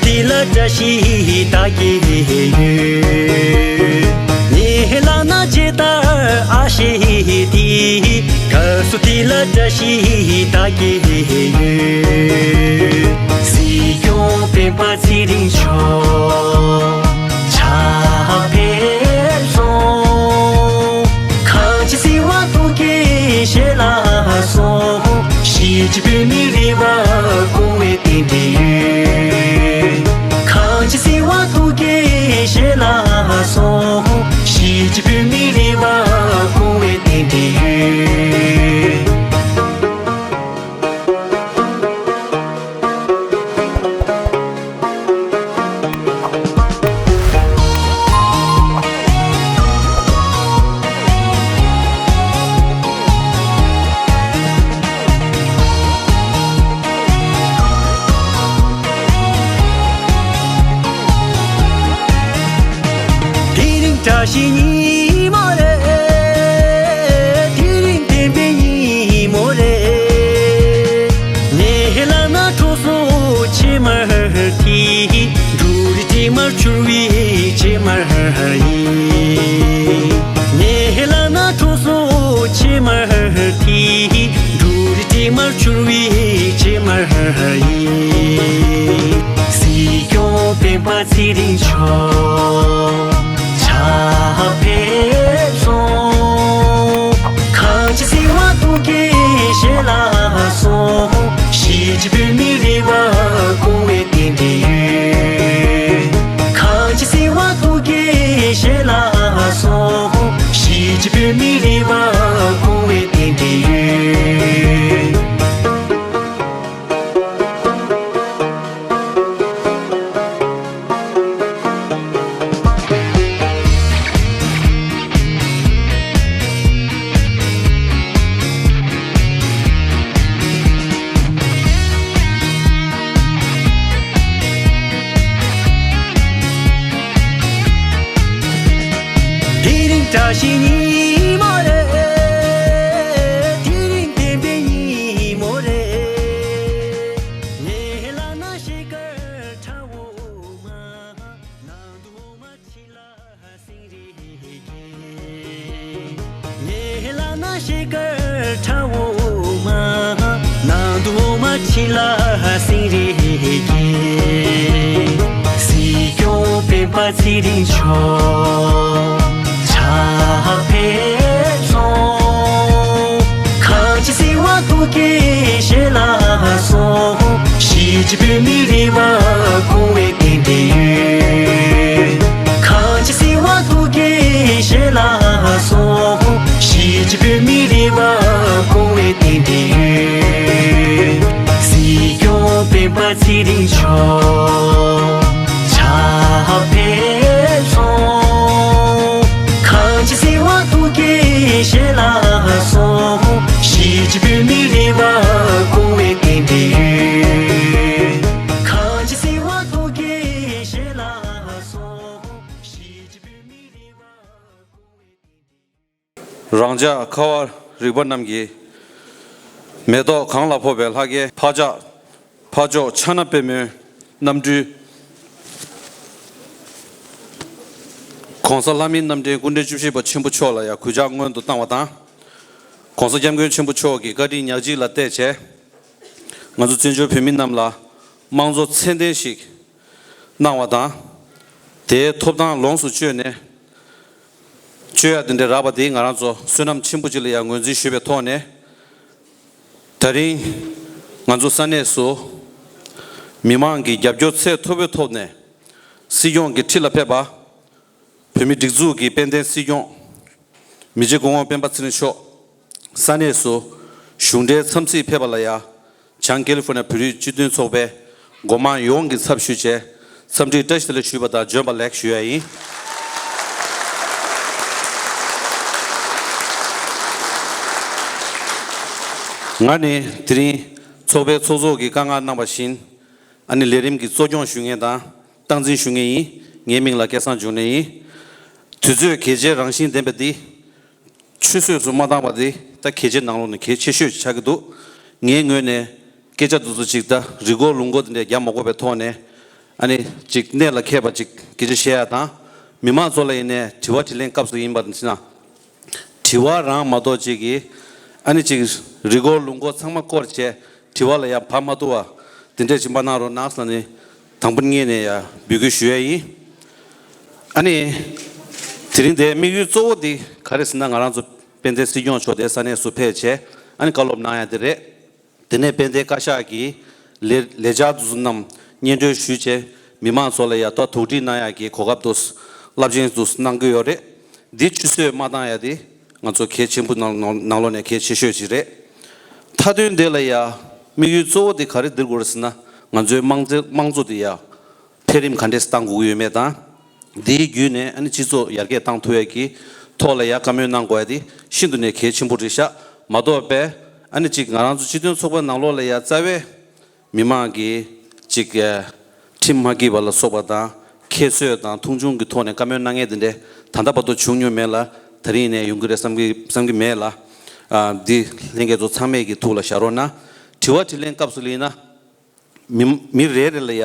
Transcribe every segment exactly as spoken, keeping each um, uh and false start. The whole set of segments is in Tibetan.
དེ་ལ་བཀྲ་ཤིས་ད་གི་ཡོད། ངའི་ལག་ན་ཇི་ལྟར་ཨ་ཤེ་དེ། ག་སུ་དེ་ལ་བཀྲ་ཤིས་ད་གི་ཡོད། སྲིད་སྐྱོང་སྤེན་པ་ཚེ་རིང་མཆོག་ཕྱག་ཕེབས་སོང་། གངས་ཅན་སྲིད་དབང་ཐུགས་ཀྱི་ཞལ་ལ་སོང་། གཞིས་བྱེས་བོད་མིའི་རེ་བ་སྐོང་བའི་རྟེན་འབྲེལ་ཡོད། གངས་ཅན་སྲིད་དབང་ཐུགས་ཀྱི་ཞལ་ལ་སོང་། གཞིས་བྱེས་བོད་མིའི་རེ་བ་སྐོང་བའི་རྟེན་འབྲེལ་ཡོད། དེ་རིང་བཀྲ་ཤིས་ཉིན་མོ་རེད། དེ་རིང་བདེན་པའི་ཉིན་མོ་རེད། ངའི་ལག་ན་གྲོ་སོ་ཕྱེ་མར་དེ། འབྲུ་རིགས་དྲི་མར་གྱུར་བའི་ཕྱེ་མར་ཡིན། ངའི་ལག་ན་གྲོ་སོ་ཕྱེ་མར་དེ། འབྲུ་རིགས་དྲི་མར་གྱུར་བའི་ཕྱེ་མར་ཡིན། སྲིད་སྐྱོང་སྤེན་པ་ཚེ་རིང་མཆོག་ཕྱག་ཕེབས་སོང་། གངས་ཅན་སྲིད་དབང་ཐུགས་ཀྱི་ཞལ་ལ་སོང་། གཞིས་བྱེས་བོད་མིའི་རེ་བ་སྐོང་བའི་རྟེན་འབྲེལ་ཡོད། གངས་ཅན་སྲིད་དབང་ཐུགས་ཀྱི་ཞལ་ལ་སོང་། གཞིས་བྱེས་བོད་མིའི་རེ་བ་སྐོང་བའི་རྟེན་འབྲེལ་ཡོད། དེ་རིང་བཀྲ་ཤིས་ཉིན་མོ་རེད། དེ་རིང་བདེན་པའི་ཉིན་མོ་རེད། ངའི་ལག་ན་ཤེལ་དཀར་ཁྲ་འོ་མ། ནང་དུ་འོ་མ་ཁྲི་ལ་སེང་རེ་སྐྱེས། ངའི་ལག་ན་ཤེལ་དཀར་ཁྲ་འོ་མ། ནང་དུ་འོ་མ་ཁྲི་ལ་སེང་རེ་སྐྱེས། སྲིད་སྐྱོང་སྤེན་པ་ཚེ་རིང་མཆོག་ཕྱག་ཕེབས་སོང་། གངས་ཅན་སྲིད་དབང་ཐུགས་ཀྱི་ཞལ་ལ་སོང་། གཞིས་བྱེས་བོད་མིའི་རེ་བ་སྐོང་བའི་རྟེན་འབྲེལ་ཡོད། གངས་ཅན་སྲིད་དབང་ཐུགས་ཀྱི་ཞལ་ལ་སོང་། གཞིས་བྱེས་བོད་མིའི་རེ་བ་སྐོང་བའི་རྟེན་འབྲེལ་ཡོད། སྲིད་སྐྱོང་སྤེན་པ་ཚེ་རིང་མཆོག་ཕྱག་ཕེབས་སོང་། གངས་ཅན་སྲིད་དབང་ཐུགས་ཀྱི་ཞལ་ལ་སོང་། གཞིས་བྱེས་བོད་མིའི་རེ་བ་སྐོང་བའི་རྟེན་འབྲེལ་ཡོད། གངས་ཅན་སྲིད་དབང་ཐུགས་ཀྱི་ཞལ་ལ་སོང་། གཞིས་བྱེས་བོད་མིའི་རེ་བ་སྐོང་བའི་རྟེན་འབྲེལ་ཡོད། རང་ཅག་ཁ་བ་རིག་པ་རྣམས་ཀྱི་མེ་ཏོག་གང་ལ་ཕོག་པའི་ལྷ་སྐལ་འཕགས་འཇགས་འཕགས་མཆོག་ཕྱག་ན་པདྨོའི་རྣམ་སྤྲུལ། ༸གོང་ས་ལྷ་མིའི་རྣམ་འདྲེན་སྐུ་ཕྲེང་བཅུ་བཞི་པ་ཆེན་པོ་མཆོག་ལ་ཡང་གུས་ཕྱག་སྔོན་དུ་བཏང་བ་དང་། ༸གོང་ས་༸སྐྱབས་མགོན་ཆེན་པོ་མཆོག་གི་བཀའ་དྲིན་ཉག་གཅིག་ལ་བལྟས་བྱས། ང་ཚོ་བཙན་བྱོལ་བོད་མི་རྣམས་ལ་དམངས་གཙོ་ཚད་ལྡན་ཞིག་གནང་བ་དང་། དེའི་ཐོབ་ཐང་ལོངས་སུ་སྤྱོད་ནས། སྤྱོད་ཡ་དེ་འདྲ་རག་པ་དེ་ང་རང་ཚོ་བསོད་ནམས་ཆེན་པོ་ཅིག་ལ་ཡང་ངོས་འཛིན་ཞུས་པའི་ཐོག་ནས། ད་རིང་ང་ཚོ་ས་གནས་སུ་མི་མང་གི་རྒྱབ་སྐྱོར་ཚད་མཐོ་པོའི་ཐོག་ནས་སྲིད་སྐྱོང་གི་ཁྲི་ལ་ཕེབས་པ། བོད་མི་སྒྲིག་འཛུགས་ཀྱི་དཔལ་ལྡན་སྲིད་སྐྱོང་མི་རྗེ་སྐུ་ངོ་སྤེན་པ་ཚེ་རིང་མཆོག་ས་གནས་སུ་གཞུང་འབྲེལ་འཚམས་གཟིགས་ཕེབས་པ་ལ་ཡ། བྱང་ཀེ་ལི་ཧྥོ་ནི་ཡ་བོད་རིགས་སྤྱི་མཐུན་ཚོགས་པའི་འགོ་དམངས་ཡོངས་ཀྱི་ཚབ་ཞུས་བྱས། འཚམས་འདྲི་བཀྲ་ཤིས་བདེ་ལེགས་ཞུས་པ་དང་། བྱོན་པ་ལེགས་ཞུ་ཡ་ཡིན། ང་ནི་དེ་རིང་ཚོགས་པའི་ཚོགས་གཙོ་གིས་བཀའ་མངགས་གནང་བ་བཞིན། ཨ་ནི་ལས་རིམ་གྱི་གཙོ་སྐྱོང་ཞུ་མཁན་དང་སྟངས་འཛིན་ཞུ་མཁན་ཡིན། ངའི་མིང་ལ་སྐལ་བཟང་འབྱུང་གནས་ཡིན། དུས་ཚོད་གལ་ཆེའི་རང་བཞིན་ལྡན་པ་འདི། ཆུད་ཟོས་སུ་མ་བཏང་བ་དེ་ད་གལ་ཆེ་ནང་ལོགས་ནས་གལ་ཆེ་ཤོས་ཆགས་ཀྱི་འདུག། ངའི་ངོས་ནས་སྐད་ཆ་འདི་ཚོ་ཅིག་ད་རི་མགོ་ལུང་མགོ་དེ་འདྲ་རྒྱག་མ་དགོས་པའི་ཐོག་ནས། ཨ་ནི་ཅིག་གནད་ལ་འཁེལ་བ་ཅིག་སྐད་ཆ་བཤད་ཡ་དང་། མི་མང་ཚོ་ལ་ཡིན་ནའི་དྲི་བ་དྲིས་ལན་སྐབས་སུ་ཡིན་པ་ཡིན་ན། དྲི་བ་རང་མ་གཏོགས་ཅིག་གིས་ཨ་ནི་ཅིག་རི་མགོ་ལུང་མགོ་ཚང་མ་སྐོར་བྱས་དྲི་བ་ལ་ཡང་བབས་མ་ཐུབ་པ་དེ་འདྲས་ཅིག་མ་གནང་རོགས་གནང་ཟེར་ནས་དང་པོ་ངོས་ནས་ཡང་འབོད་སྐུལ་ཞུ་ཡ་ཡིན། ཨ་ནི་དེ་རིང་འདིའི་དམིགས་ཡུལ་གཙོ་བོ་འདི་ག་རེ་ཟེར་ན། ང་རང་ཚོ་དཔལ་ལྡན་སྲིད་སྐྱོང་མཆོག་དེ་ས་གནས་སུ་ཕེབས་བྱས་ཨ་ནི་བཀའ་སློབ་གནང་ཡ་དེ་རེད། དེ་ནས་དཔལ་ལྡན་བཀའ་ཤག་གིས་ལས་ལས་འཆར་དེ་ཚོ་རྣམས་སྙན་སྒྲོན་ཞུས་བྱས་མི་མང་ཚོ་ལ་ཡ་ད་དོགས་འདྲི་གནང་ཡ་གི་གོ་སྐབས་དེ་ཚོ་རླབས་ཆེན་དེ་ཚོ་གནང་གི་ཡོད་རེད། འདི་ཆུད་ཟོས་མ་བཏང་ཡ་དེ་ང་ཚོ་གལ་ཆེན་པོ་ནང་ནང་ནང་ལོགས་ནས་གལ་ཆེ་ཤོས་ཅིག་རེད། མཐའ་དོན་དེ་ལ་ཡ་དམིགས་ཡུལ་གཙོ་བོ་དེ་ག་རེ་འདིར་དགོས་རེད་ཟེར་ན། ང་ཚོའི་དམངས་གཙོ་དམངས་གཙོ་དེ་ཡ་འཕེལ་རིམ་ག་འདྲས་གཏང་དགོས་ཀྱི་ཡོད་མེད་དང་། འདིའི་བརྒྱུད་ནས་ཨ་ནི་སྤྱི་ཚོགས་ཡར་རྒྱས་གཏང་ཐུབ་ཡ་གི་ཐོག་ལ་ཡ་བཀའ་མོལ་གནང་དགོས་ཡ་དེ་ཤིན་ཏུ་ནས་གལ་ཆེན་པོ་རེད་ཤག་མ་གཏོགས་པས་ཨ་ནི་ཅིག་ང་རང་ཚོ་སྤྱི་མཐུན་ཚོགས་པའི་ནང་ལོགས་ལ་ཡ་རྩ་བའི་མི་མང་གིས་ཅིག་ཁྲིམས་མ་བགྱིས་པ་ལ་སོགས་པ་དང་ཁྱད་གསོད་དང་མཐོང་ཆུང་གི་ཐོག་ནས་བཀའ་མོལ་གནང་མཁན་དེ་འདྲས་ད་ལྟ་བར་དུ་བྱུང་མྱོང་མེད་ལ། ད་རིང་ནས་ཡོང་གི་རེད་བསམ་གི་བསམ་གི་མེད་ལ། ཨ་འདི་ལྷན་རྒྱས་ཚོ་ཚང་མས་ཀྱི་ཐུགས་ལ་བཞག་རོགས་གནང་། དྲི་བ་དྲིས་ལན་སྐབས་སུ་ལ་ཡིན་ན། མི་མི་རེ་རེ་ལ་ཡ་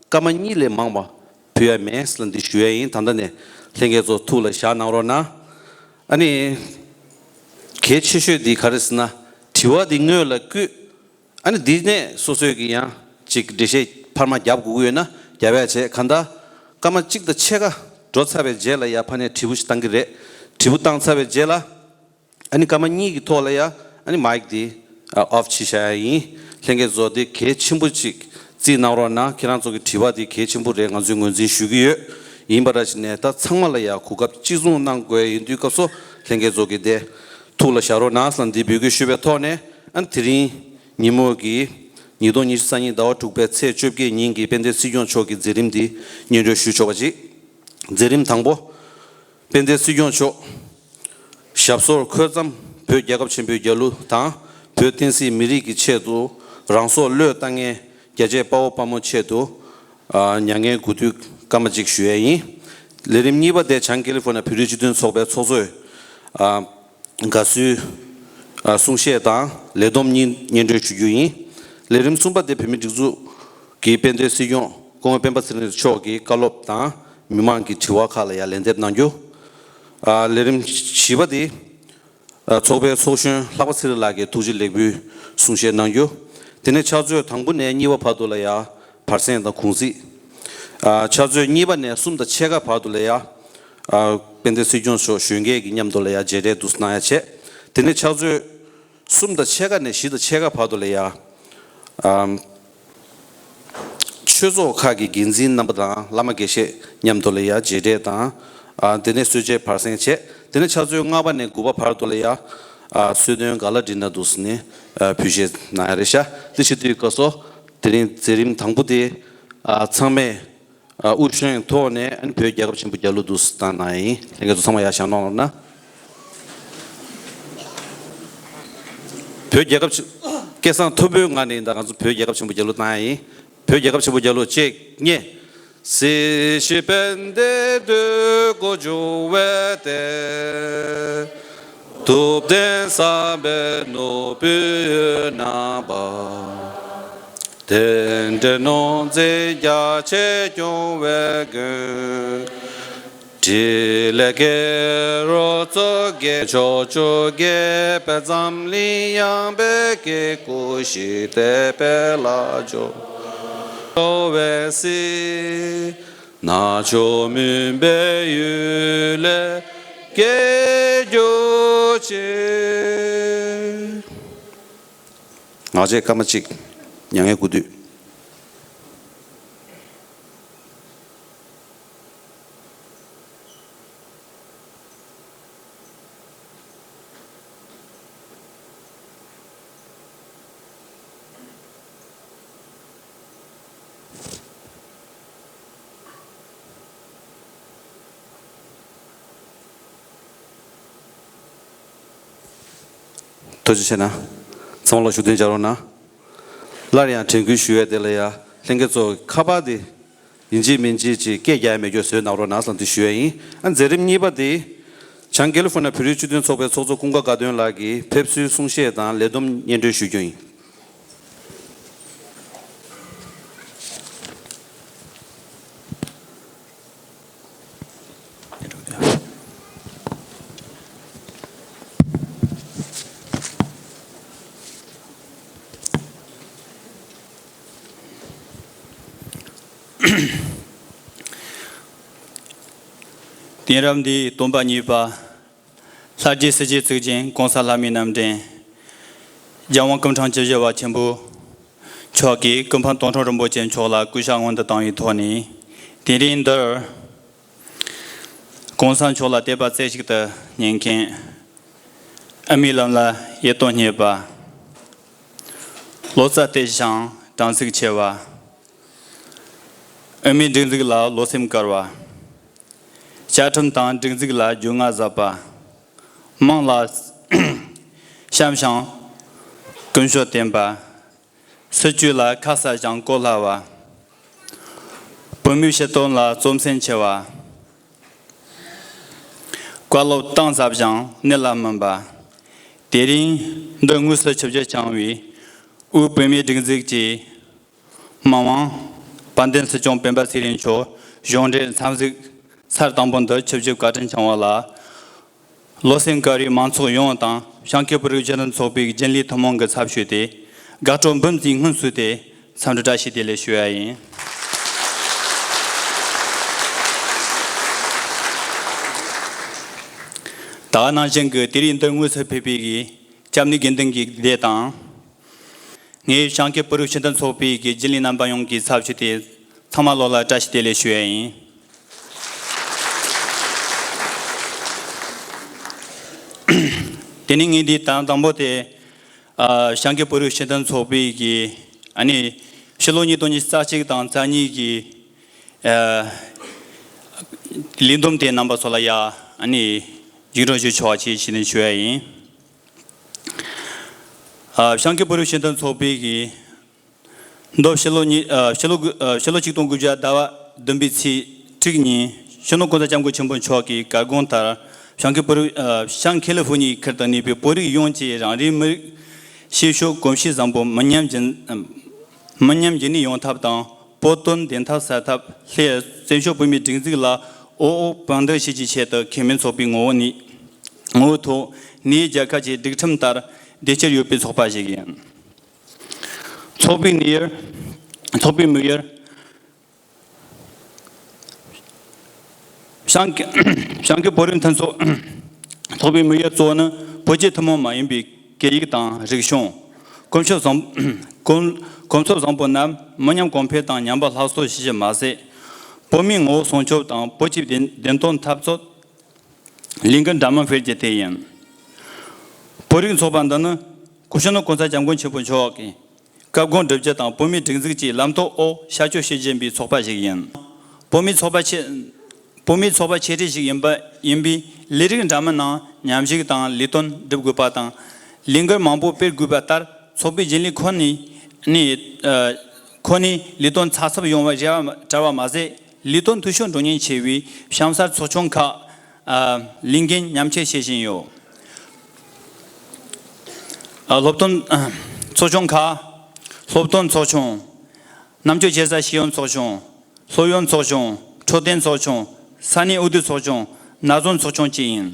སྐར་མ་གཉིས་ལས་མང་བ་ཕུལ་ཡ་མེད་ཟེར་ལ་འདི་ཞུ་ཡ་ཡིན། ད་ལྟ་ནས་ལྷན་རྒྱས་ཚོ་ཐུགས་ལ་བཞག་གནང་རོགས་གནང་། ཨ་ནི་གལ་ཆེ་ཤོས་འདི་ག་རེ་ཟེར་ན། དྲི་བ་འདི་སྔོན་ལ་བསྐུལ། ཨ་ནི་འདི་ནས་སོ་སོས་ཀྱི་ཡང་ཅིག་འགྲེལ་བཤད་འཕར་མ་རྒྱབ་དགོས་ཀྱི་ཡོད་ན་རྒྱབ་ཡ་བྱས། གང་ལྟར་སྐར་མ་གཅིག་དང་ཕྱེད་ཀ་འགྲོ་ཚར་བའི་རྗེས་ལ་ཡ་ཕ་ནས་དྲིལ་བུ་ཞིག་བཏང་གི་རེད། དྲིལ་བུ་བཏང་ཚར་བའི་རྗེས་ལ། ཨ་ནི་སྐར་མ་གཉིས་ཀྱི་ཐོག་ལ་ཡ་ཨ་ནི་མའིག་དེ་ཨ་ཨོཕ་བྱེད་བཞག་ཡ་ཡིན། ལྷན་རྒྱས་ཚོ་དེ་གལ་ཆེན་པོ་ཅིག་རྩིས་གནང་རོགས་གནང་། ཁྱེད་རང་ཚོ་གི་དྲི་བ་དེ་གལ་ཆེན་པོ་རེད། ང་ཚོས་ངོས་འཛིན་ཞུ་གི་ཡོད། ཡིན་པ་འདྲ་ཞིག་ནས་ད་ཚང་མ་ལ་ཡ་གོ་སྐབས་གཅིག་མཚུངས་གནང་དགོས་ཡ་ཡིན་དུས་སྐབས་སུ་ལྷན་རྒྱས་ཚོ་གི་དེ་ཐུགས་ལ་བཞག་རོགས་གནང་ཟེར་འདི་འབོད་སྐུལ་ཞུས་པའི་ཐོག་ནས། ཨ་ནི་དེ་རིང་ཉིན་མོ་གི་ཉིས་སྟོང་ཉི་ཤུ་རྩ་གཉིས་ཟླ་བ་དྲུག་པའི་ཚེས་བཅོ་བརྒྱད་ཉིན་གྱི་དཔལ་ལྡན་སྲིད་སྐྱོང་མཆོག་གི་མཛད་རིམ་འདི་སྙན་སྒྲོན་ཞུ་ཆོག་པ་ཅིག་མཛད་རིམ་དང་པོ། དཔལ་ལྡན་སྲིད་སྐྱོང་མཆོག་ཞབས་སོར་འཁོད་མཚམས་བོད་རྒྱལ་ཁབ་ཆེན་པོའི་རྒྱལ་གླུ་དང་། བོད་བསྟན་སྲིད་མི་རིགས་ཀྱི་ཆེད་དུ་རང་སྲོག་བློས་བཏང་མཁན་རྒྱལ་གཅེས་དཔའ་བོ་དཔའ་མོ་ཆེད་དུ་ཨ་མྱ་ངན་གུས་འདུད་སྐར་མ་གཅིག་ཞུ་ཡས་ཡིན། ལས་རིམ་གཉིས་པ་དེ་བྱང་ཀེ་ལི་ཧྥོ་ནི་ཡ་བོད་རིགས་སྤྱི་མཐུན་ཚོགས་པའི་ཚོགས་གཙོས་ཨ་དགའ་བསུའི་ཨ་གསུང་བཤད་དང་ལས་བསྡོམས་གཉིས་སྙན་སྒྲོན་ཞུ་རྒྱུ་ཡིན། ལས་རིམ་གསུམ་པ་དེ་བོད་མིའི་སྒྲིག་འཛུགས་ཀྱི་དཔལ་ལྡན་སྲིད་སྐྱོང་སྐུ་ངོ་སྤེན་པ་ཚེ་རིང་མཆོག་གི་བཀའ་སློབ་དང་མི་མང་གི་དྲི་བ་ཁག་ལ་ཡང་ལན་འདེབས་གནང་རྒྱུ། ཨ་ལས་རིམ་བཞི་པ་དེ་ཨ་ཚོགས་པའི་ཚོགས་གཞོན་ལྷག་པ་ཚེ་རིང་ལགས་ཀྱིས་ཐུགས་རྗེ་ལེགས་འབུལ་གསུང་བཤད་གནང་རྒྱུ། དེ་ནས་ཕྱག་ཚོད་དང་པོ་ནས་གཉིས་པ་བར་དུ་ལ་ཡང་བར་གསེང་དང་གུང་ཚིགས། ཨ་ཕྱག་ཚོད་གཉིས་པ་ནས་གསུམ་དང་ཕྱེད་ཀ་བར་དུ་ལ་ཡང་ཨ་དཔལ་ལྡན་སྲིད་སྐྱོང་མཆོག་གཞོན་སྐྱེས་ཀྱི་མཉམ་དུ་ལ་ཡང་མཇལ་འཕྲད་འདུག་གནང་ཡ་བྱས། དེ་ནས་ཕྱག་ཚོད་གསུམ་དང་ཕྱེད་ཀ་ནས་བཞི་དང་ཕྱེད་ཀ་བར་དུ་ལ་ཡང་ཨ་ཆོས་ཚོགས་ཁག་གི་འགན་འཛིན་རྣམ་པ་དང་བླ་མ་དགེ་བཤེས་མཉམ་དུ་ལ་ཡང་མཇལ་འཕྲད་དང་། ཨ་དེ་ནས་གསོལ་ཇའི་བར་གསེང་བྱས། དེ་ནས་ཕྱག་ཚོད་ལྔ་པ་ནས་དགུ་པ་བར་དུ་ལ་ཡང་ཨ་གསོལ་སྟོན་ག་ལ་འདྲི་ན་འདུག་ཟེར་ནས་ཨ་ཕུལ་བྱས་གནང་ཡ་རེད་ཤག་དེ་བྱེད་དུས་སྐབས་སུ་དེ་རིང་མཛད་རིམ་དང་པོ་དེ་ཨ་ཚང་མས་ཨ་དབུ་བཞེངས་ཐོག་ནས་ཨ་ནི་བོད་རྒྱལ་ཁབ་ཆེན་པོའི་རྒྱལ་གླུ་འདུག་སེ་བཏང་གནང་ཡིན། ལྷན་རྒྱས་ཚོ་ཚང་མ་ཡར་བཞེངས་གནང་རོགས་གནང་། བོད་རྒྱལ་ཁབ་ཆེ། སྐལ་བཟང་མཐོན་པོའི་ངག་ནས་ཡིན་ད། ང་ཚོ་བོད་རྒྱལ་ཁབ་ཆེན་པོའི་རྒྱལ་གླུ་བཏང་ཡ་ཡིན། བོད་རྒྱལ་ཁབ་ཆེན་པོའི་རྒྱལ་གླུ་གཅིག་གཉིས། སྲིད་ཞིའི་དཔལ་ལྡན་འདོད་དགུ་འབྱུང་བའི་གཏེར། ཐུབ་བསྟན་བསམ་པའི་ནོར་བུའི་རྣམ་པ། རྟེན་འབྲེལ་ནོར་འཛིན་རྒྱ་ཆེར་སྐྱོང་བའི་མགོན། འཕྲིན་ལས་སྐྱེ་རུ་གཙོ་བརྒྱད། ཕྱོགས་བཅུ་རྒྱལ་པོའི་འཛམ་གླིང་ཡངས་པའི་དཀྱིལ། སྐུ་བཞི་བསྟན་པའི་ལྷ་ལྕམ་འགྲོ་བའི་སྲིད། རྣལ་འབྱོར་མུན་པའི་ཡུལ་ལས་སྐྱེ་གྱུར་ཅིག་ངག་བཅད་སྐར་མ་གཅིག་མྱ་ངན་གུས་འདུད། ཐུགས་རྗེ་ཆེ་གནང་། ཚང་མ་ལ་བཞུགས་གདན་འཇགས་རོགས་གནང་། སླར་ཡང་དྲན་སྐུལ་ཞུ་ཡས་དེ་ལ་ཡ་ལྷན་རྒྱས་ཚོ་ཁ་པར་དེ་ཡིན་གཅིག་མིན་གཅིག་ཅིག་སྐད་རྒྱག་ཡ་མེད་རྒྱུ་བཟོས་གནང་རོགས་གནང་ཟེར་དེ་ཞུ་ཡས་ཡིན། ཨ་མཛད་རིམ་གཉིས་པ་དེ་བྱང་ཀེ་ལི་ཧྥོ་ནི་ཡ་བོད་རིགས་སྤྱི་མཐུན་ཚོགས་པའི་ཚོགས་གཙོ་ཀུན་དགའ་དགའ་སྟོན་ལགས་ཀྱིས་ཕེབས་བསུའི་གསུང་བཤད་དང་ལས་བསྡོམས་སྙན་སྒྲོན་ཞུ་རྒྱུ་ཡིན། དེང་རབས་འདིའི་སྟོན་པ་གཉིས་པ། ལྷ་རྗེ་སྲས་བཅས་གཙུག་རྒྱན་༸གོང་ས་ལྷ་མིའི་རྣམ་འདྲེན། རྒྱལ་དབང་སྐུ་ཕྲེང་བཅུ་བཞི་པ་ཆེན་པོ་མཆོག་གིས་སྐུ་ཕམ་སྟོང་ཕྲག་རིན་པོ་ཆེ་མཆོག་ལ་སྐུ་ཕྱྭ་སྔོན་དུ་བཏང་བའི་ཐོག་ནས། དེ་རིང་འདིར་༸གོང་ས་མཆོག་ལ་དད་པ་རྩེ་གཅིག་ཏུ་ཉན་མཁན། ཨ་མའི་ལམ་ལ་ཡིད་རྟོན་རྙེད་པ། ལོ་ཙཱ་བསྟེན་ཞིང་དྲན་གཟིགས་ཆེ་བ། ཨ་མའི་སྒྲིག་འཛུགས་ལ་བློ་སེམས་དཀར་བ། བཅའ་ཁྲིམས་དང་སྒྲིག་འཛུགས་ལ་རྒྱུས་མངའ་ཟབ་པ། དམངས་ལ་བྱམས་ཤིང་ཀུན་སྤྱོད་ལྡན་པ། སྲིད་བྱུས་ལ་ཁ་གསལ་ཞིང་གོ་སླ་བ། བོད་མིའི་སྤྱི་དོན་ལ་བརྩོན་སེམས་ཆེ་བ། བཀའ་སློབ་གཏིང་ཟབ་ཞིང་གནད་ལ་སྨིན་པ། དེ་རིང་འདི་དངོས་སུ་ཆིབས་བསྒྱུར་བསྐྱངས་པའི་དབུས་བོད་མིའི་སྒྲིག་འཛུགས་ཀྱི་མི་དབང་དཔལ་ལྡན་སྲིད་སྐྱོང་སྤེན་པ་ཚེ་རིང་མཆོག་གཞུང་འབྲེལ་འཚམས་གཟིགས་ཚར་དང་པོ་འདི་ཆིབས་བསྒྱུར་བཀའ་དྲིན་བསྐྱངས་པ་ལ། བློ་སེམས་དཀར་བའི་མང་ཚོགས་ཡོངས་དང་བྱང་ཁུལ་བོད་རིགས་སྤྱི་མཐུན་ཚོགས་པའི་རྒྱུན་ལས་ཐུན་མོང་གི་ཚབ་ཞུས་ཏེ། དགའ་སྤྲོ་འབུམ་གྱིས་སྔོན་བསུས་ཏེ། འཚམས་འདྲི་བཀྲ་ཤིས་བདེ་ལེགས་ཞུ་ཡ་ཡིན། ད་ག་ནང་བཞིན་གྱི་དེ་རིང་འདིར་དངོས་སུ་ཕེབས་པའི་གི་སྐྱབས་གནས་དགེ་འདུན་གྱི་སྡེ་དང་། ངས་བྱང་ཁུལ་བོད་རིགས་སྤྱི་མཐུན་ཚོགས་པའི་གི་རྒྱུན་ལས་རྣམ་པ་ཡོངས་ཀྱི་ཚབ་ཞུས་ཏེ། ཚང་མ་ལོ་ལ་བཀྲ་ཤིས་བདེ་ལེགས་ཞུ་ཡ་ཡིན། དེ་ནས་ངས་འདི་དང་དང་པོ་དེ། ཨ་བྱང་ཁུལ་བོད་རིགས་སྤྱི་མཐུན་ཚོགས་པའི་གི་ཨ་ནི་ཕྱི་ལོ་ཉིས་སྟོང་ཉི་ཤུ་རྩ་གཅིག་དང་རྩ་གཉིས་ཀྱི་ཨ་ལས་བསྡོམས་དེ་རྣམ་པ་ཚོ་ལ་ཡ་ཨ་ནི་རྒྱུགས་སྤྲོད་ཞུ་ཆོག་པ་བྱེད་ཞེས་ནས་ཞུ་ཡ་ཡིན། ཨ་བྱང་ཁུལ་བོད་རིགས་སྤྱི་མཐུན་ཚོགས་པའི་གི་མདོ་ཕྱི་ལོ་ཉིས་ཨ་ཕྱི་ལོ་དགུ་ཨ་ཕྱི་ལོ་ཆིག་སྟོང་དགུ་བརྒྱ་ཟླ་བ་བདུན་པའི་ཚེས་དྲུག་ཉིན་སྤྱི་ནོར་༸གོང་ས་༸སྐྱབས་མགོན་ཆེན་པོ་མཆོག་གི་བཀའ་དགོངས་ལྟར་བྱང་ཁུལ་བོད་རིགས་ཨ་བྱང་ཁེ་ལི་ཧྥོ་ནི་ཡའི་ཁུལ་དུ་གནས་པའི་བོད་རིགས་ཡོངས་ཀྱིས་རང་རེའི་མི་རིགས་ཤེས་ཕྱོགས་གོམས་གཤིས་བཟང་པོ་མི་ཉམས་རྒྱུན་མི་ཉམས་རྒྱུན་གནས་ཡོང་ཐབས་དང་བོད་དོན་བདེན་མཐའ་གསལ་ཐབས་སླད་བཙན་བྱོལ་བོད་མིའི་སྒྲིག་འཛུགས་ལ་འོས་འོས་བསྡུ་ལྡན་བྱེད་ཀྱི་ཆེད་དུ་ཁེ་ཕན་ཚོགས་པའི་ངོ་བོ་ནས་ངོ་བོའི་ཐོག་ནས་རྒྱལ་ཁབ་ཀྱི་སྒྲིག་ཁྲིམས་ལྟར་བདེ་སྐྱིད་ཡོད་པའི་ཚོགས་པ་ཞིག་ཡིན། ཚོགས་པའི་དམིགས་ཡུལ། ཚོགས་པའི་དམིགས་ཡུལ། བྱང་བྱང་ཁུལ་བོད་རིགས་མཐུན་ཚོགས་ཚོགས་པའི་དམིགས་ཡུལ་གཙོ་བོ་ནི་བོད་ཀྱི་ཐུན་མོང་མ་ཡིན་པའི་སྐད་ཡིག་དང་རིག་གཞུང་། གོམས་སྲོལ་བཟང་གོམས་གོམས་སྲོལ་བཟང་པོ་རྣམས་མི་ཉམས་གོང་འཕེལ་དང་ཉམས་པ་སླར་གསོ་བྱེད་རྒྱུ་མ་ཟད། བོད་མིའི་ངོ་བོ་སྲུང་སྐྱོབ་དང་བོད་ཀྱི་བདེན་བདེན་དོན་འཐབ་རྩོད། ལས་འགུལ་འདྲ་མིན་སྤེལ་རྒྱུ་དེ་ཡིན། བོད་རིགས་ཚོགས་པ་འདི་ནི་སྐུ་ཞབས་ནོར་༸གོང་ས་༸སྐྱབས་མགོན་ཆེན་པོ་མཆོག་གིས་བཀའ་དགོངས་བསྒྲུབ་རྒྱུ་དང་བོད་མིའི་སྒྲིག་འཛུགས་ཀྱི་ལམ་སྟོན་འོག་བྱ་སྤྱོད་བྱེད་བཞིན་པའི་ཚོགས་པ་ཞིག་ཡིན། བོད་མིའི་ཚོགས་པ་ཆེ་བོད་མིའི་ཚོགས་པ་ཆེ་གྲས་ཤིག་ཡིན་པ་ཡིན་པས་ལས་རིགས་འདྲ་མིན་ནང་མཉམ་ཞུགས་དང་ལས་དོན་སྒྲུབ་དགོས་པ་དང་། ལས་འགུལ་མང་པོ་སྤེལ་དགོས་པ་ལྟར་ཚོགས་པའི་རྒྱུན་ལས་ཁོ་ནས་ནས་ཨ་ཁོ་ནས་ལས་དོན་ཚགས་ཚུད་ཡོང་བར་བྱ་བ་བྲལ་བ་མ་ཟད། ལས་དོན་འཐུས་ཤོར་འགྲོ་ཉེན་ཆེ་བའི་གཤམ་གསལ་ཚོགས་ཆུང་ཁག་ཨ་ལས་འགན་མཉམ་སྤྱོད་བྱེད་བཞིན་ཡོད། ཨ་སློབ་སྟོན་ཨ་ཚོགས་ཆུང་ཁག་སློབ་སྟོན་ཚོགས་ཆུང་། རྣམ་དཔྱོད་བྱེད་ས་ཤེས་ཡོན་ཚོགས་ཆུང་། སློབ་ཡོན་ཚོགས་ཆུང་། འཕྲོད་བསྟེན་ཚོགས་ཆུང་། ས་གནས་འོས་བསྡུ་ཚོགས་ཆུང་། ན་གཞོན་ཚོགས་ཆུང་བཅས་ཡིན།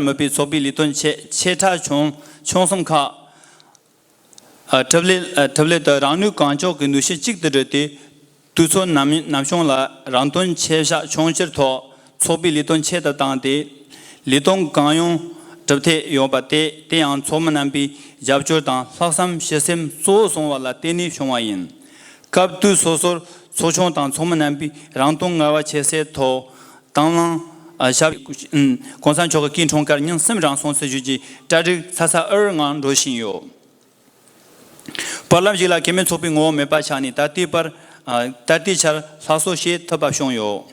མི་སྤྱི་ཚོགས་པའི་ལས་དོན་ཆེ་ཆེ་ཕྲ་ཆུང་ཆུང་གསུམ་ཁག་ཨ་གྲུབ་སླད་ཨ་གྲུབ་སླད་དུ་རང་ནུས་གང་ལྕོག་གིས་ནུས་ཤུགས་གཅིག་ཏུ་བསྒྲིལ་ཏེ། དུས་ཚོད་ནམ་ནམ་བྱུང་ལ་རང་དོན་ཆེ་བཞག་ཆུང་བསྒྱུར་ཐོག་ཚོགས་པའི་ལས་དོན་ཆེད་དུ་བཏང་སྟེ། ལས་དོན་གང་ཡོང་གྲུབ་ཐད་ཡོད་པ་དེ་དེ་ཡང་ཚོགས་མི་རྣམ་པའི་རྒྱབ་སྐྱོར་དང་ལྷག་བསམ་ཞུ་སེམས་གཙོ་བོ་བཟུང་བ་ལ་བརྟེན་ནས་བྱུང་བ་ཡིན། སྐབས་དུས་སོ་སོར་ཚོགས་ཆུང་དང་ཚོགས་མི་རྣམ་པས་རང་དོན་ངལ་བ་ཆེ་སའི་ཐོག་དང་བླངས་ཨ་ཞབས་ཨ་༸གོང་ས་མཆོག་གི་སྐུའི་འཁྲུངས་སྐར་ཉིན་གསུམ་རིང་སྲུང་བརྩི་ཞུ་རྒྱུའི་གྲ་སྒྲིག་ཚ་ཚ་འུར་འུར་ངང་འགྲོ་བཞིན་ཡོད། བར་ལམ་ཞིག་ལ་ཁེ་ཕན་ཚོགས་པའི་ངོ་བོ་མེད་པ་ཆགས་ནས་ད་ལྟའི་བར་ཨ་ད་ལྟའི་ཆར་སླར་གསོ་བྱེད་ཐུབ་པ་བྱུང་ཡོད།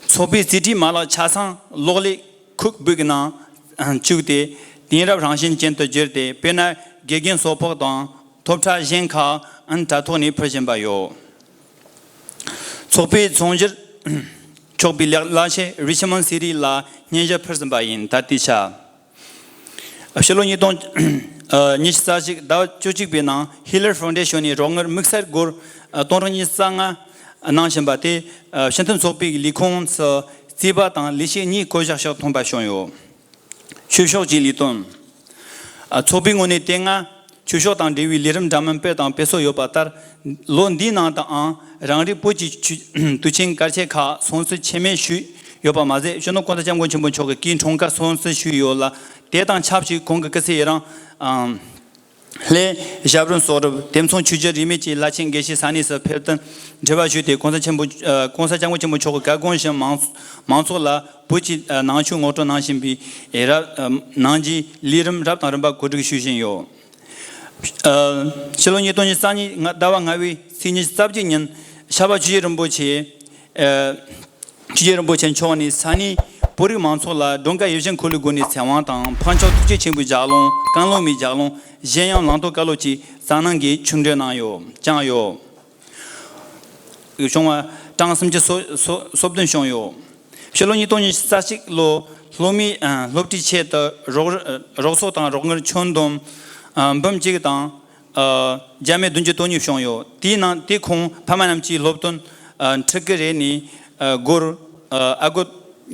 ཚོགས་པའི་རྩིས་ཁྲའི་མ་ལག་ཆ་ཚང་གློག་ཀླད་ཁུག་སྦུག་གི་ནང་བཅུག་སྟེ་དེང་རབས་རང་བཞིན་ཅན་དུ་བསྒྱུར་ཏེ། དཔེར་ན་དགེ་རྒན་གསོལ་ཕོགས་དང་ཐོབ་ཁྲལ་གཞན་ཁག་ཨང་དྲ་ཐོག་ནས་ཕུལ་བཞིན་པ་ཡོད། ཚོགས་པའི་ཚོང་སྒྱུར་ཕྱོགས་པའི་ལག་ལག་ཆས་རི་ཆི་མོན་སི་ཊི་ལ་སྙན་ཞུ་ཕུལ་ཟིན་པ་ཡིན། ད་ལྟའི་ཆར། ཕྱི་ལོ་ཉིས་སྟོང་ཉི་ཤུ་རྩ་གཅིག་ཟླ་བ་བཅུ་གཅིག་པའི་ནང་ཧི་ལར་ཕའུན་ཌེ་ཤོན་ནས་རོགས་དངུལ་དམིགས་བསལ་སྒོར་སྟོང་ཕྲག་ཉི་ཤུ་རྩ་ལྔ་གནང་བཞིན་པ་དེ་སྤྱི་མཐུན་ཚོགས་པའི་ལས་ཁུངས་སུ་རྩིས་པ་དང་ལས་བྱེད་གཉིས་བསྐོ་གཞག་ཕྱོགས་མཐུན་པ་བྱུང་ཡོད། ཆོས་ཕྱོགས་ཀྱི་ལས་དོན། ཚོགས་པའི་ངོས་ནས་དེ་སྔ་ ཆོས་ཕྱོགས་དང་འབྲེལ་བའི་ལས་རིམ་འདྲ་མིན་སྤེལ་དང་སྤེལ་སྲོལ་ཡོད་པ་ལྟར། ལོ་འདིའི་ནང་དུའང་རང་རེའི་བོད་ཀྱི་ཆོས་དུས་ཆེན་སྐར་ཆེན་ཁག་སྲུང་བརྩི་ཆེན་མོ་ཞུས་ཡོད་པ་མ་ཟད། སྤྱི་ནོར་༸གོང་ས་༸སྐྱབས་མགོན་ཆེན་པོ་མཆོག་གི་སྐུའི་འཁྲུངས་སྐར་སྲུང་བརྩི་ཞུས་ཡོད་ལ། དེ་དང་ཆབས་ཅིག་ཁོང་གི་སྐུ་ཚེ་ཡི་རིང་། ཨང་། ལྷ་ཞབས་བརྟན་གསོལ་རས་དེ་མཚུངས་ཆོས་བརྒྱུད་རིས་མེད་ཀྱི་བླ་ཆེན་དགེ་བཤེས་ས་གནས་སུ་ཕེབས་དོན་འབྲེལ་བ་ཞུས་ཏེ། ༸གོང་ས་ཆེན་པོ་༸གོང་ས་༸སྐྱབས་མགོན་ཆེན་པོ་མཆོག་གི་བཀའ་དགོངས་བཞིན་མང་མང་ཚོགས་ལ་བོད་ཀྱི་ནང་ཆོས་ངོ་སྤྲོད་གནང་བཞིན་པའི་རབ་གནང་རྒྱུའི་ལས་རིམ་རབ་དང་རིམ་པ་གོ་སྒྲིག་ཞུ་བཞིན་ཡོད། ཕྱི་ལོ་ཉིས་སྟོང་ཉི་ཤུ་རྩ་གཉིས་ཟླ་བ་ལྔ་པའི་ཚེས་ཉི་ཤུ་རྩ་བརྒྱད་ཉིན་ཤར་པ་ཆོས་རྗེ་རིན་པོ་ཆེ། ཆོས་རྗེ་རིན་པོ་ཆེ་མཆོག་ནས་ས་གནས་བོད་རིགས་མང་ཚོགས་ལ་མགྲོན་ཁང་ཡིད་བཞིན་འཁོར་ལོའི་སྒོ་ནས་ཚེ་དབང་དང་། འཕགས་མཆོག་ཐུགས་རྗེ་ཆེན་པོའི་ལྗགས་ལུང་། ཀུན་སློང་མའི་ལྗགས་ལུང་། གཞན་ཡང་བླང་དོར་བཀའ་སློབ་བཅས་གསན་གནང་གིས་ཆིབས་འགྲོ་གནང་ཡོད་བསྐྱངས་ཡོད། བྱུང་བ་གྲངས་སུམ་ཅུ་སོ་སོ་སོ་བདུན་བྱུང་ཡོད། ཕྱི་ལོ་ཉིས་སྟོང་ཉི་ཤུ་རྩ་གཅིག་ལོ་སློབ་མའི་སློབ་ཁྲིད་ཆེད་དུ་རོགས་རོགས་ཚོགས་དང་རོགས་དངུལ་ཁྱོན་བསྡོམས་འབུམ་གཅིག་དང་བརྒྱ་མེད་བདུན་ཅུ་དོན་གཉིས་བྱུང་ཡོད། དེའི་ནང་དེ་ཁོངས་ཕ་མ་རྣམས་ཀྱིས་སློབ་ཐོན་ཕྲུ་གུ་རེ་ནས་སྒོར་ཨ་སྒོར་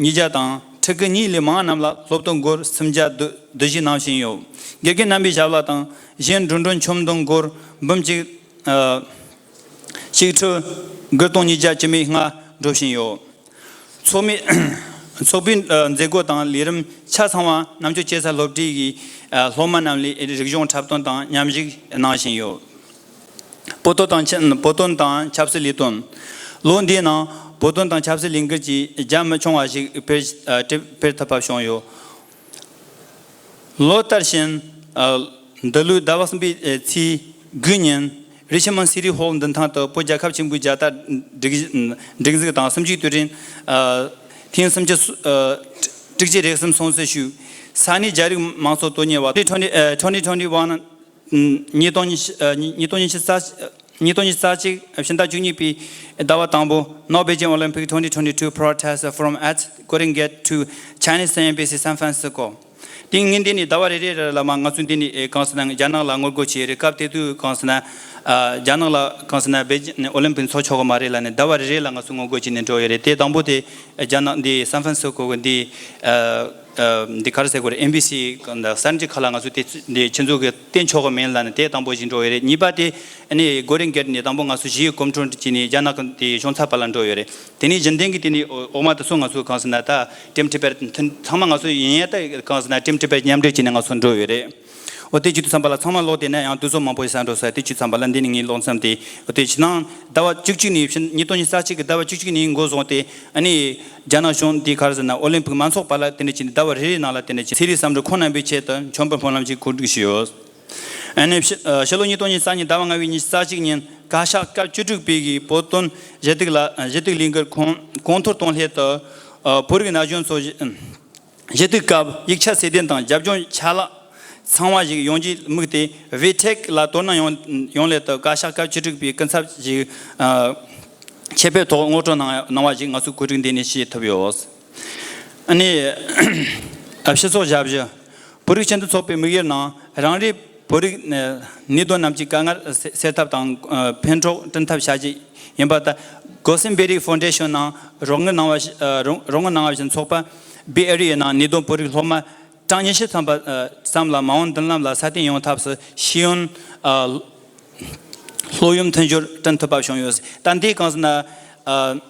ཉིས་བརྒྱ་དང་། ཕྲུ་གུ་གཉིས་ལས་མང་རྣམས་ལ་སློབ་ཐོན་སྒོར་སུམ་བརྒྱ་བསྡུ་བསྡུ་གཞི་གནང་བཞིན་ཡོད། དགེ་རྒན་རྣམ་པའི་ཞབས་ལ་དང་གཞན་འགྲོ་གྲོན་ཁྱོན་བསྡོམས་སྒོར་འབུམ་གཅིག་ཆིག་ཁྲི་དགུ་སྟོང་ཉིས་བརྒྱ་བཅུ་མེད་ལྔ་འགྲོ་བཞིན་ཡོད། ཚོགས་མི་ཚོགས་པའི་མཛད་སྒོ་དང་ལས་རིམ་ཆ་ཚང་བ་རྣམ་དཔྱོད་སྐྱེད་ཚལ་སློབ་གྲྭའི་སློབ་མ་རྣམས་ལས་རིག་གཞུང་འཁྲབ་སྟོན་དང་མཉམ་ཞུགས་གནང་བཞིན་ཡོད། བོད་དོན་དང་ཆ་བོད་དོན་དང་ཆབ་སྲིད་ལས་དོན། ལོ་འདིའི་ནང་བོད་དོན་དང་ཆབ་སྲིད་ལས་འགུལ་གྱི་རྒྱ་མི་ཆུང་བ་ཞིག་སྤེལ་སྤེལ་ཐུབ་པ་བྱུང་ཡོད། ལོ་ལྟར་བཞིན། འདི་ལོའི་ཟླ་བ་གསུམ་པའི་ཚེས་དགུ་ཉིན་རི་ཆི་མོན་སི་ཊི་ཧོལ་མདུན་ཐང་དུ་བོད་རྒྱལ་ཁབ་ཆེན་པོའི་རྒྱལ་དར་སྒྲིག་སྒྲིག་འཛུགས་དང་། གསུམ་བཅུའི་དུས་དྲན་ཐེངས་སུམ་ཅུ་དྲུག་ཅུ་རེ་གསུམ་སྲུང་བརྩི་ཞུས། ས་གནས་རྒྱ་རིགས་མང་ཚོགས་དོན་གཉེར་བ། twenty twenty twenty twenty one ཉིས་སྟོང་ཉི་ཤུ་ཉིས་སྟོང་ཉི་ཤུ་རྩ་ཉིས་སྟོང་ཉི་ཤུ་རྩ་གཅིག་ཕྱི་ཟླ་བཅུ་གཉིས་པའི་ཟླ་བ་དང་པོ། No Beijing Olympic twenty twenty-two protest from at Golden Gate to Chinese Embassy, San Francisco. དེ་ངས་འདི་ནས་ཟླ་བ་རེ་རེ་རེ་ལ་མ་ང་ཚོས་འདི་ནས་གང་ཟེར་ན་རྒྱ་ནག་ལ་ངོ་རྒོལ་བྱས་རེད། སྐབས་དེ་དུས་གང་ཟེར་ན་རྒྱ་ནག་ལ་གང་ཟེར་ན་པེ་ཅིན་ཨོ་ལིམ་པིག་འཚོགས་ཆོག་གི་མ་རེད་ལབ་ནས་ཟླ་བ་རེ་རེ་ལ་ང་ཚོས་ངོ་རྒོལ་བྱས་ནས་འགྲོ་ཡོད་རེད། དེ་དང་པོ་དེ་རྒྱ་ནག་འདི་སན་ཧྥན་སི་སྐོ་གི་འདི། འདི་ག་རེ་ཟེར་དགོས་རེད། ཨེམ་བྷེ་སི་གསར་འགྱུར་ཁག་ལ་ང་ཚོས་དེ་འདི་ཁྱེད་ཚོ་གི་བསྟན་ཆོག་གི་མིན་ལབ་ནས་དེ་དང་པོ་ཞིག་འགྲོ་ཡོད་རེད། གཉིས་པ་དེ་ཨ་ནི་གོ་རིན་གེ་ཊི་ནས་དང་པོ་ང་ཚོ་ཞི་བའི་གོམ་བགྲོད་བྱས་ནས་རྒྱ་ནག་གི་དེ་གཞུང་ཚབ་པ་ལ་འགྲོ་ཡོད་རེད། དེ་ནས་རྒྱུན་ལྡན་གྱི་དེ་ནས་འོག་མ་དེ་ཚོ་ང་ཚོ་གང་ཟེར་ན་ད་ཊིམ་ཊི་པེར་ཚང་མ་ང་ཚོ་ཡིན་ཡང་ད་གང་ཟེར་ན་ཊིམ་ཊི་པེར་མཉམ་འབྲེལ་བྱས་ནས་ང་ཚོ་འགྲོ་ཡོད་རེད། འོ་དེ་བྱེད་དུས་ཙམ་པ་ལ་ཚང་མ་ཀློག་བསྡད་ན་ཡང་དུས་ཚོད་མང་པོ་ཞིག་ཟ་འགྲོ་ས། དེ་བྱེད་དུས་ཙམ་པ་ལ་འདི་ནས་ངའི་ཀློག་མཚམས་དེ་འོ་དེ་ཕྱི་ནང་ཟླ་བ་བཅུ་གཅིག་ནས་ཕྱི་ཉིས་སྟོང་ཉི་ཤུ་རྩ་གཅིག་གི་ཟླ་བ་བཅུ་གཅིག་ནས་འགོ་བཟུང་སྟེ་ཨ་ནི་རྒྱ་ནག་གཞུང་དེ་ག་རེ་ཟེར་ན་ཨོ་ལིམ་པིག་མ་འཚོགས་པ་ལ་དེ་འདྲ་བྱས་ནས་ཟླ་བ་རེ་རེའི་ནང་ལ་དེ་འདྲ་བྱས་ཚན་རིག་བསམ་གྲུབ་ཁོང་རྣམ་པའི་ཆེད་དུ་མཆོད་འབུལ་སྨོན་ལམ་ཞིག་གོ་སྒྲིག་ཞུས་ཡོད། ཨ་ནི་ཕྱི་ཕྱི་ལོ་ཉིས་སྟོང་ཉི་ཤུ་རྩ་གཉིས་ཟླ་བ་ལྔ་པའི་ཉི་ཤུ་རྩ་གཅིག་ཉིན་བཀའ་ཤག་སྐབས་བཅུ་དྲུག་པའི་གི་བོད་དོན་ཞུ་གཏུག་ལ་ཞུ་གཏུག་ལས་འགུལ་གོང་གོང་མཐོར་གཏོང་སླད་དུ་བོད་རིགས་ན་གཞོན་ཚོ་ཞུ་གཏུག་སྐབས་ཡིག་ཆ་གསལ་སྟོན་དང་རྒྱབ་ལྗོངས་ཆ་ལག་ཚང་བ་ཞིག་ཡོང་རྒྱུའི་དམིགས་ཏེ་ཝེ་ཐེག་ལ་དོ་སྣང་ཡོང་ཡོང་སླད་དུ་བཀའ་ཤག་སྐབས་བཅུ་དྲུག་པའི་སྐུ་ཚབ་ཞིག་ཆེད་ཕེབས་ཐོག་ངོ་སྤྲོད་གནང་གནང་བ་ཞིག་ང་ཚོས་གོ་སྒྲིག་འདི་ནས་ཞུས་ཐུབ་ཡོད། ཨ་ནི་སྤྱི་ཚོགས་ཞབས་ཞུ། བོད་རིགས་སྤྱི་མཐུན་ཚོགས་པའི་དམིགས་ཡུལ་ནང་རང་རེའི་བོད་རིགས་ནད་གདོན་རྣམས་ཀྱི་དཀའ་ངལ་སེལ་ཐབས་དང་ཕན་གྲོགས་བསྐྲུན་ཐབས་བྱ་རྒྱུ་ཡིན་པ་དང་། གོ་སིན་བེ་རི་ཕའུན་ཌེ་ཤོན་ནང་རོགས་དངུལ་གནང་བ་བཞིན་རོགས་དངུལ་གནང་བ་བཞིན་ཚོགས་པ་བེ་ཨེ་རི་ཡའི་ནང་ནད་གདོན་བོད་རིགས་སློབ་མ་གྲངས་ཉི་ཤུ་ཐམ་པ་ཙམ་ལ་མ་འོངས་མདུན་ལམ་ལ་སྲ་བརྟན་ཡོང་ཐབས་སུ་ཤེས་ཡོན་སློབ་ཡོན་མཐུན་སྦྱོར་བསྐྲུན་ཐུབ་པ་བྱུང་ཡོད། ད་འདི་གང་ཟེར་ན།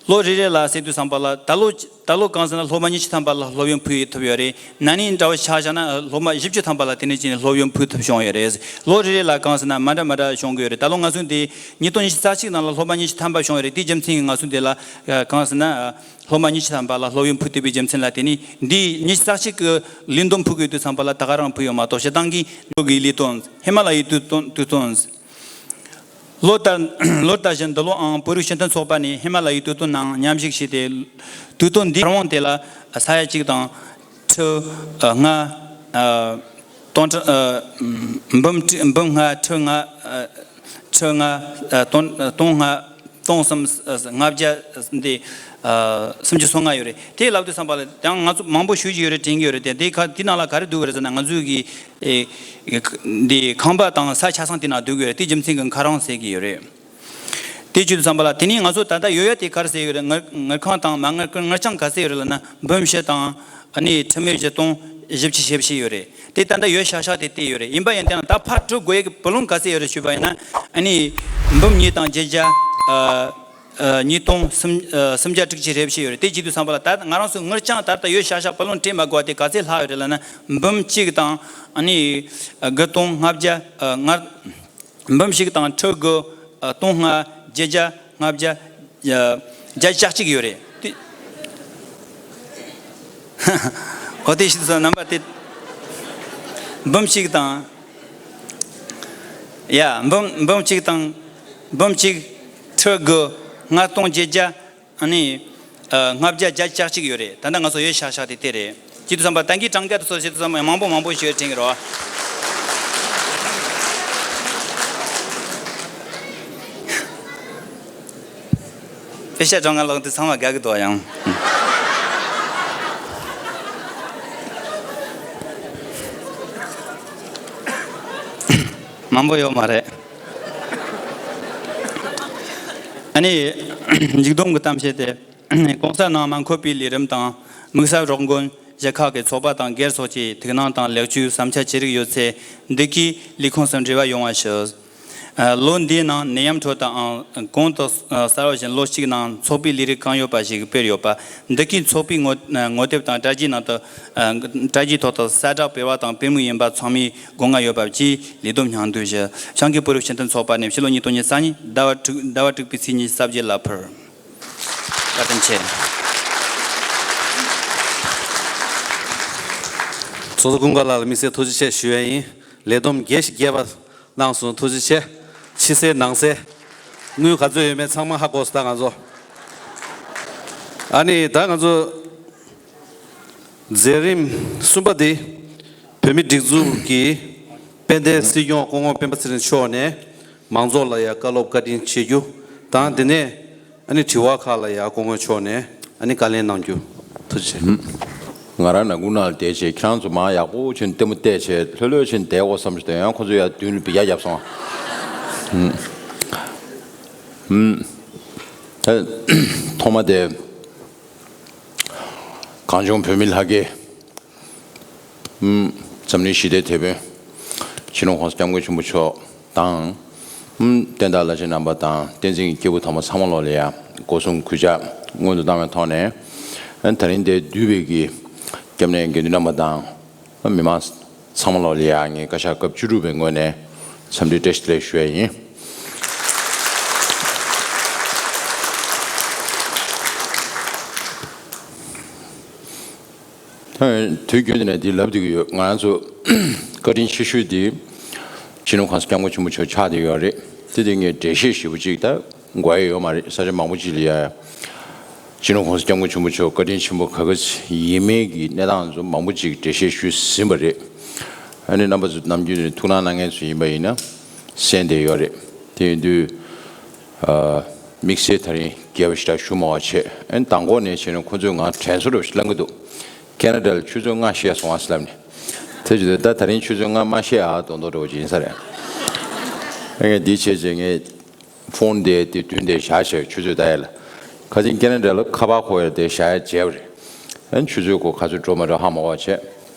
ལོ་རེ་རེ་ལ་ཟེར་དུས་ཙམ་པ་ལ་ད་ལོ་ད་ལོ་གང་ཟེར་ན་སློབ་མ་ཉི་ཤུ་ཐམ་པ་ལ་སློབ་ཡོན་ཕུལ་ཐུབ་ཡོད་རེད། ན་ནིང་འདྲ་བོ་ཆ་བཞག་ན་སློབ་མ་བཞི་བཅུ་ཐམ་པ་ལ་དེ་ནས་ཅིག་སློབ་ཡོན་ཕུལ་ཐུབ་བྱུང་ཡོད་རེད། ལོ་རེ་རེ་ལ་གང་ཟེར་ན་མ་འདྲ་མ་འདྲ་བྱུང་གི་ཡོད་རེད། ད་ལོ་ང་ཚོ་འདི་ཉིས་སྟོང་ཉི་ཤུ་རྩ་གཅིག་ནང་ལ་སློབ་མ་ཉི་ཤུ་ཐམ་པ་བྱུང་ཡོད་རེད། དེའི་རྒྱུ་མཚན་གྱིས་ང་ཚོ་འདི་ལ་གང་ཟེར་ན་སློབ་མ་ཉི་ཤུ་ཐམ་པ་ལ་སློབ་ཡོན་ཕུལ་ཐུབ་པའི་རྒྱུ་མཚན་ལ་དེ་ནི་འདི་ཉི་ཤུ་རྩ་གཅིག་གི་ལས་བསྡོམས་ཕུལ་དགོས་དུས་ཙམ་པ་ལ་ད་ག་རང་ཕུལ་ཡོད་མ་གཏོགས་སྤྱིར་བཏང་གི་འགྲོ་དགོས་ལས་དོན་ཧི་མ་ལ་ཡའི་དུས་སྟོན་དུས་སྟོན། ལོ་ལྟར་ལོ་ལྟར་བཞིན་འདི་ལོའང་བོད་རིགས་སྤྱི་མཐུན་ཚོགས་པ་ནས་ཧི་མ་ལ་ཡའི་དུས་སྟོན་ནང་མཉམ་ཞུགས་བྱས་ཏེ། དུས་སྟོན་འདིའི་རང་དབང་དེ་ལ་ས་ཡ་གཅིག་དང་ཁྲི་ལྔ་སྟོང་ཕྲག་འབུམ་ཁྲི་འབུམ་ལྔ་ཁྲི་ལྔ་ཁྲི་ལྔ་སྟོང་སྟོང་ལྔ་སྟོང་གསུམ་ལྔ་བརྒྱ་འདི་སུམ་ཅུ་སོ་ལྔ་ཡོད་རེད། དེ་ལབ་དུས་ཙམ་པ་ལ་ཡང་ང་ཚོ་མང་པོ་ཞུ་གི་ཡོད་རེད། དྲན་གི་ཡོད་རེད། དེ་དེ་ཁ་དེ་ནང་ལ་ག་རེ་འདུག་གི་རེད་ཟེར་ན་ང་ཚོའི་གི་ཨེ། འདི་ཁང་པ་དང་ས་ཆ་ཚང་དེ་ནང་སྡོད་དགོས་རེད། དེ་རྒྱུ་མཚན་གྱིས་ཁ་རང་ཟེར་གྱི་ཡོད་རེད། དེ་བྱེད་དུས་ཙམ་པ་ལ་དེ་ནས་ང་ཚོ་ད་ལྟ་ཡོད་ཡ་དེ་ག་རེ་ཟེར་ཡོད་རེད། དངུལ་དངུལ་ཁང་དང་མ་དངུལ་དངུལ་རྐྱང་ག་ཚད་ཡོད་རེད་ལབ་ན་འབུམ་བཞི་དང་ ཨ་ནི་ཁྲི་མེད་བཞི་སྟོང་བཞི་བཅུ་ཞེ་བཞི་ཡོད་རེད། དེ་ད་ལྟ་ཡོད་ཤག་ཤག་དེ་དེ་ཡོད་རེད། ཡིན་པ་ཡིན་ཏེ་ད་ཕར་སྤྲོད་དགོས་ཡག་གི་བུ་ལོན་ག་ཚད་ཡོད་རེད་ཞུས་པ་ཡིན་ན། ཨ་ནི་འབུམ་གཉིས་དང་བརྒྱད་བརྒྱ་ཨ་ཨ་ཉིས་སྟོང་སུམ་ཨ་སུམ་བརྒྱ་དྲུག་ཅུ་རེ་བཞི་ཡོད་རེད། དེ་བྱེད་དུས་ཙམ་པ་ལ་ད་ང་རང་ཚོའི་དངུལ་རྐྱང་ད་ལྟ་ཡོད་ཤག་ཤག་བུ་ལོན་སྤྲད་མ་དགོས་པ་དེ་ག་ཚད་ལྷག་ཡོད་རེད་ལབ་ན། འབུམ་གཅིག་དང་ཨ་ནི་ཨ་དགུ་སྟོང་ལྔ་བརྒྱ་ཨ་ལྔ། འབུམ་གཅིག་དང་ཁྲི་དགུ་ཨ་སྟོང་ལྔ་བརྒྱད་བརྒྱ་ལྔ་བརྒྱ་ཨ་བརྒྱ་ཆ་གཅིག་ཡོད་རེད། དེ་འོ་དེ་ཞིག་སོང་རྣམ་པ་དེ། འབུམ་གཅིག་དང་། ཡ་འབུམ་འབུམ་གཅིག་དང་། འབུམ་གཅིག་ཁྲི་དགུ་ལྔ་སྟོང་བརྒྱད་བརྒྱ། ཨ་ནི་ཨ་ལྔ་བརྒྱ་བརྒྱ་ཆ་གཅིག་ཡོད་རེད། ད་ལྟ་ང་ཚོ་ཡོད་ཤག་ཤག་དེ་དེ་རེད། ཅི་དུ་བསམ་པ་ཏང་གི་གྲངས་ཀ་དུ་སོ་ཞེ་དུ་བསམ་པ་མང་པོ་མང་པོ་ཞིག་ཡོད་དྲན་གི་རོ། པེ་ཤ་གྲངས་ཀ་ལོག་དུ་ཚང་མ་དགའ་གི་འདུག་ཡང་། མང་པོ་ཡོད་མ་རེད། ཨ་ནི་མཇུག་སྡོམ་གྱི་གཏམ་བཤད་དེ། གོང་ས་ནང་མ་འཁོད་པའི་ལས་རིམ་དང་། དམིགས་བསལ་རོགས་མགོན་གཞིས་ཁག་གི་ཚོགས་པ་དང་སྒེར་སོགས་ཀྱི་ཐུགས་སྣང་དང་ལེགས་བཅོས་བསམ་འཆར་ཅི་རིགས་ཡོད་ཚེ་འདི་གའི་ལས་ཁུངས་སུ་འབྲེལ་བ་ཡོང་བ་ཞུ། ལོ་འདིའི་ནང་ནད་ཡམས་ཁྲོད་དུའང་གོང་དུ་གསལ་བ་བཞིན་ལོ་གཅིག་ནང་ཚོགས་པའི་ལས་རིགས་གང་ཡོད་པ་ཞིག་སྤེལ་ཡོད་པ། འདི་གའི་ཚོགས་པའི་ངོ་ངོ་དེབ་དང་དྲ་རྒྱའི་ནང་དུ། དྲ་རྒྱའི་ཐོག་ཏུ་གསལ་བསྒྲགས་སྤེལ་བ་དང་སྤེལ་མུས་ཡིན་པ་ཚང་མས་སྒོ་ང་ཡོད་པ་བཅས་ལས་བསྡོམས་སྙིང་བསྡུས་ཞུ། བྱང་གི་བོད་རིགས་སྤྱི་མཐུན་ཚོགས་པ་ནས་ཕྱི་ལོ་ཉིས་སྟོང་ཉི་ཤུ་རྩ་གཉིས་ཟླ་བ་དྲུག་ཟླ་བ་དྲུག་པའི་ཚེས་ཉི་ཤུ་རྩ་བརྒྱད་ལ་ཕུལ། བཀའ་དྲིན་ཆེ། ཚོགས་གཙོ་ཀུན་དགའ་ལགས་ལ་དམིགས་བསལ་ཐུགས་རྗེ་ཆེ་ཞུ་ཡ་ཡིན། ལས་བསྡོམས་རྒྱས་ཤིག་རྒྱས་པ་གནང་སོང་། ཐུགས་རྗེ་ཆེ། ཕྱི་གསལ་ནང་གསལ། དངུལ་ག་ཚོད་ཡོད་མེད་ཚང་མ་ཧ་གོ་སོང་ད་ང་ཚོ། ཨ་ནི་ད་ང་ཚོ་མཛད་རིམ་གསུམ་པ་འདི་བོད་མིའི་སྒྲིག་འཛུགས་ཀྱི་དཔལ་ལྡན་སྲིད་སྐྱོང་སྐུ་ངོ་སྤེན་པ་ཚེ་རིང་མཆོག་ནས་མང་ཚོགས་ལ་ཡང་བཀའ་སློབ་བཀའ་དྲིན་ཆེ་རྒྱུ་དང་། དེ་ནས་ཨ་ནི་དྲི་བ་ཁག་ལ་ཡང་སྐུ་ངོ་མཆོག་ནས་ཨ་ནི་བཀའ་ལན་གནང་རྒྱུ། ཐུགས་རྗེ་ཆེ། ང་རང་ནང་ཁུལ་ནང་ལ་བསྡད་བྱས་ཁྱེད་རང་ཚོ་མར་ཡག་པོ་བྱས་ནས་ལྟད་མོ་བལྟས་བྱས་ལྷོད་ལྷོད་བྱས་ནས་བསྡད་དགོས་བསམ་བྱས་དེ་ཡང་ཁོ་ཚོ་ཡར་མདུན་ལ་འབུད་རྒྱག་བརྒྱབ་སོང་། ཧུམ། ཧུམ། ད་ཐོག་མ་དེ། གངས་ལྗོངས་བོད་མིའི་ལྷ་སྐལ། ཨུམ། འཛམ་གླིང་ཞི་བདེའི་དེད་དཔོན། སྤྱི་ནོར་༸གོང་ས་༸སྐྱབས་མགོན་ཆེན་པོ་མཆོག་དང་། ཨུམ། བསྟན་བདག་བླ་ཆེན་རྣམ་པ་དང་བསྟན་འཛིན་གྱི་སྐྱེས་བུ་དམ་པ་ཚང་མ་ལོག་ལ་ཡ་སྒོ་གསུམ་གུས་ཕྱག་སྔོན་དུ་བཏང་བའི་ཐོག་ནས། ཨ་ནི་ད་རིང་འདིར་འདུས་པའི་གི་སྐྱབས་གནས་དགེ་འདུན་རྣམ་པ་དང་། མི་མང་ཚང་མ་ལོག་ལ་ཡ་ངས་བཀའ་ཤག་སྐབས་བཅུ་དྲུག་པའི་ངོས་ནས་འཚམས་འདྲི་བཀྲ་ཤིས་བདེ་ལེགས་ཞུ་ཡ་ཡིན། དུས་རྒྱུན་དུ་ནས་འདི་ལབ་བསྡད་ཀྱི་ཡོད། ང་རང་ཚོ་བཀའ་དྲིན་ཆེ་ཤོས་འདི་སྤྱི་ནོར་༸གོང་ས་༸སྐྱབས་མགོན་ཆེན་པོ་མཆོག་ཆགས་བསྡད་ཡོད་རེད། དེ་དེ་ངས་འགྲེལ་བཤད་ཞེ་པོ་ཅིག་ད་དགོས་ཡ་ཡོད་མ་རེད། ས་ཆ་མང་པོ་ཅིག་ལ་ཡ་སྤྱི་ནོར་༸གོང་ས་༸སྐྱབས་མགོན་ཆེན་པོ་མཆོག་བཀའ་དྲིན་ཆེན་པོ་ག་ག་ཡིན་མིན་གྱི་གནས་སྟངས་ཚོ་མང་པོ་ཅིག་འགྲེལ་བཤད་ཞུས་ཟིན་པ་རེད། ཨ་ནི་རྣམ་པ་ཚོ་ནམ་རྒྱུན་ནས་ཐུགས་སྣང་གནང་མཁན་ཚོ་ཡིན་པ་ཡིན་ན་གསན་བསྡད་ཡོད་རེད། དེ་ཡིན་དུས། དམིགས་བསལ་ད་རིང་རྒྱས་པ་ཞེ་དྲག་ཞུ་མ་བ་བྱས། ཨན་དང་པོ་ནས་བྱས་ནས་ཁོ་ཚོས་ང་དྲན་གསོ་འདྲ་བོ་ཞིག་བསླང་གི་འདུག་ཁེ་ན་ཌ་ལ་ཆུ་ཚོད་ལྔ་བཤད་སོང་ཨ་ཟེར་ལབ་ནས། དེ་བྱས་ད་ད་རིང་ཆུ་ཚོད་ལྔ་མ་བཤད་ཨ་མདོག་མདོག་འདྲ་བོ་ཅིག་ཡིན་ས་རེད། ཨ་ངས་འདི་བྱས་རྗེས་ངས་ཕོན་དེ་དེ་མདུན་དེ་བཞག་བྱས་ཆུ་ཚོད་ད་ཡ་ལ། ཁ་སང་ཁེ་ན་ཌ་ལ་ཁ་པར་ཁོ་ཡ་དེ་བཞག་ཡ་བརྗེད་པ་རེད། ཨན་ཆུ་ཚོད་ཁོ་ག་ཚོད་འགྲོ་མ་འགྲོ་ཧ་མ་གོ་བ་བྱས།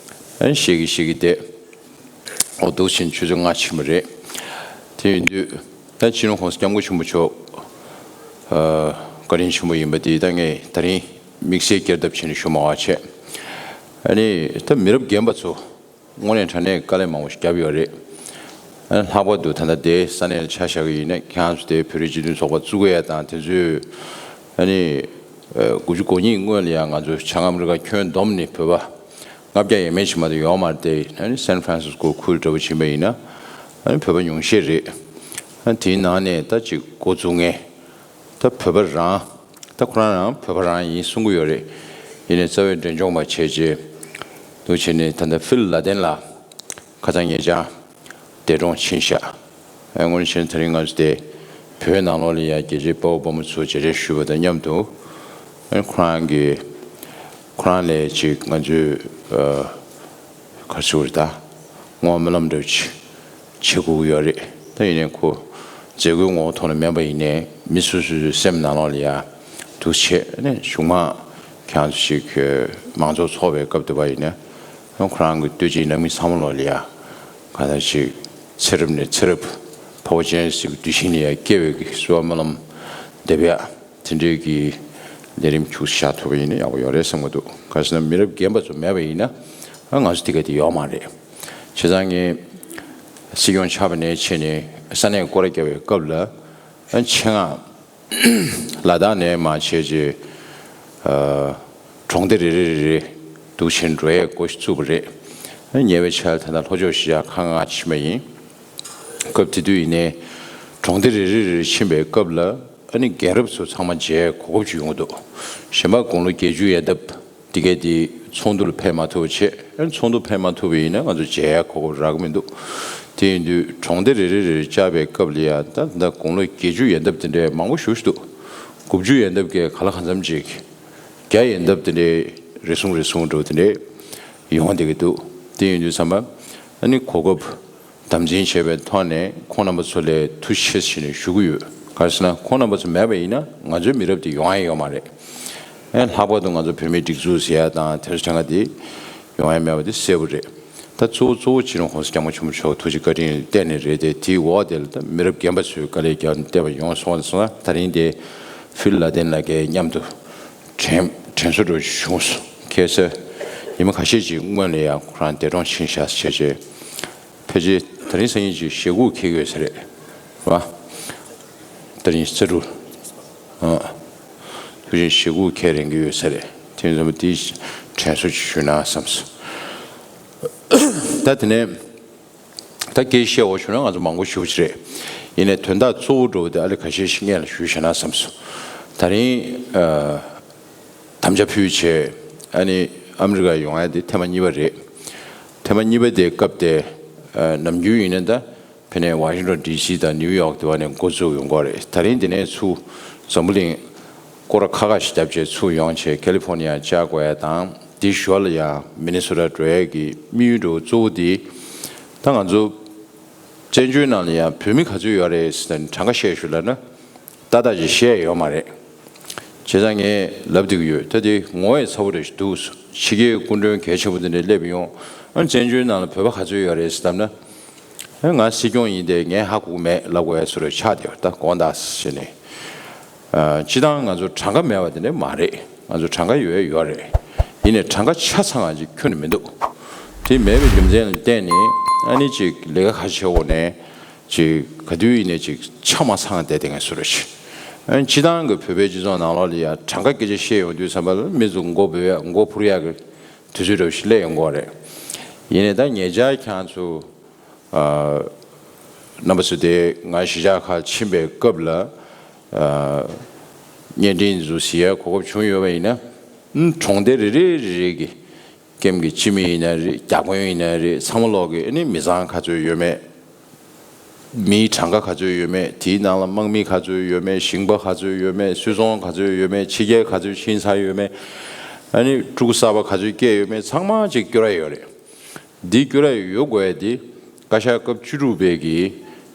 ཨན་ཤེས་ཀྱི་ཤེས་ཀྱི་བསྡད། འོ་འདུག་ཕྱིན་ཆུ་ཚོད་ལྔ་ཕྱིན་པ་རེད། དེ་ཡིན་དུས་ད་སྤྱི་ནོར་༸གོང་ས་༸སྐྱབས་མགོན་ཆེན་པོ་མཆོག་ཨ་བཀའ་དྲིན་ཆེན་པོ་ཡིན་པ་དེ་ད་ངས་ད་རིང་དམིགས་བསལ་བསྐྱར་ལྡབ་བྱས་ནས་ཞུ་མ་བ་བྱས། ཨ་ནི་ད་མི་རབས་རྒན་པ་ཚོ་དངོས་གནས་དྲང་གནས་དཀའ་ལས་མང་པོ་ཞིག་བརྒྱབ་ཡོད་རེད། ཨ་ནི་ལྷག་པར་དུ་ད་ལྟ་དེ་ས་གནས་ལ་ཆ་བཞག་གི་ཡིན་ན་ཁྱེད་རང་ཚོ་དེ་བོད་རིགས་སྤྱི་མཐུན་ཚོགས་པ་བཙུགས་ཡ་དང་དེ་ཚོའི་ཨ་ནི་ཨ་དགུ་བཅུ་གོ་གཉིས་སྔོན་ལ་ཡང་ང་ཚོ་བྱང་ཨ་མི་རི་ཀ་ཁྱོན་བསྡོམས་ནས་བོད་པ། ལྔ་བརྒྱ་ཡས་མས་ཅིག་མ་གཏོགས་ཡོད་མ་རེད་དེ། ཨ་ནི་སན་ཧྥ་རན་སིས་ཀོ་ཁུལ་འདྲ་བོ་ཕྱིན་པ་ཡིན་ན། ཨ་ནི་བོད་པ་ཉུང་ཤས་རེད། ཨ་ནི་དེའི་ནང་ནས་ད་ཅིག་འགོ་འཛུགས་མཁན། ད་བོད་པ་རང་། ད་ཁོ་རང་རང་བོད་པ་རང་ཡིན་གསུང་གི་ཡོད་རེད། ཡིན་ནའི་རྩ་བའི་འབྲས་ལྗོངས་པ་བྱས་རྗེས། འདུག་བྱས་ནས་ད་ལྟ་ཧྥིལ་ལ་དན་ལ། ཁ་སང་ཉེ་ཆར། འདས་གྲོངས་ཕྱིན་ཤག་ཨ་སྔོན་ཆད་དེ་རིང་ང་ཚོ་དེ་བོད་ནང་ལོགས་ལ་ཡ་རྒྱལ་གཅེས་དཔའ་བོ་དཔའ་མོ་ཚོ་མཇལ་འཕྲད་ཞུས་པ་དང་མཉམ་དུ། ཨ་ཁོ་རང་གི་ཁོ་རང་ལས་ཅིག་ང་ཚོས་ཨ་ག་རེ་ཟེར་དགོས་རེད་ད། བསྔོ་བ་སྨོན་ལམ་འདྲ་བོ་ཅིག་བྱེད་དགོས་ཀྱི་ཡོད་རེད། ད་ཡིན་ནའི་ཁོ་མཛད་སྒོའི་ངོ་བོ་ཐོག་ནས་མིན་པ་ཡིན་ནའི་མི་སོ་སོའི་སེམས་ནང་ལོགས་ལ་ཡ་འདུག་བྱས་ནས་གཞུག་མ་ ཁྱེད་རང་ཚོ་ཞིག་མང་ཚོགས་ཚོགས་པའི་སྐབས་དེ་པ་ཡིན་ན་ཁོ་རང་གི་ལྟོས་བཅས་ནང་མི་ཚང་མ་ལོག་ལ་ཡ་གང་ལྟར་ཞིག་ཚེ་རབས་ནས་ཚེ་རབས་འཕོ་བ་ཅན་ཞིག་གི་གདུལ་ཞིང་ལ་ཡ་སྐྱེ་བའི་གི་གསོལ་བ་སྨོན་ལམ་འདེབས་ཡ་དེ་འདྲའི་གི་ལས་རིམ་ཁྱུག་བཞག་ཐུབ་པ་ཡིན་ན་ཡག་པོ་ཡོད་རེད་བསམ་གི་འདུག་ག་རེ་ཟེར་ན་མི་རབས་རྒན་པ་ཚོ་མེད་པ་ཡིན་ན་ང་ཚོ་དེ་ག་དེ་ཡོད་མ་རེད། བྱས་ཙང་ངས་སྲིད་སྐྱོང་ཆགས་པ་ནས་ཕྱིན་ནས་ས་གནས་སྐོར་ར་བརྒྱབ་པའི་སྐབས་ལ་ཆེད་མངགས་ལ་དྭགས་ནས་མར་བྱས་རྗེས། གྲོང་སྡེ་རེ་རེ་རེ་རེ་འདུག་ཕྱིན་འགྲོ་ཡས་འགོ་ཞིག་བཙུགས་པ་རེད། ཉེ་བའི་ཆར་ད་ལྟ་ལྷོ་ཕྱོགས་གཞིས་ཆགས་ཁག་ལྔ་ཕྱིན་པ་ཡིན། སྐབས་དེ་དུས་ཡིན་ནའི་གྲོང་སྡེ་རེ་རེ་རེ་རེ་ཕྱིན་པའི་སྐབས་ལ་ཨ་ནི་རྒན་རབས་ཚོ་ཚང་མ་མཇལ་གོ་སྐབས་ཅིག་ཡོང་གི་འདུག་གཞན་པ་དགུང་ལོ་བརྒྱད་ཅུ་ཡན་འདབ་དེ་གས་དེ་ཚོགས་འདུ་ལ་ཕེབས་མ་ཐུབ་པ་བྱས། ཨ་ནི་ཚོགས་འདུ་ཕེབས་མ་ཐུབ་པ་ཡིན་ན་ང་ཚོ་མཇལ་ཡས་གོ་སྐབས་རག་གི་མི་འདུག་དེ་ཡིན་དུས་གྲོང་སྡེ་རེ་རེ་རེ་རེ་བཅར་བའི་སྐབས་ལ་ཡ་ད་ད་དགུང་ལོ་བརྒྱད་ཅུ་ཡན་འདབ་དེ་འདྲའི་མང་པོ་ཞེ་པོ་ཅིག་འདུག་དགུ་བཅུ་ཡན་འདབ་ཀྱི་ག་ལ་གང་འཚམ་ཅིག་བརྒྱ་ཡན་འདབ་དེ་འདྲའི་རེ་ཟུང་རེ་ཟུང་འགྲོ་དེ་འདྲའི་ཡོང་བསྡད་ཀྱི་འདུག་དེ་ཡིན་དུས་ཙམ་པ་ཨ་ནི་གོ་སྐབས་དམ་འཛིན་བྱས་པའི་ཐོག་ནས་ཁོང་རྣམ་པ་ཚོ་ལ་ཐུགས་རྗེ་ཆེ་ཞུ་ནས་ཞུ་གི་ཡོད། ག་རེ་ཟེར་ན་ཁོང་རྣམ་པ་ཚོ་མེད་པ་ཡིན་ན་ང་ཚོའི་མི་རབས་དེ་ཡོང་ཡ་ཡོད་མ་རེད། ཨེ་ལྷག་པར་དུ་ང་ཚོ་བོད་མིའི་སྒྲིག་འཛུགས་ཟེར་ཡ་དང་དེ་ཚོ་གྲངས་ཀ་དེ་ཡོང་ཡ་མེད་པ་དེ་གསལ་པོ་རེད། ད་གཙོ་བོ་གཙོ་བོ་སྤྱི་ནོར་༸གོང་ས་༸སྐྱབས་མགོན་ཆེན་པོ་མཆོག་ཐུགས་རྗེ་བཀའ་དྲིན་ལ་བརྟེན་ནས་རེད་དེ། དེའི་འོག་དེ་ལ་ད་མི་རབས་རྒན་པ་ཚོས་དཀའ་ལས་བརྒྱབ་ནས་བསྟན་པ་ཡོང་སོང་བ་སོང་ན། ད་རིང་དེ་ཕིལ་ལ་དན་ལགས་ཀྱིས་མཉམ་དུ་དྲན་དྲན་གསོ་འདྲ་བྱུང་སོང་། ཁ་སང་ཉི་མ་ཁ་ཤས་ཀྱི་སྔོན་ལ་ཡང་ཁོ་རང་འདས་གྲོངས་ཕྱིན་བཞག་བྱས་རྗེས་ཕལ་ཆེར་ད་རིང་སང་ཉིན་གྱི་ཞེ་དགུ་འཁེལ་གྱི་ཡོད་ས་རེད་བ། ད་རིང་ས་དྲུག་ཨ། ཐུགས་རྗེ་ཆེ། ཞེ་དགུ་འཁེལ་རན་གྱི་ཡོད་ས་རེད། དེ་ཡིན་ཙང་དེའི་དྲན་གསོ་ཅིག་ཞུས་ན་བསམས་སོང་། ད་དེ་ནས་ད་སྐད་ཆ་བཤད་འོ་ཞུ་ན་ང་ཚོ་མང་པོ་ཞུ་གི་རེད། ཡིན་ནའི་དོན་དག་གཙོ་བོ་འདྲ་བོ་དེ་ཨ་ལེ་ཁ་ཤས་ཤིག་སྔོན་ལ་ཞུས་བཞག་ན་བསམས་སོང་། ད་རིང་ཨ། དམ་བཅའ་ཕུལ་བྱས་ཨ་ནི་ཨ་མི་རི་ཀ་ཡོང་ཡ་དེ་ཐེངས་མ་གཉིས་པ་རེད། ཐེངས་མ་གཉིས་པ་དེ་སྐབས་དེ་ཨ། ནམ་རྒྱུན་ཡིན་ན་ད་ཕ་ནས་ཝ་ཤིང་ཊོན་ཌི་སི་དང་ནིའུ་ཡོག་དེ་བ་ནས་འགོ་བཙུགས་ཡོང་གི་རེད། ད་རིང་དེ་ནས་ཚུར་འཛམ་བུ་གླིང་སྐོར་ར་ཁ་ཁ་ཞིག་བརྒྱབ་བྱས་ཚུར་ཡོང་བྱས་ཁ་ལི་ཕོར་ནི་ཡ་བཅར་དགོས་ཡ་དང་། དེའི་ཞོར་ལ་ཡང་མི་ནི་སོ་ཊ་འགྲོ་ཡ་གི་དམིགས་ཡུལ་འདྲ་བོ་གཙོ་བོ་དེ་ད་ང་ཚོ་བཙན་བྱོལ་ནང་ལ་ཡང་བོད་མི་ག་ཚོད་ཡོད་རེད་ཟེར་ནས་གྲངས་ཀ་བཤད་ཞུ་ལབ་ན། ཏག་ཏག་ཅིག་བཤད་ཡོད་མ་རེད། བྱས་ཙང་ངས་ལབ་བསྡད་ཀྱི་ཡོད། ད་དེ་ངོ་ཡི་ཚ་བོ་རེ་ཞིག་འདུག་ཕྱི་རྒྱལ་སྐུ་མགྲོན་གལ་ཆེན་པོ་དེ་འདྲ་སླེབས་ཡོང་། ཨ། བཙན་བྱོལ་ནང་ལ་བོད་པ་ག་ཚོད་ཡོད་རེད་ཟེར་ལབ་ན། ཨ། ང་སྲིད་སྐྱོང་ཡིན་ཏེ་ངས་ཧ་གོ་གི་མེད་ལབ་དགོས་ཡ་བཟོ་འདྲ་ཆགས་བསྡད་ཡོད། ད་དགོངས་དག་ཟེར་ནས། ཨ། སྤྱིར་བཏང་ང་ཚོ་གྲངས་ཀ་མེད་པ་དེ་འདྲ་མ་རེད། ང་ཚོ་གྲངས་ཀ་ཡོད་ཡོད་རེད། ཡིན་ནའི་གྲངས་ཀ་ཆ་ཚང་བ་ཅིག་ཁྱོན་ནས་མི་འདུག་དེ་མེད་པའི་རྒྱུ་མཚན་ལ་བརྟེན་ནས་ཨ་ནི་ཅིག་ལས་ཀ་ཁ་ཕྱེ་འོག་ནས། ཅིག་ག་དུས་ཡིན་ནའི་ཅིག་ཆ་མ་ཚང་བསྡད་དེ་ངས་བཟོ་འདྲ་ཞིག་ཨ་ནི་སྤྱིར་བཏང་གི་བོད་པའི་སྤྱི་ཚོགས་ནང་ལོགས་ལ་ཡ་གྲངས་ཀ་སྐད་ཆ་བཤད་ཡོང་དུས་ཙམ་པ་ལ་མི་ཚོ་མགོ་འབོད་ཡ་མགོ་འཕུར་ཡ་གི་དུས་ཚོད་འདྲ་བོ་ཞིག་སླེབས་ཡོང་གི་རེད། ཡིན་ནའི་ད་ཉེ་ཆར་ཁྱེད་ཚོ་ཨ། རྣམ་པ་ཚོ་དེ་ང་གཞིས་ཆགས་ཁག་ཕྱིན་པའི་སྐབས་ལ་ཨ། བརྙན་འཕྲིན་ཚོ་གཟིགས་ཡ་གོ་སྐབས་བྱུང་ཡོད་པ་ཡིན་ན། གྲོང་སྡེ་རེ་རེ་རེ་རེ་གི་ཀེམ་གྱི་སྤྱི་མི་ཡིན་ན་རེད། བརྒྱ་དཔོན་ཡིན་ན་རེད། ཚང་མ་ལོག་གི་ཨ་ནི་མི་ཚང་ག་ཚོད་ཡོད་མེད། མིའི་གྲངས་ཀ་ག་ཚོད་ཡོད་མེད། དེའི་ནང་ལ་དམག་མི་ག་ཚོད་ཡོད་མེད། ཞིང་པ་ག་ཚོད་ཡོད་མེད། སུད་ཚོང་ག་ཚོད་ཡོད་མེད། ཕྱི་རྒྱལ་ག་ཚོད་ཕྱིན་ཚར་ཡོད་མེད། ཨ་ནི་ཕྲུ་གུ་གསར་པ་ག་ཚོད་སྐྱེས་ཡོད་མེད། ཚང་མ་ཅིག་སྐྱོར་ཡ་ཡོད་རེད། འདི་སྐྱོར་ཡ་ཡོད་དགོས་ཡ་དེ་བཀའ་ཤག་སྐབས་བཅུ་དྲུག་པའི་གི་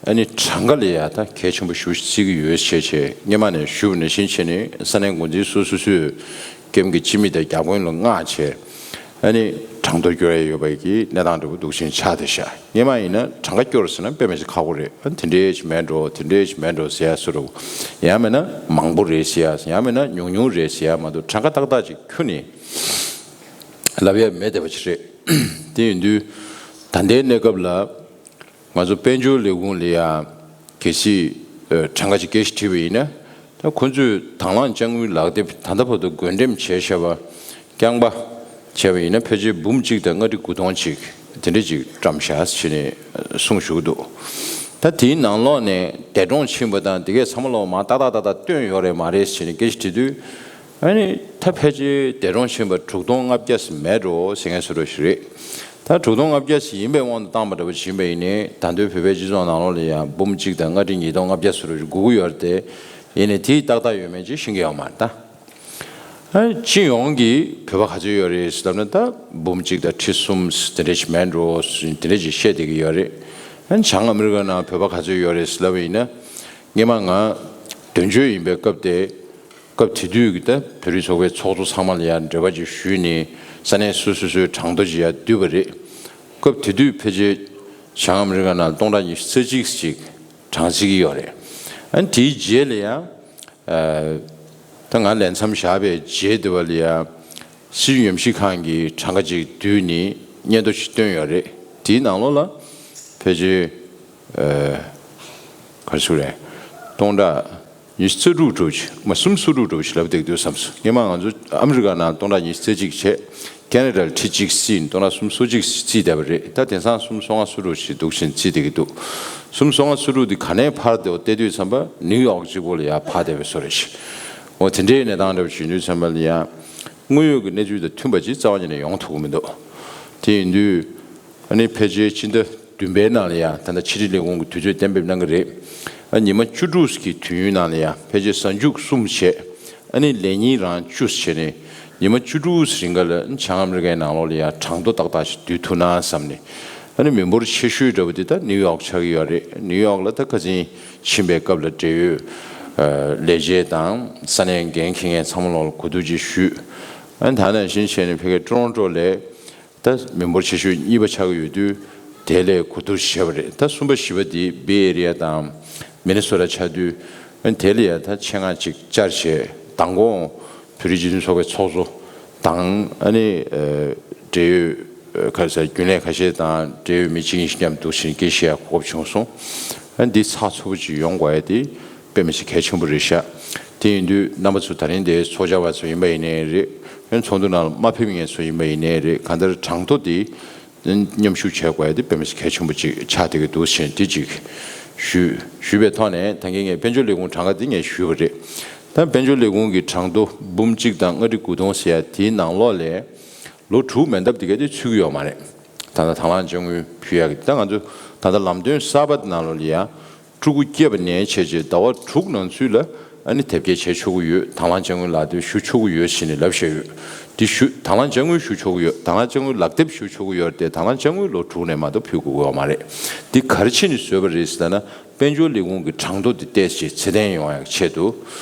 ཨ་ནི་གྲངས་ཀ་ལ་ཡ་ད་གལ་ཆེན་པོ་ཞེ་པོ་ཅིག་བརྩི་གི་ཡོད་ཟེར་བྱས་སྔོན་མ་ནས་ཞུས་པ་ནང་བཞིན་བྱས་ནས་ས་གནས་འགོ་འཛིན་སོ་སོ་སོས་ཀེམ་གྱི་སྤྱི་མི་དང་བརྒྱ་དཔོན་ལ་མངགས་བྱས་ཨ་ནི་གྲངས་ཐོ་སྐྱོར་ཡ་ཡོད་པ་གི་གནས་སྟངས་འདྲ་པོ་འདུག་ཅིང་ཆགས་བསྡད་ཤག་སྔོན་མ་ཡིན་ན་གྲངས་ཀ་སྐྱོར་ཟེར་ན་དཔེ་མི་སྲིད་ཁག་པོ་རེད། ཨ་ནི་དེ་འདྲས་ཅིག་མེད་འགྲོ། དེ་འདྲས་ཅིག་མེད་འགྲོ་ཟེར་ཡ་བཟོ་འདྲ་པོ། ཡང་མིན་ན་མང་པོ་རེད་ཟེར་ཡ། ཡང་མིན་ན་ཉུང་ཉུང་རེད་ཟེར་ཡ་མ་གཏོགས་གྲངས་ཀ་ཏག་ཏག་ཅིག་ཁྱོན་ནས་ལབ་ཡ་མེད་བསྡད་པ་ཅིག་རེད། དེ་ཡིན་དུས་ད་ལྟའི་གནས་སྐབས་ལ་ང་ཚོ་དཔལ་འབྱོར་ལས་ཁུངས་ལ་ཡ་གལ་སྲིད་ཨ་གྲངས་ཀ་ཅིག་སྐད་ཆ་དྲིས་པ་ཡིན་ན། ད་ཁོ་ཚོས་དང་བླངས་དཔྱ་དངུལ་ལག་དེབ་ད་ལྟ་བར་དུ་བགོ་འགྲེམས་བྱས་བཞག་པ་རྐྱང་པ་བྱས་པ་ཡིན་ན་ཕལ་ཆེར་འབུམ་གཅིག་དང་ལྔ་ཁྲི་དགུ་སྟོང་ཅིག་དེ་འདྲ་ཅིག་བཀྲམ་བཞག་ཟེར་ནས་གསུངས་བཞུགས་འདུག་ད་དེའི་ནང་ལོགས་ནས་འདས་གྲོངས་ཕྱིན་པ་དང་དེ་གས་ཚང་མ་ལོག་མར་ཏག་ཏག་ཏག་ཏག་བཏོན་ཡོད་རེད་མ་རེད་ཟེར་ནས་སྐད་ཆ་དྲིས་དུས། ཨ་ནི་ད་ཕལ་ཆེར་འདས་གྲོངས་ཕྱིན་པ་དྲུག་སྟོང་ལྔ་བརྒྱ་ཙམ་མེད་འགྲོ་ཟེར་མཁན་བཟོ་འདྲ་ཞིག་རེད། ད་དྲུག་སྟོང་ལྔ་བརྒྱ་ཙམ་ཡིན་པའི་དབང་དུ་བཏང་པ་འདྲ་པོ་ཡིན་པ་ཡིན་ནའི་ད་དུང་བོད་པའི་སྤྱི་ཚོགས་ནང་ལོགས་ལ་ཡང་འབུམ་གཅིག་དང་ལྔ་ཁྲི་ཉིས་སྟོང་ལྔ་བརྒྱ་བཟོ་འདྲ་ཞིག་དགོས་ཀྱི་ཡོད་རེད་དེ། ཡིན་ནའི་དེའི་ཏག་ཏག་ཡོད་མེད་ཅིག་ཤེས་ཀྱི་ཡོད་མ་རེད་ད། ཨ་སྤྱི་ཡོངས་ཀྱི་བོད་པ་ག་ཚོད་ཡོད་རེད་ཟེར་ལབ་ན་ད་འབུམ་གཅིག་དང་ཁྲི་གསུམ་དེ་འདྲ་ཞིག་མེད་འགྲོ་དེ་འདྲ་ཞིག་བཤད་བསྡད་ཀྱི་ཡོད་རེད། ཨ་བྱང་ཨ་མི་རི་ཀ་ནང་བོད་པ་ག་ཚོད་ཡོད་རེད་ཟེར་ལབ་པ་ཡིན་ན། སྔོན་མ་ང་དོན་གཅོད་ཡིན་པའི་སྐབས་དེ། སྐབས་དེ་དུས་ཀྱི་ད་བོད་རིགས་ཚོགས་པའི་ཚོགས་གཙོ་ཚང་མ་ལ་ཡང་འབྲེལ་བ་ཅིག་ཞུས་ནས་ས་གནས་སོ་སོ་སོའི་གྲངས་ཐོ་ཅིག་ཡར་བསྡུས་པ་རེད། སྐབས་དེ་དུས་ཕལ་ཆེར་བྱང་ཨ་མི་རི་ཀ་ནང་སྟོང་ཕྲག་ཉི་ཤུ་རྩ་གཅིག་ཅིག་གྲངས་བརྩི་གི་ཡོད་རེད། ཨ་ནི་དེའི་རྗེས་ལ་ཡང་ད་ང་ལས་མཚམས་བཞག་པའི་རྗེས་དེ་བ་ལ་ཡང་སྲིད་བྱུས་ཉམས་ཞིབ་ཁང་གིས་གྲངས་ཀ་ཅིག་བསྡུས་ནས་སྙན་ཐོ་ཞིག་བཏོན་ཡོད་རེད། དེའི་ནང་ལོགས་ལ་ཕལ་ཆེར་ག་རེ་ཟེར་རེད། སྟོང་ཕྲག་ཉི་ཤུ་རྩ་དྲུག་འགྲོ་ཆེ་མ་སུམ་སོ་དྲུག་འགྲོ་ཞིག་ལབ་བསྡད་འདུག་བསམ་སོང་། སྔོན་མ་ང་ཚོ་ཨ་མི་རི་ཀ་ནང་སྟོང་ཕྲག་ཉི་ཤུ་རྩ་གཅིག་བྱས། ཁེ་ན་ཌ་ལ་ཁྲི་གཅིག་བརྩིས་ནས་སྟོང་ཕྲག་སུམ་སོ་གཅིག་བརྩིས་བསྡད་པ་རེད། ད་དེང་སང་སུམ་སོ་ལྔ་སོ་དྲུག་ཞིག་འདུག་བཞིན་བརྩིས་བསྡད་ཀྱི་འདུག་སུམ་སོ་ལྔ་སོ་དྲུག་འདི་ག་ནས་འཕར་བསྡད་པ་བལྟས་དུས་ཙམ་པ་ནིའུ་ཡོག་གཅིག་པོ་ལ་ཡར་འཕར་བསྡད་པའི་བཟོ་འདྲ་ཞིག་འོ་དེ་འདྲའི་གནས་སྟངས་འདྲ་པོ་ཞིག་ཡིན་དུས་ཙམ་པ་ལ་ཡང་དངོས་ཡོད་ཀྱི་གནས་ཚུལ་དང་མཐུན་པ་ཅིག་རྩ་བ་ཉིད་ནས་ཡོང་ཐུབ་ཀྱི་མི་འདུག་དེ་ཡིན་དུས། ཨ་ནི་ཕལ་ཆེར་ཕྱི་ཟླ་བདུན་པའི་ནང་ལ་ཡང་ད་ལྟ་ཕྱི་དྲིལ་ལས་ཁུངས་ཀྱི་དུས་ཚོད་གཏན་འབེབས་གནང་གི་རེད། ཨ་ཉི་མ་བཅུ་དྲུག་གི་དུས་ཡུན་ནང་ལ་ཡང་ཕལ་ཆེར་གཟའ་མཇུག་གསུམ་བྱས། ཨ་ནི་ལས་ཉིན་རང་བཅུ་བྱས་ནས་ཉི་མ་བཅུ་དྲུག་རིང་ག་ལ་བྱང་ཨ་མི་རི་ཀའི་ནང་ལོགས་ལ་ཡང་གྲངས་ཐོ་ཏག་ཏག་ཞིག་བསྡུས་ཐུབ་ན་བསམ་ནས། ཨ་ནི་མི་འབོར་ཆེ་ཤོས་འདྲ་པོ་དེ་ད་ནིའུ་ཡོག་ཆགས་ཀྱི་ཡོད་རེད། ནིའུ་ཡོག་ལ་ད་ཁ་སང་ཕྱིན་པའི་སྐབས་ལ་འབྲེལ་ཡོད་ལས་བྱེད་དང་ས་གནས་འགན་འཁྱེར་མཁན་ཚང་མ་ལོག་ལ་གོ་བསྡུར་ཅིག་ཞུས། ཨ་ནི་ད་ནང་བཞིན་བྱས་ནས་ཕ་གིའི་ཊོ་རོན་ཊོ་ལ། ད་མི་འབོར་ཆེ་ཤོས་གཉིས་པ་ཆགས་ཀྱི་ཡོད་དུས་དེ་ལས་གོ་བསྡུར་བྱས་པ་རེད། ད་གསུམ་པ་བཞི་པ་དེ་བྷེ་ཨེ་རི་ཡ་དང་མི་ནི་སོ་ཊ་ཆགས་དུས་དེ་ལ་ཡང་ད་ཆེད་མངགས་ཅིག་བཅར་བྱས་མདང་དགོང་བོད་རིགས་སྤྱི་མཐུན་ཚོགས་པའི་ཚོགས་གཙོ་དང་ཨ་ནི་འབྲེལ་ཡོད་ག་རེ་ཟེར་རྒྱུན་ལས་ཁ་ཤས་དང་འབྲེལ་ཡོད་མི་གཅིག་གཉིས་ཤིག་མཉམ་དུ་འདུག་བཞིན་སྐད་ཆ་བཤད་ཡ་གོ་སྐབས་བྱུང་སོང་། ཨ་ནི་འདི་ཚགས་ཚུད་པོ་ཅིག་ཡོང་དགོས་ཡ་དེ། དཔེ་མི་སྲིད་གལ་ཆེན་པོ་རེད་ཤག་དེ་ཡིན་དུས་རྣམ་པ་ཚོ་ད་རིང་འདིར་ཚོགས་བཅར་བ་ཚོ་ཡིན་པ་ཡིན་ནའི་རེད། ཡང་ཚོགས་འདུ་ནང་ལ་མ་ཕེབས་མཁན་ཚོ་ཡིན་པ་ཡིན་ནའི་རེད། གང་ལྟར་གྲངས་ཐོ་དེ་མཉམ་ཞུགས་བྱེད་དགོས་ཡ་དེ་དཔེ་མི་སྲིད་གལ་ཆེན་པོ་ཅིག་ཆགས་བསྡད་ཀྱི་འདུག་ཟེར་དེ་ཅིག་ཞུས་ཞུས་པའི་ཐོག་ནས་ད་གིན་ངས་དཔལ་འབྱོར་ལས་ཁུངས་གྲངས་ཀ་དེ་ངས་ཞུས་པ་རེད། ད་དཔལ་འབྱོར་ལས་ཁུངས་ཀྱི་གྲངས་ཐོ་འབུམ་གཅིག་དང་ལྔ་ཁྲི་དགུ་སྟོང་ཟེར་ཡ་དེའི་ནང་ལོགས་ལས་ལོ་དྲུག་མན་འདབས་དེ་ག་དེ་ཚུད་ཀྱི་ཡོད་མ་རེད། ད་ལྟ་དང་བླངས་དཔྱ་དངུལ་ཕུལ་ཡག་གི་ད་ང་ཚོ་ད་ལྟ་ལམ་སྟོན་གསར་པ་དེ་ནང་ལོགས་ལ་ཡ། ཕྲུ་གུ་སྐྱེས་པ་ནས་བྱས་རྗེས་ཟླ་བ་དྲུག་ནང་ཚུད་ལ་ཨ་ནི་དེབ་སྐྱེལ་བྱེད་ཆོག་གི་ཡོད། དང་བླངས་དཔྱ་དངུལ་ལག་དེབ་ཞུ་ཆོག་གི་ཡོད་ཟེར་ནས་ལབ་བཞག་ཡོད། དེ་ཞུ་དང་བླངས་དཔྱ་དངུལ་ཞུ་ཆོག་གི་ཡོད། དང་བླངས་དཔྱ་དངུལ་ལག་དེབ་ཞུ་ཆོག་གི་ཡོད་རེད་དེ་དང་བླངས་དཔྱ་དངུལ་ལོ་དྲུག་ནས་མ་གཏོགས་ཕུལ་དགོས་ཀྱི་ཡོད་མ་རེད། འདི་ག་རེ་བྱས་ནས་བཟོས་པ་རེད་ཟེར་ན་དཔལ་འབྱོར་ལས་ཁུངས་ཀྱི་གྲངས་ཐོ་འདི་ཏོག་ཙམ་ཚད་ལྡན་ཡོང་ཡག་ཆེད་དུ་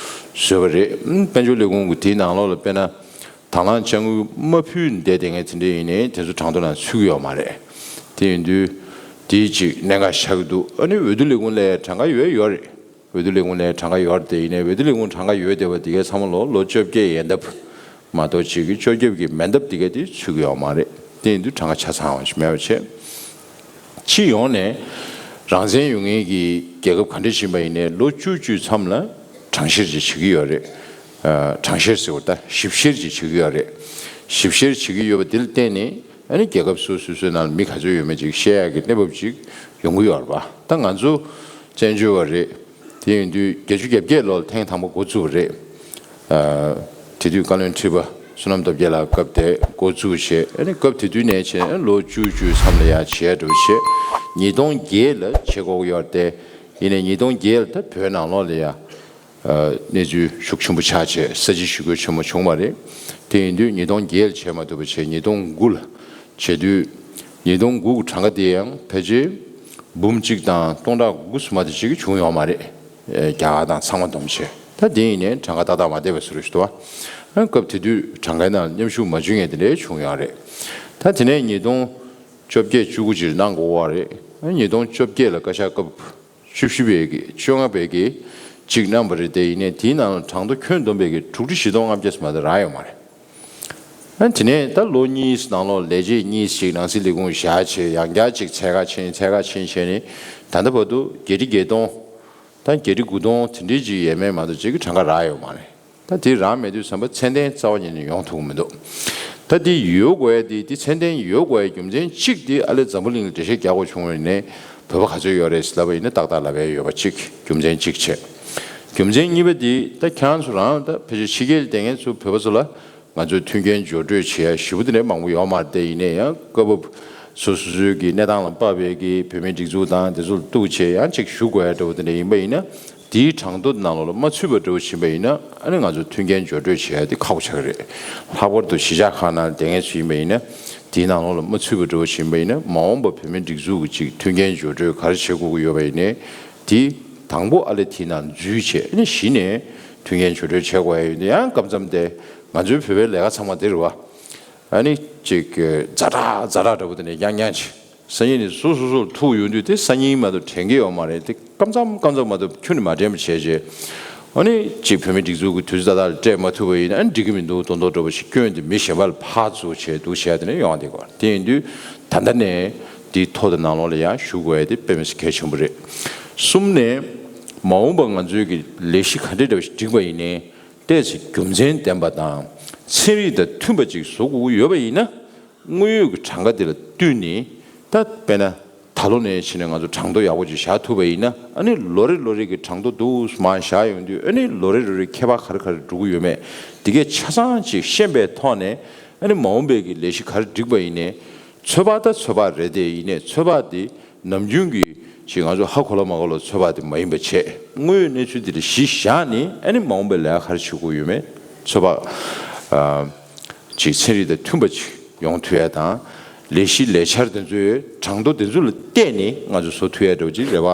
བཟོས་པ་རེད། དཔལ་འབྱོར་ལས་ཁུངས་ཀྱི་དེའི་ནང་ལོགས་ལ་དཔེར་ན། དང་བླངས་དཔྱ་དངུལ་མ་ཕུལ་བསྡད་དེ་ངས་དེ་འདྲ་ཡིན་ནའི་དེ་ཚོ་གྲངས་ཐོ་ནང་ཚུད་ཀྱི་ཡོད་མ་རེད། དེ་ཡིན་དུས་དེའི་ཅིག་གནད་འགག་ཆགས་ཀྱི་འདུག་ཨ་ནི་འོས་བསྡུ་ལས་ཁུངས་ལ་གྲངས་ཀ་ཡོད་ཡོད་རེད། འོས་བསྡུ་ལས་ཁུངས་ལ་གྲངས་ཀ་ཡོད་རེད་དེ་ཡིན་ནའི་འོས་བསྡུ་ལས་ཁུངས་གྲངས་ཀ་ཡོད་བསྡད་པ་དེ་གའི་ཚང་མ་ལོ་ལོ་བཅོ་བརྒྱད་ཡན་འདབ་མ་གཏོགས་ཅིག་གི་བཅོ་བརྒྱད་ཀྱི་མན་འདབ་དེ་གའི་དེ་ཚུད་ཀྱི་ཡོད་མ་རེད། དེ་ཡིན་དུས་གྲངས་ཀ་ཆ་ཚང་བ་ཞིག་མེད་པ་བྱས། སྤྱི་ཡོངས་ནས་རང་བཙན་ཡོད་མཁན་གྱི་རྒྱལ་ཁབ་ག་འདྲ་ཞིག་ཡིན་པ་ཡིན་ནའི་ལོ་བཅུ་བཅུའི་མཚམས་ལ་གྲངས་བཤེར་ཅིག་བྱེད་ཀྱི་ཡོད་རེད། ཨ་གྲངས་བཤེར་ཟེར་བ་ད་ཞིབ་བཤེར་ཅིག་བྱེད་ཀྱི་ཡོད་རེད། ཞིབ་བཤེར་བྱེད་ཀྱི་ཡོད་པ་དེ་ལ་བརྟེན་ནས་ཨ་ནི་རྒྱལ་ཁབ་སོ་སོ་སོའི་ནང་ལ་མི་ག་ཚོད་ཡོད་མེད་ཅིག་བཤད་ཡག་གི་གནས་བབ་ཅིག་ཡོང་གི་ཡོད་རེད་པ། ད་ང་ཚོ་བཙན་བྱོལ་བ་རེད། དེ་ཡིན་དུས་བརྒྱད་ཅུ་གྱ་བརྒྱད་ལོར་ཐེངས་དང་པོ་འགོ་བཙུགས་པ་རེད། ཨ་དེ་དུས་བཀའ་བློན་ཁྲི་པ་བསོད་ནམས་སྟོབས་རྒྱལ་ལགས་སྐབས་དེ་འགོ་བཙུགས་བྱས་ཨ་ནི་སྐབས་དེ་དུས་ནས་བྱས་ལོ་བཅུ་བཅུའི་མཚམས་ལ་ཡང་བྱས་འགྲོ་བྱས་ཉིས་སྟོང་བརྒྱད་ལ་བྱེད་དགོས་ཀྱི་ཡོད་རེད་དེ། ཡིན་ནའི་ཉིས་སྟོང་བརྒྱད་ལ་ད་བོད་ནང་ལོགས་ལ་ཡང་ཨ་གནས་ཚུལ་ཤུགས་ཆེན་པོ་ཆགས་བྱས་ས་བྱི་ཞི་རྒོལ་ཆེན་མོ་བྱུང་བ་རེད། དེ་ཡིན་དུས་ཉིས་སྟོང་བརྒྱད་ལ་བྱས་མ་ཐུབ་པ་བྱས་ཉིས་སྟོང་དགུ་ལ་བྱེད་དུས་ཉིས་སྟོང་དགུ་གི་གྲངས་ཀ་དེ་ཡང་ཕལ་ཆེར་འབུམ་གཅིག་དང་སྟོང་ཕྲག་དགུ་སུ་མ་དེ་ཅིག་བྱུང་ཡོད་མ་རེད། རྒྱ་གར་དང་ཚང་མ་བསྡོམས་བྱས། ད་དེ་ཡིན་ནའི་གྲངས་ཀ་ཏག་ཏག་མ་བསྡད་པའི་བཟོ་འདྲ་ཞིག་འདུག་བ། སྐབས་དེ་དུས་གྲངས་ཀའི་ནང་མཉམ་ཞུགས་མ་བྱུང་མཁན་དེ་འདྲ་བྱུང་ཡོད་རེད། ད་དེ་ནས་ཉིས་སྟོང་བཅོ་བརྒྱད་བཅུ་དགུ་ཅིག་གནང་དགོས་པ་རེད། ཉིས་སྟོང་བཅོ་བརྒྱད་ལ་བཀའ་ཤག་སྐབས་བཅུ་བཞི་པའི་གི་བཅོ་ལྔ་པའི་གི་གཅིག་གནང་བ་རེད་དེ་ཡིན་ནའི་དེའི་ནང་ལ་གྲངས་ཐོ་ཁྱོན་བསྡོམས་པའི་གི་དྲུག་ཁྲི་བཞི་སྟོང་ལྔ་བརྒྱ་ཙམ་མ་གཏོགས་རག་ཡོད་མ་རེད། ཨ་དེ་ནས་ད་ལོ་གཉིས་ནང་ལོགས་ལས་བྱེད་གཉིས་ཤིག་ནང་སྲིད་ལས་ཁུངས་བཞག་བྱས་ཡང་བསྐྱར་ཅིག་འཚོལ་ག་ཕྱིན་འཚོལ་ག་ཕྱིན་བྱས་ནས་ད་ལྟ་བར་དུ་བརྒྱད་ཁྲི་བརྒྱད་སྟོང་དང་བརྒྱད་ཁྲི་དགུ་སྟོང་དེ་འདྲའི་ཅིག་ཡས་མས་མ་གཏོགས་ཅིག་གི་གྲངས་ཀ་རག་ཡོད་མ་རེད། ད་དེ་རག་མེད་དུས་ཙམ་པ་ཚད་ལྡན་རྩ་བ་ཉིད་ནས་ཡོང་ཐུབ་ཀྱི་མི་འདུག་ད་དེ་ཡོད་དགོས་ཡ་དེ་དེ་ཚད་ལྡན་ཡོད་དགོས་ཡ་རྒྱུ་མཚན་གཅིག་དེ་ཨ་ལས་འཛམ་བུ་གླིང་ལ་འགྲེལ་བཤད་རྒྱག་དགོས་བྱུང་བ་ཡིན་ནའི་བོད་པ་ག་ཚོད་ཡོད་རེད་ཟེར་ལབ་པ་ཡིན་ན་ཏག་ཏག་ལབ་ཡ་ཡོད་པ་གཅིག་རྒྱུ་མཚན་གཅིག་བྱས། རྒྱུ་མཚན་གཉིས་པ་དེ་ད་ཁྱེད་རང་ཚོ་རང་ད་ཕལ་ཆེར་ཕྱི་རྒྱལ་ལ་བསྡད་མཁན་ཚོ་བོད་པ་ཚོ་ལ་ང་ཚོས་མཐུན་རྐྱེན་སྦྱོར་སྤྲོད་བྱེད་ཡ་ཞེ་པོ་དེ་འདྲ་མང་པོ་ཡོད་མ་རེད་དེ་ཡིན་ནའི་ཡང་སྐབས་བབ་སོ་སོ་སོའི་གི་གནས་སྟངས་ལ་དཔག་པའི་གི་བོད་མིའི་སྒྲིག་འཛུགས་དང་དེ་ཚོ་ལ་གཏུག་བྱས་ཡང་ཅིག་ཞུ་དགོས་ཡ་འདྲ་བོ་དེ་འདྲ་ཡིན་པ་ཡིན་ན། དེའི་གྲངས་ཐོ་ནང་ལོགས་ལ་མ་ཚུད་པ་འདྲ་བོ་ཕྱིན་པ་ཡིན་ན་ཨ་ནི་ང་ཚོ་མཐུན་རྐྱེན་སྦྱོར་སྤྲོད་བྱེད་ཡ་དེ་ཁག་པོ་ཆགས་ཀྱི་རེད། ལྷག་པར་དུ་གཞིས་ཆགས་ཁག་ནང་བསྡད་མཁན་ཚོ་ཡིན་པ་ཡིན་ན་དེའི་ནང་ལོགས་ལ་མ་ཚུད་པ་འདྲ་བོ་ཕྱིན་པ་ཡིན་ན་མ་འོངས་པ་བོད་མིའི་སྒྲིག་འཛུགས་ཀྱི་ཅིག་མཐུན་རྐྱེན་སྦྱོར་སྤྲོད་ག་རེ་བྱེད་དགོས་ཀྱི་ཡོད་པ་ཡིན་ནའི་དེ་དང་པོ་ཨ་ལས་དེའི་ནང་འཛུལ་བྱས་ཨ་ནི་གཞི་ནས་ མཐུན་རྐྱེན་ཆུང་གྲས་བྱེད་དགོས་ཡ་ཡོད་དུས་ཡང་སྐབས་མཚམས་དེ་ང་ཚོའི་བོད་པའི་ལས་ཀ་ཚང་མ་དེ་རེད་བ། ཨ་ནི་ཅིག་ཛ་དྲག་ཛ་དྲག་འདྲ་པོ་དེ་ནས་རྐྱང་རྐྱང་བྱེད། སང་ཉིན་ནས་སོ་སོ་སོར་ཐུག་ཡོང་དུས་དེ་སང་ཉིན་མ་གཏོགས་དྲན་གྱི་ཡོད་མ་རེད། དེ་སྐབས་མཚམས་སྐབས་མཚམས་མ་གཏོགས་ཁྱོན་ནས་མ་དྲན་པ་བྱས་རྗེས། ཨ་ནི་ཅིག་བོད་མི་སྒྲིག་འཛུགས་ཀྱི་དུས་ཚོད་ཏག་ཏག་ལ་སྤྲད་མ་ཐུབ་པ་ཡིན་ན་ཨ་ནི་འགྲིག་གི་མི་འདུག་མདོག་མདོག་འདྲ་པོ་ཞིག་སྐྱོན་དེ་མི་གཞན་པ་ལ་ཕར་འཛུགས་བྱས་འདུག་བྱས་དེ་ནས་ཡོང་བསྡད་དགོས། དེ་ཡིན་དུས་ད་ལྟ་ནས་འདིའི་ཐོག་དང་ནང་ལོགས་ལ་ཡང་ཞུགས་དགོས་ཡ་དེ་དཔེ་མི་སྲིད་གལ་ཆེན་པོ་རེད། གསུམ་ནས་མ་འོངས་པ་ང་ཚོའི་གི་ལས་གཞི་ག་འདྲ་འདྲ་པོ་ཞིག་སྒྲིག་པ་ཡིན་ནའི་ཏོག་ཙམ་རྒྱུ་མཚན་ལྡན་པ་དང་ཚན་རིག་དང་མཐུན་པ་ཅིག་བཟོ་དགོས་ཀྱི་ཡོད་པ་ཡིན་ན། དངོས་ཡོད་ཀྱི་གྲངས་ཀ་དེ་ལ་བསྟུན་ནས། ད་དཔེར་ན་ད་ལོ་ནས་བྱས་ནས་ང་ཚོ་གྲངས་ཐོ་ཡག་པོ་ཅིག་བཞག་ཐུབ་པ་ཡིན་ན། ཨ་ནི་ལོ་རེ་ལོ་རེ་གི་གྲངས་ཐོ་འདུག་མར་བཞག་ཡོང་དུས་ཨ་ནི་ལོ་རེ་ལོ་རེ་ཁྱད་པར་ག་རེ་ག་རེ་འགྲོ་གི་ཡོད་མེད་དེ་གས་ཆ་ཚང་ཅིག་ཤེས་པའི་ཐོག་ནས། ཨ་ནི་མ་འོངས་པའི་གི་ལས་གཞི་ག་རེ་སྒྲིག་པ་ཡིན་ནའི་ཚོད་དཔག་ད་ཚོད་དཔག་རེད། དེ་ཡིན་ནའི་ཚོད་དཔག་དེ་ནམ་རྒྱུན་གྱི་ཅིག་ང་ཚོ་ཧ་གོ་ལ་མ་གོ་ལ་ཚོད་དཔག་དེ་མ་ཡིན་པ་བྱས། དངོས་ཡོད་གནས་ཚུལ་དེ་ལ་གཞི་བཞག་ནས་ཨ་ནི་མ་འོངས་པའི་ལས་ཀ་ག་རེ་བྱེད་དགོས་ཡོད་མེད་ཚོད་དཔག་ཨ། ཅིག་ཚན་རིག་དང་མཐུན་པ་ཅིག་ཡོང་ཐུབ་ཡ་དང་། ལས་གཞི་ལས་འཆར་དེ་ཚོའི་གྲངས་ཐོ་དེ་ཚོ་ལ་བལྟས་ནས་ང་ཚོ་བཟོ་ཐུབ་ཡ་འདྲ་བོ་ཅིག་རེ་བ་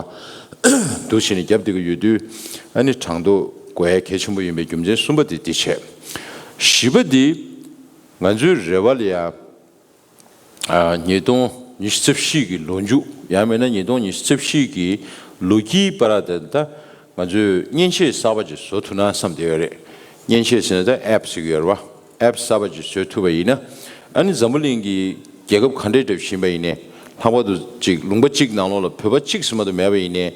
འདུག་བྱས་ནས་རྒྱབ་བསྡད་ཀྱི་ཡོད་དུས། ཨ་ནི་གྲངས་ཐོ་དགོས་ཡ་གལ་ཆེན་པོ་ཡིན་པའི་རྒྱུ་མཚན་གསུམ་པ་དེ་འདི་བྱས། བཞི་པ་འདི་ང་ཚོའི་རེ་བ་ལ་ཡ། ཉིས་སྟོང་ཉི་ཤུ་རྩ་བཞི་གི་ལོ་མཇུག་ཡང་མིན་ན་ཉིས་སྟོང་ཉི་ཤུ་རྩ་བཞི་གི་ལོ་དཀྱིལ་བར་དུ་ད་ང་ཚོས་མཉེན་ཆས་གསར་པ་ཅིག་བཟོ་ཐུབ་ན་བསམ་བསྡད་ཡོད་རེད། མཉེན་ཆས་ཟེར་ན་ད་ཨེབ་ཟེར་གྱི་ཡོད་རེད་བ། ཨེབ་གསར་པ་ཅིག་བཟོ་ཐུབ་པ་ཡིན་ན། ཨ་ནི་འཛམ་བུ་གླིང་གི་རྒྱལ་ཁབ་ག་འདྲས་འདྲ་བཞིན་པ་ཡིན་ནའི་ལྷག་པར་དུ་ཅིག་ལུང་པ་གཅིག་ནང་ལོགས་ལ་བོད་པ་གཅིག་ཟེར་མ་གཏོགས་མེད་པ་ཡིན་ནའི་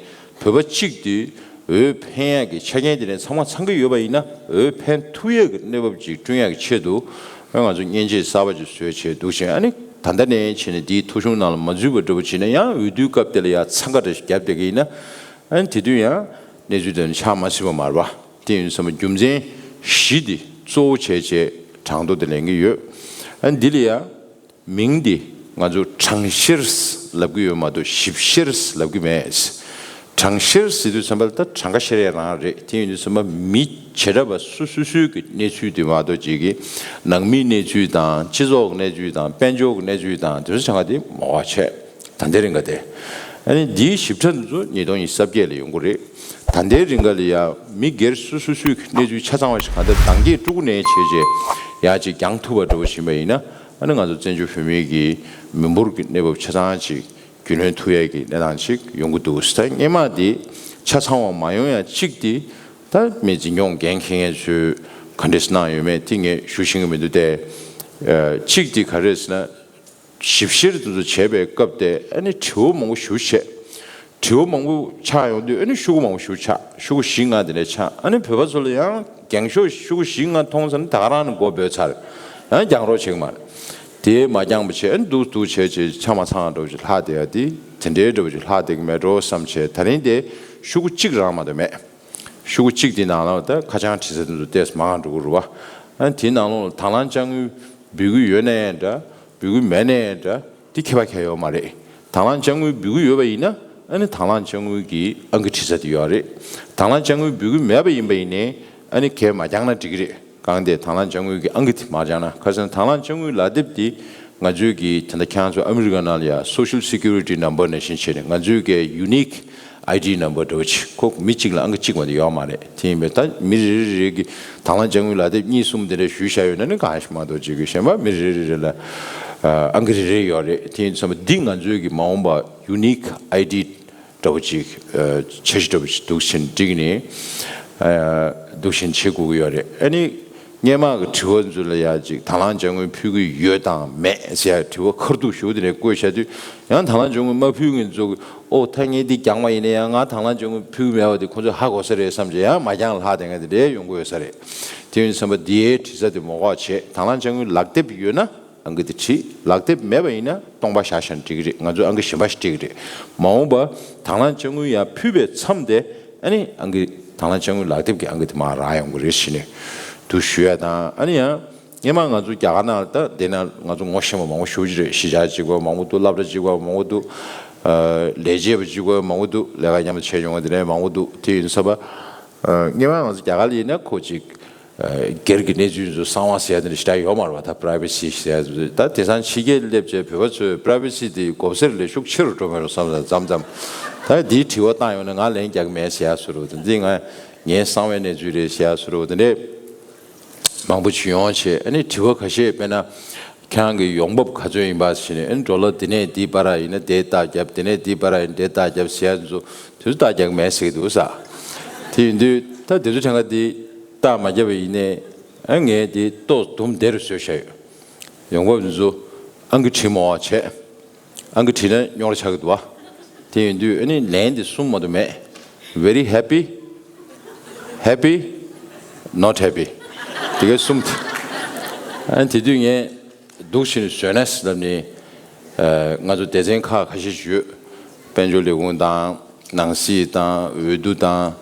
བོད་པ་གཅིག་དེ་འོས་འཕེན་ཡག་གི་ཆ་རྐྱེན་དེ་འདྲ་ཚང་མ་ཚང་གི་ཡོད་པ་ཡིན་ན། འོས་འཕེན་ཐུབ་ཡག་གི་གནས་བབ་ཅིག་བསྐྲུན་ཡག་གི་ཆེད་དུ། ཨ་ང་ཚོ་མཉེན་ཆས་གསར་པ་ཅིག་བཟོས་བྱས་འདུག་བྱས། ཨ་ནི་ད་ལྟ་ནས་བྱས་ནས་འདིའི་ཐོ་གཞུང་ནང་ལ་མ་འཛུལ་བ་འདྲ་པོ་བྱས་ན་ཡང་འོས་བསྡུའི་སྐབས་དེ་ལ་ཡང་འཚང་ཁ་འདྲ་ཞིག་བརྒྱབ་བསྡད་ཀྱི་ཡིན་ན། ཨ་ནི་དེ་དུས་ཡང་གནས་ཚུལ་དེ་ཆགས་མ་སྲིད་པ་མ་རེད་པ། དེ་ཡིན་དུས་ཙམ་པ་རྒྱུ་མཚན་བཞི་འདི་གཙོ་བོ་བྱས་བྱས་གྲངས་ཐོ་དེ་ལེན་གྱི་ཡོད། ཨ་ནི་འདི་ལ་ཡང་མིང་འདི་ང་ཚོ་གྲངས་བཤེར་ལབ་ཀྱི་ཡོད་མ་གཏོགས་ཞིབ་བཤེར་ལབ་ཀྱི་མེད། གྲངས་བཤེར་ཟེར་དུས་ཙམ་པ་ལ་ད་གྲངས་ཀ་བཤེར་ཡ་རང་རེད། དེ་ཡིན་དུས་ཙམ་པ་མི་བྱེ་བྲག་པ་སོ་སོ་སོའི་གི་གནས་ཚུལ་དེ་མ་གཏོགས་ཅིག་གི་ནང་མིའི་གནས་ཚུལ་དང་སྤྱི་ཚོགས་ཀྱི་གནས་ཚུལ་དང་དཔལ་འབྱོར་གྱི་གནས་ཚུལ་དང་དེ་ཚོ་ཆ་ཚང་དེ་མ་འོངས་པ་བྱས། ད་ལྟའི་རིང་ག་དེ། ཨ་ནི་འདིའི་ཞིབ་ཕྲ་དེ་ཚོ་ཉིས་སྟོང་ཉི་ཤུ་རྩ་བརྒྱད་ལ་ཡོང་གི་རེད། ད་ལྟའི་རིང་ག་ལ་ཡ་མི་སྒེར་སོ་སོ་སོའི་གི་གནས་ཚུལ་ཆ་ཚང་བ་ཞིག་གང་ལྟར་དང་གིས་ཀྲུ་གུ་ནས་བྱས་རྗེས་ཡ་ཅིག་རྒྱང་ཐུབ་པ་འདྲ་པོ་ཕྱིན་པ་ཡིན་ན། ཨ་ནི་ང་ཚོ་བཙན་བྱོལ་བོད་མིའི་གི་མི་འབོར་གྱི་གནས་བབ་ཆ་ཚང་ཅིག་རྒྱུས་ལོན་ཐུབ་ཡས་ཀྱི་གནས་སྟངས་ཅིག་ཡོང་གི་འདུག་ད་སྔོན་མ་དེ་ཆ་ཚང་བ་མ་ཡོང་ཡ་གཅིག་དེ་ད་མི་འཛིན་སྐྱོང་འགན་འཁྱེར་མཁན་ཚོས་ག་འདྲས་གནང་ཡོད་མེད་དེ་ངས་ཞུ་ཤེས་ཀྱི་མི་འདུག་སྟེ། གཅིག་དེ་ག་རེ་ཟེར་ན། ཞིབ་བཤེར་དེ་ཚོ་བྱས་པའི་སྐབས་དེ་ཨ་ནི་དྲི་བ་མང་པོ་ཞེ་པོ་བྱས། དྲི་བ་མང་པོ་ཆགས་ཡོང་དུས་ཨ་ནི་ཤོག་གུ་མང་པོ་ཞེ་པོ་ཆགས། ཤོག་གུ་བཞི་ལྔ་དེ་འདྲ་ཆགས། ཨ་ནི་བོད་པ་ཚོ་ལ་ཡང་རྒྱང་ཤོག་ཤོག་གུ་བཞི་ལྔ་མཐོང་ཙང་ད་ག་རང་ནས་མགོ་འབོད་ཚར། ཡང་རྒྱང་རོགས་བྱེད་ཀྱི་མ་རེད། དེ་མ་རྒྱང་པ་བྱས། ཨ་ནི་འདུག་འདུག་བྱས་བྱས་ཆ་མ་ཚང་འདྲ་པོ་ཅིག་ལྷག་བསྡད་ཡ་དེ་དེ་འདྲའི་འདྲ་པོ་ཅིག་ལྷག་བསྡད་ཀྱི་མེད་འགྲོ་བསམ་བྱས། ད་རིང་དེ་ཤོག་གུ་གཅིག་རང་མ་གཏོགས་མེད། ཤོག་གུ་གཅིག་དེ་ནང་ལ་ད་ཁ་བྱང་བྲིས་ས་དེ་ཚོ་ཏོག་ཙམ་མང་འགྲོ་གི་རེད་བ། ཨ་ནི་དེའི་ནང་ལོགས་ལ་དང་བླངས་དཔྱ་དངུལ་འབུལ་གྱི་ཡོད་ན་ཡང་འདྲ། འབུལ་གྱི་མེད་ན་ཡང་འདྲ། དེ་ཁྱད་པར་གང་ཡང་ཡོད་མ་རེད། དང་བླངས་དཔྱ་དངུལ་འབུལ་གྱི་ཡོད་པ་ཡིན་ན་ཨ་ནི་དང་བླངས་དཔྱ་དངུལ་གྱི་ཨང་ཀི་བྲིས་ས་དེ་ཡོད་རེད། དང་བླངས་དཔྱ་དངུལ་འབུལ་གྱི་མེད་པ་ཡིན་པ་ཡིན་ནའི་ཨ་ནི་གས་མ་བརྒྱངས་ན་འགྲིག་གི་རེད། གང་དེ་དང་བླངས་དཔྱ་དངུལ་གྱི་ཨང་ཀི་དེ་མ་བརྒྱངས་ན། ག་ཟེར་ན་དང་བླངས་དཔྱ་དངུལ་ལག་དེབ་དེ་ང་ཚོའི་གི་ད་ལྟ་ཁྱེད་རང་ཚོ་ཨ་མི་རི་ཀ་ནང་ལ་ཡ་Social Security Number ནང་བཞིན་བྱས་ནས་ང་ཚོའི་གི་Unique ID Number འདྲ་པོ་ཅིག་ཁོ་མི་གཅིག་ལ་ཨང་ཀི་གཅིག་མ་གཏོགས་ཡོད་མ་རེད། དེ་ཡིན་པས་ད་མི་རེ་རེ་རེ་གི་དང་བླངས་དཔྱ་དངུལ་ལག་དེབ་གཉིས་གསུམ་དེ་འདྲ་ཞུས་བཞག་ཡོད་ན་ནི་གང་ཞིག་མ་གཏོགས་ཅིག་གི་གཞན་པ་མི་རེ་རེ་རེ་ལ་ཨ་ཨང་ཀི་རེ་རེ་ཡོད་རེད། དེ་ཡིན་དུས་ཙམ་པ་འདི་ང་ཚོའི་གི་མ་འོངས་པ་Unique ID འདྲ་པོ་ཅིག་ཨ་འཆར་གཞི་འདྲ་པོ་ཅིག་འདུག་བཞིན་བསྒྲིགས་ནས་ཨ་འདུག་བཞིན་བྱེད་དགོས་ཀྱི་ཡོད་རེད། ཨ་ནི་སྔོན་མ་གི་དྲི་བ་ཚོ་ལ་ཡ་ཅིག་དང་བླངས་དཔྱ་དངུལ་ཕུལ་གྱི་ཡོད་དང་མེད་ཟེར་ཡ་དྲི་བ་ཁ་ཐུག་ཞུ་དེ་ནས་བཀོད་བཞག་དུས་ཡང་དང་བླངས་དཔྱ་དངུལ་མ་ཕུལ་མཁན་ཚོ་གི་ཨོ་ད་ངས་འདི་བརྒྱངས་པ་ཡིན་ན་ཡང་ང་དང་བླངས་དཔྱ་དངུལ་ཕུལ་གྱི་མེད་པ་དེ་ཁོ་ཚོས་ཧ་གོ་ས་རེད་བསམ་བྱས་ཡང་མ་བརྒྱངས་ལྷག་བསྡད་མཁན་དེ་འདྲའི་ཡོང་གི་ཡོད་ས་རེད། དེ་ཡིན་དུས་ཙམ་པ་འདིའི་དྲི་ས་དེ་མ་འགོག་བྱས། དང་བླངས་དཔྱ་དངུལ་ལག་དེབ་ཡོད་ན། ཨང་ཀི་དེ་བྲིས། ལག་དེབ་མེད་པ་ཡིན་ན་སྟོང་པ་བཞག་བཞག་ན་འགྲིག་གི་རེད། ང་ཚོས་ཨང་ཀི་གཞན་པ་ཞིག་སྤྲད་ཀྱི་རེད། མ་འོངས་པ་དང་བླངས་དཔྱ་དངུལ་ཡར་ཕུལ་བའི་མཚམས་དེ་ཨ་ནི་ཨང་ཀི་དང་བླངས་དཔྱ་དངུལ་ལག་དེབ་ཀྱི་ཨང་ཀི་དེ་མར་རག་ཡོང་གི་རེད་ཟེར་ནས་འདུག་ཞུ་ཡ་དང་། ཨ་ནི་ཡང་སྔོན་མ་ང་ཚོ་རྒྱ་གར་ནང་ལ་ད་དེ་ན་ང་ཚོ་ངོ་ཤེས་པ་མང་པོ་ཞེ་པོ་ཅིག་རེད། གཞིས་ཆགས་གཅིག་པ་མང་པོ་འདུག་སློབ་གྲྭ་གཅིག་པ་མང་པོ་འདུག་ཨ་ལས་བྱེད་པ་གཅིག་པ་མང་པོ་འདུག་ལས་ཀ་མཉམ་དུ་བྱས་ཡོང་བ་དེ་འདྲ་མང་པོ་འདུག་དེ་ཡིན་ཙང་པ། ཨ་སྔོན་མ་ང་ཚོ་རྒྱ་གར་ལ་ཡིན་ན་ཁོ་ཅིག་ཨ་སྒེར་གྱི་གནས་ཚུལ་ཚོ་གསང་བ་ཟེར་ཡ་དེ་འདྲ་ཞེ་དྲག་ཡོད་མ་རེད་བ། ད་privacy ཟེར་ཡ་ཚོ་ད་དེང་སང་ཕྱི་རྒྱལ་སླེབས་བྱས་བོད་པ་ཚོས་privacy དེ་དགོས་ཟེར་ལས་ཤུགས་ཆེ་རུ་འགྲོ་མེད་རུང་བསམ་བསམ་མཚམས་མཚམས་ད་འདིའི་དྲི་བ་བཏང་ཡོང་ན་ང་ལན་རྒྱག་གི་མེད་ཟེར་ཡ་བཟོ་འདྲ་པོ་དེ་འདི་ང་ ངའི་གསང་བའི་གནས་ཚུལ་རེད་ཟེར་ཡ་བཟོ་འདྲ་བོ་དེ་འདྲས་མང་པོ་ཅིག་ཡོང་བྱས། ཨ་ནི་དྲི་བ་ཁ་ཤས། དཔེར་ན་ཁྱེད་རང་གི་ཡོང་འབབ་ག་ཚོད་ཡིན་པ་ཟེར་ནས། ཨ་ནི་ཌོ་ལར་འདི་ནས་འདི་བར་ཡིན་ན་དེ་རྟགས་བརྒྱབ། འདི་ནས་འདི་བར་ཡིན་ན་དེ་རྟགས་བརྒྱབ་ཟེར་ཡ་ཚོ་དེ་ཚོ་རྟགས་རྒྱག་མེད་ཟེར་གྱི་འདུག་ས། དེ་ཡིན་དུས་ད་དེ་ཚོ་གྲངས་ཀ་འདི་རྟགས་མ་བརྒྱབ་པ་ཡིན་ནའི། ཨ་ངས་འདི་ཏོག་དུམ་བདེ་རུ་བཟོས་བཞག་ཡོད། ཡོང་འབབ་འདི་ཚོ་ཨང་ཀི་བྲིས་མ་བྱས། ཨང་ཀི་བྲིས་ན་རྙོག་དྲ་ཆགས་ཀྱི་འདུག་བ། དེ་ཡིན་དུས་ཨ་ནི་ལན་དེ་གསུམ་མ་གཏོགས་མེད། Very happy, happy, not happy. དེ་གའི་གསུམ་དེ། ཨ་ནི་དེ་དུས་ངས་འདུག་བྱས་ནས་བཟོས་ན་ཟེར་ལབ་ནས། ཨ་ང་ཚོ་སྡེ་ཚན་ཁག་ཁ་ཤས་ཤིག་ཡོད། དཔལ་འབྱོར་ལས་ཁུངས་དང་། ནང་སྲིད་དང་། འོས་བསྡུ་དང་།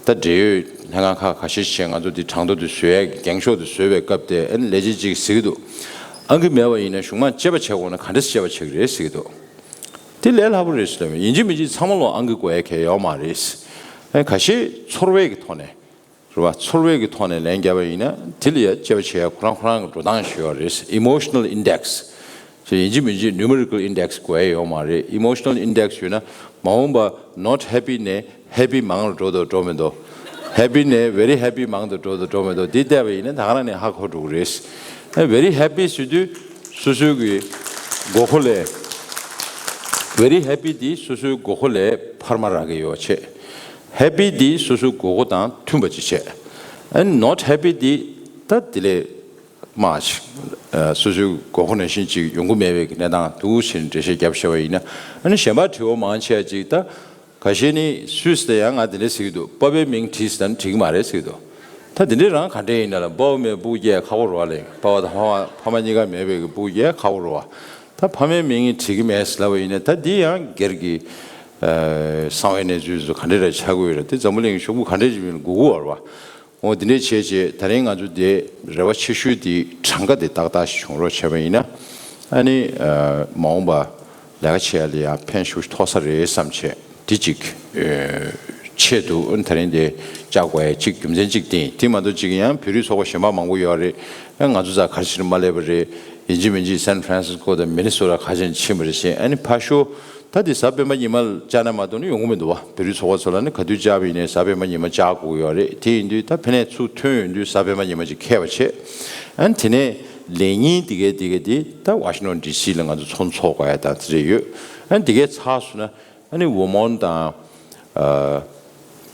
ད་འབྲེལ་ཡོད་ལྷན་ཁང་ཁག་ཁ་ཤས་ཤིག་ང་ཚོ་འདི་གྲངས་ཐོ་འདི་བཟོ་ཡས་ཀྱི་འགེངས་ཤོག་འདི་བཟོ་བའི་སྐབས་དེ། ཨ་ནི་ལས་བྱེད་ཅིག་ཟེར་གྱི་འདུག། ཨང་ཀི་མེད་པ་ཡིན་ན་གཞུང་མང་དཔྱད་པ་བྱེད་དགོས་ན་ག་འདྲས་དཔྱད་པ་བྱེད་ཀྱི་རེད་ཟེར་གྱི་འདུག། དེ་ལས་སླ་པོ་རེད་ཟེར་ལབ། ཡིན་གཅིག་མིན་གཅིག་ཚང་མ་ལོ་ཨང་ཀི་དགོས་ཡ་གལ་ཡོད་མ་རེད། ཨ་ཁ་ཤས་ཚོར་བའི་གི་ཐོག་ནས་རེད་བ། ཚོར་བའི་གི་ཐོག་ནས་ལན་བརྒྱབ་པ་ཡིན་ན་དེ་ལ་ཡ་དཔྱད་པ་བྱེད་ཡ་ཁོ་རང་ཁོ་རང་གི་འགྲོ་སྟངས་ཤིག་ཡོད་རེད། Emotional index ཟེར། ཡིན་གཅིག་མིན་གཅིག་numerical index་དགོས་ཡ་ཡོད་མ་རེད། Emotional index་ཡོད་ན་མ་འོངས་པ་not happy་ནས་happy་མང་རུ་འགྲོ་འདུག་འགྲོ་མི་འདུག། happy་ནས་very happy་མང་དུ་འགྲོ་འདུག་འགྲོ་མི་འདུག། འདི་བལྟས་པ་ཡིན་ན་ད་ག་རང་ནས་ཧ་གོ་འགྲོ་གི་རེད། ཨ་very happy་ཟེར་དུས་སོ་སོའི་གི་དགོས་མཁོ་ལས། very happy་འདི་སོ་སོའི་དགོས་མཁོ་ལས་འཕར་མ་རག་གི་ཡོད་བྱས། happy་འདི་སོ་སོའི་དགོས་མཁོ་དང་མཐུན་པ་ཅིག་བྱས། ཨ་not happy་འདི་ད་དེ་ལས་མ་ཅིག་ཨ་སོ་སོའི་དགོས་མཁོ་ནང་བཞིན་ཅིག་ཡོང་གི་མེད་པའི་གནས་སྟངས་འདུག་ཟེར་འགྲེལ་བཤད་བརྒྱབ་བཞག་པ་ཡིན་ན། ཨ་ནི་གཞན་པ་དྲི་བ་མང་ཆེ་བ་ཅིག་ད། ཁ་ཤས་ནི་སུད་སི་དེ་ཡང་ང་དེ་འདྲ་ཟེར་གྱི་འདུག། པ་ཕའི་མིང་བྲིས་ཟེར་ན་འགྲིག་གི་མ་རེད་ཟེར་གྱི་འདུག། ད་དེ་འདྲའི་རང་ག་འདྲ་ཡིན་ན་ལ། པ་ཕ་མེད་སྤུ་རྒྱལ་ཁག་པོ་རེད་བ་ལེ། པ་ཕ་དང་ཕ་མ་ཕ་མ་གཉིས་ཀ་མེད་པའི་གི་སྤུ་རྒྱལ་ཁག་པོ་རེད་བ། ད་ཕ་མའི་མིང་ངས་བྲིས་ཀྱི་མེད་ཟེར་ལབ་པ་ཡིན་ན། ད་འདི་ཡང་སྒེར་གྱི་ཨ་གསང་བའི་གནས་ཚུལ་ཚོ་ག་འདྲ་རེ་ཆགས་ཀྱི་ཡོད་རེད། དེ་འཛམ་བུ་གླིང་གི་ཤོག་བུ་ག་འདྲ་ཞིག་ཡིན་དགོས་ཀྱི་ཡོད་རེད་བ། འོ་དེ་འདྲས་བྱས་རྗེས་ད་རིང་ང་ཚོ་དེ་རེ་བ་ཆེ་ཤོས་དེ་གྲངས་ཀ་དེ་ཏག་ཏག་ཞིག་བྱུང་རོགས་བྱས་པ་ཡིན་ན། ཨ་ནི་ཨ་མ་འོངས་པ་ལས་ཀ་བྱེད་ཡ་ལ་ཡང་ཕན་ཤུགས་ཐོགས་ས་རེད་བསམ་བྱས། དེ་གཅིག་ཨ་ཆེད་དུ་ཨ་ནི་ད་རིང་དེ་བཅར་དགོས་ཡ་གཅིག་རྒྱུ་མཚན་གཅིག་དེ་ཡིན། དེ་མ་གཏོགས་གཅིག་ཡང་བོད་རིགས་ཚོགས་པ་གཞན་པ་མང་པོ་ཡོད་རེད། ཨ་ང་ཚོ་རྩ་ག་རེ་བྱས་ནས་མ་སླེབས་པ་རེད། ཡིན་གཅིག་མིན་གཅིག་སན་ཧྥ་རན་སིས་ཀོ་དང་མི་ནི་སོ་ཊ་ག་རེ་བྱས་ནས་ཕྱིན་པ་རེད་ཟེར། ཨ་ནི་ཕར་ཞོག། ད་དེ་གཟའ་སྤེན་པ་ཉི་མ་བཅར་ན་མ་གཏོགས་ནི་ཡོང་གི་མི་འདུག་བ། བོད་རིགས་ཚོགས་པ་ཚོ་ལ་ནི་ག་དུས་བཅར་བ་ཡིན་ནའི་གཟའ་སྤེན་པ་ཉི་མ་བཅར་དགོས་ཀྱི་ཡོད་རེད། དེ་ཡིན་དུས་ད་ཕ་ནས་ཚུར་ཐོན་ཡོང་དུས་གཟའ་སྤེན་པ་ཉི་མ་ཅིག་འཁེལ་བ་བྱས། ཨ་ནི་དེ་ནས་ལས་ཉིན་དེ་གའི་དེ་གའི་དེ་ད་ཝ་ཤིང་ཊོན་ཌི་སི་ལ་ང་ཚོ་ཚོགས་འདུ་ཚོགས་དགོས་ཡ་དང་དེ་འདྲ་ཡོད། ཨ་ནི་དེ་གའི་ཚར་སོང་ན་ཨ་ནི་ཝར་མོན་དང་ཨ་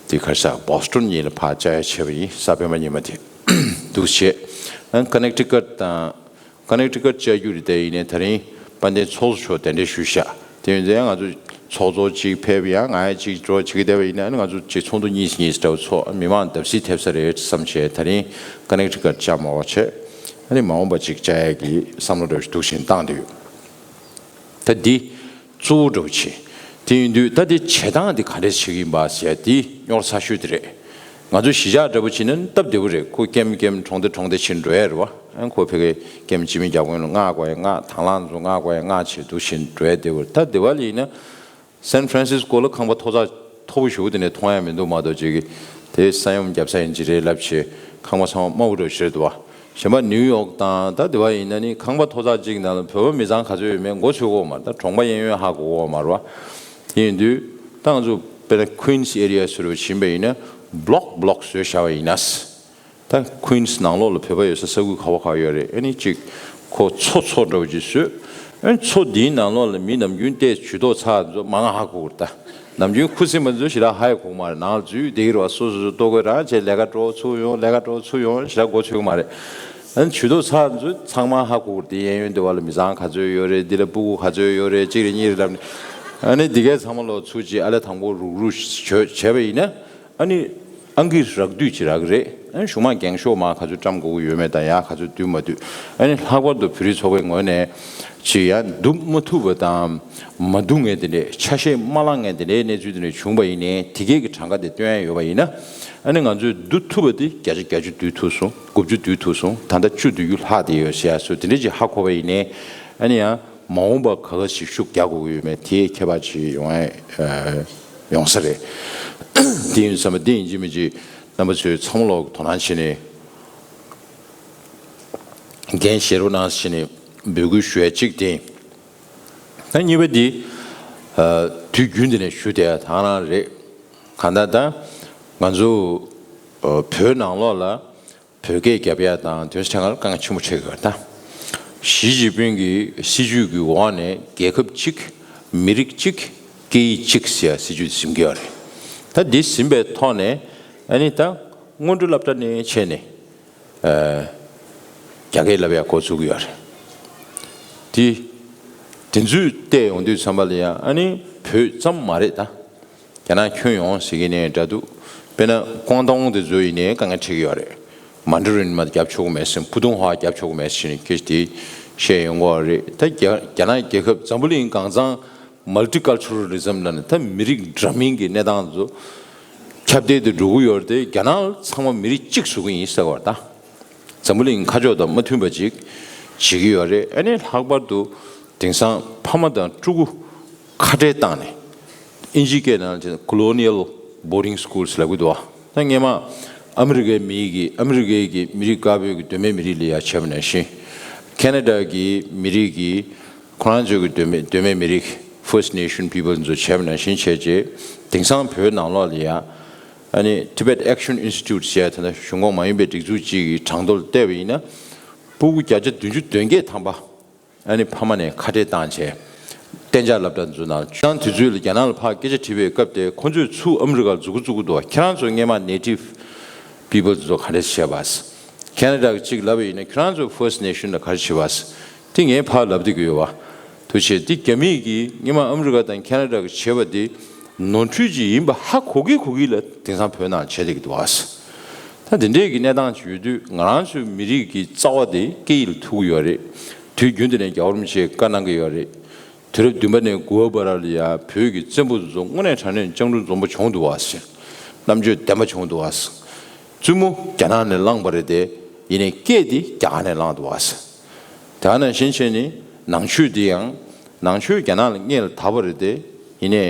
དེ་ག་རེ་ཟེར་བོ་སི་ཊོན་གཉིས་ལ་ཕར་བཅར་ཡ་བྱས་པ་ཡིན། གཟའ་སྤེན་པ་ཉི་མ་དེ་འདུག་བྱས། ཨ་ནི་ཀ་ནེག་ཊི་ཀཊ་དང་། ཀ་ནེག་ཊི་ཀཊ་བཅར་རྒྱུ་རེད། དེ་ཡིན་ནའི་ད་རིང་དཔལ་ལྡན་ཚོགས་གཙོ་མཆོག་གདན་འདྲེན་ཞུས་ཤག། དེ་ཡིན་ཙང་ང་ཚོ་ཚོགས་གཙོ་གཅིག་ཕེབས། ཡང་ང་ཡང་གཅིག་འགྲོ་བྱེད་ཀྱི་བསྡད་པ་ཡིན་ན། ཨ་ནི་ང་ཚོ་གཅིག་ཚོགས་འདུ་གཉིས་གཉིས་འདྲ་བོ་ཚོགས། མི་མང་བརྡབ་གསིག་ཐེབས་ས་རེད་བསམ་བྱས་ད་རིང་ཀ་ནེག་ཊི་ཀཊ་བཅར་མ་བྱས། ཨ་ནི་མ་འོངས་པ་གཅིག་བཅར་ཡས་ཀྱི་བསམ་བློ་འདྲ་བོ་ཞིག་འདུག་བཞིན་བཏང་བསྡད་ཡོད། ད་འདི་གཙོ་བོ་འདྲ་བོ་བྱེད། དེ་ཡིན་དུས་ད་འདི་བྱེད་སྟངས་འདི་ག་འདྲས་བྱེད་ཀྱི་ཡིན་པ་ཟེར་ཡ་འདི་རྙོག་ཚ་ཤོས་དེ་རེད། ང་ཚོ་གཞིས་ཆགས་འདྲ་པོ་བྱེད་ན་སྟབས་བདེ་པོ་རེད། ཁོ་ཀེམ་ཀེམ་གྲོང་སྡེ་གྲོང་སྡེ་བྱེད་འགྲོ་ཡ་རེད་བ། ཨ་ཁོ་ཕ་གི་ཀེམ་སྤྱི་མི་རྒྱ་དགོན་ལ་མངགས་དགོས་ཡ་མངགས། དང་བླངས་ཚོ་མངགས་དགོས་ཡ་མངགས་བྱས་འདུག་བཞིན་འགྲོ་ཡ་བདེ་པོ་རེད། ད་འདི་བ་ལ་ཡིན་ན་སན་ཧྥ་རན་སིས་ཀོ་ལ་ཁང་པ་ཐོག་ཚད་མཐོ་པོ་ཞེ་པོ་དེ་ནས་མཐོང་ཡ་མི་འདུག་མ་གཏོགས་ཅིག་གི་དེ་ས་ཡོམ་བརྒྱབ་ས་ཡིན་གྱི་རེད་ལབ་བྱས་ཁང་པ་ཚང་མ་དམའ་པོ་འདྲ་བོ་ཞིག་རེད་འདུག་བ། གཞན་པ་ནིའུ་ཡོག་དང་ད་དེ་བ་ཡིན་ན་ནི་ཁང་པ་ཐོག་ཚད་གཅིག་ནང་ལ་བོད་པ་མི་ཚང་ག་ཚོད་ཡོད་མེད་མགོ་ཚོས་ཀྱི་ཡོད་མ་རེད། ད་གྲོང་པ་གཡས་གཡོན་ཧ་གོ་གི་ཡོད་མ་རེད་བ། དེ་ཡིན་དུས་ད་ང་ཚོ་དཔེར་ན་ཀུན་སི་ཨེ་རི་ཡ་ཟེར་བ་ཕྱིན་པ་ཡིན་ན་བྷ་ལོག་བྷ་ལོག་བཟོས་བཞག་པ་ཡིན་ན། ད་ཀུན་སི་ནང་ལོགས་ལ་བོད་པ་ཡོད་ས་ས་ཁུལ་ག་བ་ག་བ་ཡོད་རེད། ཨ་ནི་གཅིག་ཁོ་མཚོ་མཚོ་འདྲ་བོ་ཅིག་བཟོས། ཨ་ནི་མཚོ་འདིའི་ནང་ལོགས་ལ་མི་ནམ་རྒྱུན་ཏོག་ཙམ་ཇུས་གཏོགས་ཚར་ཚོ་མང་ང་ཧ་གོ་གི་རེད། ད་ནམ་རྒྱུན་ཁུ་སིམ་པ་ཚོ་ཞེ་དྲག་ཧ་ཡ་གོ་གི་མ་རེད། ནང་ལ་འཛུལ་བསྡད་ཀྱི་རེད་བ། སོ་སོ་སོ་ལྟོ་གོས་རང་བྱས་ལས་ཀ་འགྲོ་ཚུར་ཡོང་ལས་ཀ་འགྲོ་ཚུར་ཡོང་ཞེ་དྲག་མགོ་ཚོས་ཀྱི་མ་རེད། ཨ་ནི་ཇུས་གཏོགས་ཚར་ཚོ་ཚང་མ་ཧ་གོ་གི་རེད། དེ་གཡས་གཡོན་དེ་བ་ལ་མི་ཚང་ག་ཚོད་ཡོད་རེད། འདི་ལ་སྤུ་གུ་ག་ཚོད་ཡོད་རེད། གཅིག་རེད་གཉིས་རེད་ལབ་ནས། ཨ་ནི་འདི་གས་ཚང་མ་ལོ་ཚུར་ཅིག་ཨ་ལས་དང་པོ་རུག་རུག་བྱས་པ་ཡིན་ན། ཨ་ནི་ཨང་ཀི་རག་དུས་ཅི་རག་གི་རེད། ཨ་ནི་གཞུང་མང་འགེངས་ཤོག་མ་ག་ཚོད་བཀྲམ་དགོས་ཀྱི་ཡོད་མེད་དང་ཡ་ག་ཚོད་བསྡུས་མ་བསྡུས། ཨ་ནི་ལྷག་པར་དུ་བོད་རིགས་ཚོགས་པའི་ངོས་ནས་ཅི་ཡ་བསྡུ་མ་ཐུབ་པ་དང་མ་བསྡུ་མཁན་དེ་འདྲས་ཆ་ཤས་མ་བླངས་མཁན་དེ་འདྲའི་གནས་ཚུལ་དེ་འདྲས་བྱུང་བ་ཡིན་ནའི་དེ་གས་ཀྱི་གྲངས་ཀ་དེ་སྟོན་ཡ་ཡོད་པ་ཡིན་ན། ཨ་ནི་ང་ཚོས་བསྡུ་ཐུབ་པ་དེ་བརྒྱ་ཆ་བརྒྱད་ཅུ་བསྡུས་ཐུབ་སོང་། དགུ་བཅུ་བསྡུས་ཐུབ་སོང་། ད་ལྟ་བཅུ་བསྡུ་རྒྱུ་ལྷག་བསྡད་ཡོད་ཟེར་ཡ་སོགས་དེ་འདྲས་ཅིག་ཧ་གོ་བ་ཡིན་ནའི། ཨ་ནི་ཡང་མ་འོངས་པ་ག་ག་ཞིག་ཤུགས་རྒྱག་དགོས་ཀྱི་ཡོད་མེད་དེ་ཁྱད་པར་ཅིག་ཡོང་ཡ་ཡོང་ས་རེད། དེ་ཡིན་ཙང་དེ་ཡིན་གཅིག་མིན་གཅིག་རྣམ་པ་ཚོས་ཚང་མ་ལོག་དོ་སྣང་བྱས་ནས་འགན་བཞེས་རོགས་གནང་ཟེར་ནས་འབོད་སྐུལ་ཞུ་ཡ་གཅིག་དེ། ད་གཉིས་པ་འདི་དུས་རྒྱུན་དེ་ནས་ཞུ་བསྡད་ཡ་དེ་རང་རེད། གང་ལྟར་ད་ང་ཚོ་ བོད་ནང་ལོགས་ལ་བོད་སྐད་རྒྱབ་ཡ་དང་དོན་ཚན་ཁག་དཀའ་ངལ་ཆེན་པོ་འཕྲད་ཀྱི་ཡོད་རེད་ད། ཞི་ཅིན་ཕིང་གི་སྲིད་ཇུས་ཀྱི་འོག་ནས་རྒྱལ་ཁབ་གཅིག་མི་རིགས་གཅིག་སྐད་ཡིག་གཅིག་ཟེར་ཡ་སྲིད་ཇུས་འཛིན་གྱི་ཡོད་རེད། ད་འདི་ཟིན་པའི་ཐོག་ནས་ཨ་ནི་ད་སྔོན་འགྲོ་སློབ་གྲྭ་ནས་བྱས་ནས་རྒྱ་སྐད་བསླབ་ཡ་འགོ་བཙུགས་ཀྱི་ཡོད་རེད། དེ་དེ་ཚོས་བལྟས་ཡོང་དུས་ཙམ་པ་ལ་ཡང་ཨ་ནི་བོད་ཙམ་མ་རེད་ད། རྒྱ་ནག་ཁྱོན་ཡོངས་ཟེར་གྱི་ནའི་འདྲ་འདུག་དཔེར་ན་ཀོང་ཏོང་དེ་ཚོ་ཡིན་ནའི་དཀའ་ངལ་འཕྲད་ཀྱི་ཡོད་རེད། མན་ཌ་རིན་མ་རྒྱབ་ཆོག་གི་མེད་ཟེར། ཕུ་ཏུང་ཧྭ་རྒྱབ་ཆོག་གི་མེད་ཟེར་ནས་སྐད་ཆ་དེ་བཤད་ཡོང་གི་ཡོད་རེད། ད་རྒྱ་རྒྱ་ནག་རྒྱལ་ཁབ་འཛམ་བུ་གླིང་གང་ཚང་མལ་ཏི་ཀལ་ཅུ་རལ་རི་ཛམ་ལབ་ནས་ད་མི་རིགས་འདྲ་མིན་གྱི་གནས་སྟངས་ཚོ་ཁྱབ་གདལ་དུ་འགྲོ་གི་ཡོད་རེད་དེ། རྒྱ་ནག་ཚང་མ་མི་རིགས་གཅིག་བཟོ་གི་ཡིན་ཟེར་བ་ད། འཛམ་བུ་གླིང་ཁ་ཕྱོགས་དང་མ་མཐུན་པ་ཅིག་བྱེད་ཀྱི་ཡོད་རེད། ཨ་ནི་ལྷག་པར་དུ་དེང་སང་ཕ་མ་དང་ཕྲུ་གུ་ཁ་བྲལ་བཏང་ནས་ཨིན་ཇིའི་སྐད་ནང་ལ་Colonial Boarding Schools་ལབ་ཀྱི་འདུག་བ། ད་སྔས་མ་ཨ་མི་རི་ཀའི་མི་གིས་ཨ་མི་རི་ཀའི་གི་མི་རིགས་དཀར་པོའི་གི་གདོད་མའི་མི་རིགས་ལ་ཡ་བྱས་པ་ནང་བཞིན། ཁེ་ན་ཌ་གི་མི་རིགས་ཀྱིས་ཁོ་རང་ཚོའི་གི་གདོད་མའི་གདོད་མའི་མི་རིགས་First Nation People་ཚོ་བྱས་པ་ནང་བཞིན་བྱས་རྗེས་དེང་སང་བོད་ནང་ལོགས་ལ་ཡ། ཨ་ནི་Tibet Action Institute་ཟེར་ཡ་དེ་ན་གཞུང་ཁོངས་མ་ཡིན་པའི་སྒྲིག་འཛུགས་གཅིག་གི་གྲངས་ཐོ་ལ་བལྟས་པ་ཡིན་ན། སྤུ་གུ་བརྒྱ་ཆ་བདུན་ཅུ་དོན་བརྒྱད་ཐམ་པ་ཨ་ནི་ཕ་མ་ནས་ཁ་བྲལ་བཏང་བྱས། གཏན་འཇགས་སློབ་གྲྭ་འཛུགས་གནང་། ཁྱེད་རང་དུས་ཚོད་ལ་རྒྱ་ནག་ལ་ཕར་སྐད་ཆ་དྲིས་པའི་སྐབས་དེ་ཁོ་ཚོས་ཚུར་ཨ་མི་རི་ཀར་འཛུལ་འགོ་བཙུགས་ཀྱི་འདུག་ཁྱེད་རང་ཚོ་སྔས་མ་Native People་ཚོ་ག་འདྲས་བྱས་པ། ཁེ་ན་ཌ་གཅིག་ལབ་པ་ཡིན་ན་ཁྱེད་རང་ཚོ་First Nation་ལ་ག་རེ་བྱས་པ། དེ་ངས་ཕར་ལབ་བསྡད་ཀྱི་ཡོད་བ། ཐུགས་རྗེ་ཆེ། འདི་རྒྱ་མིས་ཀྱིས་སྔས་མ་ཨ་མི་རི་ཀ་དང་ཁེ་ན་ཌ་གིས་བྱས་པ་དེ་ནོར་འཁྲུལ་ཅིག་ཡིན་པ་ཧ་གོ་གི་གོ་གི་ལ་དེང་སང་བོད་ནང་བྱས་བསྡད་ཀྱི་འདུག་བ། ད་དེ་འདྲའི་གི་གནས་སྟངས་ཅིག་ཡོད་དུས་ང་རང་ཚོའི་མི་རིགས་ཀྱི་རྩ་བ་དེ་སྐད་ཡིག་ལ་ཐུག་གི་ཡོད་རེད། དུས་རྒྱུན་དུ་ནས་རྒྱལ་བ་རིན་པོ་ཆེས་བཀའ་གནང་གི་ཡོད་རེད། དུས་རབས་བདུན་པ་ནས་དགུ་པ་བར་ལ་ཡ་བོད་ཀྱི་བཙན་པོ་ཚོ་དངོས་གནས་དྲང་གནས་སྤྱང་གྲུང་འཛོམས་པོ་བྱུང་འདུག་བ་ཟེར། རྣམ་དཔྱོད་ལྡན་པ་བྱུང་འདུག་བ་ཟེར། བཙུན་མོ་རྒྱ་ནག་ནས་བླངས་པ་རེད་དེ། ཡིན་ནའི་སྐད་དེ་རྒྱ་གར་ནས་བླངས་འདུག་བ་ཟེར། དེ་ནང་བཞིན་བྱས་ནས་ནང་ཆོས་འདི་ཡང་ནང་ཆོས་རྒྱ་ནག་ལ་སྔོན་ལ་དར་བ་རེད་དེ། ཡིན་ནའི་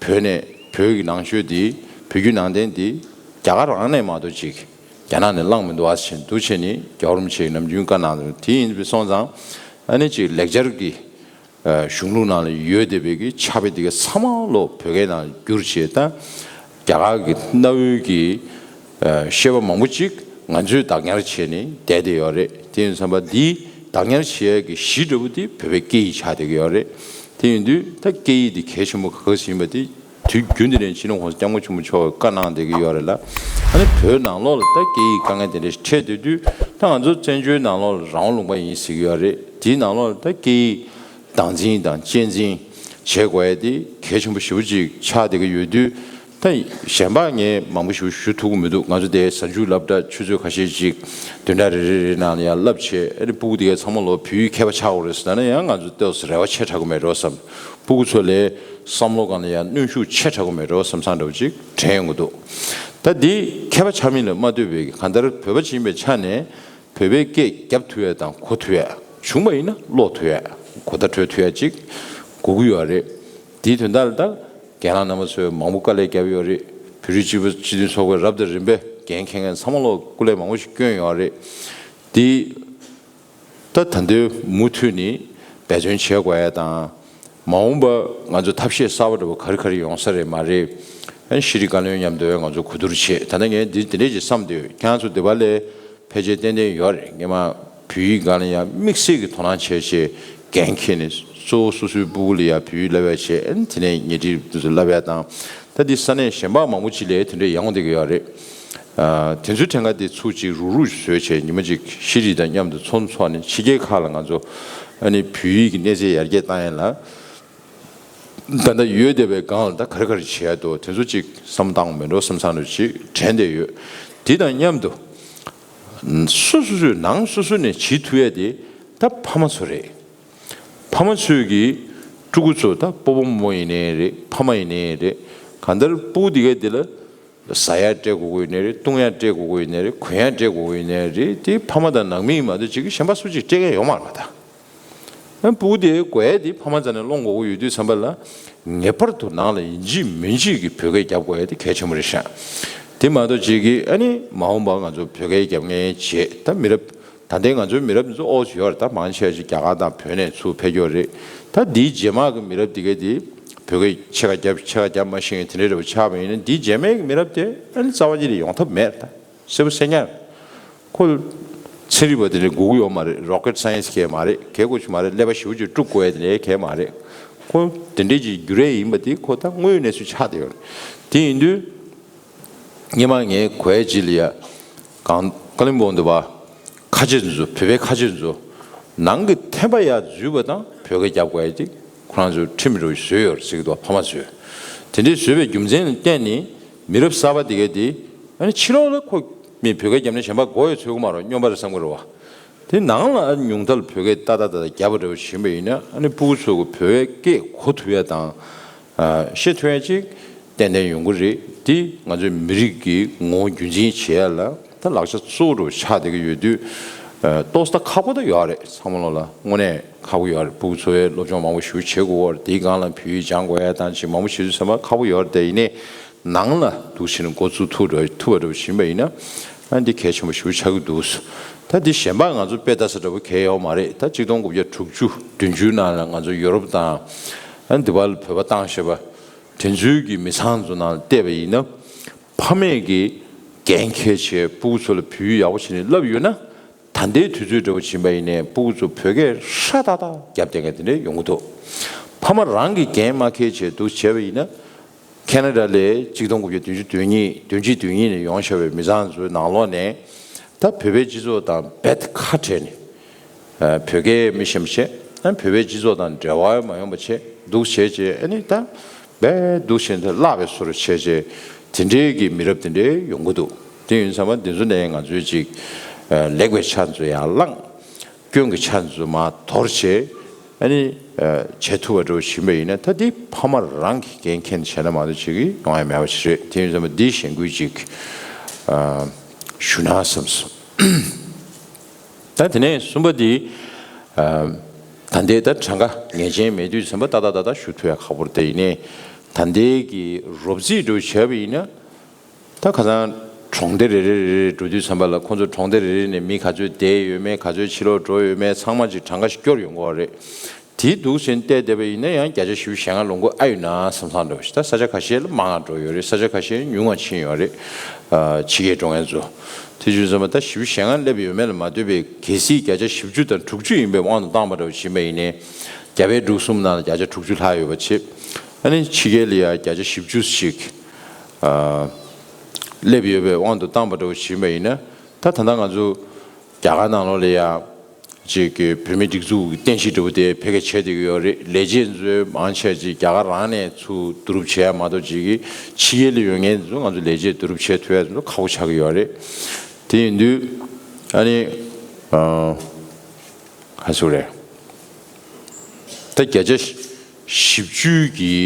བོད་ནས་བོད་ཀྱི་ནང་ཆོས་འདི་བོད་བརྒྱུད་ནང་བསྟན་འདི་རྒྱ་གར་རང་ནས་མ་གཏོགས་ཅིག་རྒྱ་ནག་ནས་བླངས་མི་འདུག་བ་ཟེར་འདུག་བྱས་ནས་རྒྱལ་བ་རིན་པོ་ཆེས་ནམ་རྒྱུན་བཀའ་གནང་འདུག་དེ་ཡིན་པའི་སོང་ཙང་ཨ་ནི་ཅིག་ལེགས་སྦྱར་གྱི་གཞུང་ལུགས་ནང་ལ་ཡོད་བསྡད་པའི་གི་ཕྱག་དཔེ་འདི་ག་ཚང་མ་ལོག་བོད་སྐད་ནང་བསྒྱུར་བྱས། ད་རྒྱ་གར་གྱི་གནའ་བོའི་གི་བཤད་པ་མང་པོ་ཅིག་ང་ཚོས་བདག་ཉར་བྱས་ནས་བསྡད་བསྡད་ཡོད་རེད། དེ་ཡིན་ཙམ་པ་འདི་བདག་ཉར་བྱེད་ཡས་ཀྱི་གཞི་འདྲ་པོ་འདི་བོད་པའི་སྐད་ཡིག་ཆགས་བསྡད་ཀྱི་ཡོད་རེད། དེ་ཡིན་དུས་ད་སྐད་ཡིག་འདི་གལ་ཆེན་པོ་ག་ག་ཟིག་ཡིན་པ་འདི་དུས་རྒྱུན་དུ་ནས་སྤྱི་ནོར་༸གོང་ས་༸སྐྱབས་མགོན་ཆེན་པོ་མཆོག་གིས་བཀའ་གནང་བསྡད་ཀྱི་ཡོད་རེད་ལ། ཨ་ནི་བོད་ནང་ལོགས་ལ་ད་སྐད་ཡིག་དཀའ་ངལ་དེ་འདྲ་ཞིག་འཕྲད་བསྡད་དུས་ད་ང་ཚོ་བཙན་བྱོལ་ནང་ལོགས་ལ་རང་དབང་ལུང་པ་ཡིན་ཟེར་གྱི་ཡོད་རེད། དེའི་ནང་ལོགས་ལ་ད་སྐད་ཡིག་བདག་འཛིན་དང་གཅེས་འཛིན་བྱེད་དགོས་ཡ་དེ་གལ་ཆེན་པོ་ཞེ་པོ་ཅིག་ཆགས་བསྡད་ཀྱི་ཡོད་དུས། ད་གཞན་པ་ངས་མང་པོ་ཞིག་ཞུ་ཐུབ་ཀྱི་མི་འདུག་ང་ཚོ་དེ་གཟའ་མཇུག་སློབ་གྲྭ་ཆུ་ཚོད་ཁ་ཤས་ཅིག་བདུན་ཕྲག་རེ་རེ་རེ་ནང་ལ་ཡང་བསླབ་བྱས། ཨ་ནི་སྤུ་གུ་དེ་གའི་ཚང་མ་ལོ་བོད་ཡིག་མཁས་པ་ཆགས་དགོས་རེད་ཟེར་ན་ཡང་ང་ཚོ་ལྟོས་ཟེར་རེ་བ་ཆེ་དྲགས་ཀྱི་མེད་འགྲོ་བསམ། སྤུ་གུ་ཚོ་ལའི་བསམ་བློ་སྒང་ལ་ཡང་གནོན་ཤུགས་ཆེ་དྲགས་ཀྱི་མེད་འགྲོ་བསམ་བསམ་འདྲ་བོ་ཅིག་དྲན་ཡོང་གི་འདུག་ད་འདི་མཁས་པ་ཆགས་མིན་ལ་མ་ལྟོས་པའི་གང་ལྟར་བོད་པ་ཅིག་ཡིན་པའི་ཆ་ནས་བོད་པའི་སྐད་རྒྱབ་ཐུབ་ཡ་དང་གོ་ཐུབ་ཡ། བྱུང་བ་ཡིན་ན་ཀློག་ཐུབ་ཡ། གོ་བརྡ་འཕྲོད་ཐུབ་ཡ་ཅིག་དགོས་ཀྱི་ཡོད་རེད། དེའི་དོན་དག་ལ་ད་རྒན་ལགས་རྣམ་པ་ཚོས་མང་པོ་དཀའ་ལས་བརྒྱབ་ཡོད་རེད། བོད་རིགས་སྤྱི་པ་སྤྱི་མཐུན་ཚོགས་པས་རབ་དང་རིམ་པས་འགན་འཁྱེར་མཁན་ཚང་མ་ལོག་སྐུ་ལས་མང་པོ་ཞིག་བསྐྱོན་ཡོད་རེད། དེ་ད་ད་དུང་མུ་མཐུད་ནས་འབད་བརྩོན་བྱེད་དགོས་ཡ་དང་། མ་འོངས་པ་ང་ཚོ་ཐབས་ཤེས་གསར་པ་འདྲ་བོ་ག་རེ་ག་རེ་ཡོང་ས་རེད་མ་རེད། ཨ་ནི་ཤེས་རིག་བཀའ་བློན་མཉམ་དུ་ང་ཚོ་གོ་བསྡུར་བྱེད། ད་ལྟ་ངས་འདི་འདི་འདྲས་ཅིག་བསམ་བསྡད་ཡོད། ཁྱེད་རང་ཚོ་འདི་པ་ལས་ཕལ་ཆེར་ཏན་ཏན་ཡོད་རེད། སྔས་མ་བོད་ཡིག་སྒང་ལ་ཡང་དམིགས་བསལ་གྱི་དོ་སྣང་བྱས་བྱས་འགན་འཁྱེར་ནས་གཙོ་བོ་སོ་སོའི་སྤུ་གུ་ལ་ཡང་བོད་ཡིག་བསླབ་ཡ་བྱས། ཨ་ནི་དེ་ནས་ཉེ་འཁྲིས་དེ་ཚོ་བསླབ་ཡ་དང་། ད་འདི་ས་གནས་གཞན་པ་མང་པོ་ཅིག་ལ་དེ་འདྲས་ཡོང་བསྡད་ཀྱི་ཡོད་རེད། ཨ་དེ་ཚོའི་གྲངས་ཀ་དེ་ཚུར་ཅིག་རུག་རུག་བཟོས་བྱས་ཉི་མ་ཅིག་ཤེས་རིག་དང་མཉམ་དུ་ཚོགས་འདུ་ཚོགས་ནས་ཕྱི་རྒྱལ་ཁག་ལ་ང་ཚོ་ཨ་ནི་བོད་ཡིག་གི་གནས་ཚད་ཡར་རྒྱས་བཏང་ཡ་ལ། ད་ལྟ་ཡོད་བསྡད་པའི་སྒང་ལ་ད་ག་རེ་ག་རེ་བྱེད་ཡ་འདུག་དེ་ཚོ་ཅིག་བསམ་བཏང་མེད་འགྲོ་བསམ་བསམ་འདྲ་ཅིག་དྲན་བསྡད་ཡོད། དེ་དང་མཉམ་དུ་སོ་སོ་སོའི་ནང་སོ་སོ་ནས་བྱེད་ཐུབ་ཡ་དེ་ད་ཕ་མ་ཚོ་རེད། ཕ་མ་ཚོས་ཀྱི་ཕྲུ་གུ་ཚོ་ད་སྤོ་བོ་རྨོ་མོ་ཡིན་ནའི་རེད། ཕ་མ་ཡིན་ནའི་རེད། གང་ལྟར་སྤུ་གུ་དེ་གའི་དེ་ལ་ཟ་ཡ་སྤྲད་དགོས་ཀྱི་ཡོད་ནའི་རེད། བཏུང་ཡ་སྤྲད་དགོས་ཀྱི་ཡོད་ནའི་རེད། གོན་ཡ་སྤྲད་དགོས་ཀྱི་ཡོད་ནའི་རེད། དེ་ཕ་མ་དང་ནང་མི་ཡིན་མ་གཏོགས་ཅིག་གཞན་པ་སུ་གཅིག་སྤྲད་མཁན་ཡོད་མ་རེད་པ་ད། ཨ་སྤུ་གུ་དེ་དགོས་ཡ་དེ་ཕ་མ་རྩ་ནས་སློང་དགོས་ཀྱི་ཡོད་དུས་ཙམ་པ་ལ་ངེས་པར་དུ་ནང་ལ་ཡིན་གཅིག་མིན་གཅིག་གི་བོད་སྐད་རྒྱབ་དགོས་ཡ་དེ་གལ་ཆེན་པོ་རེད་ཤག་དེ་མ་གཏོགས་ཅིག་གི་ཨ་ནི་མ་འོངས་པ་ང་ཚོ་བོད་སྐད་རྒྱབ་མཁན་བྱེད་ད་མི་རབས། ད་ལྟའི་ང་ཚོའི་མི་རབས་འདི་ཚོ་ཨོ་ཚོ་ཡོད་རེད། ད་མང་ཆེ་བ་ཞིག་རྒྱ་གར་དང་བོད་ནས་ཚུར་ཕེབས་ཀྱི་ཡོད་རེད། ད་འདིའི་རྗེས་མ་གི་མི་རབས་འདི་གས་འདི་བོད་སྐད་ཕྱེད་ཀ་རྒྱབ་ཕྱེད་ཀ་རྒྱབ་མ་ཤེས་མཁན་དེ་འདྲའི་འདྲ་པོ་ཆགས་པ་ཡིན་ན་འདིའི་རྗེས་མའི་གི་མི་རབས་དེ་ཨ་ནི་རྩ་བ་ཉིད་ནས་ཡོང་ཐབས་མེད་རེད་ད། གསལ་པོ་གསལ་རྐྱང་། ཁོ་ཚན་རིག་པ་དེ་འདྲ་དགོས་ཀྱི་ཡོད་མ་རེད། རོ་ཀེཊ་སའེན་སི་གལ་མ་རེད། གལ་དགོས་ཀྱི་མ་རེད། ཀླད་པ་ཞེ་པོ་ཅིག་དཀྲུག་དགོས་ཡ་དེ་འདྲ་གལ་མ་རེད། ཁོ་དེ་འདྲའི་ཅིག་རྒྱུ་རས་ཡིན་པ་དེ་ཁོ་ད་དངོས་ཡོད་གནས་ཚུལ་ཆགས་བསྡད་ཡོད་རེད། དེ་ཡིན་དུས། སྔོན་མ་ངའི་གོ་ཡ་ཅིག་ལ་ཡ། གང་ཀ་ལིམ་པོང་དུ་བ། ཁ་ཆེ་ཚོ་བོད་པའི་ཁ་ཆེ་ཚོ། ནང་གི་ཐེམ་པ་ཡར་འཛུལ་བ་དང་བོད་སྐད་རྒྱབ་དགོས་ཡ་ཅིག་ཁོ་རང་ཚོས་ཁྲིམས་རུ་བཟོས་ཡོད་རེད་ཟེར་གྱི་འདུག་ཕ་མ་ཚོས། དེ་འདྲའི་བཟོས་པའི་རྒྱུ་མཚན་ལ་བརྟེན་ནས་མི་རབས་གསར་པ་དེ་གས་དེ་ཨ་ནི་ཕྱི་ལོགས་ལ་ཁོ་མི་བོད་སྐད་རྒྱབ་ན་གཞན་པ་མགོ་ཡོད་ཚོད་ཀྱི་མ་རེད། སྨྱོན་པ་རེད་བསམ་གྱི་རེད་བ། དེ་ནང་ལ་ཨ་ཉུང་མཐར་བོད་སྐད་ཏག་ཏག་ཏག་ཏག་རྒྱབ་པ་འདྲ་བོ་བྱིན་པ་ཡིན་ན་ཨ་ནི་སྤུ་གུ་ཚོ་གི་བོད་སྐད་གོ་ཐུབ་ཡ་དང་། ཨ་བཤད་ཐུབ་ཡ་ཅིག་ཏན་ཏན་ཡོང་གི་རེད། དེ་ང་ཚོའི་མི་རིགས་ཀྱི་ངོ་བོ་རྒྱུན་འཛིན་བྱེད་ཡ་ལ་ད་ལག་ཆ་གཙོ་བོ་འདྲ་བོ་ཆགས་བསྡད་ཀྱི་ཡོད་དུས། ཨ་ཏོག་ཙམ་ཁག་པོ་ད་ཡོད་རེད། ཚང་མ་ལོ་ལ་དངོས་གནས་ཁག་པོ་ཡོད་རེད། སྤུ་གུ་ཚོ་ཡ་སློབ་སྦྱོང་མང་པོ་ཞིག་བྱེད་དགོས་པ་རེད། དེའི་སྒང་ལ་བོད་ཡིག་སྦྱང་དགོས་ཡ་དང་ཅིག་མང་པོ་བྱེད་དུས་ཙམ་པ་ཁག་པོ་ཡོད་རེད། དེ་ཡིན་ནའི། ནང་ལ་འདུག་བྱས་ནས་འགོ་བཙུགས་ཐུབ་འགྲོ་ཐུབ་པ་འདྲ་བོ་བྱིན་པ་ཡིན་ན། ཨ་འདི་གལ་ཆེན་པོ་ཞེ་པོ་ཆགས་ཀྱི་འདུག་ད་འདི་གཞན་པ་ང་ཚོ་དཔེ་ལྟ་ས་འདྲ་པོ་གལ་ཡོད་མ་རེད། ད་གཅིག་སྟོང་དགུ་བརྒྱ་དྲུག་ཅུ་བདུན་ཅུ་ནང་ལ་ང་ཚོ་ཡོ་རོབ་དང་ཨ་འདི་བར་ལ་བོད་པ་བཏང་བཞག་པ་དེ་ཚོའི་གི་མི་ཚང་ཚོ་ནང་ལ་བལྟས་པ་ཡིན་ན། ཕ་མས་ཀྱི་འགན་འཁྱེར་བྱས་སྤུ་གུ་ཚོ་ལ་བོད་ཡིག་ཡག་པོ་བྱས་ནས་བསླབས་ཡོད་ན། ད་ལྟའི་དུས་ཚོད་འདྲ་པོ་ཕྱིན་པ་ཡིན་ནའི་སྤུ་གུ་ཚོ་བོད་སྐད་ཧྲ་ཏག་ཏག་རྒྱབ་བསྡད་མཁན་དེ་འདྲ་ཡོང་གི་འདུག་ཕ་མ་རང་གིས་འགན་མ་འཁྱེར་བྱས་འདུག་བྱས་པ་ཡིན་ན། ཁེ་ན་ཌ་ལའི་གཅིག་སྟོང་དགུ་བརྒྱ་བདུན་ཅུ་དོན་གཉིས་བདུན་ཅུ་དོན་གཉིས་ནས་ཡོང་བཞག་པའི་མི་ཚང་ཚོའི་ནང་ལོགས་ནས་ད་བོད་པའི་སྤྱི་ཚོགས་དང་རྦད་ཁ་བྲལ་ནས། ཨ་བོད་སྐད་མི་ཤེས་པ་བྱས། ཨ་བོད་པའི་སྤྱི་ཚོགས་དང་འབྲེལ་བ་མ་ཡོང་བ་བྱས་འདུག་བྱས་བྱས། ཨ་ནི་ད་རྦད་འདུག་བྱས་ནས་བརླག་པའི་བཟོ་འདྲ་བྱས་བྱས། དེ་འདྲའི་གི་མི་རབས་དེ་འདྲའི་ཡོང་གི་འདུག་དེ་ཡིན་ཙང་མ་འདི་ཚོ་ནས་ང་ཚོས་ཅིག་ཨ་ལེགས་པའི་ཆ་ཚོ་ཡར་བླངས། སྐྱོན་གྱི་ཆ་ཚོ་མར་དོར་བྱས། ཨ་ནི་ཨ་བྱེད་ཐུབ་པ་འདྲ་བོ་བྱིན་པ་ཡིན་ན། ད་འདི་ཕ་མ་རང་གིས་འགན་འཁྱེར་བྱས་ན་མ་གཏོགས་ཅིག་ཡོང་ཡ་མེད་པ་ཞིག་རེད། དེ་ཡིན་ཙང་མ་འདི་གཞེན་སྐུལ་ཅིག་ཨ་ཞུ་ན་བསམ་སོང་། ད་དེ་ནས་གསུམ་པ་འདི། ཨ་ད་ལྟའི་ད་གྲངས་ཀ་ངེས་ཅན་མེད་དུས་ཙམ་པ་ཏག་ཏག་ཏག་ཏག་ཞུ་ཐུབ་ཡ་ཁག་པོ་རེད། དེ་ཡིན་ནའི་ད་ལྟའི་གི་རོབ་རྩིས་འདྲ་བོ་བྱས་པ་ཡིན་ན། ད་ཁ་སང་གྲོང་སྡེ་རེ་རེ་རེ་རེ་འགྲོ་དུས་ཙམ་པ་ལ་ཁོང་ཚོ་གྲོང་སྡེ་རེ་རེ་ནས་མི་ག་ཚོད་བསྡད་ཡོད་མེད། ག་ཚོད་ཕྱིར་ལོག་འགྲོ་ཡོད་མེད། ཚང་མ་ཅིག་གྲངས་ཀ་ཞིག་སྐྱོར་ཡོང་གི་ཡོད་རེད། དེ་འདུག་སེ་བལྟས་བསྡད་པ་ཡིན་ན་ཡང་བརྒྱ་ཆ་བཞི་བཅུ་ཞེ་ལྔ་ལོངས་ཀྱི་ཨ་ཡོད་ན་བསམ་བསམ་འདྲ་བོ་ཞིག་ད་ས་ཆ་ཁ་ཤས་ལ་མང་བ་འགྲོ་ཡོད་རེད། ས་ཆ་ཁ་ཤས་ཉུང་བ་ཕྱིན་ཡོད་རེད། ཨ་ཕྱི་རྒྱལ་འགྲོ་མཁན་ཚོ། དེ་བྱས་ཙང་མ་ད་བཞི་བཅུ་ཞེ་ལྔ་སླེབས་ཡོད་མེད་ལ་མ་ལྟོས་པའི་གལ་སྲིད་བརྒྱ་ཆ་བཞི་བཅུ་དང་དྲུག་ཅུ་ཡིན་པའི་དབང་དུ་བཏང་པ་འདྲ་བོ་ཕྱིན་པ་ཡིན་ནའི། རྒྱ་བལ་འབྲུག་གསུམ་ནང་ལ་བརྒྱ་ཆ་དྲུག་ཅུ་ལྷག་ཡོད་པ་བྱས། ཨ་ནི་ཕྱི་རྒྱལ་ལ་ཡང་བརྒྱ་ཆ་བཞི་བཅུ་ཞིག་ཨ་སླེབས་ཡོད་པའི་དབང་དུ་བཏང་པ་འདྲ་བོ་ཕྱིན་པ་ཡིན་ན། ད་ད་ལྟ་ང་ཚོ་རྒྱ་གར་ནང་ལོགས་ལ་ཡང་ཅིག་གི་བོད་མིའི་སྒྲིག་འཛུགས་ཀྱི་རྟེན་གཞི་འདྲ་བོ་དེ་འཕེལ་རྒྱས་བྱས་བསྡད་ཀྱི་ཡོད་རེད། ལས་བྱེད་ཚོའི་མང་ཆེ་ཅིག་རྒྱ་གར་རང་ནས་ཚུར་བསྡུ་རུབ་བྱས་ཡ་མ་གཏོགས་ཅིག་གི་ཕྱི་རྒྱལ་ལ་ཡོད་མཁན་ཚོ་ང་ཚོ་ལས་བྱེད་བསྡུ་རུབ་བྱས་ཐུབ་ཡ་ཚོ་ཁག་པོ་ཆགས་ཀྱི་ཡོད་རེད། དེ་ཡིན་དུས་ཨ་ནི་ཨ་ག་ཟེར་རེད། ད་བརྒྱ་ཆ་བཞི་བཅུ་གི་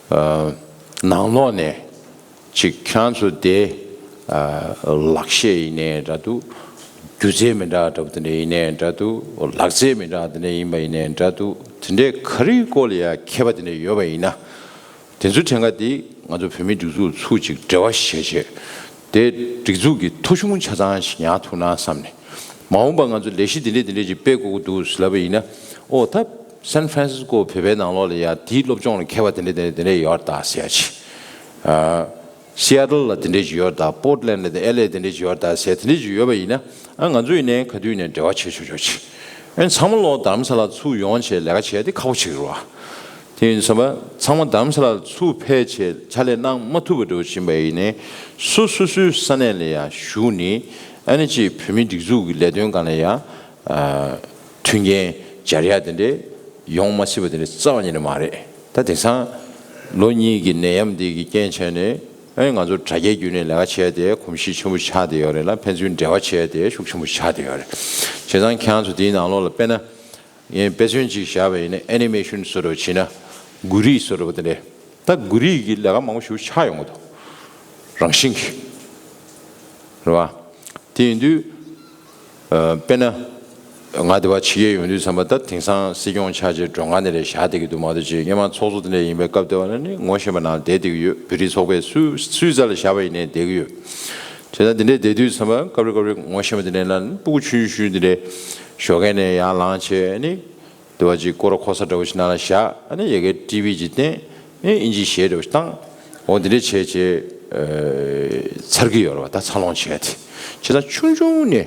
ཨ་ནང་ལོགས་ནས་ཅིག་ཁྱེད་རང་ཚོ་དེ་ཨ་ལག་ཤེས་ཡིན་ནའི་འདྲ་འདུག་སྒྱུ་རྩལ་མི་འདྲ་འདྲ་པོ་དེ་འདྲ་ཡིན་ནའི་འདྲ་འདུག་ལག་རྩལ་མི་འདྲ་དེ་འདྲ་ཡིན་པ་ཡིན་ནའི་འདྲ་འདུག་དེ་འདྲའི་ག་རེའི་སྐོར་ལ་ཡང་མཁས་པ་དེ་འདྲ་ཡོད་པ་ཡིན་ན། དེ་ཚོའི་ཕྲན་ཁ་དེ་ང་ཚོ་བོད་མིའི་སྒྲིག་འཛུགས་ཚུར་ཅིག་འབྲེལ་བ་བྱས་བྱས། དེ་སྒྲིག་འཛུགས་ཀྱི་ཐོ་གཞུང་ཆ་ཚང་ཞིག་ཉར་ཐུབ་ན་བསམ་ནས། མ་འོངས་པ་ང་ཚོ་ལས་གཞི་འདི་འདྲས་འདི་འདྲས་ཅིག་སྤེལ་དགོས་ཀྱི་འདུག་ཟེར་ལབ་པ་ཡིན་ན། ཨོ་ད་སན་ཧྥ་རན་སིས་ཀོ་བོད་པའི་ནང་ལོགས་ལ་ཡ་དེའི་སློབ་སྦྱོང་ལ་མཁས་པ་དེ་འདྲས་དེ་འདྲས་དེ་འདྲས་ཡོད་ད་ཟེར་ཡ་ཅིག་ཨ། སི་ཨེ་ཊལ་ལ་དེ་འདྲས་ཅིག་ཡོད་ད། པོར་ཊ་ལེན་ཌ་དང་ཨེལ་ཨེ་དེ་འདྲས་ཅིག་ཡོད་ད་ཟེར་དེ་འདྲས་ཅིག་ཡོད་པ་ཡིན་ན། ཨ་ང་ཚོ་ཡིན་ནའི་ག་དུས་ཡིན་ནའི་འབྲེལ་བ་བྱེད་ཆོག་ཆོག་ཅིག་ཨ་ཚང་མ་ལོག་རྡ་རམ་ས་ལ་ཚུར་ཡོང་བྱས་ལས་ཀ་བྱེད་ཡ་དེ་ཁག་པོ་ཆགས་ཀྱི་རེད་བ། དེ་ཡིན་ཙང་མ་ཚང་མ་རྡ་རམ་ས་ལ་ཚུར་ཕེབས་བྱས་ཕྱག་ལས་གནང་མ་ཐུབ་པ་འདྲ་བོ་ཕྱིན་པ་ཡིན་ནའི། སོ་སོ་སོའི་ས་གནས་ལ་ཡ་བཞུགས་ནས་ཨ་ནི་ཅིག་བོད་མིའི་སྒྲིག་འཛུགས་ཀྱི་ལས་དོན་སྒང་ལ་ཡ་ཨ་མཐུན་རྐྱེན་སྦྱར་ཡ་དེ་འདྲས་ཡོང་མ་སྲིད་པ་དེ་འདྲས་རྩ་བ་ཉིད་ནས་མ་རེད། ད་དེང་སང་ལོ་གཉིས་ཀྱི་ནད་ཡམས་འདི་གི་རྐྱེན་བྱས་ནས། ཨེ་ང་ཚོ་དྲ་རྒྱའི་བརྒྱུད་ནས་ལས་ཀ་བྱས་ཏེ་གོམས་གཤིས་ཆེན་པོ་ཆགས་བསྡད་ཡོད་རེད་ལ། ཕན་ཚུན་འབྲེལ་བ་བྱས་ཏེ་ཤུགས་ཆེན་པོ་ཆགས་བསྡད་ཡོད་རེད། བྱས་ཙང་ཁྱེད་རང་ཚོ་དེའི་ནང་ལོགས་ལ་དཔེར་ན་ངས་དཔེ་མཚོན་ཅིག་བཞག་པ་ཡིན་ན། ཨེ་ནི་མེ་ཤོན་བཟོ་འདྲ་བྱས་ན། མགོ་རིལ་བཟོ་འདྲ་བ་དེ་འདྲས། ད་མགོ་རིལ་གྱི་ལས་ཀ་མང་པོ་ཞིག་ཆགས་ཡོང་གི་འདུག་རང་བཞིན་གྱིས། རེད་བ། དེ་ཡིན་དུས། ཨ་དཔེར་ན། ང་དེ་བ་ཕྱི་རྒྱལ་ཡོང་དུས་ཙམ་པ་ད་དེང་སང་སྲིད་སྐྱོང་ཆགས་བྱས་མགྲོན་ཁང་དེ་འདྲས་བཞག་བསྡད་ཀྱི་འདུག་མ་གཏོགས་ཅིག་སྔོན་མ་ཚོགས་གཙོ་དེ་འདྲས་ཡིན་པའི་སྐབས་དེ་བ་ལ་ནི་ངོ་ཤེས་པ་ནང་བསྡད་བསྡད་ཀྱི་ཡོད། བོད་རིགས་ཚོགས་པའི་སུད་སུད་སི་ལ་བཞག་པ་ཡིན་ནའི་བསྡད་ཀྱི་ཡོད། བྱས་ཙང་དེ་འདྲས་བསྡད་དུས་ཙམ་པ་སྐབས་རེ་སྐབས་རེ་ངོ་ཤེས་པ་དེ་འདྲས་ལ་ནི་སྤུ་གུ་ཆུང་ཆུང་དེ་འདྲས་ཞོགས་ཀས་ནས་ཡར་ལངས་བྱས་ནི། དེ་བ་ཅིག་སྐོར་ར་འཁོར་ས་འདྲ་བོ་ཞིག་ནང་ལ་བཞག་ཨ་ནི་ཡ་གིར་ཊི་ཝི་ཅིག་བསྟན། ཨེ་ཨིན་ཇིའི་གཞས་འདྲ་བོ་ཞིག་བཏང་། འོ་དེ་འདྲས་བྱས་བྱས། ཚར་གྱི་ཡོད་རེད་བ། ད་འཚར་ལོངས་བྱས་ཏེ། བྱས་ཙང་ཆུང་ཆུང་ནས་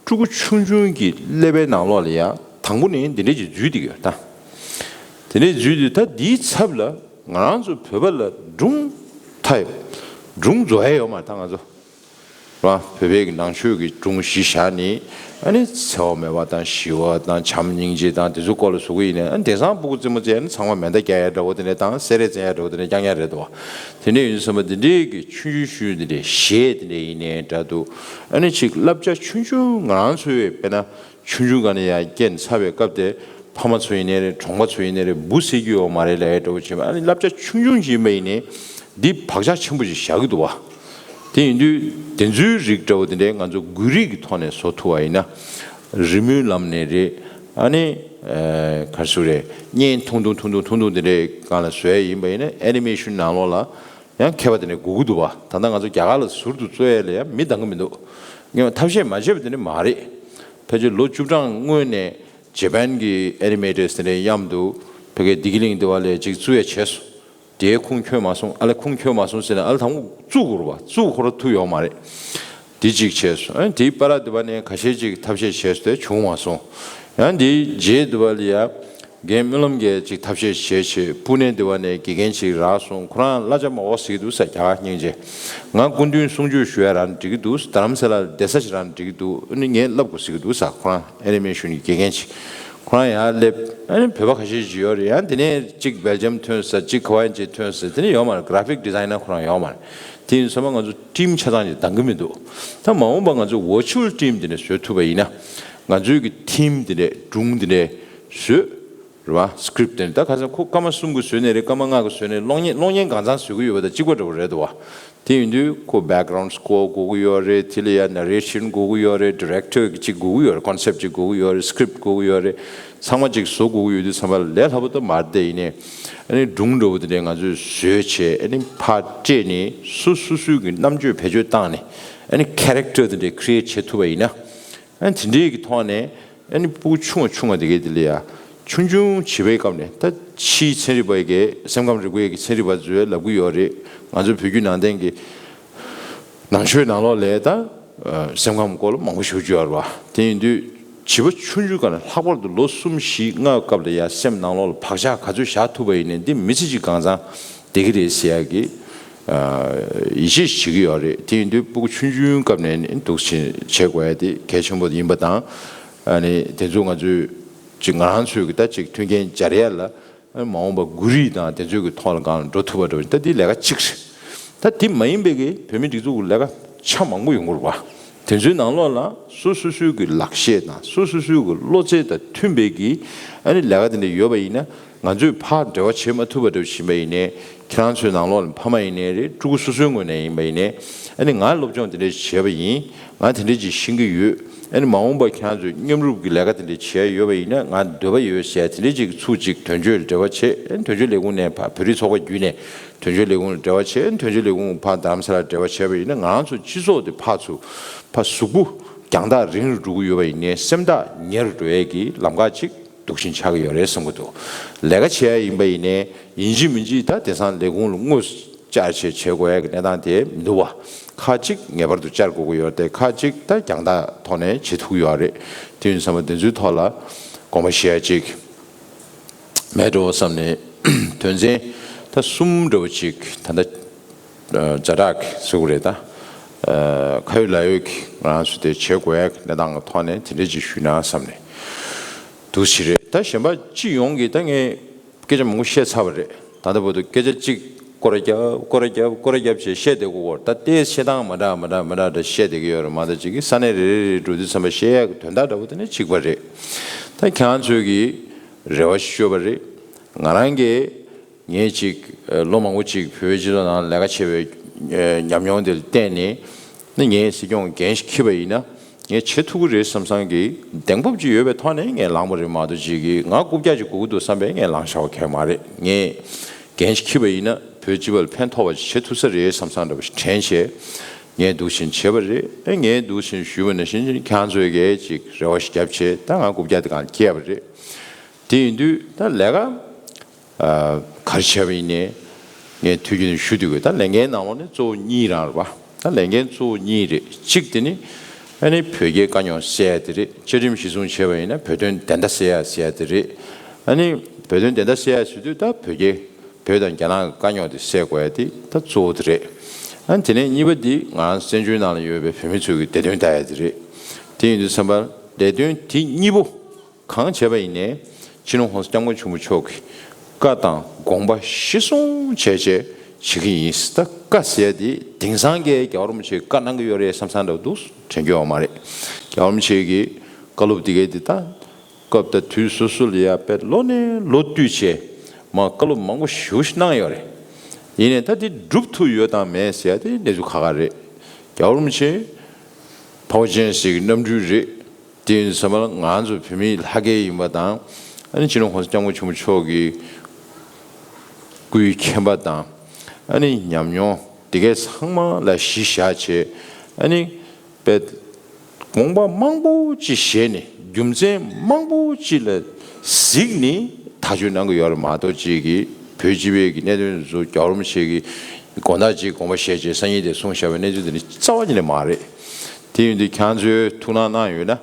ཕྲུ་གུ་ཆུང་ཆུང་གི་ཀླད་པའི་ནང་ལོགས་ལ་ཡང་དང་པོ་ནས་འདི་འདྲས་ཀྱི་འཛུལ་བསྡད་ཀྱི་ཡོད་ད། དེ་འདྲས་འཛུལ་དུས་ད་འདིའི་ཚབ་ལ་ང་རང་ཚོ་བོད་པ་ལ་སྒྲུང་མཐའ་ཡས་སྒྲུང་རྫོགས་ཡས་ཡོད་མ་རེད་ད་ང་ཚོ། ར། བོད་པའི་གི་ནང་ཆོས་ཀྱི་སྒྲུང་གཞི་བཞག་ནས། ཨ་ནི་འཚེ་བ་མེད་པ་དང་ཞི་བ་དང་བྱམས་སྙིང་རྗེ་དང་དེ་ཚོ་སྐོར་ལ་བཟོ་གི་ཡིན་ནའི། ཨ་ནི་དེང་སང་སྤུ་གུ་རྩེད་མོ་རྩེ་ཡ་ནི་ཚང་མ་མེ་མདའ་རྒྱག་ཡ་འདྲ་བོ་དེ་འདྲ་དང་སེ་ར་རྩེད་ཡ་འདྲ་བོ་དེ་འདྲ་རྐྱང་རྐྱང་རེད་དོ། དེ་འདྲ་ཡིན་དུས་ཙམ་པ་དེ་འདྲའི་གི་ཆུང་ཆུང་ཆུང་དེ་འདྲའི་གཞས་དེ་འདྲ་ཡིན་ནའི་འདྲ་འདུག་ཨ་ནི་ཅིག་བསླབ་བྱ་ཆུང་ཆུང་ང་རང་ཚོའི་དཔེར་ན་ཆུང་ཆུང་སྒང་ནས་ཡར་རྐྱེན་ཚ་བའི་སྐབས་དེ་ཕ་མ་ཚོ་ཡིན་ནའི་རེད། གྲོང་པ་ཚོ་ཡིན་ནའི་རེད། འབུ་སྲེག་རྒྱུ་ཡོད་མ་རེད་ལབ་ཡ་འདྲ་བོ་བྱས་པ། ཨ་ནི་བསླབ་བྱ་ཆུང་ཆུང་ཞིག་ཡིན་པ་ཡིན་ནའི་འདི་བག་ཆགས་ཆེན་པོ་ཞིག་བཞག་གི་འདུག་བ། དེ་ཡིན་དུས་དེ་ཚོའི་རིགས་འདྲ་བོ་དེ་འདྲའི་ང་ཚོ་དགོས་རིགས་ཀྱི་ཐོག་ནས་བཟོ་ཐུབ་པ་ཡིན་ན། རི་མོའི་ལམ་ནས་རེད། ཨ་ནི་ཨ་ག་རེ་ཟེར་རེད། བརྙན་ཐུང་ཐུང་ཐུང་ཐུང་ཐུང་ཐུང་དེ་འདྲའི་སྒང་ལ་བཟོ་ཡ་ཡིན་པ་ཡིན་ན། ཨེ་ནི་མེ་ཤོན་ནང་ལོགས་ལ་ཡང་མཁས་པ་དེ་འདྲ་དགོས་ཀྱི་འདུག་བ། ད་ལྟ་ང་ཚོ་རྒྱ་གར་ལ་ཟུར་དུ་བཙུགས་ཡ་ལ་ཡང་མི་འདང་གི་མི་འདུག་ངས་ཐབས་ཤེས་མ་བྱས་པ་དེ་འདྲ་མ་རེད། ཕལ་ཆེར་ལོ་བཅུ་གྲངས་སྔོན་ནས་ཇེ་པན་གྱི་ཨེ་ནི་མེ་ཊར་སི་དེ་འདྲའི་མཉམ་དུ་ཕ་གིའི་བདེ་སྐྱིད་གླིང་དེ་བ་ལ་ཅིག་བཙུགས་ཡ་བྱས་སོང་། དེའི་ཁུངས་འཁྱོལ་མ་སོང་། ཨ་ལས་ཁུངས་འཁྱོལ་མ་སོང་ཟེར་ན། ཨ་ལས་དང་པོ་བཙུགས་དགོས་རེད་བ། བཙུགས་ཁོ་རང་ཐུབ་ཡོད་མ་རེད། དེ་གཅིག་བྱས་སོང་། ཨ་ནི་དེའི་བར་དེ་བ་ནས་ཁ་ཤས་ཅིག་ཐབས་ཤེས་བྱས་སོང་། དེ་བྱུང་མ་སོང་། ཡང་དེའི་རྗེས་དེ་བ་ལ་ཡ་རྒན་སྨོན་ལམ་གྱིས་ཅིག་ཐབས་ཤེས་བྱས་བྱས། པུ་ནེ་དེ་བ་ནས་དགེ་རྒན་ཅིག་རག་སོང་། ཁོ་རང་གླ་ཆ་མང་པོ་ཟ་གི་འདུག་ཟེར། རྒྱ་གར་སྙིང་རྗེ། ང་སྐུ་མདུན་གསུང་ཆོས་ཞུ་ཡ་རག་ན་འགྲིག་གི་འདུག་རྡ་རམ་ས་ལ་ལ་བསྡད་ས་ཞིག་རག་ན་འགྲིག་གི་འདུག་ཨ་ནི་ངས་བསླབ་དགོས་ཟེར་གི་འདུག་ཟེར། ཁོ་རང་ཨེ་ནི་མེ་ཤོན་གྱི་དགེ་རྒན་ཅིག་ཁོ་རང་ཡར་སླེབས། ཨ་ནི་བོད་པ་ཁ་ཤས་ཅིག་ཡོད་རེད། ཡང་དེ་ནས་གཅིག་སྦེལ་ཇམ་ཐོན་ས། གཅིག་ག་བ་ཡིན་ཅིག་ཐོན་ས། དེ་ནས་ཡོད་མ་རེད། གྷ་ར་ཕིག་ཌི་ཛའི་ནར་ཁོ་རང་ཡོད་མ་རེད། དེ་ཡིན་ཙང་ང་ཚོ་ཊིམ་ཆ་ཚང་ཅིག་འདང་གི་མི་འདུག་ད་མ་འོངས་པ་ང་ཚོ་ཝར་ཅུ་ཨལ་ཊིམ་དེ་འདྲ་བཟོས་ཐུབ་པ་ཡིན་ན། ང་ཚོའི་གི་ཐིམ་དེ་འདྲ། སྒྲུང་དེ་འདྲ་བཟོས། རེད་བ། སི་ཀི་རིབ་དེ་འདྲ། ད་ཁ་སང་ཁོ་སྐར་མ་གསུམ་གྱི་བཟོས་ནའི་རེད། སྐར་མ་ལྔ་གི་བཟོས་ནའི་རེད། གློག་བརྙན་གློག་བརྙན་གང་ཚང་བཟོ་གི་ཡོད་པ་དང་གཅིག་པ་འདྲ་བོ་རེད་འདུག་བ། དེ་ཡིན་དུས་ཁོ་བྷེག་གྷ་རའུན་ཌི་སི་ཀོར་དགོས་ཀྱི་ཡོད་རེད། དེ་ལ་ཡ་ནེ་རེ་ཤན་དགོས་ཀྱི་ཡོད་རེད། ཌི་རེག་ཊར་གཅིག་དགོས་ཀྱི་ཡོད་རེད། ཀོན་སེབ་ཊི་གཅིག་དགོས་ཀྱི་ཡོད་རེད། སི་ཀི་རིབ་དགོས་ཀྱི་ཡོད་རེད། ཚང་མ་གཅིག་བཟོ་དགོས་ཀྱི་ཡོད་དུས་ཙམ་པ་ལ་ལས་སླ་པོ་ད་མ་རེད། དེ་ཡིན་ནའི་ཨ་ནི་སྒྲུང་འདྲ་བོ་དེ་འདྲ་ང་ཚོས་བཟོས་བྱས། ཨ་ནི་ཕར་སྤྲད་ནས་སོ་སོ་སོའི་གི་རྣམ་དཔྱོད་བེད་སྤྱོད་བཏང་ནས། ཨ་ནི་ཁེ་རེག་ཊར་དེ་འདྲ་ཁི་རི་ཨེ་ཊི་བྱེད་ཐུབ་པ་ཡིན་ན། ཨ་ནི་དེ་འདྲའི་གི་ཐོག་ནས། ཨ་ནི་སྤུ་གུ་ཆུང་བ་ཆུང་བ་དེ་གའི་དེ་ལ་ཡ་ཆུང་ཆུང་བྱིས་པའི་སྐབས་ནས། ད་ཕྱིའི་ཚན་རིག་པ་གིས། སེམས་ཁམས་རིག་པའི་གི་ཚན་རིག་པ་ཚོས་ལབ་ཀྱི་ཡོད་རེད། ང་ཚོ་བོད་བརྒྱུད་ནང་བསྟན་གྱི་ནང་ཆོས་ནང་ལོགས་ལ་ད་ཨ་སེམས་ཁམས་སྐོར་ལ་མང་པོ་ཞིག་བརྗོད་ཡོད་རེད་བ། དེ་ཡིན་དུས་བྱིས་པ་ཆུང་ཆུང་སྒང་ནས་ལྷག་པར་དུ་ལོ་གསུམ་བཞི་ལྔ་སྐབས་ལ་ཡ་སེམས་ནང་ལོགས་ལ་བག་ཆགས་ག་ཚོད་བཞག་ཐུབ་པ་ཡིན་ནའི་འདི་མི་ཚེ་གཅིག་གང་ཚང་བསྡད་ཀྱི་རེད་ཟེར་ཡ་གི་ཨ་ཡིད་ཆེས་བྱེད་ཀྱི་ཡོད་རེད། དེ་ཡིན་དུས་སྤུ་གུ་ཆུང་ཆུང་སྐབས་ནས་ནི་འདུག་བྱེད་བྱེད་དགོས་ཡ་དེ་གལ་ཆེན་པོ་ཡིན་པ་དང་། ཨ་ནི་དེ་ཚོ་ང་ཚོས་ཅིག་ང་རང་ཚོས་ཀྱི་ད་ཅིག་མཐུན་རྐྱེན་སྦྱར་ཡ་ལ། ཨ་ནི་མ་འོངས་པ་འགོ་རིས་དང་དེ་ཚོའི་གི་ཐོག་ལ་སྒང་ལ་འགྲོ་ཐུབ་པ་འདྲ་བོ། ད་འདི་ལས་ཀ་གཅིག་རེད། ད་འདི་མ་ཡིན་པའི་གི་བོད་མིའི་སྒྲིག་འཛུགས་ཀྱི་ལས་ཀ་ཆ་མང་པོ་ཡོང་གི་རེད་བ། དེ་ཚོའི་ནང་ལོགས་ལ་སོ་སོ་སོའི་གི་ལག་ཤེས་དང་སོ་སོ་སོའི་གི་བློ་རྩལ་དང་མཐུན་པའི་གི་ཨ་ནི་ལས་ཀ་དེ་འདྲ་ཡོད་པ་ཡིན་ན། ང་ཚོས་ཕར་འབྲེལ་བ་བྱེད་མ་ཐུབ་པ་འདྲ་བོ་ཞིག་ཡིན་པ་ཡིན་ནའི། ཁྱེད་རང་ཚོའི་ནང་ལོགས་ལ་ཕ་མ་ཡིན་ནའི་རེད། ཕྲུ་གུ་སོ་སོའི་ངོས་ནས་ཡིན་པ་ཡིན་ནའི། ཨ་ནི་ང་སློབ་སྦྱོང་དེ་འདྲ་ཞིག་བྱས་པ་ཡིན། ང་དེ་འདྲ་ཅིག་ཤེས་ཀྱི་ཡོད། ཨ་ནི་མ་འོངས་པ་ཁྱེད་རང་ཚོས་མཉམ་རུབ་ཀྱི་ལས་ཀ་དེ་འདྲ་བྱས་ཡོད་པ་ཡིན་ན། ང་འདོད་པ་ཡོད་ཟེར་དེ་འདྲ་ཅིག་ཚུར་ཅིག་དོན་གཅོད་ལ་འབྲེལ་བ་བྱེད། ཨ་ནི་དོན་གཅོད་ལས་ཁུངས་ནས་ཕར་བོད་རིགས་ཚོགས་པ་བརྒྱུད་ནས་དོན་གཅོད་ལས་ཁུངས་ལ་འབྲེལ་བ་བྱེད། ཨ་ནི་དོན་གཅོད་ལས་ཁུངས་ཕར་རྡ་རམ་ས་ལར་འབྲེལ་བ་བྱས་པ་ཡིན་ན། ང་རང་ཚོ་སྤྱི་ཚོགས་དེ་ཕར་ཚུར་ཕར་གཟུགས་པོ་རྒྱང་ཐག་རིང་རུ་འགྲོ་གི་ཡོད་པ་ཡིན་ནའི། སེམས་ཐག་ཉེ་རུ་འགྲོ་ཡས་ཀྱི་ལམ་ཁ་ཅིག་འདུག་བཞིན་ཆགས་ཀྱི་ཡོད་རེད་བསམ་གྱི་འདུག་ལས་ཀ་བྱེད་ཡ་ཡིན་པ་ཡིན་ནའི་ཡིན་གཅིག་མིན་གཅིག་ད་དེང་སང་ལས་ཁུངས་ལ་དངུལ་བཅར་བྱས་བྱེད་དགོས་ཡ་གི་གནས་སྟངས་དེ་མི་འདུག་བ། ཁག་ཅིག་ངེས་པར་དུ་བཅར་དགོས་ཀྱི་ཡོད་རེད་དེ། ཁག་ཅིག་ད་རྒྱང་ཐག་ཐོག་ནས་བྱེད་ཐུབ་ཀྱི་ཡོད་རེད། དེ་ཡིན་ཙང་དེ་ཚོའི་ཐོག་ལ་དགོངས་པ་བཞེས་ཡ་ཅིག་མེད་འགྲོ་བསམ་ནས། དོན་ཚན་ད་གསུམ་འདྲ་བོ་ཅིག་ད་ལྟ་ཛ་དྲག་ཟེར་དགོས་རེད་ད། ཁ་ཡོད་ལག་ཡོད་ཀྱི་ང་རང་ཚོ་དེ་བྱེད་དགོས་ཡ་གི་གནས་སྟངས་ཀྱི་ཐོག་ནས་དེ་འདྲ་ཅིག་ཞུས་ན་བསམ་ནས། འདུག་སེ་རེད། ད་གཞན་པ་སྤྱི་ཡོངས་ཀྱི་ད་ངས་སྐད་ཆ་མང་པོ་བཤད་ཚར་བ་རེད། ད་ལྟ་བར་དུ་སྐད་ཆ་གཅིག་སྐོར་ར་རྒྱབ་སྐོར་ར་རྒྱབ་སྐོར་ར་རྒྱབ་བྱས་བཤད་བསྡད་དགོས་སྐོར། ད་ལྟའི་བཤད་སྟངས་མ་འདྲ་མ་འདྲ་མ་འདྲ་འདྲ་བཤད་བསྡད་ཀྱི་ཡོད་རེད། མ་ད་ཅིག་གི་ས་གནས་རེ་རེ་རེ་འགྲོ་དུས་ཙམ་པ་བཤད་ཡག་གི་དོན་དག་འདྲ་བོ་དེ་ནི་གཅིག་པ་རེད། ད་ཁྱེད་རང་ཚོས་ཀྱི་རེ་བ་ཞུས་པ་རེད། ང་རང་གིས་ངས་ཅིག་ལོ་མང་པོ་ཅིག་བོད་པའི་སྤྱི་ཚོགས་ནང་ལས་ཀ་བྱས་པའི་ཉམས་མྱོང་དེ་ལ་བརྟེན་ནས། ནི་ངས་སྲིད་སྐྱོང་འགན་ཞིག་འཁྱེར་བ་ཡིན་ན། ངས་བྱེད་ཐུབ་ཀྱི་རེད་བསམ་བསམ་གྱི་གདེང་སྤོབས་ཅིག་ཡོད་པའི་ཐོག་ནས་ངས་ལངས་པ་རེད་མ་གཏོགས། ཅིག་གིས་ང་རྐུབ་བཀྱག་ཅིག་དགོས་ཀྱི་འདུག་བསམ་པས་ངས་ལངས་བཞག་པ་གང་ཡང་མ་རེད། ངས་འགན་ཞིག་འཁྱེར་བ་ཡིན་ན་བོད་སྤྱི་པ་ལ་ཕན་ཐོགས་པ་ཞིག་བྱེད་ཐུབ་ས་རེད་བསམ་བསམ་འདྲ་པོ་ཞིག་དྲན་བྱས། ངས་འདུག་བཞིན་བྱས་པ་རེད། ཨེ་ངས་འདུག་བཞིན་ཞུས་པ་ནང་བཞིན་ཁྱེད་རང་ཚོས་ཀྱིས་ཅིག་རེ་བ་ཞིག་བརྒྱབ་བྱས། ད་ང་རྐུབ་བཀྱག་དེ་གང་འཁྱེར་བ་རེད། དེ་ཡིན་དུས་ད་ལས་ཀ་ཨ་ག་རེ་བྱས་པ་ཡིན་ནའི། ངས་དུས་རྒྱུན་ཞུ་དུས་ཀྱི་ད་ལས་འགན་ནང་ལོགས་ནས་གཙོ་བོ་གཉིས་རང་རེད་པ། ད་ལས་འགན་གཙོ་བོ་གཉིས་རེད། གཅིག་དེ་ནི་ཨ་ནི་བོད་སྐད་དཀའ་རྙོག་སེལ་ཡ་དེ་རེད། བཅའ་ཁྲིམས་གཞི་བཟུང་བྱས་པ་ཡིན་ན་བོད་དོན་བདེན་མཐའ་གསལ་ཡ་ཟེར་ཡ་དེ་རེད། ཨ་ནི་བོད་དོན་བདེན་མཐའ་གསལ་ཡ་ཟེར་དུས་ད་བོད་སྐད་བོད་དང་རྒྱ་ནག་གི་དཀའ་རྙོག་དེ་སེལ་དགོས་ཡ་དེ་ད་གཙོ་བོ་དེ་རེད། ཨ་ནི་དེ་ནས་གཉིས་པ་འདི་ང་བཙན་བྱོལ་ནང་ལ་ཡོད་པའི་བོད་མི་ཚོའི་གི་བདེ་དོན་ལྟ་ཡ་དེ་རེད། དེ་ཡིན་དུས་ཙམ་པ་ལས་དོན་དེ་གཉིས་པོ་གང་བྱས་པ་ཡིན་ནའི་སྤྱི་ནོར་༸གོང་ས་༸སྐྱབས་མགོན་ཆེན་པོ་མཆོག་གི་བཀའ་དང་དགོངས་པ་གཞིར་བཟུང་བྱས་བྱས་བྱེད་ཀྱི་ཡིན། ད་བཀའ་ཟེར་དེ་དེང་སང་གི་རྒྱལ་བ་རིན་པོ་ཆེས་བཀའ་གནང་གི་ཡོད་རེད་བསམ་བསམ་འདྲ་བོ་འདུག་དྲན་གྱི་ཡོད་མ་རེད། རྒྱལ་བ་རིན་པོ་ཆེ་གི་བཀའ་སློབ་དེ་གའི་དེ་ད་སྐབས་དང་དུས་སོ་སོ་ལ་ཡ་དཔེ་ལོ་ནས་ལོ་བསྟུད་བྱས་མ་བཀའ་སློབ་མང་པོ་ཞེ་པོ་ཞིག་གནང་ཡོད་རེད། ཡིན་ནའི་ད་དེ་སྒྲུབ་ཐུབ་ཡོད་དང་མེད་ཟེར་ཡ་དེ་གནས་ཚུལ་ཁག་ཁག་རེད། རྒྱལ་བ་རིན་པོ་ཆེ་འཕགས་པ་སྤྱན་རས་གཟིགས་ཀྱི་རྣམ་སྤྲུལ་རེད། དེ་ཡིན་ཙམ་པ་ལ་ང་ཚོ་བོད་མིའི་ལྷ་སྐལ་ཡིན་པ་དང་། ཨ་ནི་སྤྱི་ནོར་༸གོང་ས་༸སྐྱབས་མགོན་ཆེན་པོ་མཆོག་གི་སྐུའི་མཁྱེན་པ་དང་། ཨ་ནི་ཉམས་མྱོང་དེ་གའི་ཚང་མ་ལ་གཞི་བཞག་བྱས། ཨ་ནི་དཔེ་དགོངས་པ་མང་པོ་ཅིག་བཞེས་ནས་རྒྱུ་མཚན་མང་པོ་ཅིག་ལ་གཟིགས་ནས་ཐག་གཅོད་གནང་གི་ཡོད་རེད་མ་གཏོགས། ཅིག་གིས་བོད་སྤྱི་པའི་གི་གནད་དོན་ཚོ་རྒྱལ་བ་རིན་པོ་ཆེ་གི་དགོང་དག་ཅིག་དགོངས་པ་བཞེས་བྱས་སང་ཉིན་དེ་གསུངས་བཞག་པའི་གནས་ཚུལ་དེ་ནི་རྩ་བ་ཉིད་ནས་མ་རེད། དེ་ཡིན་དུས་ཁྱེད་ཚོས་ཐུགས་སྣང་གནང་ཡོད་ན།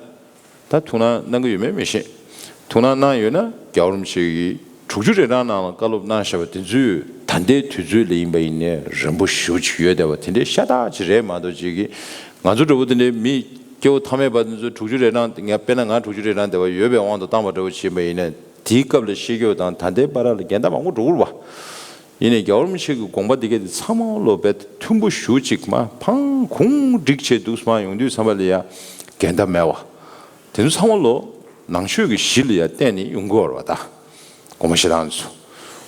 ད་ཐུགས་སྣང་གནང་གི་ཡོད་མེད་མི་ཤེས། ཐུགས་སྣང་གནང་ཡོད་ན་རྒྱལ་བ་རིན་པོ་ཆེ་གིས་དྲུག་ཅུ་རེ་གྲངས་ནང་ལ་བཀའ་སློབ་གནང་བཞག་པ་དེ་ཚོས་ད་ལྟའི་དུས་ཚོད་ལ་ཡིན་པ་ཡིན་ནའི་རིང་པོ་ཞེ་པོ་ཅིག་ཡོད་བསྡད་པ་དེ་འདྲའི་ཤ་སྟག་ཅིག་རེད་མ་གཏོགས། ཅིག་གིས་ང་ཚོ་འདྲ་བོ་དེ་འདྲའི་མི་སྐྱེ་བོ་ཐ་མལ་པ་དེ་ཚོ་དྲུག་ཅུ་རེ་གྲངས་ང་དཔེར་ན་ང་དྲུག་ཅུ་རེ་གྲངས་བསྡད་པ་ཡོད་པའི་དབང་དུ་བཏང་བ་འདྲ་བོ་བྱས་པ་ཡིན་ན། དེའི་སྐབས་ལ་ཤེས་རྒྱུ་དང་ད་ལྟའི་བར་ལ་འགལ་ཟླ་མང་པོ་འགྲོ་གི་རེད་པ། ཡིན་ནའི་རྒྱལ་བ་རིན་པོ་ཆེ་གི་དགོངས་པ་འདི་གའི་དེ་ཚང་མ་ལོ་བེད་མཐུན་པོ་ཞེ་པོ་ཅིག་མ་ཕང་གུང་བསྒྲིགས་བྱས་འདུག་སེ་མར་ཡོང་དུས་ཙམ་པ་ལ་ཡ་འགལ་ཟླ་མེད་པ། དེ་ཚོ་ཚང་མ་ལོ་ནང་ཆོས་ཀྱི་གཞི་ལ་ཡ་བརྟེན་ནས་ཡོང་གི་ཡོད་རེད་པ། ད་དགོངས་པ་བཞེས་སྟངས་ཚོ་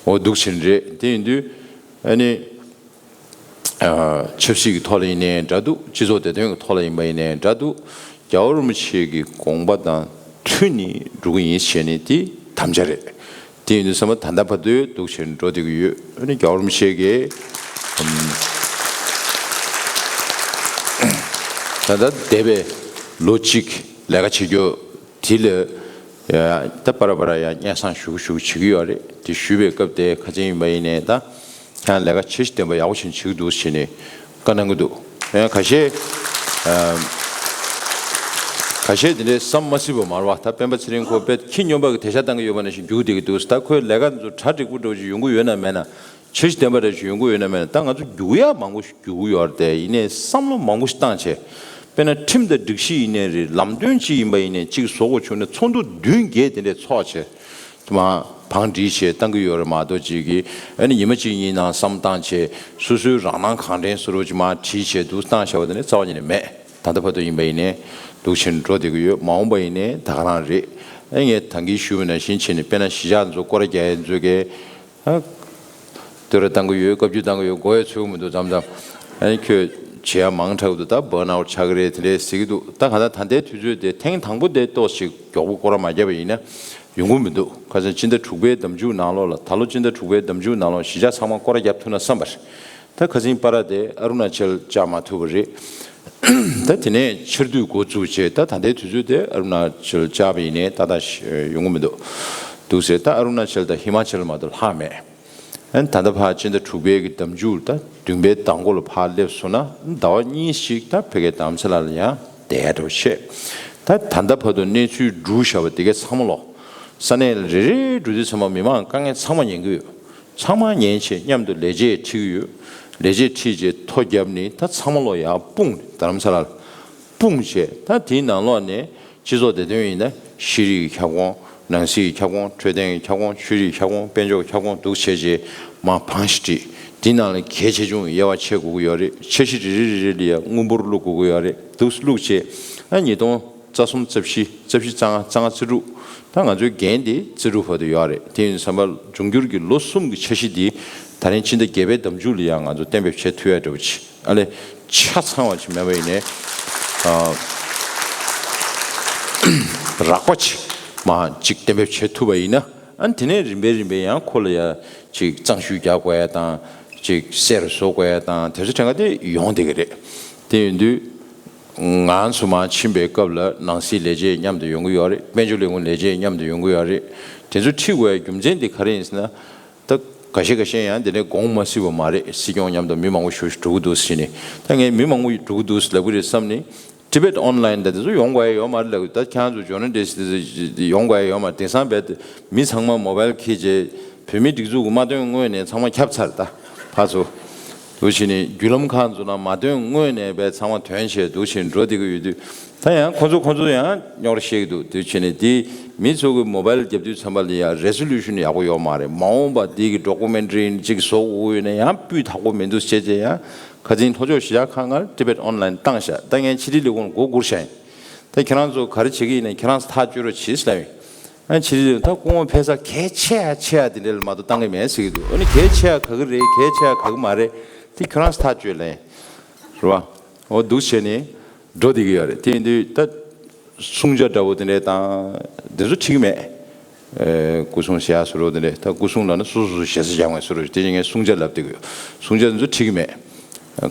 འོ་འདུག་བྱས་ནས་རེད། དེ་ཡིན་དུས་ཨ་ནི། ཨ། ཆབ་སྲིད་ཀྱི་ཐོག་ལ་ཡིན་ནའི་འདྲ་འདུག་སྤྱི་ཚོགས་བདེ་དོན་གྱི་ཐོག་ལ་ཡིན་པ་ཡིན་ནའི་འདྲ་འདུག་རྒྱལ་བ་རིན་པོ་ཆེ་གི་དགོངས་པ་དང་མཐུན་ནས་འགྲོ་གི་ཡིན་ཟེར་ནས་དེ་དམ་བཅའ་རེད། དེ་ཡིན་དུས་ཙམ་པ་ད་ལྟ་བར་དུ་འདུག་བྱས་ནས་འགྲོ་བསྡད་ཀྱི་ཡོད། ཨ་ནི་རྒྱལ་བ་རིན་པོ་ཆེ་གིས་ཨམ། ད་ལྟ་འདས་པའི་ལོ་གཅིག་ལས་ཀ་བྱེད་རྒྱུ་དེ་ལ་ཡ་ད་པ་ར་པ་ར་ཡ་སྙན་སེང་ཞུ་ཞུ་བྱེད་ཀྱི་ཡོད་རེད། དེ་ཞུས་པའི་སྐབས་དེ་ཁ་ཅིག་ཡིན་པ་ཡིན་ནའི་ད། ཁྱེད་རང་ལས་ཀ་ཆེ་ཞིག་ལྡན་པ་ཡག་པོ་ཞིག་བྱེད་ཀྱི་འདུག་ཟེར་ནས་བཀའ་གནང་གི་འདུག་ཡང་ཁ་ཤས་ཨ། ཁ་ཤས་དེ་འདྲའི་བསམ་མ་སྲིད་པ་མ་རེད་པ། ད་སྤེན་པ་ཚེ་རིང་ཁོ་དཔེ་ཁྱི་སྨྱོན་པ་གི་དེད་ཤག་བཏང་གི་ཡོད་པ་ནང་བཞིན་རྒྱུག་བསྡད་ཀྱི་འདུག་ད་ཁོའི་ལས་ཀ་འདི་ཚོ་གྲ་འགྲིག་པོ་འདྲ་བོ་ཞིག་ཡོང་གི་ཡོད་ན་མེད་ན། ཆེ་ཞིག་ལྡན་པ་འདྲ་ཞིག་ཡོང་གི་ཡོད་ན་མེད་ན། ད་ང་ཚོ་རྒྱུག་ཡག་མང་པོ་ཞིག་རྒྱུག་གི་ཡོད་རེད་དེ། ཡིན་ནའི་བསམ་བློ་མང་པོ་ཞིག་བཏང་བྱས། དཔེར་ན་ཁྲིམས་དང་སྒྲིག་གཞི་ཡིན་ནའི་རེད། ལམ་སྟོན་ཅིག་ཡིན་པ་ཡིན་ནའི་གཅིག་བཟོ་དགོས་བྱུང་ན་ཚོགས་འདུ་བདུན་བརྒྱད་དེ་འདྲས་ཚོགས་བྱས། མ་བང་སྒྲིག་བྱས་བཏང་གི་ཡོད་རེད་མ་གཏོགས། ཅིག་གིས་ཨ་ནི་ཉི་མ་གཅིག་གཉིས་ནང་བསམ་བཏང་བྱས་སོ་སོའི་རང་སྣང་གང་དྲན་བཟོ་འདྲ་ཅིག་མ་བྲིས་བྱས་འདུག་བཏང་བཞག་པ་དེ་ནི་རྩ་བ་ཉིད་ནས་མེད། ད་ལྟ་བར་དུ་ཡིན་པ་ཡིན་ནའི་འདུག་བྱས་ནས་འགྲོ་བསྡད་ཀྱི་ཡོད། མ་འོངས་པ་ཡིན་ནའི་ད་ག་རང་རེད། ཨ་ངས་ད་གིན་ཞུས་པ་ནང་བཞིན་བྱས་ནས། དཔེར་ན་གཞིས་ཆགས་ཚོ་སྐོར་ར་རྒྱག་ཡ་ཚོ་གས། ཨ། བསྟོད་ར་བཏང་གི་ཡོད། བཀའ་བཀྱོན་བཏང་གི་ཡོད། མགོ་ཡང་ཚོས་ཀྱི་མི་འདུག་མཚམས་མཚམས། ཨ་ནི་ཁྱོད་བྱེད་ཡ་མང་དྲགས་འདུག་ད་བར་ནའུཊ་ཆགས་ཀྱི་རེད་དེ་འདྲས་ཟེར་གྱི་འདུག་ད་ག་ད་ད་ལྟའི་དུས་ཚོད་དེ་ཐེངས་དང་པོ་དེ་ཏོག་ཅིག་མགྱོགས་པོ་སྐོར་ར་མ་བརྒྱབ་པ་ཡིན་ན་ཡོང་གི་མི་འདུག་ཁ་སང་སྤྱི་ཟླ་དྲུག་པའི་ཟླ་མཇུག་ནང་ལོགས་ལ། ད་ལོ་སྤྱི་ཟླ་དྲུག་པའི་ཟླ་མཇུག་ནང་ལོགས་གཞིས་ཆགས་ཚང་མ་སྐོར་ར་བརྒྱབ་ཐུབ་ན་བསམ་པ་རེད། ད་ཁ་སང་པ་ར་དེ་ཨ་རུ་ན་ཅལ་བཅར་མ་ཐུབ་པ་རེད། ད་དེ་ནས་ཆར་དུས་འགོ་བཙུགས་བྱས། ད་ད་ལྟའི་དུས་ཚོད་དེ་ཨ་རུ་ན་ཅལ་བཅར་བ་ཡིན་ནའི་ཏག་ཏག་ཡོང་གི་མི་འདུག་འདུག་ཟེར། ད་ཨ་རུ་ན་ཅལ་དང་ཧི་མ་ཅལ་མ་གཏོགས་ལྷག་མེད། ཨ་ནི་ད་ལྟ་ཕར་སྤྱི་ཟླ་དྲུག་པའི་གི་ཟླ་མཇུག་ད་བདུན་པའི་ཟླ་མགོ་ལ་ཕར་སླེབས་སོང་ན། ཟླ་བ་གཉིས་ཤིག་ད་ཕ་གིའི་རྡ་རམ་ས་ལ་ལ་ཡང་བསྡད་ཡ་འདྲ་བོ་བྱས། ད་ད་ལྟ་བར་དུ་གནས་ཚུལ་འགྲུལ་བཞག་པ་དེ་གའི་ཚང་མ་ལོ། ས་གནས་ལ་རེ་རེ་འགྲོ་དུས་ཚང་མ་མི་མང་དཀའ་ངལ་ཚང་མ་ཉན་གི་ཡོད། ཚང་མ་ཉན་བྱས་མཉམ་དུ་ལས་བྱེད་ཁྲིད་ཀྱི་ཡོད། ལས་བྱེད་ཁྲིད་བྱས་ཐོ་བརྒྱབ་ནས་ད་ཚང་མ་ལོ་ཡར་སྤུངས་ནས་རྡ་རམ་ས་ལ་ལ་སྤུངས་བྱས། ད་དེའི་ནང་ལོགས་ནས་སྤྱི་ཚོགས་བདེ་དོན་ཡིན་ན་ཤེས་རིག་གི་ཁྱབ་ཁོངས། ནང་སྲིད་ཀྱི་ཁྱབ་ཁོངས། འཕྲོད་བསྟེན་གྱི་ཁྱབ་ཁོངས། ཆོས་རིག་ཁྱབ་ཁོངས། དཔལ་འབྱོར་ཁྱབ་ཁོངས་འདུག་བྱས་རྗེས་མར་བང་ཞིག་བསྒྲིགས། འདི་ནང་ལ་གལ་ཆེ་ཆུང་དབྱེ་བ་ཕྱེ་དགོས་ཀྱི་ཡོད་རེད། འཆར་གཞི་རེ་རེ་རེ་རེ་ལ་ཡ་དངུལ་འབོར་བླུག་དགོས་ཀྱི་ཡོད་རེད། འདུག་བླུགས་བྱས། ཨ་ཉིས་སྟོང་རྩ་གསུམ་རྩ་བཞི། རྩ་བཞི་རྩ་ལྔ། རྩ་ལྔ་རྩ་དྲུག་ད་ང་ཚོའི་འགན་དེ་རྩ་དྲུག་བར་དུ་ཡོད་རེད། དེ་ཡིན་དུས་ཙམ་པ་འབྱུང་འགྱུར་གྱི་ལོ་གསུམ་གྱི་འཆར་གཞི་འདི་ད་རིང་ཕྱི་ཟླ་བརྒྱད་པའི་ཟླ་མཇུག་ལ་ཡང་ང་ཚོ་གཏན་འབེབས་བྱེད་ཐུབ་ཡ་འདྲ་བོ་ཅིག་ཨ་ལས་ཆ་ཚང་བ་ཅིག་མེད་པ་ཡིན་ནའི། ཨ། རགས་པ་ཅིག་མ་ཅིག་གཏན་འབེབས་བྱེད་ཐུབ་པ་ཡིན་ན། ཨ་ནི་དེ་ནས་རིམ་པས་རིམ་པས་ཡང་ཁོ་ལ་ཡ་ཅིག་གཙང་ཤུལ་རྒྱག་དགོས་ཡ་དང་། ཅིག་གསལ་རུ་བཟོ་དགོས་ཡ་དང་། དེ་ཚོ་གྲངས་ཀ་དེ་ཡོང་བསྡད་ཀྱི་རེད། དེ་ཡིན་དུས་ང་ཚོ་མར་ཕྱིན་པའི་སྐབས་ལ་ནང་སྲིད་ལས་བྱེད་མཉམ་དུ་ཡོང་གི་ཡོད་རེད། དཔལ་འབྱོར་ལས་ཁུངས་ལས་བྱེད་མཉམ་དུ་ཡོང་གི་ཡོད་རེད། དེ་ཚོ་ཁྲིད་དགོས་ཡ་རྒྱུ་མཚན་དེ་ག་རེ་ཡིན་ཟེར་ན། ད་ ཁ་ཤས་ཁ་ཤས་ཡང་དེ་ནས་དགོངས་མ་སྲིད་པ་མ་རེད། སྲིད་སྐྱོང་མཉམ་དུ་མི་མང་པོ་ཞེ་པོ་ཞིག་འགྲོ་གི་འདུག་ཟེར་ནས། ད་ངས་མི་མང་པོ་འགྲོ་གི་འདུག་ལབ་གི་རེད་བསམ་ནས། Tibet Online ད་དེ་ཚོ་ཡོང་དགོས་ཡ་ཡོད་མ་རེད་ལབ་གི། ད་ཁྱེད་རང་ཚོ་ཇོར་ནལ་ལིསི་ཡོང་དགོས་ཡ་ཡོད་མ་རེད། དེང་སང་བས་མི་ཚང་མ་མོ་བལ་འཁྱེར་བྱས་བོད་མིའི་སྒྲིག་འཛུགས་ཀྱི་མ་བཏོན་སྔོན་ནས་ཚང་མ་ཁྱབ་ཚར། ད་ཕར་ཚུར་འདུག་བྱས་ནས་བརྒྱུད་ལམ་ཁག་ཚོ་ནང་མ་བཏོན་སྔོན་ནས་བས་ཚང་མ་ཐོན་བྱས་འདུག་བྱས་ནས་འགྲོ་བསྡད་ཀྱི་ཡོད་དུས། ད་ཡང་ཁོ་ཚོ་ཁོ་ཚོ་ཡང་རྙོག་དྲ་བཤད་ཀྱི་འདུག་དེ་བྱས་ནས་དེ་མི་ཚོ་གི་མོ་བལ་རྒྱབ་དུས་ཙམ་པ་ལ་ཡང་resolution ཡག་པོ་ཡོད་མ་རེད། མ་འོངས་པ་དེ་གི་documentary གཅིག་བཟོ་དགོས་ཡོད་ན་ཡང་སྤུས་དག་པོ་མི་འདུག་བྱས་བྱས། ཡང་ཁ་སང་ལྷོ་ཕྱོགས་གཞིས་ཆགས་ཁག་ལྔར་Tibet Online བཏང་ཤག་ད་ངས་ཕྱི་དྲིལ་ལས་ཁུངས་ལ་མགོ་སྒུར་བཞག་ཡིན། ད་ཁྱེད་རང་ཚོ་ག་རེ་བྱེད་ཀྱི་ཡིན་ན་ཁྱེད་རང་ཚོ་ཐག་གཅོད་རོགས་བྱེད་ཟེར་ལབ་ཡིན། ཨ་ཕྱི་དྲིལ་ད་སྐུ་ངོ་ཕེབས་ས་གལ་ཆེ་ཡ་ཆེ་ཡ་དེ་འདྲ་ལ་མ་གཏོགས་བཏང་གི་མེད་ཟེར་གྱི་འདུག་ཨ་ནི་གལ་ཆེ་ཡ་ག་གི་རེད། གལ་ཆེ་ཡ་ག་གི་མ་རེད། དེ་ཁྱོད་རང་ཚོ་ཐག་གཅོད་ལ་ཡིན། རེད་བ། འོ་འདུག་བྱས་ནས་འགྲོ་བསྡད་ཀྱི་ཡོད་རེད། དེ་ཡིན་དུས་ད་སྲུང་བྱ་འདྲ་བོ་དེ་འདྲས་དང་དེ་ཚོ་འགྲིག་གི་མེད། ཨེ་སྐུ་སྲུང་ཟེར་ཡ་བཟོ་འདྲ་བོ་དེ་འདྲས། ད་སྐུ་སྲུང་ལབ་ན་སོ་སོ་སོ་ཞེ་ས་བཞག་མེད་བཟོ་འདྲ་བོ། དེ་བཞིན་ངས་སྲུང་བྱ་ལབ་བསྡད་ཀྱི་ཡོད། སྲུང་བྱ་དེ་ཚོ་འགྲིག་གི་མེད།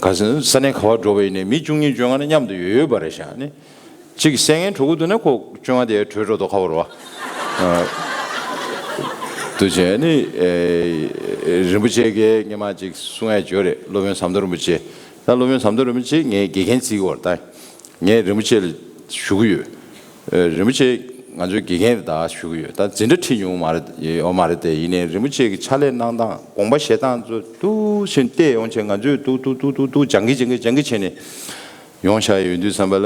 ག་ཟེར་ན་ས་གནས་ག་པར་འགྲོ་བ་ཡིན་ནའི་མི་བཅུ་གཉིས་བཅོ་ལྔ་ནས་མཉམ་དུ་ཡོད་ཡོད་པ་རེད་ཤག་ནི། གཅིག་བསད་ངན་འགྲོ་གི་འདུག་ན་ཁོ་བཅོ་ལྔ་དེ་བྲོས་འགྲོ་མདོག་ཁ་པོ་རེད་བ། ཨ། འདུག་བྱས་ནི་ཨེ་རིན་པོ་ཆེ་གིས་སྔོན་མ་ཅིག་གསུང་ཡ་བརྗོད་རེད། སློབ་དཔོན་ཟམ་གདོང་རིན་པོ་ཆེ། ད་སློབ་དཔོན་ཟམ་གདོང་རིན་པོ་ཆེ་ངའི་དགེ་རྒན་བརྩི་གི་ཡོད་རེད། ད་ངས་རིན་པོ་ཆེ་ལ་ཞུ་གི་ཡོད། ཨེ་རིན་པོ་ཆེ་ང་ཚོའི་དགེ་རྒན་རེད་ད་ཞུ་གི་ཡོད། ད་འཛིན་གྲྭ་ཁྲིད་མྱོང་མ་རེད། ཡོད་མ་རེད་དེ། ཡིན་ནའི་རིན་པོ་ཆེ་གི་ཕྱག་ལས་གནང་སྟངས་དགོངས་པ་བཞེས་སྟངས་ཚོ་འདུག་བྱས་བལྟས་ཡོང་བྱས་ང་ཚོས་འདུག་འདུག་འདུག་འདུག་འདུག་སྦྱང་གི་སྦྱང་གི་སྦྱང་གི་བྱས་ནས་ཡོང་བཞག་ཡོད་དུས་ཙམ་པ་ལ།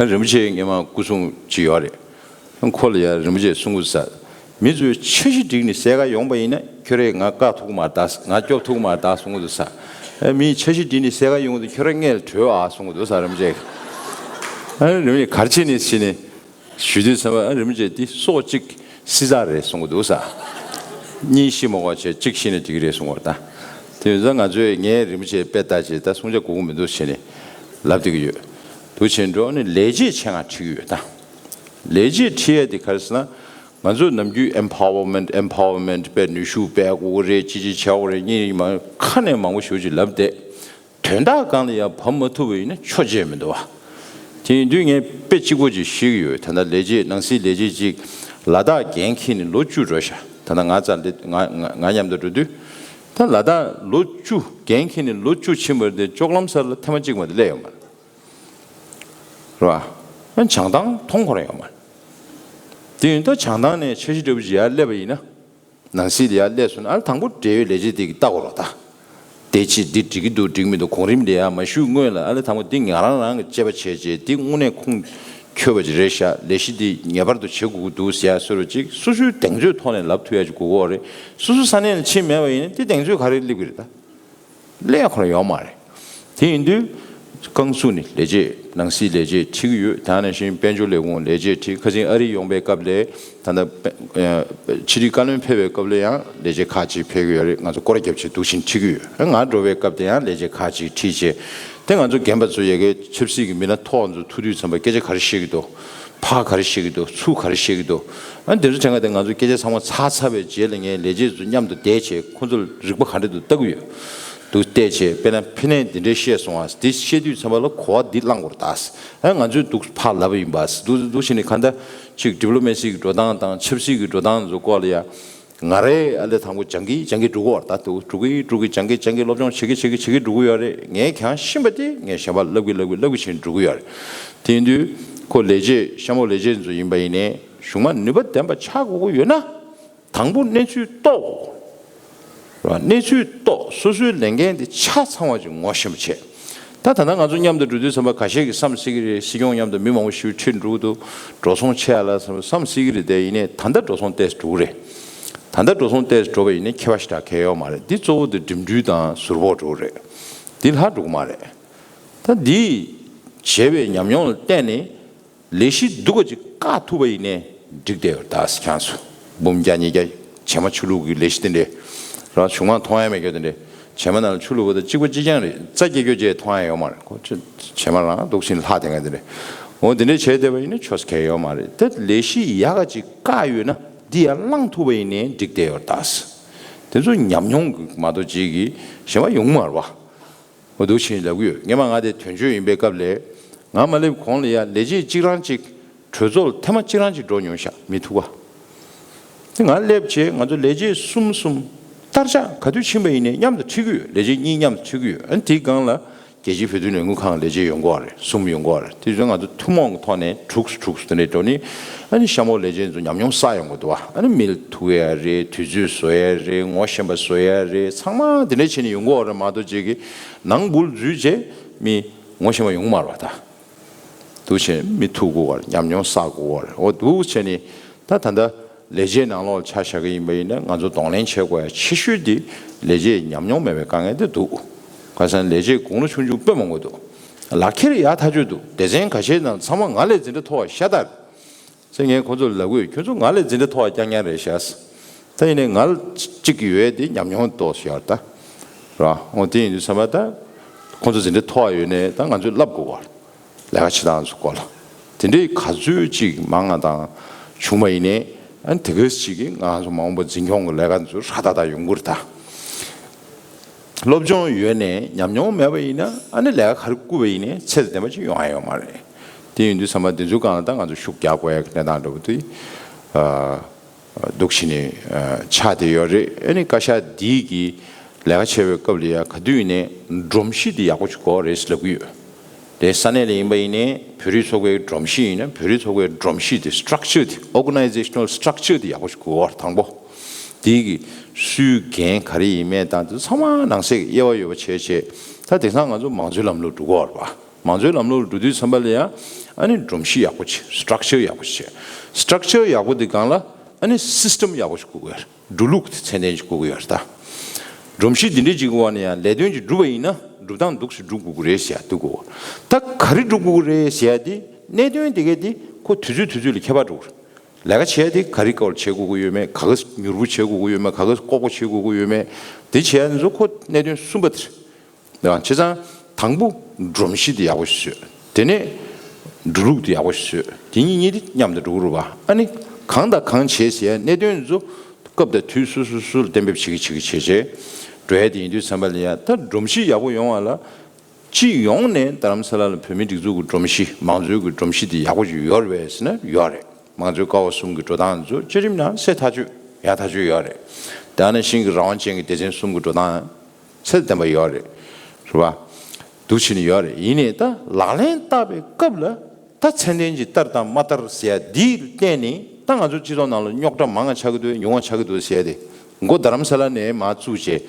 རིན་པོ་ཆེ་སྔོན་མ་སྐུ་སྲུང་ཅིག་ཡོད་རེད། ཁོ་ལ་ཡ་རིན་པོ་ཆེས་གསུང་གི་འདུག་ས། མི་ཚོས་འཆར་གཞི་བསྒྲིགས་ནས་གསལ་ཁ་ཡོང་པ་ཡིན་ན་ཁྱོད་རས་ང་བཀག་ཐུབ་ཀྱི་མ་རེད་ད། ང་སྐྱོབ་ཐུབ་ཀྱི་མ་རེད་ད་གསུང་གི་འདུག་ས། ཨ་མིས་འཆར་གཞི་བསྒྲིགས་ནས་གསལ་ཁ་ཡོང་གི་འདུག་ཁྱོད་རས་སྔོན་ལ་བྲོས་ཨ་གསུང་གི་འདུག་ས་རིན་པོ་ཆེ། ཨ་རིན་པོ་ཆེ་ག་རེ་བྱས་ནས་ཕྱིན་ནས། ཞུ་དུས་ཙམ་པ་རིན་པོ་ཆེ་འདི་སྲོག་གཅིག་བསད་ཚར་རེད་གསུང་གི་འདུག་ས། གཉིས་ཤི་མ་དགོས་བྱས་གཅིག་ཤི་ན་འགྲིག་གི་རེད་གསུང་བ་རེད་ད། དེ་ཡིན་ཙང་ང་ཚོས་ངས་རིན་པོ་ཆེ་དཔེ་ལྟ་བྱས་ད་གསུང་བྱ་དགོས་ཀྱི་མི་འདུག་བྱས་ནས་ལབ་བསྡད་ཀྱི་ཡོད། འདུག་བྱས་འགྲོ་ནས་ལས་བྱེད་ཆེད་མངགས་ཁྲིད་ཀྱི་ཡོད་ད། ལས་བྱེད་ཁྲིད་ཡས་དེ་ག་རེ་ཟེར་ན། ང་ཚོས་ནམ་རྒྱུན་empowerment empowerment དཔེ་ནུས་ཤུགས་སྤེལ་དགོས་ཀྱི་རེད། ཅི་ཅི་བྱ་དགོས་རེད། གཉིས་མ་ཁ་ནས་མང་པོ་ཞེ་པོ་ཅིག་ལབ་བསྡད། དོན་དག་སྒང་ལ་ཡང་བབས་མ་ཐུབ་པ་ཡིན་ན་ཆོ་བྱས་མི་འདུག་བ། དེ་ཡིན་དུས་ངས་དཔེ་གཅིག་པོ་ཅིག་ཤེས་ཀྱི་ཡོད། ད་ལྟ་ལས་བྱེད་ནང་སྲིད་ལས་བྱེད་ཅིག་ལ་དྭགས་འགན་འཁྱེར་ནས་ལོ་བཅུ་འགྲོ་ཤག་ད་ལྟ་ང་རྩ་འདི་ང་ང་ང་མཉམ་དུ་འགྲོ་དུས། ད་ལ་དྭགས་ལོ་བཅུ་འགན་འཁྱེར་ནས་ལོ་བཅུ་ཕྱིན་པ་དེ་ལྕོག་ལམ་སར་ལ་ཐེངས་མ་གཅིག་མ་གཏོགས་སླེབས་ཡོད་མ་རེད། རེད་བ། བྱང་ཐང་མཐོང་ཁོ་རང་ཡོད་མ་རེད། དེ་ཡིན་ད་བྱང་ཐང་ནས་འཆར་གཞི་འདྲ་པོ་ཅིག་ཡར་སླེབས་པ་ཡིན་ན། ནང་སྲིད་ལ་ཡར་སླེབས་སོང་ན་ཨ་ལ་དང་པོ་འབྲེལ་ཡོད་ལས་བྱེད་དེ་གིས་ལྟ་དགོས་རེད་ད། དེ་ཕྱིར་འདི་འགྲིག་གི་འདུག་འགྲིག་མི་འདུག་གོང་རིམ་ལ་ཡར་མ་ཞུས་སྔོན་ལ་ཨ་ལ་དང་པོ་འདི་ང་རང་རང་གིས་དཔྱད་པ་བྱས་རྗེས་འདི་དངོས་གནས་ཁུངས་འཁྱོལ་བ་ཅིག་རེད་ཤག་ལས་གཞི་འདི་ངེས་པར་དུ་བྱེད་དགོས་ཀྱི་འདུག་ཟེར་ཡ་བཟོ་འདྲ་ཅིག་སོ་སོའི་གདེང་ཚོད་ཐོག་ནས་ལབ་ཐུབ་ཡ་ཅིག་དགོས་ཀྱི་ཡོད་རེད། སོ་སོ་ས་གནས་ལ་ཕྱིན་མེད་པ་ཡིན་ན་འདི་གདེང་ཚོད་ག་རེ་སླེབས་ཀྱི་རེད་ད། ལས་ཁོ་རང་ཡོད་མ་རེད། དེ་ཡིན་དུས། རྐང་ཚུགས་ནས་ལས་བྱེད་ནང་སྲིད་ལས་བྱེད་ཁྲིད་ཀྱི་ཡོད། དེ་ནང་བཞིན་དཔལ་འབྱོར་ལས་ཁུངས་ལས་བྱེད་ཁྲིད། ཁ་སང་ཨ་རི་ཡོང་པའི་སྐབས་ལ་ད་ལྟ་ཕྱི་དྲིལ་བཀའ་བློན་ཕེབས་པའི་སྐབས་ལ་ཡང་ལས་བྱེད་ཁག་ཅིག་ཕེབས་ཀྱི་ཡོད་རེད། ང་ཚོ་སྐོར་ར་བརྒྱབ་བྱས་འདུག་བཞིན་ཁྲིད་ཀྱི་ཡོད། ང་འགྲོ་བའི་སྐབས་དེ་ཡང་ལས་བྱེད་ཁག་ཅིག་ཁྲིད་བྱས། དེ་ང་ཚོ་རྒན་པ་ཚོ་ཡ་གི་ཆབ་སྲིད་ཀྱི་མི་སྣ་མཐོ་བ་ཚོ་ཐུག་དུས་ཙམ་པ་སྐད་ཆ་ག་རེ་བཤད་ཀྱི་འདུག་ཕར་ག་རེ་བཤད་ཀྱི་འདུག་ཚུར་ག་རེ་བཤད་ཀྱི་འདུག་ཨ་འདི་ཚོ་དྲན་ག་དེ་ང་ཚོ་སྐད་ཆ་ཚང་མ་ཚར་ཚར་བའི་རྗེས་ལ་ངས་ལས་བྱེད་ཚོ་མཉམ་དུ་བསྡད་བྱས་ཁོ་ཚོར་རིག་པ་ག་འདྲ་འདུག་ལྟ་གི་ཡོད། འདུག་བལྟས་བྱས་དཔེར་ན་ཕི་ནས་འདི་འདྲས་བཤད་སོང་ཨ། འདི་བཤད་དུས་ཚང་མ་ལ་གོ་བ་འདི་བླང་དགོས་རེད་ད། ཨ་ང་ཚོས་འདུག་ཕར་ལབ་པ་ཡིན་པ། འདུག་འདུག་བྱས་ནས་ག་འདྲ་ཅིག་ཌི་པི་ལོ་མེ་སི་གི་འགྲོ་སྟངས་དང་ཆབ་སྲིད་ཀྱི་འགྲོ་སྟངས་ཚོ་སྐོར་ལ་ཡ། ང་རའི་ཨ་ལས་དང་པོ་སྦྱང་གི་སྦྱང་གི་འགྲོ་གི་ཡོད་རེད་ད། འདུག་འགྲོ་གི་འགྲོ་གི་སྦྱང་གི་སྦྱང་གི་སློབ་སྦྱོང་བྱེད་ཀྱི་བྱེད་ཀྱི་བྱེད་ཀྱི་འགྲོ་གི་ཡོད་རེད། ངས་ཁྱེད་རང་ཤེས་པ་དེ་ངས་གཞན་པ་ལབ་གི་ལབ་གི་ལབ་གི་བྱས་ནས་འགྲོ་གི་ཡོད་རེད། དེ་ཡིན་དུས་ཁོ་ལས་བྱེད་གཤམ་འོག་ལས་བྱེད་ཚོ་ཡིན་པ་ཡིན་ནའི་གཞུང་མ་ནུས་པ་ལྡན་པ་ཆགས་དགོས་ཀྱི་ཡོད་ན། དང་པོ་གནས་ཚུལ་རྟོགས། རེད་བ། གནས་ཚུལ་རྟོགས། སོ་སོའི་ལས་འགན་དེ་ཆ་ཚང་བ་ཅིག་ངོ་ཤེས་པ་བྱས། ད་ད་ལྟ་ང་ཚོ་མཉམ་དུ་འགྲོ་དུས་ཙམ་པ་ཁ་ཤས་ཀྱིས་བསམ་སྲིད་ཀྱི་རེད། སྲིད་སྐྱོང་མཉམ་དུ་མི་མང་པོ་ཞིག་ཁྲིད་འགྲོ་གི་འདུག་འགྲོ་སོང་ཆེ་ཡ་ལ་བསམ་བསམ་སྲིད་ཀྱི་རེད་དེ། ཡིན་ནའི་ད་ལྟ་འགྲོ་སོང་ཏོག་ཙམ་འགྲོ་གི་རེད། ད་ལྟ་འགྲོ་སོང་ཏོག་ཙམ་འགྲོ་བ་ཡིན་ནའི་ཁྱད་པར་ཞེ་དྲག་གང་ཡང་ཡོད་མ་རེད། འདི་གཙོ་བོ་དེ་འགྲིམ་འགྲུལ་དང་ཟུར་ཕོགས་འགྲོ་གི་རེད། འདི་ལྷག་འགྲོ་གི་མ་རེད། ད་འདི་བྱས་པའི་ཉམས་མྱོང་ལ་བརྟེན་ནས། ལས་གཞི་སྡུག་པ་ཅིག་བཀག་ཐུབ་པ་ཡིན་ནའི་འགྲིག་བསྡད་ཡོད་རེད་ད། ཁྱེད་རང་ཚོ་འབུམ་བརྒྱ་ཉིས་བརྒྱ་བྱེ་མ་ཆུ་བླུགས་ཀྱི་ལས་གཞི་དེ་འདྲས། རང་གཞུང་མང་མཐོང་ཡ་མེད་རྒྱུ་དེ་འདྲས། བྱེ་མ་ནང་ལ་ཆུ་བླུགས་པ་དང་གཅིག་པ་གཅིག་རྐྱང་རེད། རྩྭ་སྐྱེ་རྒྱུ་བཅས་མཐོང་ཡ་ཡོད་མ་རེད། ཁོ་ཆུ་བྱེ་མ་རང་འདུག་ཕྱིན་ལྷག་དེ་འདྲས་དེ་འདྲས། འོ་དེ་འདྲས་བྱས་བསྡད་པ་ཡིན་ན་ཆོ་ས་གང་ཡང་ཡོད་མ་རེད། དེ་ལས་གཞི་ཡག་ག་ཅིག་བཀག་ཡོད་ན་འདི་ཡར་བསླང་ཐུབ་པ་ཡིན་ནའི་འགྲིག་བསྡད་ཡོད་རེད་ད། དེ་ཚོ་ཉམས་མྱོང་གི་མ་གཏོགས་ཅིག་གི་གཞན་པ་ཡོང་མ་རེད་བ། འོ་འདུག་ཕྱིན་ལབ་གི་ཡོད། སྔོན་མ་ང་དེ་དོན་གཅོད་ཡིན་པའི་སྐབས་ལ། ང་མ་སླེབས་གོང་ལ་ཡ་ལས་བྱེད་གཅིག་རང་གཅིག་གྲོས་ཚོགས་ལ་ཐེངས་མ་གཅིག་རང་གཅིག་འགྲོ་མྱོང་ཤག་མི་ཐུག་པ། དེ་ང་སླེབས་བྱས་ང་ཚོ་ལས་བྱེད་གསུམ་གསུམ་བསྟར་ཆགས་ག་དུས་ཕྱིན་པ་ཡིན་ནའི་མཉམ་དུ་ཁྲིད་ཀྱི་ཡོད། ལས་བྱེད་གཉིས་མཉམ་དུ་ཁྲིད་ཀྱི་ཡོད། ཨ་ནི་དེའི་སྒང་ལ་རྒྱལ་སྤྱིའི་བོད་དོན་ལས་འགུལ་ཁང་ལས་བྱེད་ཡོང་གི་ཡོད་རེད། གསུམ་ཡོང་གི་ཡོད་རེད། དེ་བཞིན་ང་ཚོ་ཐུན་མོང་གི་ཐོག་ནས་དྲུག་དྲུག་དེ་འདྲའི་འགྲོ་ནི། ཨ་ནི་གཤམ་འོག་ལས་བྱེད་ཚོ་ཉམས་མྱོང་བསགས་ཡོང་གི་འདུག་བ། ཨ་ནི་མི་ལ་ཐུག་ཡ་རེད། དུས་ཚོད་བཟོ་ཡ་རེད། ངོ་ཤེས་པ་བཟོ་ཡ་རེད། ཚང་མ་དེ་འདྲ་བྱས་ནས་ཡོང་གི་ཡོད་རེད་མ་གཏོགས་ཅིག་གི་ནང་འབུལ་འཛུལ་བྱས་མི་ངོ་ཤེས་པ་ཡོང་གི་མ་རེད་བ། ད་འདུག་བྱས་མི་ཐུག་དགོས་བ་རེད། ཉམས་མྱོང་བསགས་དགོས་བ་རེད། འོ་འདུག་བྱས་ནས་ད་ད་ལྟ་ལས་བྱེད་ནང་ལོགས་ཆ་བཞག་གི་ཡིན་པ་ཡིན་ན་ང་ཚོ་གདོང་ལེན་བྱེད་དགོས་ཡ་ཆེ་ཤོས་དེ་ལས་བྱེད་ཉམས་མྱོང་མེད་པའི་དཀའ་ངལ་དེ་འདུག་ག་ས་ལས་བྱེད་དགུང་ལོ་ཆུང་ཆུང་དཔེ་མང་པོ་འདུག་ལག་ཁྱེར་ཡག་ཐག་ཆོད་འདུག་སྡེ་ཚན་ཁ་ཤས་ནང་ཚང་མ་ང་ལས་འཛིན་གྲྭ་མཐོ་བ་ཤ་སྟག་རེད། ཟེར་ངས་ཁོ་ཚོ་ལབ་གི་ཡོད། ཁྱོད་ཚོ་ང་ལས་འཛིན་གྲྭ་མཐོ་བ་རྐྱང་རྐྱང་རེད་ཤག་ད་ཡིན་ནའི་ང་ལ་གཅིག་ཡོད་དེ་ཉམས་མྱོང་ཏོག་ཙམ་ཡོད་ད། ར། འོ་དེ་ཡིན་དུས་ཚང་མ་ད་ཁོ་ཚོ་འཛིན་གྲྭ་མཐོ་བ་ཡོད་ནའི་ད་ང་ཚོས་བསླབ་དགོས་བ། ལས་ཀ་བྱེད་སྟངས་ཚོ་སྐོར་ལ། དེ་འདྲའི་ག་ཚོད་ཅིག་མང་ང་དང་བྱུང་བ་ཡིན་ནའི་ཨ་ནི་དེ་གས་ཅིག་གིས་ང་ཚོ་མ་འོངས་པ་འཛིན་སྐྱོང་གི་ལས་ཀ་ཚོ་ཧྲ་ཏག་ཏག་ཡོང་གི་རེད་ད། སློབ་སྦྱོང་ཡོད་ནའི་ཉམས་མྱོང་མེད་པ་ཡིན་ན་ཨ་ནི་ལས་ཀ་ག་རེ་བསྐུར་བ་ཡིན་ནའི་ཚད་དང་ལྡན་པ་ཅིག་ཡོང་ཡ་ཡོད་མ་རེད། དེ་ཡིན་དུས་ཚང་མ་དེ་ཚོའི་སྒང་ལ་ད་ང་ཚོ་ཤུགས་རྒྱག་དགོས་ཡ་གི་གནས་སྟངས་འདྲ་པོ་དེ་ཨ་འདུག་བྱས་ནས་ཨ་ཆགས་བསྡད་ཡོད་རེད། ཨ་ནི་བཀའ་ཤག་འདིས་ཀྱི་ལས་ཀ་བྱེད་པའི་སྐབས་ལ་ཡ་ག་དུས་ཡིན་ནའི་སྒྲོམ་གཞི་དེ་ཡག་པོ་ཞིག་དགོས་རེད་ལབ་ཀྱི་ཡོད། དེ་ས་གནས་ལ་ཡིན་པ་ཡིན་ནའི་བོད་རིགས་ཚོགས་པའི་སྒྲོམ་གཞི་ཡིན་ན་བོད་རིགས་ཚོགས་པའི་སྒྲོམ་གཞི་དེ་structure་དེ་organizational structure་དེ་ཡག་པོ་ཞིག་དགོས་རེད་དང་པོ། དེ་གི་སུའི་འགན་ག་རེ་ཡིན་མིན་དང་དེ་ཚང་མ་ནང་གསེས་ཀྱི་དབྱེ་བ་ཡོད་པ་བྱས་བྱས་ད་དེང་སང་ང་ཚོ་མང་གཙོའི་ལམ་ལུགས་འགྲོ་གི་ཡོད་རེད་པ། མང་གཙོའི་ལམ་ལུགས་ལ་འགྲོ་དུས་ཙམ་པ་ལ་ཡང་ཨ་ནི་སྒྲོམ་གཞི་ཡག་པོ་བྱེད། structure་ཡག་པོ་བྱེད། structure་ཡག་པོ་དེ་སྒང་ལ་ཨ་ནི་system་ཡག་པོ་ཞིག་དགོས་ཀྱི་ཡོད་རེད། འགྲོ་ལུགས་དེ་ཚད་ལྡན་ཞིག་དགོས་ཀྱི་ཡོད་རེད་ད། སྒྲོམ་གཞི་འདི་འདྲ་ཅིག་གི་འོག་ནས་ཡང་ལས་དོན་ཅིག་སྒྲུབ་པ་ཡིན་ན་སྒྲུབ་སྟངས་འདུག་སེ་སྒྲུབ་དགོས་ཀྱི་རེད་ཟེར་ཡ་འདུག་གོ། ད་ག་རེ་སྒྲུབ་དགོས་ཀྱི་རེད་ཟེར་ཡ་དེ་གནད་དོན་དེ་གས་དེ་ཁོ་དུས་ཚོད་དུས་ཚོད་ལ་ཁྱད་པར་འགྲོ་གི་རེད། ལས་ཀ་བྱེད་ཡ་དེ་ག་རེ་སྐབས་ལ་བྱེད་དགོས་ཀྱི་ཡོད་མེད། ག་ག་མྱུར་པོ་བྱེད་དགོས་ཀྱི་ཡོད་མེད། ག་ག་ལྐོག་པ་བྱེད་དགོས་ཀྱི་ཡོད་མེད། དེ་བྱེད་ཡ་དེ་ཚོ་ཁོ་གནད་དོན་གསུམ་པ་དེ་རེད། བྱས་ཙང་དང་པོ་སྒྲོམ་གཞི་དེ་ཡག་པོ་ཞིག་བཟོས། དེ་ནས་འགྲོ་ལུགས་དེ་ཡག་པོ་ཞིག་བཟོས། དེ་གཉིས་གཉིས་དེ་མཉམ་དུ་འགྲོ་གི་རེད་བ། ཨ་ནི་གང་དང་གང་བྱེད་ཟེར་ཡ་གནད་དོན་ཚོ་སྐབས་དང་དུས་སུ་སུ་སུ་ལ་གཏན་འབེབས་བྱེད་ཀྱི་བྱེད་ཀྱི་བྱེད་བྱེད་འགྲོ་ཡ་དེ་ཡིན་དུས་ཙམ་པ་ལ་ཡ་ད་སྒྲོམ་གཞི་ཡག་པོ་ཡོང་བ་ལ་སྤྱི་ཡོངས་ནས་རྡ་རམ་ས་ལ་ལ་བོད་མིའི་སྒྲིག་འཛུགས་ཀྱི་སྒྲོམ་གཞི་མང་གཙོའི་གི་སྒྲོམ་གཞི་དེ་ཡག་པོ་ཞིག་ཡོད་རེད་པས་ཟེར་ན་ཡོད་རེད། མང་གཙོའི་ཀ་བ་གསུམ་གྱི་འགྲོ་སྟངས་ཚོ་བཅའ་ཁྲིམས་ནང་གསལ་ཐག་ཆོད་ཡག་ཐག་ཆོད་ཡོད་རེད། དེ་ནང་བཞིན་གྱི་རང་དབང་ཅན་གྱི་སྡེ་ཚན་གསུམ་གྱི་འགྲོ་སྟངས་ཚད་ལྡན་པ་ཡོད་རེད། རེད་བ། འདུག་བྱས་ནས་ཡོད་རེད། ཡིན་ནའི་ད་ལག་ལེན་བསྟར་བའི་སྐབས་ལ་ད་ཚད་ལྡན་གྱི་བསྟར་དང་མ་བསྟར་ཟེར་ཡ་འདིར་བརྟེན་ནས་ད་ང་ཚོ་སྤྱི་ཚོགས་ནང་ལ་རྙོག་དྲ་མང་ང་ཆགས་ཀྱི་འདུག་ཉུང་ང་ཆགས་ཀྱི་འདུག་ཟེར་ཡ་དེ་མགོ་རྡ་རམ་ས་ལ་ནས་མར་བཙུགས་བྱས་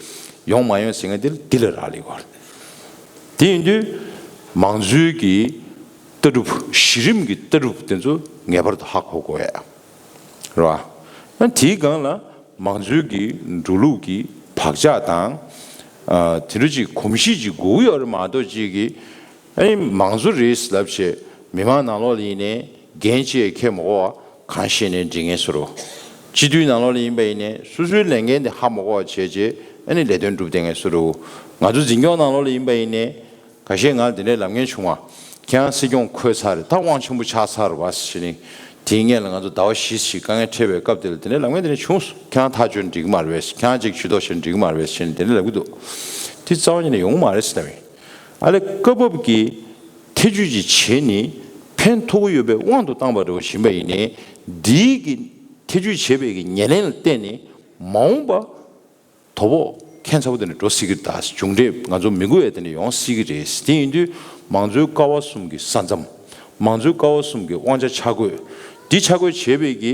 ཡོང་མ་ཡོང་ཟེར་མཁན་དེ་འདི་ལ་རག་ལས་ཡོད་རེད། དེ་ཡིན་དུས་མང་གཙོའི་གི་ལྟ་གྲུབ་གཞི་རིམ་གྱི་ལྟ་གྲུབ་དེ་ཚོ་ངེས་པར་དུ་ཧ་གོ་དགོས་ཡ། རེད་བ། ཨ་དེའི་སྒང་ལ་མང་གཙོའི་གི་འགྲོ་ལུགས་ཀྱི་བག་ཆགས་དང་། ཨ་དེ་འདྲ་ཅིག་གོམས་གཤིས་ཅིག་དགོས་ཀྱི་ཡོད་རེད་མ་གཏོགས་ཅིག་གི་ཨ་ནི་མང་གཙོ་རེད་ལབ་བྱས་མི་མང་ནང་ལོགས་ལ་ཡིན་ནའི་འགན་ཅིག་འཁྱེར་མ་དགོས་པ་གང་བཤད་ནའི་འགྲིག་མཁན་བཟོ་འདྲ། སྤྱི་འཐུས་ནང་ལོགས་ལ་ཡིན་པ་ཡིན་ནའི་སོ་སོའི་ལས་འགན་དེ་ཧ་མ་གོ་བ་བྱས་བྱས་ཨ་ནི་ལས་དོན་སྒྲུབ་བསྡད་མཁན་བཟོ་འདྲ། ང་ཚོ་འཛིན་སྐྱོང་ནང་ལོགས་ལ་ཡིན་པ་ཡིན་ནའི། ཁ་ཤས་ང་ལ་དེ་འདྲའི་ལབ་མཁན་བྱུང་བ། ཁྱེད་རང་སྲིད་སྐྱོང་འཁོད་ཚར་རེད། ད་དབང་ཆེན་པོ་ཆགས་ཚར་བ་ཟེར་ནས། དེའི་སྔོན་ལ་ང་ཚོ་ཟླ་བ་བཞི་ཞིག་དཀའ་ངལ་འཕྲད་པའི་སྐབས་དེ་ལ་དེ་འདྲའི་ལབ་མཁན་དེ་འདྲ་བྱུང་སོང་། ཁྱེད་རང་ཐག་གཅོད་འགྲིག་གི་མ་རེད་པས། ཁྱེད་རང་ཅིག་ཇུས་གཏོགས་བྱས་འགྲིག་གི་མ་རེད་པས་ཟེར་ནས་དེ་འདྲ་ལབ་ཀྱི་འདུག་དེ་རྩ་བ་ཉིད་ནས་ཡོང་གི་མ་རེད་ཟེར་ལབ་ཡིན། ཨ་ལས་སྐབས་བབ་ཀྱི་ཐེ་ཇུས་ཅིག་བྱས་ནས་ཕན་ཐོགས་ཀྱི་ཡོད་པའི་དབང་དུ་བཏང་བ་འདྲ་བོ་ཞིག་ཡིན་པ་ཡིན་ནའི། འདིའི་གི་ཐེ་ཇུས་བྱས་པའི་གི་ཉེར་ལེན་ལ་བརྟེན་ནས་མ་འོངས་པ། དོ་ཕོག་ཁྱད་མཚར་པོ་དེ་འདྲ་འགྲོ་སྲིད་ཀྱི་རེད་ད། མཇུག་འབྲས་ང་ཚོ་མི་དགོས་ཡ་དེ་འདྲ་ཡོང་སྲིད་ཀྱི་རེད། དེ་ཡིན་དུས་མང་གཙོའི་ཀ་བ་གསུམ་གྱི་ས་མཚམས། མང་གཙོའི་ཀ་བ་གསུམ་གྱི་དབང་ཆ་ཆ་བགོས། འདི་ཆ་བགོས་བྱས་པའི་གི་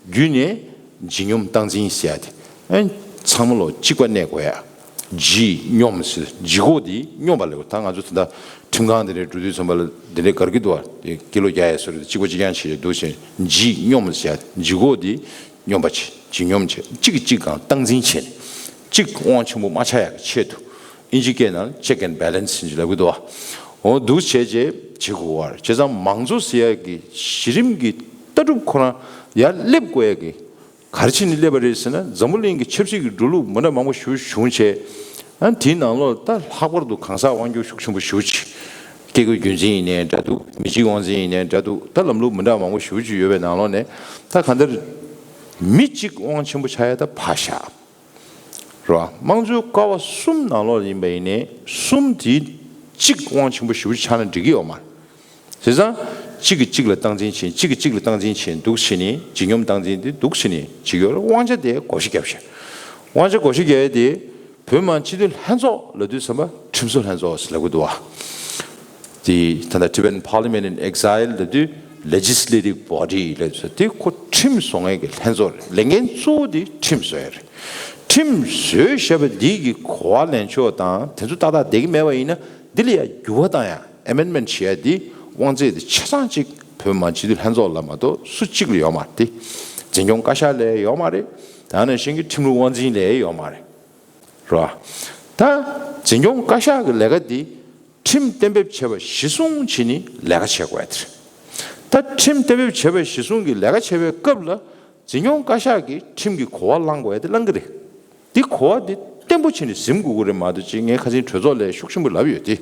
བརྒྱུད་ནས་ལྗིད་སྙོམས་སྟངས་འཛིན་ཟེར་ཡ་དེ། ཨ་ཚང་མ་ལོ་གཅིག་པ་གནས་དགོས་ཡ། ལྗིད་སྙོམས་ཟེར་ལྗིད་ཁོག་དེ་སྙོམས་པ་ལ། ད་ང་ཚོ་ད་ལྟ་ཁྲིམས་ཁང་དེ་འདྲ་འགྲོ་དུས་ཙམ་པ་ལ་དེ་འདྲ་གར་གྱི་འདུག་བ། དེ་ཀི་ལོ་རྒྱག་ཡ་བཟོ་འདྲ་གཅིག་པ་གཅིག་རྐྱང་བྱས་འདུག་བྱས་ལྗིད་སྙོམས་ཟེར་ཡ་ལྗིད་ཁོག་དེ། སྙོམས་པ་བྱེད། ལྗིད་སྙོམས་བྱེད། གཅིག་གིས་གཅིག་སྒང་སྟངས་འཛིན་བྱས་ནས། གཅིག་དབང་ཆེན་པོ་མ་ཆགས་ཡག་གི་ཆེད་དུ། ཨིན་ཇི་སྐད་ནང་check and balance་ཟེར་ལབ་ཀྱི་འདུག་བ། འོ་འདུག་བྱས་རྗེས་བྱེད་དགོས་པ་རེད། བྱས་ཙང་མང་གཙོ་ཟེར་ཡག་གི་གཞི་རིམ་གྱི་ལྟ་གྲུབ་ཁོ་རང་ཡར་སླེབས་དགོས་ཡག་གི། ག་རེ་བྱས་ནས་སླེབས་པ་རེད་ཟེར་ན། འཛམ་བུ་གླིང་གི་ཆབ་སྲིད་ཀྱི་འགྲོ་ལུགས་མི་འདྲ་མང་པོ་ཞིག་བྱུང་བྱས། ཨ་དེའི་ནང་ལོགས་ད་ལྷག་པར་དུ་གང་ཟག་དབང་སྒྱུར་ཤུགས་ཆེན་པོ་ཞེ་པོ་ཅིག་སྐྱེ་དགུའི་རྒྱུད་འཛིན་ཡིན་ནའི་འདྲ་འདུག་མི་གཅིག་དབང་འཛིན་ཡིན་ནའི་འདྲ་འདུག་ད་ལམ་ལུགས་མི་འདྲ་མང་པོ་ཞེ་པོ་ཅིག་ཡོད་པའི་ནང་ལོགས་ནས། ད་གང་ལྟར་མི་གཅིག་དབང་ཆེན་པོ་ཆགས་ཡ་ད་ཕར་བཞག་རེད་བ། དམངས་གཙོའི་ཀ་བ་གསུམ་ནང་ལོགས་ཡིན་པ་ཡིན་ནའི་གསུམ་དེ་གཅིག་དབང་ཆེན་པོ་ཞེ་པོ་ཅིག་ཆགས་ན་འགྲིག་གི་ཡོད་མ་རེད། བྱས་ཙང་ གཅིག་གིས་གཅིག་ལ་སྟངས་འཛིན་བྱེད། གཅིག་གིས་གཅིག་ལ་སྟངས་འཛིན་བྱེད། འདུག་བྱེད་ནི་ཇི་སྙོམས་སྟངས་འཛིན་དེ་འདུག་བྱེད་ནི་ཇི་ཡོར་དབང་ཆ་དེ་བགོ་བཤའ་བརྒྱབ་བཞག། དབང་ཆ་བགོ་བཤའ་བརྒྱབ་ཡས་དེ་བོད་མི་མང་སྤྱི་འཐུས་ལྷན་ཚོགས་ལབ་དུས་ཙམ་པ་ཁྲིམས་བཟོ་ལྷན་ཚོགས་ཟེར་ལབ་གི་འདུག་བ། དེ་ད་ལྟ་Tibetan Parliament in Exile ལབ་དུས་Legislative Body ལབ་དུས་དེ་ཁོ་ཁྲིམས་བཟོ་མཁན་གྱི་ལྷན་ཚོགས་རེད། ལས་འགན་གཙོ་བོ་དེ་ཁྲིམས་བཟོ་ཡས་རེད། ཁྲིམས་བཟོས་བཞག་པ་འདི་གི་གོ་བ་ལེན་ཕྱོགས་དང་དེ་ཚོ་ཏག་ཏག་བསྡད་ཀྱི་མེད་པ་ཡིན་ན་འདི་ལ་ཡང་འགྱུར་བ་བཏང་ཡ། Amendment བྱེད་ཡ་འདི་དབང་ཚད་དེ་ཆ་ཚང་གཅིག་བོད་མི་མང་སྤྱི་འཐུས་ལྷན་ཚོགས་ལ་མ་གཏོགས་སུ་གཅིག་ལ་ཡོད་མ་རེད། དེ་འཛིན་སྐྱོང་བཀའ་ཤག་ལ་ཡོད་མ་རེད། དེ་ནང་བཞིན་གྱི་ཁྲིམས་ལུགས་དབང་འཛིན་ལ་ཡོད་མ་རེད། རེད་བ། ད་འཛིན་སྐྱོང་བཀའ་ཤག་གི་ལས་ཀ་འདི་ཁྲིམས་གཏན་འབེབས་བྱས་པ་གཞིར་བཟུང་བྱས་ནས་ལས་ཀ་བྱེད་དགོས་ཡ་དེ་རེད། ད་ཁྲིམས་གཏན་འབེབས་བྱས་པ་གཞིར་བཟུང་གི་ལས་ཀ་བྱེད་པའི་སྐབས་ལ་འཛིན་སྐྱོང་བཀའ་ཤག་གིས་ཁྲིམས་ཀྱི་གོ་བ་བླང་དགོས་ཡ་དེ་བླང་གི་རེད། འདི་གོ་བ་འདི་བརྟན་པོ་བྱས་ནས་ཟིན་དགོས་ཀྱི་རེད་མ་གཏོགས་ཅིག་ངས་ཁ་སང་གྲོས་ཚོགས་ལ་ཤུགས་ཆེན་པོ་ལབ་ཡོད་དེ།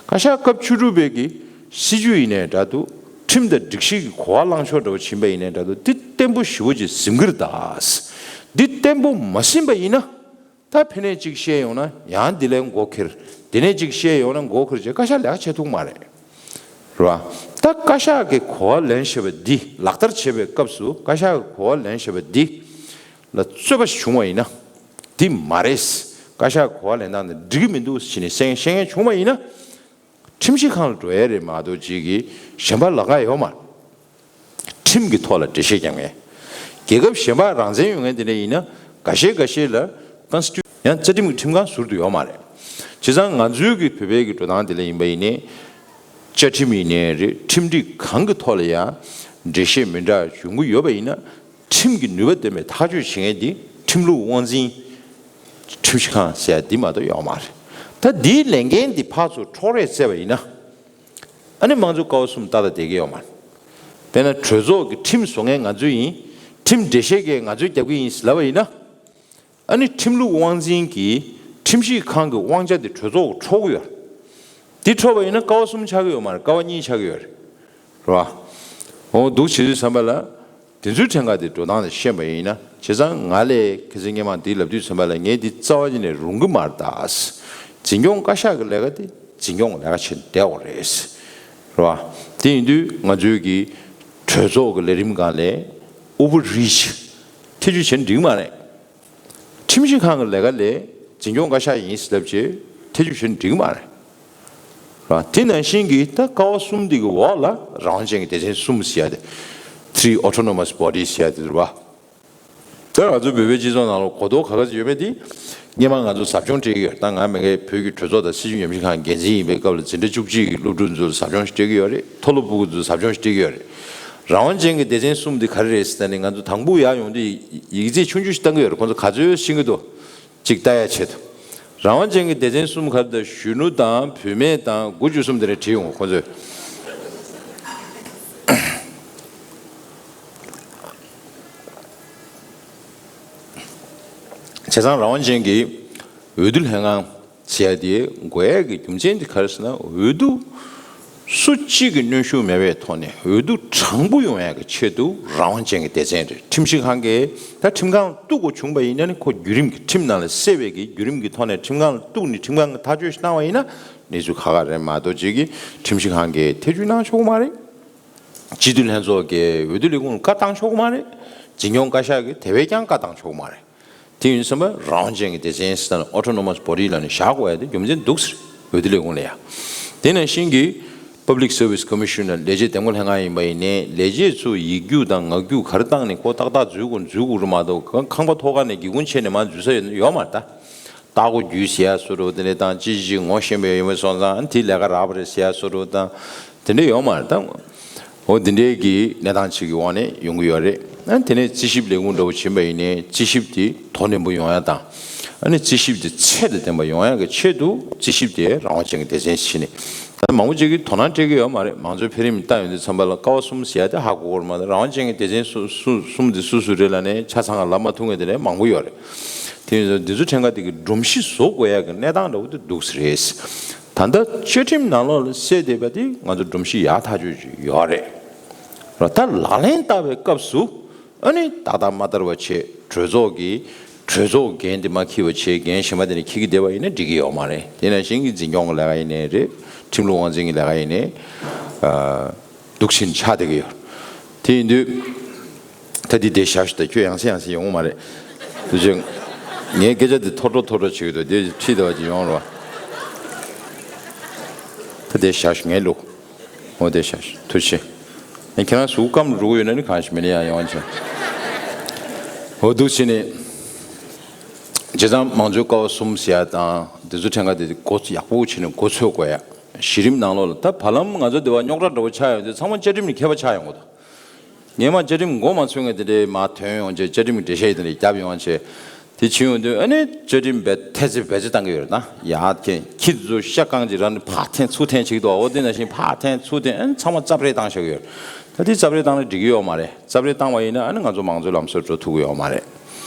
བཀའ་ཤག་སྐབས་བཅུ་དྲུག་པའི་གི་སྲིད་བྱུས་ཡིན་ནའི་འདྲ་འདུག་ཁྲིམས་དང་སྒྲིག་གཞི་གི་གོ་བ་བླང་ཕྱོགས་འདྲ་བོ་ཕྱིན་པ་ཡིན་ནའི་འདྲ་འདུག་འདི་བརྟན་པོ་ཞེ་པོ་ཅིག་ཟིན་གྱི་རེད་ད། འདི་བརྟན་པོ་མ་ཟིན་པ་ཡིན་ན། ད་ཕན་ནས་གཅིག་བཤད་ཡོང་ན་ཡང་འདི་ལས་མགོ་ཁེར། འདི་ནས་གཅིག་བཤད་ཡོང་ན་མགོ་ཁེར་བྱས་བཀའ་ཤག་ལས་ཀ་བྱེད་ཐུབ་མ་རེད། རེད་བ། ད་བཀའ་ཤག་གི་གོ་བ་ལེན་བཞིན་པ་འདི་ལག་བསྟར་བྱེད་པའི་སྐབས་སུ་བཀའ་ཤག་གི་གོ་བ་ལེན་བཞིན་པ་འདི་ལ་རྩོད་པ་བྱུང་བ་ཡིན་ན། འདི་མ་རེད། བཀའ་ཤག་གི་གོ་བ་ལེན་སྟངས་འདི་འགྲིག་གི་མི་འདུག་ཟེར་ནས་བཤད་བཤད་མཁན་བྱུང་བ་ཡིན་ན། ཁྲིམས་ཞིབ་ཁང་ལ་འགྲོ་ཡ་རེད་མ་གཏོགས་ཅིག་གིས་གཞན་པ་ལབ་ཀ་ཡོད་མ་རེད། ཁྲིམས་ཀྱི་ཐོག་ལ་འགྲེལ་བཤད་རྒྱག་མཁན། རྒྱལ་ཁབ་གཞན་པ་རང་བཙན་ཡོད་མཁན་དེ་འདྲ་ཡིན་ན་འགའ་ཤས་འགའ་ཤས་ལ་ཀོན་སི་ཊི་ཊུ་ཡང་རྩ་ཁྲིམས་ཀྱི་ཁྲིམས་ཁང་ཟུར་དུ་ཡོད་མ་རེད། བྱས་ཙང་ང་ཚོའི་གི་བོད་པའི་གི་འགྲོ་སྟངས་དེ་ལ་ཡིན་པ་ཡིན་ནའི། བཅའ་ཁྲིམས་ཡིན་ནའི་རེད། ཁྲིམས་སྒྲིག་གང་གི་ཐོག་ལ་ཡང་འགྲེལ་བཤད་མི་འདྲ་ཡོང་གི་ཡོད་པ་ཡིན་ན། ཁྲིམས་ཀྱི་ནུས་པ་ལྡན་པའི་ཐག་གཅོད་བྱེད་མཁན་འདི་ཁྲིམས་ལུགས་དབང་འཛིན་ཁྲིམས་ཞིབ་ཁང་ཟེར་ཡ་འདི་མ་གཏོགས་ཡོད་མ་རེད། ད་འདིའི་ལས་འགན་འདི་ཕར་ཚུར་འཕྲོག་རེས་བཙལ་བ་ཡིན་ན། ཨ་ནི་དམངས་གཙོ་ཀ་བ་གསུམ་ཏག་ཏག་བསྡད་ཀྱི་ཡོད་མ་རེད། དཔེར་ན་གྲོས་ཚོགས་ཀྱི་ཁྲིམས་བཟོ་མཁན་ང་ཚོ་ཡིན། ཁྲིམས་འགྲེལ་བཤད་མཁན་ང་ཚོས་རྒྱབ་ཀྱི་ཡིན་ཟེར་ལབ་པ་ཡིན་ན། ཨ་ནི་ཁྲིམས་ལུགས་དབང་འཛིན་གྱིས་ཁྲིམས་ཞིབ་ཁང་གི་དབང་ཆ་དེ་གྲོས་ཚོགས་ཀྱིས་འཕྲོག་གི་ཡོད་རེད། དེ་འཕྲོག་པ་ཡིན་ན་ཀ་བ་གསུམ་ཆགས་ཀྱི་ཡོད་མ་རེད། ཀ་བ་གཉིས་ཆགས་ཀྱི་ཡོད་རེད། རེད་བ། འོ་འདུག་བྱེད་དུས་ཙམ་པ་ལ། དེ་ཚོའི་ཕྲན་ཁ་དེ་འགྲོ་སྟངས་དེ་ཤེས་པ་ཡིན་ན། བྱས་ཙང་ང་ལས་ཁ་སང་སྔོན་མ་འདི་ལབ་དུས་ཙམ་པ་ལ་ངས་འདི་རྩ་བ་ཉིད་ནས་རུང་གི་མ་རེད་ད། འཛིན་སྐྱོང་བཀའ་ཤག་གི་ལས་ཀ་དེ་འཛིན་སྐྱོང་གི་ལས་ཀ་བྱེད་བསྡད་དགོས་རེད། རེད་བ། དེ་ཡིན་དུས་ང་ཚོའི་གི་གྲོས་ཚོགས་ཀྱི་ལས་རིམ་སྒང་ལ་ཨོ་བར་རི་ཆི་ཐེ་བྱུས་བྱེད་འགྲིག་མ་རེད། ཁྲིམས་ཞིབ་ཁང་གི་ལས་ཀ་ལས་འཛིན་སྐྱོང་བཀའ་ཤག་ཡིན་ཟེར་ལབ་བྱས་ཐེ་བྱུས་བྱེད་འགྲིག་མ་རེད། ར་དེ་ནང་བཞིན་གྱི་ད་ཀ་བ་གསུམ་འདི་གི་འོག་ལ་རང་དབང་ཅན་གྱི་སྡེ་ཚན་གསུམ་ཟེར་ཡ་དེ། Three autonomous bodies ཟེར་ཡ་དེ་རེད་བ། ད་ང་ཚོ་བོད་པའི་སྤྱི་ཚོགས་ནང་ལ་གོ་རྟོགས་ག་ག་ཚོད་ཡོད་མེད་དེ། སྔོན་མ་ང་ཚོ་ཟབ་སྦྱོང་སྤྲད་ཀྱི་ཡོད། ད་ང་མ་གིའི་བོད་ཀྱི་གྲོས་ཚོགས་དང་སྲིད་བྱུས་ཉམས་ཞིབ་ཁང་འགན་འཛིན་ཡིན་པའི་སྐབས་ལ་འཛིན་གྲྭ་བཅུ་གཅིག་གི་སློབ་ཕྲུག་ཚོ་ལ་ཟབ་སྦྱོང་ཞིག་སྤྲད་ཀྱི་ཡོད་རེད། མཐོ་སློབ་ཕྲུ་གུ་ཚོ་ལ་ཟབ་སྦྱོང་ཞིག་སྤྲད་ཀྱི་ཡོད་རེད། རང་དབང་ཅན་གྱི་སྡེ་ཚན་གསུམ་འདི་ག་རེ་རེད་ཟེར་ན་ནི། ང་ཚོ་དང་པོ་ཡར་ཡོང་དུས་ཡིག་ཚད་ཆུང་ཆུང་ཞིག་བཏང་གི་ཡོད་རེད། ཁོང་ཚོ་ག་ཚོད་ཤེས་ཀྱི་འདུག་ཅིག་ལྟ་ཡ་ཆེད་དུ། རང་དབང་ཅན་གྱི་སྡེ་ཚན་གསུམ་ག་རེ་དང་། གཞོན་ནུ་དང་། བུད་མེད་དང་། དགུ་བཅུ་གསུམ་དེ་འདྲ་བྲིས་ཡོང་ཁོང་ཚོས། བྱས་ཙང་རང་དབང་ཅན་གྱི་འོས་བསྡུ་ལྷན་ཁང་ཟེར་ཡ་དེ་དགོས་ཡ་གི་རྒྱུ་མཚན་དེ་ག་རེ་ཟེར་ན། འོས་བསྡུ་སུ་གཅིག་གི་གནོན་ཤུགས་མེད་པའི་ཐོག་ནས་འོས་བསྡུ་དྲང་པོ་ཡོང་ཡ་གི་ཆེད་དུ་རང་དབང་ཅན་གྱི་སྡེ་ཚན་རེད། ཁྲིམས་ཞིབ་ཁང་གིས་ད་ཁྲིམས་ཁང་གཏུག་དགོས་བྱུང་བ་ཡིན་ན་ནི། ཁོ་བརྒྱུད་རིམ་གྱི་ཁྲིམས་ནང་ལ་གསལ་བའི་གི་བརྒྱུད་རིམ་གྱི་ཐོག་ནས་ཁྲིམས་ཁང་ལ་གཏུག་ནས་ཁྲིམས་ཁང་གིས་ཐག་གཅོད་ཞིག་གནང་བ་ཡིན་ན་གནས་ཚུལ་ཁག་ཁག་རེད་མ་གཏོགས། ཅིག་གིས་ཁྲིམས་ཞིབ་ཁང་གིས་ཐེ་བྱུས་གནང་ཆོག་གི་མ་རེད། སྤྱི་འཐུས་ལྷན་ཚོགས་ཀྱིས་འོས་བསྡུ་ལས་ཁུངས་ལ་བཀའ་བཏང་ཆོག་གི་མ་རེད། འཛིན་སྐྱོང་བཀའ་ཤག་གིས་དེ་བས་ཀྱང་བཀའ་བཏང་ཆོག་གི་མ་རེད། དེ་ཡིན་ཙམ་པ་རང་དབང་ཅན་གྱི་སྡེ་ཚན་ཟེར་ན་ཨོ་ཊོ་ནོ་མ་སི་བྷོ་ཌི་ལབ་ནས་བཞག་དགོས་ཡ་དེ་རྒྱུ་མཚན་འདུག་ཟེར། འོས་བསྡུ་ལས་ཁུངས་ལ་ཡ། དེ་ནང་བཞིན་གྱི་Public Service Commission ལས་བྱེད་འདེམས་བསྐོ་ལྷན་ཁང་ཡིན་པ་ཡིན་ནའི། ལས་བྱེད་ཚོ་ཡིག་རྒྱུགས་དང་ངག་རྒྱུགས་ག་རེ་བཏང་ནས་ཁོ་ཏག་ཏག་འཛུལ་དགོས་འཛུལ་དགོས་རེད་མ་གཏོགས། ཁང་པ་ཐོག་ཁ་ནས་སྒེའུ་ཁུང་ཕྱེ་ནས་མར་འཛུལ་ས་ཡོད་ཡོད་མ་རེད་ད། ལྟ་སྒོ་བརྒྱུད་ཟེར་ཡ་བཟོ་འདྲ་བོ་དེ་འདྲ་དང་། ཅི་ཅི་ངོ་ཤེས་པ་ཡོད་མ་སོང་ཙང་དེ་ལས་ཀ་རག་པ་རེད་ཟེར་ཡ་བཟོ་འདྲ་བོ་དང་། དེ་འདྲ་ཡོད་མ་རེད་ད། འོ་དེ་འདྲའི་གི་གནས་སྟངས་ཅིག་གི་འོག་ནས་ཡོང་གི་ཡོད་རེད། ཨ་དེ་ནས་རྩིས་ཞིབ་ལས་ཁུངས་འདྲ་བོ་ཕྱིན་པ་ཡིན་ནའི། རྩིས་ཞིབ་དེ་དོ་ནན་པོ་ཡོང་ཡ་དང་། ཨ་ནི་རྩིས་ཞིབ་དེ་ཚད་དང་ལྡན་པ་ཡོང་ཡ་གི་ཆེད་དུ་རྩིས་ཞིབ་དེ་རང་དབང་ཅན་གྱི་སྡེ་ཚན་ཞིག་ནས། ད་མང་པོ་ཅིག་གིས་དོ་སྣང་སྤྲད་ཀྱི་ཡོད་མ་རེད། མང་གཙོའི་འཕེལ་རིམ་ལྟ་ཡོང་དུས་ཙམ་པ་ལ་ཀ་བ་གསུམ་ཟེར་ཡ་དེ་ཧ་གོ་གི་རེད་མ་གཏོགས། རང་དབང་ཅན་གྱི་སྡེ་ཚན་སུ་སུ་གསུམ་དེ་སུ་སུ་རེད་ལབ་ནས་ཆ་ཚང་ལ་ལབ་མ་ཐུབ་མཁན་དེ་འདྲ་མང་པོ་ཡོད་རེད། དེ་ཡིན་ཙང་འདི་ཚོ་ཕྲན་ཁ་དེ་གི་སྒྲོམ་གཞི་བཟོ་དགོས་ཡ་གི་གནས་སྟངས་འདྲ་བོ་དེ་འདུག་ས་རེད། ད་ལྟ་བཅའ་ཁྲིམས་ནང་ལོགས་ལ་གསལ་བསྡད་པ་དེ་ང་ཚོ་སྒྲོམ་གཞི་ཡག་ཐག་ཆོད་ཅིག་ཡོད་རེད། ར་ད་ལག་ལེན་བསྟར་བའི་སྐབས་སུ་ཨ་ནི་ཏག་ཏག་མ་བསྟར་བ་བྱས། གྲོས་ཚོགས་ཀྱིས་གྲོས་ཚོགས་འགན་དེ་མ་འཁྱེར་བ་བྱས། འགན་གཞན་པ་དེ་ནས་འཁྱེར་གྱི་བསྡད་པ་ཡིན་ན་འགྲིག་གི་ཡོད་མ་རེད། དེ་ནང་བཞིན་གྱི་འཛིན་སྐྱོང་གི་ལས་ཀ་ཡིན་ནའི་རེད། ཁྲིམས་ལུགས་དབང་འཛིན་གྱི་ལས་ཀ་ཡིན་ནའི། ཨ། སྡུག་ཕྱིན་ཆགས་བསྡད་ཀྱི་ཡོད། དེ་ཡིན་དུས། ད་འདི་བསྡད་བཞག་ཞུ་ད་ཁྱོད་ཡང་སེ་ཡང་སེ་ཡོང་གི་མ་རེད། དུ་ཅིང་། ངའི་སྐད་ཆ་འདི་ཐོར་འགྲོ་ཐོར་འགྲོ་བྱེད་ཀྱི་འདུག་འདི་ཁྲིད་བསྡད་པ་ཅིག་ཡོང་རོགས། ད་བསྡད་བཞག་ཞུ་ངའི་ལུགས། འོ་བསྡད་བཞག་ཞུ་ཐུགས་རྗེ་ཆེ། ཨ་ཁྱེད་རང་གཟུགས་སྐམ་འགྲོ་གི་ཡོད་ན་ནི་གང་ཞིག་མི་ནི་ཡང་ཡོང་ཅིང་། འོ་འདུག་བྱས་ནས། བྱས་ཙང་མང་གཙོའི་ཀ་བ་གསུམ་ཟེར་ཡ་དང་འདི་ཚོ་ཕྲན་ཁ་དེ་འགོ་ཡག་པོ་བྱས་ནས་འགོ་ཚུགས་དགོས་ཡ། གཞི་རིམ་ནང་ལོགས་ལ་ད་བར་ལམ་ང་ཚོ་འདི་བ་རྙོག་དྲ་འདྲ་བོ་ཆགས་ཡོང་དུས་ཚང་མ་བཅའ་ཁྲིམས་ནས་ཁྱད་པར་ཆགས་ཡོང་གི་འདུག་ངས་མ་བཅའ་ཁྲིམས་མགོ་མ་ཚོས་ངས་དེ་འདྲའི་མ་ཐོན་ཡོང་བྱས་བཅའ་ཁྲིམས་ཀྱི་འགྲེལ་བཤད་དེ་འདྲ་བརྒྱབ་ཡོང་བྱས། དེ་བྱུང་ཡོང་དུས་ཨ་ནི་བཅའ་ཁྲིམས་བེད་ཐེ་ཚེ་བེད་ཚེ་བཏང་གི་ཡོད་རེད་ད། ཡ་ཁྱེད་ཁྱེད་ཚོ་ཤ་རྐང་གཅིག་རང་ནས་ཕར་འཐེན་ཚུར་འཐེན་བྱེད་ཀྱི་འདུག་འོ་དེ་ནང་བཞིན་ཕར་འཐེན་ཚུར་འཐེན་ཨ་ནི་ཚང་མ་རྩབ་རེས་བཏང་བཞག་གི་ཡོད་རེད། ད་དེ་རྩབ་རེས་བཏང་ན་འགྲིག་གི་ཡོད་མ་རེད། རྩབ་རེས་བཏང་བ་ཡིན་ན་ཨ་ནི་ང་ཚོ་མང་གཙོའི་ལམ་སྲོལ་འགྲོ་ཐུབ་ཀྱི་ཡོད་མ་རེད།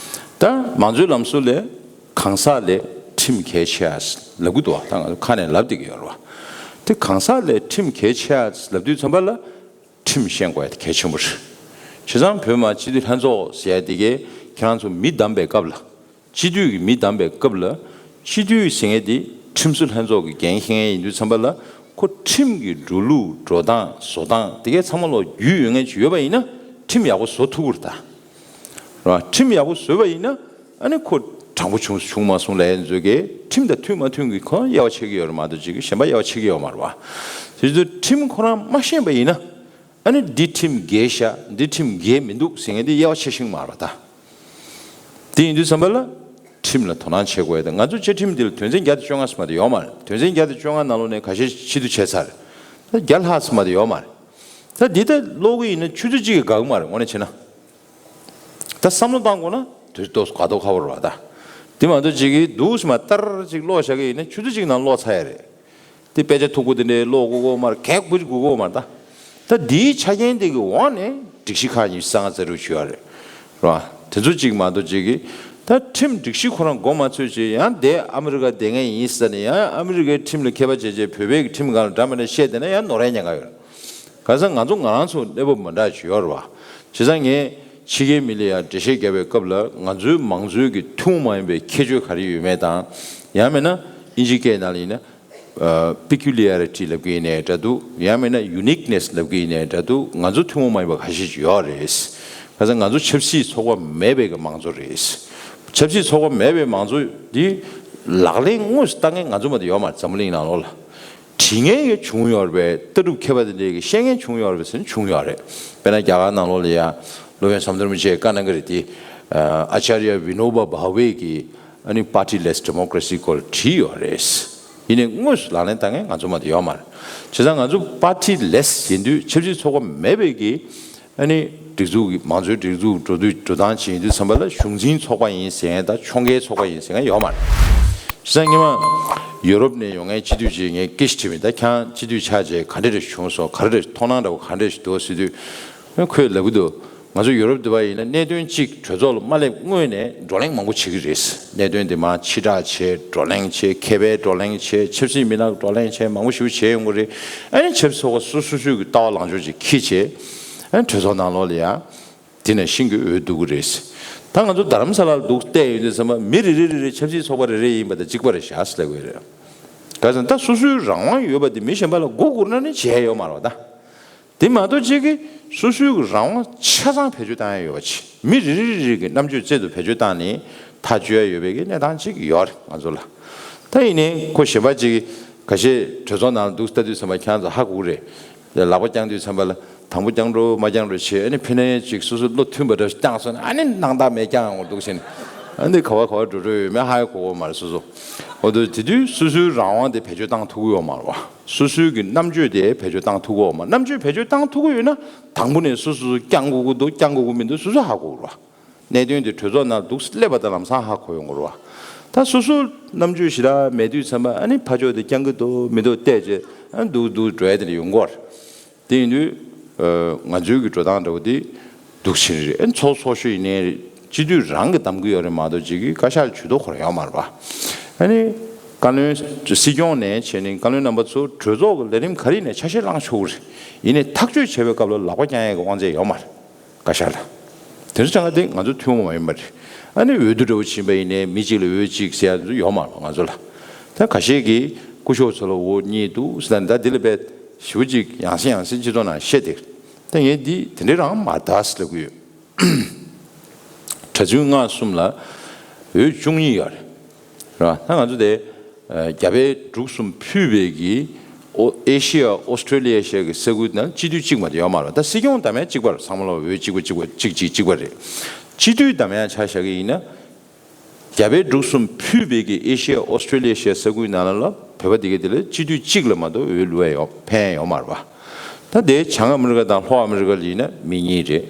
ད་མང་གཙོའི་ལམ་སྲོལ་ལས་གང་ཟག་ལས་ཁྲིམས་གལ་ཆེ་ཨ་ལབ་གི་འདུག་ད་ང་ཚོ་ཁ་ནས་ལབ་བསྡད་ཀྱི་ཡོད་རེད་བ། དེ་གང་ཟག་ལས་ཁྲིམས་གལ་ཆེ་ཨ་ལབ་དུས་ཙམ་པ་ལ། ཁྲིམས་ཤེས་དགོས་ཡ་དེ་གལ་ཆེན་པོ་རེད། བྱས་ཙང་བོད་མི་སྤྱི་འཐུས་ལྷན་ཚོགས་ཟེར་ཡ་དེ་གས་ཁྱེད་རང་ཚོ་མི་བདམས་པའི་སྐབས་ལ། སྤྱི་འཐུས་ཀྱི་མི་བདམས་པའི་སྐབས་ལ། སྤྱི་འཐུས་ཟེར་མཁན་དེ་ཁྲིམས་བཟོ་ལྷན་ཚོགས་ཀྱི་འགན་འཁྱེར་མཁན་ཡིན་དུས་ཙམ་པ་ལ། ཁོ་ཁྲིམས་ཀྱི་འགྲོ་ལུགས་འགྲོ་སྟངས་བཟོ་སྟངས་དེ་གས་ཚང་མ་ལོག་རྒྱུས་ཡོད་མཁན་ཅིག་ཡོད་པ་ཡིན་ན་ཁྲིམས་ཡག་པོ་བཟོ་ཐུབ་ཀྱི་རེད་ད། རེད་བ། ཁྲིམས་ཡག་པོ་བཟོས་པ་ཡིན་ན་ཨ་ནི་ཁོ་དྲང་པོ་བྱུང་བྱུང་མ་སོང་ལབ་ཡ་ཚོ་གས་ཁྲིམས་དང་མཐུན་མ་མཐུན་གྱི་ཁོ་དབྱེ་བ་ཕྱེ་གི་ཡོད་རེད་མ་གཏོགས་ཅིག་གཞན་པ་དབྱེ་བ་ཕྱེ་གི་ཡོད་མ་རེད་བ། དེ་ཚོ་ཁྲིམས་ཁོ་རང་མ་ཤེས་པ་ཡིན་ན། ཨ་ནི་འདི་ཁྲིམས་འགལ་ཤག་འདི་ཁྲིམས་འགལ་མི་འདུག་ཟེར་མཁན་འདི་དབྱེ་བ་ཕྱེ་ཤེས་ཀྱི་མ་རེད་པ་ད། དེ་ཡིན་དུས་ཙམ་པ་ལ། ཁྲིམས་ལ་དོ་སྣང་བྱེད་དགོས་ཡ་དང་ང་ཚོ་བཅའ་ཁྲིམས་འདི་ལ་དོན་ཚན་བརྒྱ་དང་བཅོ་ལྔ་ཙམ་མ་གཏོགས་ཡོད་མ་རེད། དོན་ཚན་བརྒྱ་དང་བཅོ་ལྔ་ནང་ལོགས་ནས་ཁ་ཤས་ཕྱིར་བསྡུ་བྱས་ཚར། ད་བརྒྱ་ལྷག་ཙམ་མ་གཏོགས་ཡོད་མ་རེད། ད་འདི་ལྟ་ཀློག་གི་ཡིན་ན་ཆུ་ཚོད་གཅིག་གིས་འགག་གི་མ་རེད་དངོས་གནས་བྱས་ན། ད་བསམ་བློ་བཏང་དགོས་ན་དུས་ཏོག་ག་ཏོག་ཁ་བོར་བ་ད། དེ་མ་གཏོགས་གཅིག་གིས་འདུག་སེ་མར་ཏར་གཅིག་ཀློག་བཞག་གི་ཡིན་ན་ཆུ་ཚོད་གཅིག་ནང་ཀློག་ཚར་ཡ་རེད། དེ་དཔེ་ཆ་མཐུག་པོ་དེ་འདྲའི་ཀློག་དགོས་ཀྱི་མ་རེད། གད་སྒྲིག་དགོས་ཀྱི་མ་རེད་ད། ད་འདིའི་ཆ་རྐྱེན་དེ་གི་འོག་ནས་སྒྲིག་གཞི་ཁག་ཉི་ཤུ་རྩ་ལྔ་རྩ་དྲུག་བྱུང་ཡོད་རེད། རེད་བ། དེ་ཚོ་གཅིག་མ་གཏོགས་གཅིག་གིས་ད་ཁྲིམས་སྒྲིག་གཞི་ཁོ་རང་མགོ་མ་ཚོས་བྱས་ཡང་དེ་ཨ་མི་རི་ཀ་བསྡད་མཁན་ཡིན་ཟེར་ནས་ཡང་ཨ་མི་རི་ཀའི་ཁྲིམས་ལ་མཁས་པ་བྱས་བྱས་བོད་པའི་ཁྲིམས་སྒང་ལ་འདྲ་མི་འདྲ་བཤད་བསྡད་ན་ཡང་ནོར་ཡ་ཉེན་ཁ་ཡོད་རེད། གང་ཟག་ང་ཚོ་ང་རང་ཚོ་གནས་བབ་མི་འདྲ་ཅིག་ཡོད་རེད་བ། བྱས་ཙང་ངས་ཕྱི་རྒྱལ་མི་ལ་ཡང་འགྲེལ་བཤད་རྒྱབ་པའི་སྐབས་ལ་ང་ཚོའི་མང་གཙོའི་གི་ཐུན་མོང་མ་ཡིན་པའི་ཁྱད་ཆོས་ག་རེ་ཡོད་མེད་དང་། ཡང་མིན་ན་ཨིན་ཇི་སྐད་ནང་ལ་ཡིན་ན། ཨ་པི་ཀུ་ལི་ཡ་རི་ཊི་ལབ་ཀྱི་ཡིན་ནའི་འདྲ་འདུག་ཡང་མིན་ན་ཡུ་ནིག་ནེ་སི་ལབ་ཀྱི་ཡིན་ནའི་འདྲ་འདུག་ང་ཚོ་ཐུན་མོང་མ་ཡིན་པ་ཁ་ཤས་ཅིག་ཡོད་རེད། གང་ཟག་ང་ཚོ་ཆབ་སྲིད་ཚོགས་པ་མེད་པའི་གི་མང་གཙོ་རེད། ཆབ་སྲིད་ཚོགས་པ་མེད་པའི་མང་གཙོ་འདི་ལག་ལེན་དངོས་སུ་བསྟར་མཁན་ང་ཚོ་མ་གཏོགས་ཡོད་མ་རེད་འཛམ་བུ་གླིང་ནང་ལོགས་ལ། བྲིས་མཁན་གྱི་བྱུང་ཡོད་རེད་པས། ལྟ་གྲུབ་མཁས་པ་དེ་འདྲས་ཀྱིས་བཤད་མཁན་བྱུང་ཡོད་རེད་པས་ཟེར་ན་བྱུང་ཡོད་རེད། དཔེར་ན་རྒྱ་གར་ནང་ལོགས་ལ་ཡ་སློབ་དཔོན་ཟམ་གདོང་རིན་པོ་ཆེས་བཀའ་གནང་གི་རེད་དེ། ཨ་ཅཱརྱ་བི་ནོ་བ་བྷ་ཝེ་གིས་ཨ་ནི་པར་ཊི་ལེ་སི་ཌི་མོ་ཀ་རེ་སི་སྐོར་བྲིས་ཡོད་རེད། ཡིན་ནའི་དངོས་སུ་ལག་ལེན་བསྟར་མཁན་ང་ཚོ་མ་གཏོགས་ཡོད་མ་རེད། བྱས་ཙང་ང་ཚོ་པར་ཊི་ལེ་སི་ཡིན་དུས་ཆབ་སྲིད་ཚོགས་པ་མེད་པའི་གི་ཨ་ནི་སྒྲིག་འཛུགས་ཀྱི་མང་གཙོའི་སྒྲིག་འཛུགས་འགྲོ་དུས་འགྲོ་སྟངས་ཅིག་ཡིན་དུས་ཙམ་པ་ལ་གཞུང་འཛིན་ཚོགས་པ་ཡིན་ཟེར་མཁན་དང་ཕྱོགས་འགལ་ཚོགས་པ་ཡིན་ཟེར་མཁན་ཡོད་མ་རེད། བྱས་ཙང་སྔོན་མ་ཡུ་རོབ་ནས་ཡོང་མཁན་སྤྱི་འཐུས་ཅིག་ངས་སྐད་ཆ་དྲིས་པ་ཡིན། ད་ཁྱེད་རང་སྤྱི་འཐུས་ཆགས་རྗེས་ག་འདྲ་རེ་བྱུང་སོང་། ག་རེ་རེ་མཐོང་སྣང་འདྲ་བོ་ག་འདྲ་ཞིག་འདུག་ཟེར་དུས། ཁོས་ལབ་ཀྱི་འདུག་ང་ཚོ་ཡུ་རོབ་འདི་པ་ཡིན་ན་གནད་དོན་གཅིག་གྲོས་ཚོགས་ལ་མ་སླེབས་སྔོན་ནས་བགྲོ་གླེང་མང་པོ་བྱེད་ཀྱི་རེད། གནད་དོན་འདི་མར་ཕྱིར་བསྒྲགས་བྱས། བགྲོ་གླེང་བྱས། མཁས་པའི་བགྲོ་གླེང་བྱས། ཆབ་སྲིད་མི་སྣ་བགྲོ་གླེང་བྱས། མང་པོ་ཞེ་པོ་བྱས་ཡོང་གི་རེད། ཨ་ནི་ཆབ་སྲིད་ཚོགས་པ་སོ་སོ་སོའི་གི་ལྟ་བ་ལངས་ཕྱོགས་ཅིག་འཁྱེར་བྱས། ཨ་ནི་གྲོས་ཚོགས་ནང་ལོགས་ལ་ཡ། དེ་ནས་ཤིང་གི་འོས་བསྡུ་གི་རེད། ད་ང་ཚོ་རྡ་རམ་ས་ལར་འདུག་བལྟས་ཡོང་དུས་ཙམ་པ་མི་རེ་རེ་རེ་རེ་ཆབ་སྲིད་ཚོགས་པ་རེ་རེ་ཡིན་པ་དང་གཅིག་པ་རེད་བཞག་ཟེར་ལབ་ཀྱི་རེད། ག་ཟེར་ན་ད་སོ་སོའི་རང་དབང་ཡོད་པ་དེ་མི་གཞན་པ་ལ་མགོ་སྒུར་ན་ནི་བྱས་ཡོད་མ་རེད་པ་ད། དེ་མ་གཏོགས་གཅིག་གིས་སོ་སོའི་རང་དབང་ཆ་ཚང་བེད་སྤྱོད་བཏང་ཡ་ཡོད་པ་ཅིག་མི་རེ་རེ་རེ་རེ་གི་རྣམ་དཔྱོད་རྩལ་དུ་བེད་སྤྱོད་བཏང་ནས་ཐག་གཅོད་ཡ་ཡོད་པའི་གི་གནས་སྟངས་ཅིག་ཡོད་རེད་ང་ཚོ་ལ། ད་ཡིན་ནའི་ཁོ་གཞན་པ་ཅིག་གིས་ཁ་ཤས་གྲོས་ཚོགས་ནང་ལ་འདུག་ལྟ་དུས་ཙམ་པ་ཁྱེད་རང་ཚོ་ཧ་གོ་གི་རེད། ལག་པ་བརྐྱངས་དུས་ཙམ་པ་ལ་དང་པོ་བརྐྱང་འགྲོ་མ་བརྐྱང་འགྲོ་བྱས། ཨ་ནི་ཕི་ནས་ཅིག་སོ་སོ་བློ་མཐུན་པ་འདྲ་བརྐྱངས་སོང་ན་ཨ་ནི་སྣང་དག་མེད་བརྐྱངས་ཡོང་གི་འདུག་ཟེར་ནས། ཨ་ནི་ག་བ་ག་བ་འགྲོ་འགྲོ་ཡོད་མེད་ཧ་ཡང་གོ་གི་མ་རེད་སོ་སོ། འོ་དུ་དེ་དུས་སོ་སོའི་རང་དབང་དེ་བེད་སྤྱོད་བཏང་ཐུབ་ཀྱི་ཡོད་མ་རེད་པ། སོ་སོའི་གི་རྣམ་དཔྱོད་དེ་བེད་སྤྱོད་བཏང་ཐུབ་ཀྱི་ཡོད་མ་རེད། རྣམ་དཔྱོད་བེད་སྤྱོད་བཏང་ཐུབ་ཀྱི་ཡོད་ན་དང་པོ་ནས་སོ་སོ་བརྐྱང་དགོས་ཀྱི་འདུག་བརྐྱང་དགོས་ཀྱི་མི་འདུག་སོ་སོ་ཧ་གོ་གི་རེད་པ། གནད་དོན་དེ་གྲོས་ཚོགས་ནང་འདུག་སླེབས་པ་དང་ལམ་སང་ཧ་གོ་ཡོང་གི་རེད་པ། ད་སོ་སོ་རྣམ་དཔྱོད་ཞེ་དྲག་མེད་དུས་ཙམ་པ་ཨ་ནི་ཕར་ཕྱོགས་དེ་བརྐྱང་གི་འདུག་མི་འདུག་བལྟས་རྗེས་ཨ་འདུག་འདུག་འགྲོ་ཡ་དེ་འདྲ་ཡོང་གི་རེད། དེ་ཡིན་དུས་ང་ཚོའི་གི་འགྲོ་སྟངས་འདྲ་བོ་དེ་སྡུག་ཆེན་རེད། ཨ་ནི་ཚོགས་ཚོགས་ཞུགས་ཡིན་ནའི་སྤྱི་འཐུས་རང་གི་གདམ་གི་ཡོད་རེད་མ་གཏོགས་ཅིག་གི་བཀའ་ཤག་ཇུས་གཏོགས་ཁོ་རང་ཡོད་མ་རེད་པ། ཨ་ནི་བཀའ་བློན་སྲིད་སྐྱོང་ནས་བྱས་ནས་བཀའ་བློན་རྣམ་པ་ཚོ་གྲོས་ཚོགས་ཀྱི་ལས་རིམ་ག་རེ་ཡིན་ནའི་ཆ་ཤས་བླངས་ཆོག་གི་རེད། ཡིན་ནའི་ཐག་གཅོད་བྱེད་པའི་སྐབས་ལ་ལག་པ་བརྐྱང་ཡས་ཀྱི་དབང་ཆ་ཡོད་མ་རེད། བཀའ་ཤག་ལ། དེ་ཚོ་ཆ་ཚང་དེ་ང་ཚོ་ཐུན་མོང་མ་ཡིན་པ་རེད། ཨ་ནི་འོས་བསྡུ་འདྲ་བོ་ཕྱིན་པ་ཡིན་ནའི་མི་གཅིག་ལ་འོས་གཅིག་ཟེར་ཡ་དེ་ཚོ་ཡོད་མ་རེད་ང་ཚོ་ལ། ད་ཁ་ཤས་ཀྱིས་སྐུ་ཞབས་ཚོ་ལ་འོས་གཉིས་འདུག་ཟེར་ད་འདི་ལ་བས་ ཞེ་པོ་ཅིག་ཡང་སེ་ཡང་སེ་སྤྱི་ཚོགས་ནང་བཤད་དེ། ད་ངས་འདི་དེ་འདྲའི་རང་མ་རེད་ཟེར་ལབ་ཀྱི་ཡོད། གྲྭ་བཙུན་ལྔ་གསུམ་ལ་འོས་བཅུ་གཉིས་ཡོད་རེད། རེད་བ། ད་ང་ཚོ་དེ་རྒྱ་བལ་འབྲུག་གསུམ་ཕུད་པའི་གི་ཨོ་ཨེ་ཤི་ཡ་ཨོ་སི་ཀྲེ་ལི་ཡ་ཤ་གི་ས་ཁུལ་ནང་སྤྱི་འཐུས་གཅིག་མ་གཏོགས་ཡོད་མ་རེད། ད་སྲིད་སྐྱོང་དང་མ་གཅིག་པ་རེད། ཚང་མ་ལ་འོས་གཅིག་པ་གཅིག་པ་གཅིག་གཅིག་གཅིག་པ་རེད། སྤྱི་འཐུས་དང་མ་ཆ་བཞག་གི་ཡིན་ན། རྒྱ་བལ་འབྲུག་གསུམ་ཕུད་པའི་གི་ཨེ་ཤི་ཡ་ཨོ་སི་ཀྲེ་ལི་ཡ་ཤ་ས་ཁུལ་ནང་ལ་བོད་པ་དེ་ག་དེ་ལ་སྤྱི་འཐུས་གཅིག་ལ་མ་གཏོགས་འོས་བླུག་ཡ་ཡོད་ཕན་ཡོད་མ་རེད་བ། ད་དེ་བྱང་ཨ་མི་རི་ཀ་དང་ལྷོ་ཨ་མི་རི་ཀ་ལ་ཡིན་ན་མི་གཉིས་རེད།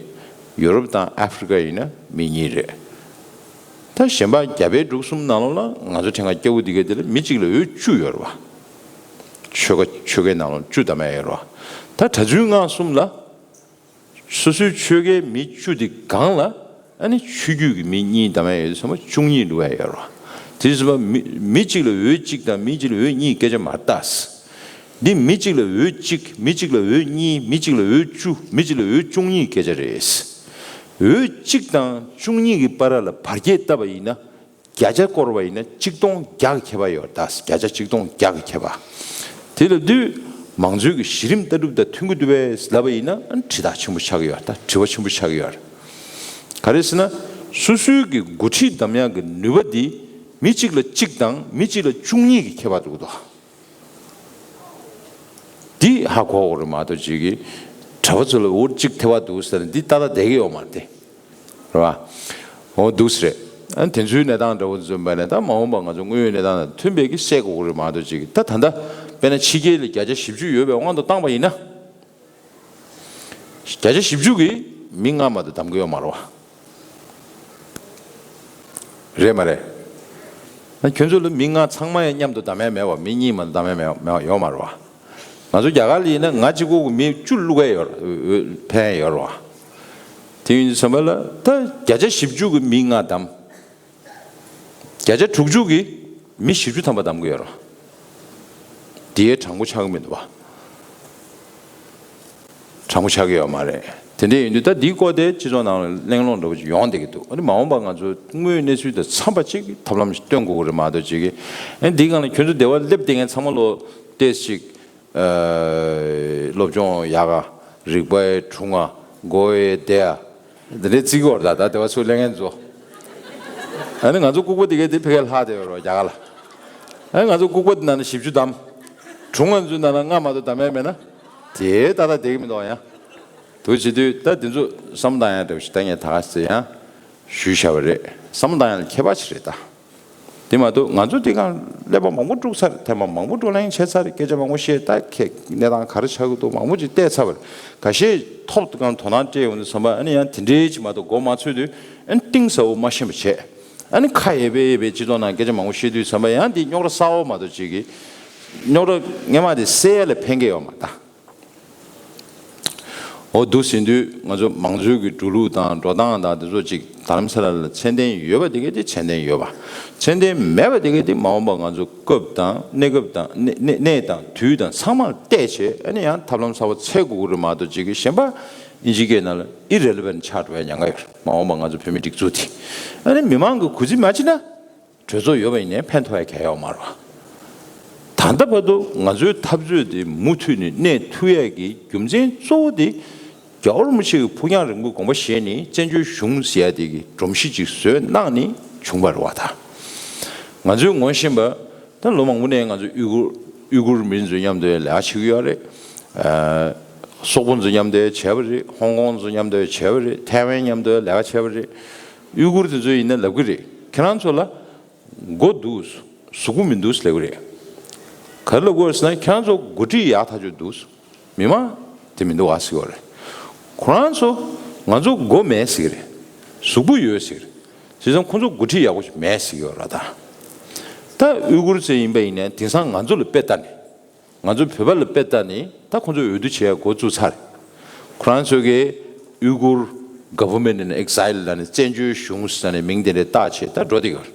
ཡུ་རོབ་དང་ཨ་ཧྥི་རི་ཀ་ཡིན་ན་མི་གཉིས་རེད། ད་གཞན་པ་རྒྱ་བལ་འབྲུག་གསུམ་ནང་ལོགས་ལ་ང་ཚོ་ཕྲན་ཁ་སྐྱ་བོ་དེ་ག་དེ་ལ་མི་གཅིག་ལ་འོས་བཅུ་ཡོད་རེད་བ། ཆོལ་ཁ་ཆོལ་ཁའི་ནང་ལོགས་བཅུ་དང་མ་ཡོད་རེད་བ། ད་གྲྭ་བཙུན་ལྔ་གསུམ་ལ། སོ་སོའི་ཆོལ་ཁའི་མི་བཅུ་དེ་སྒང་ལ་ཨ་ནི་ཆོས་བརྒྱུད་ཀྱི་མི་གཉིས་དང་མ་ཡོད་ཚང་མ་བཅུ་གཉིས་འགྲོ་ཡ་ཡོད་རེད་བ། དེ་ཚོ་མི་མི་གཅིག་ལ་འོས་གཅིག་དང་མི་གཅིག་ལ་འོས་གཉིས་སྐད་ཆ་མ་རེད་ད། འདི་མི་གཅིག་ལ་འོས་གཅིག་མི་གཅིག་ལ་འོས་གཉིས། མི་གཅིག་ལ་འོས་བཅུ། མི་གཅིག་ལ་འོས་བཅུ་གཉིས་སྐད་ཆ་རེད། འོས་གཅིག་དང་བཅུ་གཉིས་ཀྱི་བར་ལ་བར་ཁྱད་བཏབ་པ་ཡིན་ན། བརྒྱ་ཆ་བསྐོར་བ་ཡིན་ན་གཅིག་སྟོང་བརྒྱ་གི་ཁྱད་པར་ཡོད་རེད་ད། བརྒྱ་ཆ་གཅིག་སྟོང་བརྒྱ་གི་ཁྱད་པར། དེ་ལབ་དུས་མང་གཙོའི་གི་གཞི་རིམ་ལྟ་གྲུབ་དང་མཐུན་གྱི་འདུག་པས་ལབ་པ་ཡིན་ན་ཨ་ནི་དྲི་རྟགས་ཆེན་པོ་ཆགས་ཀྱི་ཡོད་རེད་ད། དྲི་བ་ཆེན་པོ་ཆགས་ཀྱི་ཡོད་རེད། ག་རེ་ཟེར་ན། སོ་སོའི་གི་འགོ་ཁྲིད་འདེམས་ཡག་གི་ནུས་པ་འདི་མི་གཅིག་ལ་གཅིག་དང་མི་གཅིག་ལ་བཅུ་གཉིས་ཀྱི་ཁྱད་པར་འདུག་གི་འདུག་འདི་ཧ་གོ་དགོས་རེད་མ་གཏོགས་ཅིག་གི་གྲྭ་པ་ཚོ་ལ་འུར་གཅིག་ཐེ་བ་འདུག་ཟེར་ན་འདི་ཏག་ཏག་བསྡད་ཀྱི་ཡོད་མ་རེད་དེ། རེད་བ། འོ་འདུག་སེ་རེད། ཨ་ནི་དེ་ཚོའི་གནས་སྟངས་འདྲ་བོ་འཛོམས་པ་ནས་ད་མ་འོངས་པ་ང་ཚོ་དངོས་ཡོད་གནས་སྟངས་དང་མཐུན་པའི་གི་སེལ་དགོས་ཀྱི་རེད་མ་གཏོགས་ཅིག་གི་ད་ད་ལྟ་དཔེར་ན་ཕྱི་རྒྱལ་ལ་བརྒྱ་ཆ་བཞི་བཅུ་ཡོད་པའི་དབང་དུ་བཏང་པ་ཡིན་ན། བརྒྱ་ཆ་བཞི་བཅུ་གིས་མི་ལྔ་མ་གཏོགས་འདེམས་ཀྱི་ཡོད་མ་རེད་བ། རེད་མ་རེད། ཨ་ཁྱོད་ཚོ་ལ་མི་ལྔ་ཚང་མ་ཡང་མཉམ་དུ་འདེམས་ཡ་མེད་བ། མི་གཉིས་མ་གཏོགས་འདེམས་ཡ་མེད་མེད་བ་ཡོད་མ་རེད་བ། ང་ཚོ་རྒྱ་གར་ལ་ཡིན་ན་ང་གཅིག་པོ་གི་མི་བཅུ་བླུག་ག་ཡོད་རེད། འོས་འོས་ཕན་ཡོད་རེད་བ། དེ་ཡིན་དུས་ཙམ་པ་ལ་ད་བརྒྱ་ཆ་བཞི་བཅུ་གི་མི་ལྔ་བདམས། བརྒྱ་ཆ་དྲུག་ཅུ་གི་མི་བཞི་བཅུ་ཐམ་པ་བདམས་ཀྱི་ཡོད་རེད་བ། དེ་དྲང་པོ་ཆགས་ཀྱི་མི་འདུག་བ། དྲང་པོ་ཆགས་ཀྱི་ཡོད་མ་རེད། དེ་འདྲ་ཡིན་དུས་ད་འདིའི་སྐོར་དེ་སྤྱི་ཚོགས་ནང་ལ་གླེང་སློང་འདྲ་པོ་ཅིག་ཡོང་བསྡད་ཀྱི་འདུག་ཨ་ནི་མ་འོངས་པ་ང་ཚོ་དངོས་ཡོད་གནས་ཚུལ་དང་འཚམས་པ་ཅིག་གི་ཐབས་ལམ་ཞིག་སྟོན་དགོས་ཀྱི་རེད་མ་གཏོགས་ཅིག་གི། ཨ་ནི་འདིའི་སྒང་ལ་ཁྱོད་ཚོ་སྡེ་བ་སླེབས་བསྡད་མཁན་ཚང་མ་ལོ་ཏོག་ཙམ་ཅིག་ཨ་སློབ་སྦྱོང་ཡག་ག་རིག་པའི་གྲུང་ང་མགོ་བའི་བདེ་ཡ། འདི་འདྲའི་རྩིས་སྐོར་ད་ད་དེ་བ་ཚུར་གླེང་མཁན་ཚོ། ཨ་ནི་ང་ཚོ་ལྐུགས་པ་དེ་གའི་དེ་ཕ་གིར་ལྷག་བསྡད་ཡོད་རེད་བ་རྒྱ་གར་ལ། ཨ་ནི་ང་ཚོ་ལྐུགས་པ་དེ་ནང་ནས་བཞི་བཅུ་བདམས། གྲུང་ང་ཚོའི་ནང་ན་ལྔ་མ་གཏོགས་བདམས་ཡ་མེད་ན། དེ་ཏག་ཏག་བསྡད་ཀྱི་མི་འདུག་ཡ། དུ་བྱེད་དུས་ད་དེ་ཚོ་བསམ་བློ་བཏང་ཡ་འདྲ་བོ་ཞིག་ད་ངས་ད་ག་ཟེར་ཡང་ཞུས་བཞག་པ་རེད། བསམ་བློ་བཏང་ཡ་ལ་ཁྱད་པར་ཅིག་རེད་ད། དེ་མ་གཏོགས་ང་ཚོ་དེ་གང་ཀླད་པ་མང་པོ་དཀྲུགས་ཚར། ཐེངས་མ་མང་པོ་བགྲོ་གླེང་བྱས་ཚར། སྐད་ཆ་མང་པོ་བཤད། ད་ཁྱེད་གནས་སྟངས་ག་རེ་ཆགས་ཀྱི་འདུག་མང་པོ་ཅིག་བལྟས་ཚར་བ་རེད། ཁ་ཤས་ཐོག་ཏུ་གང་དོ་སྣང་སྤྲད་ཡོང་དུས་ཙམ་པ་ཨ་ནི་ཡང་དེ་འདྲའི་ཅིག་མ་གཏོགས་མགོ་མ་ཚོས་དུས་ཨ་ནི་གཏིང་ཟབ་པོ་མ་ཤེས་པ་བྱས། ཨ་ནི་ཁ་ཡེ་བེ་ཡེ་བེ་སྤྱི་ཚོགས་ནང་སྐད་ཆ་མང་པོ་བཤད་དུས་ཙམ་པ་ཡང་དེ་རྙོག་དྲ་གསར་པ་མ་གཏོགས་ཅིག་གི་རྙོག་དྲ་སྔོན་མ་དེ་སེལ་ཡ་ལ་ཕན་གྱི་ཡོད་མ་རེད་ད། འོ་འདུག་ཟེར་དུས་ང་ཚོ་མང་གཙོའི་གི་འགྲོ་ལུགས་དང་འགྲོ་སྟངས་དང་དེ་ཚོ་ཅིག་དྷ་རམ་ས་ལ་ལ་ཚད་ལྡན་ཡོད་པ་དེ་གས་དེ་ཚད་ལྡན་ཡོད་པ། ཚད་ལྡན་མེད་པ་དེ་གས་དེ་མ་འོངས་པ་ང་ཚོ་སྐབས་དང་གནས་སྐབས་དང་གནས་གནས་གནས་དང་དུས་དང་ཚང་མར་བལྟས་བྱས་ཨ་ནི་ཡང་ཐབས་ལམ་གསར་པ་འཚོལ་དགོས་ཀྱི་རེད་མ་གཏོགས་ཅིག་གི་གཞན་པ་ཨིན་ཇི་སྐད་ནང་ལ་ཨི་རེ་ལི་ཝན་ཆགས་འགྲོ་བའི་ཉེན་ཁ་ཡོད་རེད། མ་འོངས་པ་ང་ཚོ་བོད་མི་སྒྲིག་འཛུགས་དེ་ཨ་ནི་མི་མང་གི་གུས་བརྩི་མ་བྱེད་ན། གྲོས་ཚོགས་ཡོད་པ་ཡིན་ནའི་ཕན་ཐོགས་ཡ་གང་ཡང་ཡོད་མ་རེད་བ། ད་ལྟ་བར་དུ་ང་ཚོའི་འཐབ་རྩོད་དེ་མུ་མཐུད་ནས་གནས་ཐུབ་ཡས་ཀྱི་རྒྱུ་མཚན་གཙོ་བོ་དེ་རྒྱལ་བ་རིན་པོ་ཆེ་གི་ཕུགས་རྒྱང་རིང་པོའི་དགོངས་པ་བཞེས་ནས་བཙན་བྱོལ་གཞུང་ཟེར་ཡ་དེ་གི་སྒྲོམ་གཞི་ཅིག་བཟོས་གནང་ནས་བྱུང་བ་རེད་བ། ད་ང་ཚོས་ངོ་ཤེས་པ་ད་ལོ་མང་པོ་ནས་ང་ཚོ་ཡུ་གུར་ཡུ་གུར་མི་རིགས་ཚོའི་མཉམ་དུ་ལས་ཀ་བྱེད་ཀྱི་ཡོད་རེད། ཨ་སོག་པོ་ཚོའི་མཉམ་དུ་བྱས་པ་རེད། ཧོང་ཀོང་ཚོའི་མཉམ་དུ་བྱས་པ་རེད། ཐའེ་ཝན་མཉམ་དུ་ལས་ཀ་བྱས་པ་རེད། ཡུ་གུར་དེ་ཚོ་ཡིན་ན་ལབ་ཀྱི་རེད། ཁྱེད་རང་ཚོ་ལ་མགོ་འདུག་གཟུགས་པོ་མི་འདུག་ལབ་ཀྱི་རེད། ག་རེ་ལབ་དགོས་རེད་ཟེར་ན་ཁྱེད་རང་ཚོ་འགོ་ཁྲིད་ཡག་ཐག་ཆོད་འདུག་མི་མང་དེ་མི་འདུག་ཨ་ཟེར་གྱི་ཡོད་རེད། ཁོ་རང་ཚོ་ང་ཚོ་མགོ་མེད་ཟེར་གྱི་རེད། གཟུགས་པོ་ཡོད་ཟེར་གྱི་རེད། བྱས་ཙང་ཁོ་ཚོ་འགོ་ཁྲིད་ཡག་པོ་ཞིག་མེད་ཟེར་གྱི་ཡོད་རེད་ད། ད་ཡུ་གུར་ཚོ་ཡིན་པ་ཡིན་ནའི་དེང་སང་ང་ཚོ་ལ་དཔེ་ལྟ་ནས། ང་ཚོ་བོད་པ་ལ་དཔེ་ལྟ་ནས་ད་ཁོང་ཚོས་འོས་བསྡུ་བྱེད་ཡ་འགོ་བཙུགས་ཚར། ཁོ་རང་ཚོ་གིས་ཡུ་གུར་Government in Exile ལབ་ནས་བཙན་བྱོལ་གཞུང་ཟེར་ནས་མིང་དེ་འདྲ་བཏགས་བྱས་ད་འགྲོ་བསྡད་ཡོད།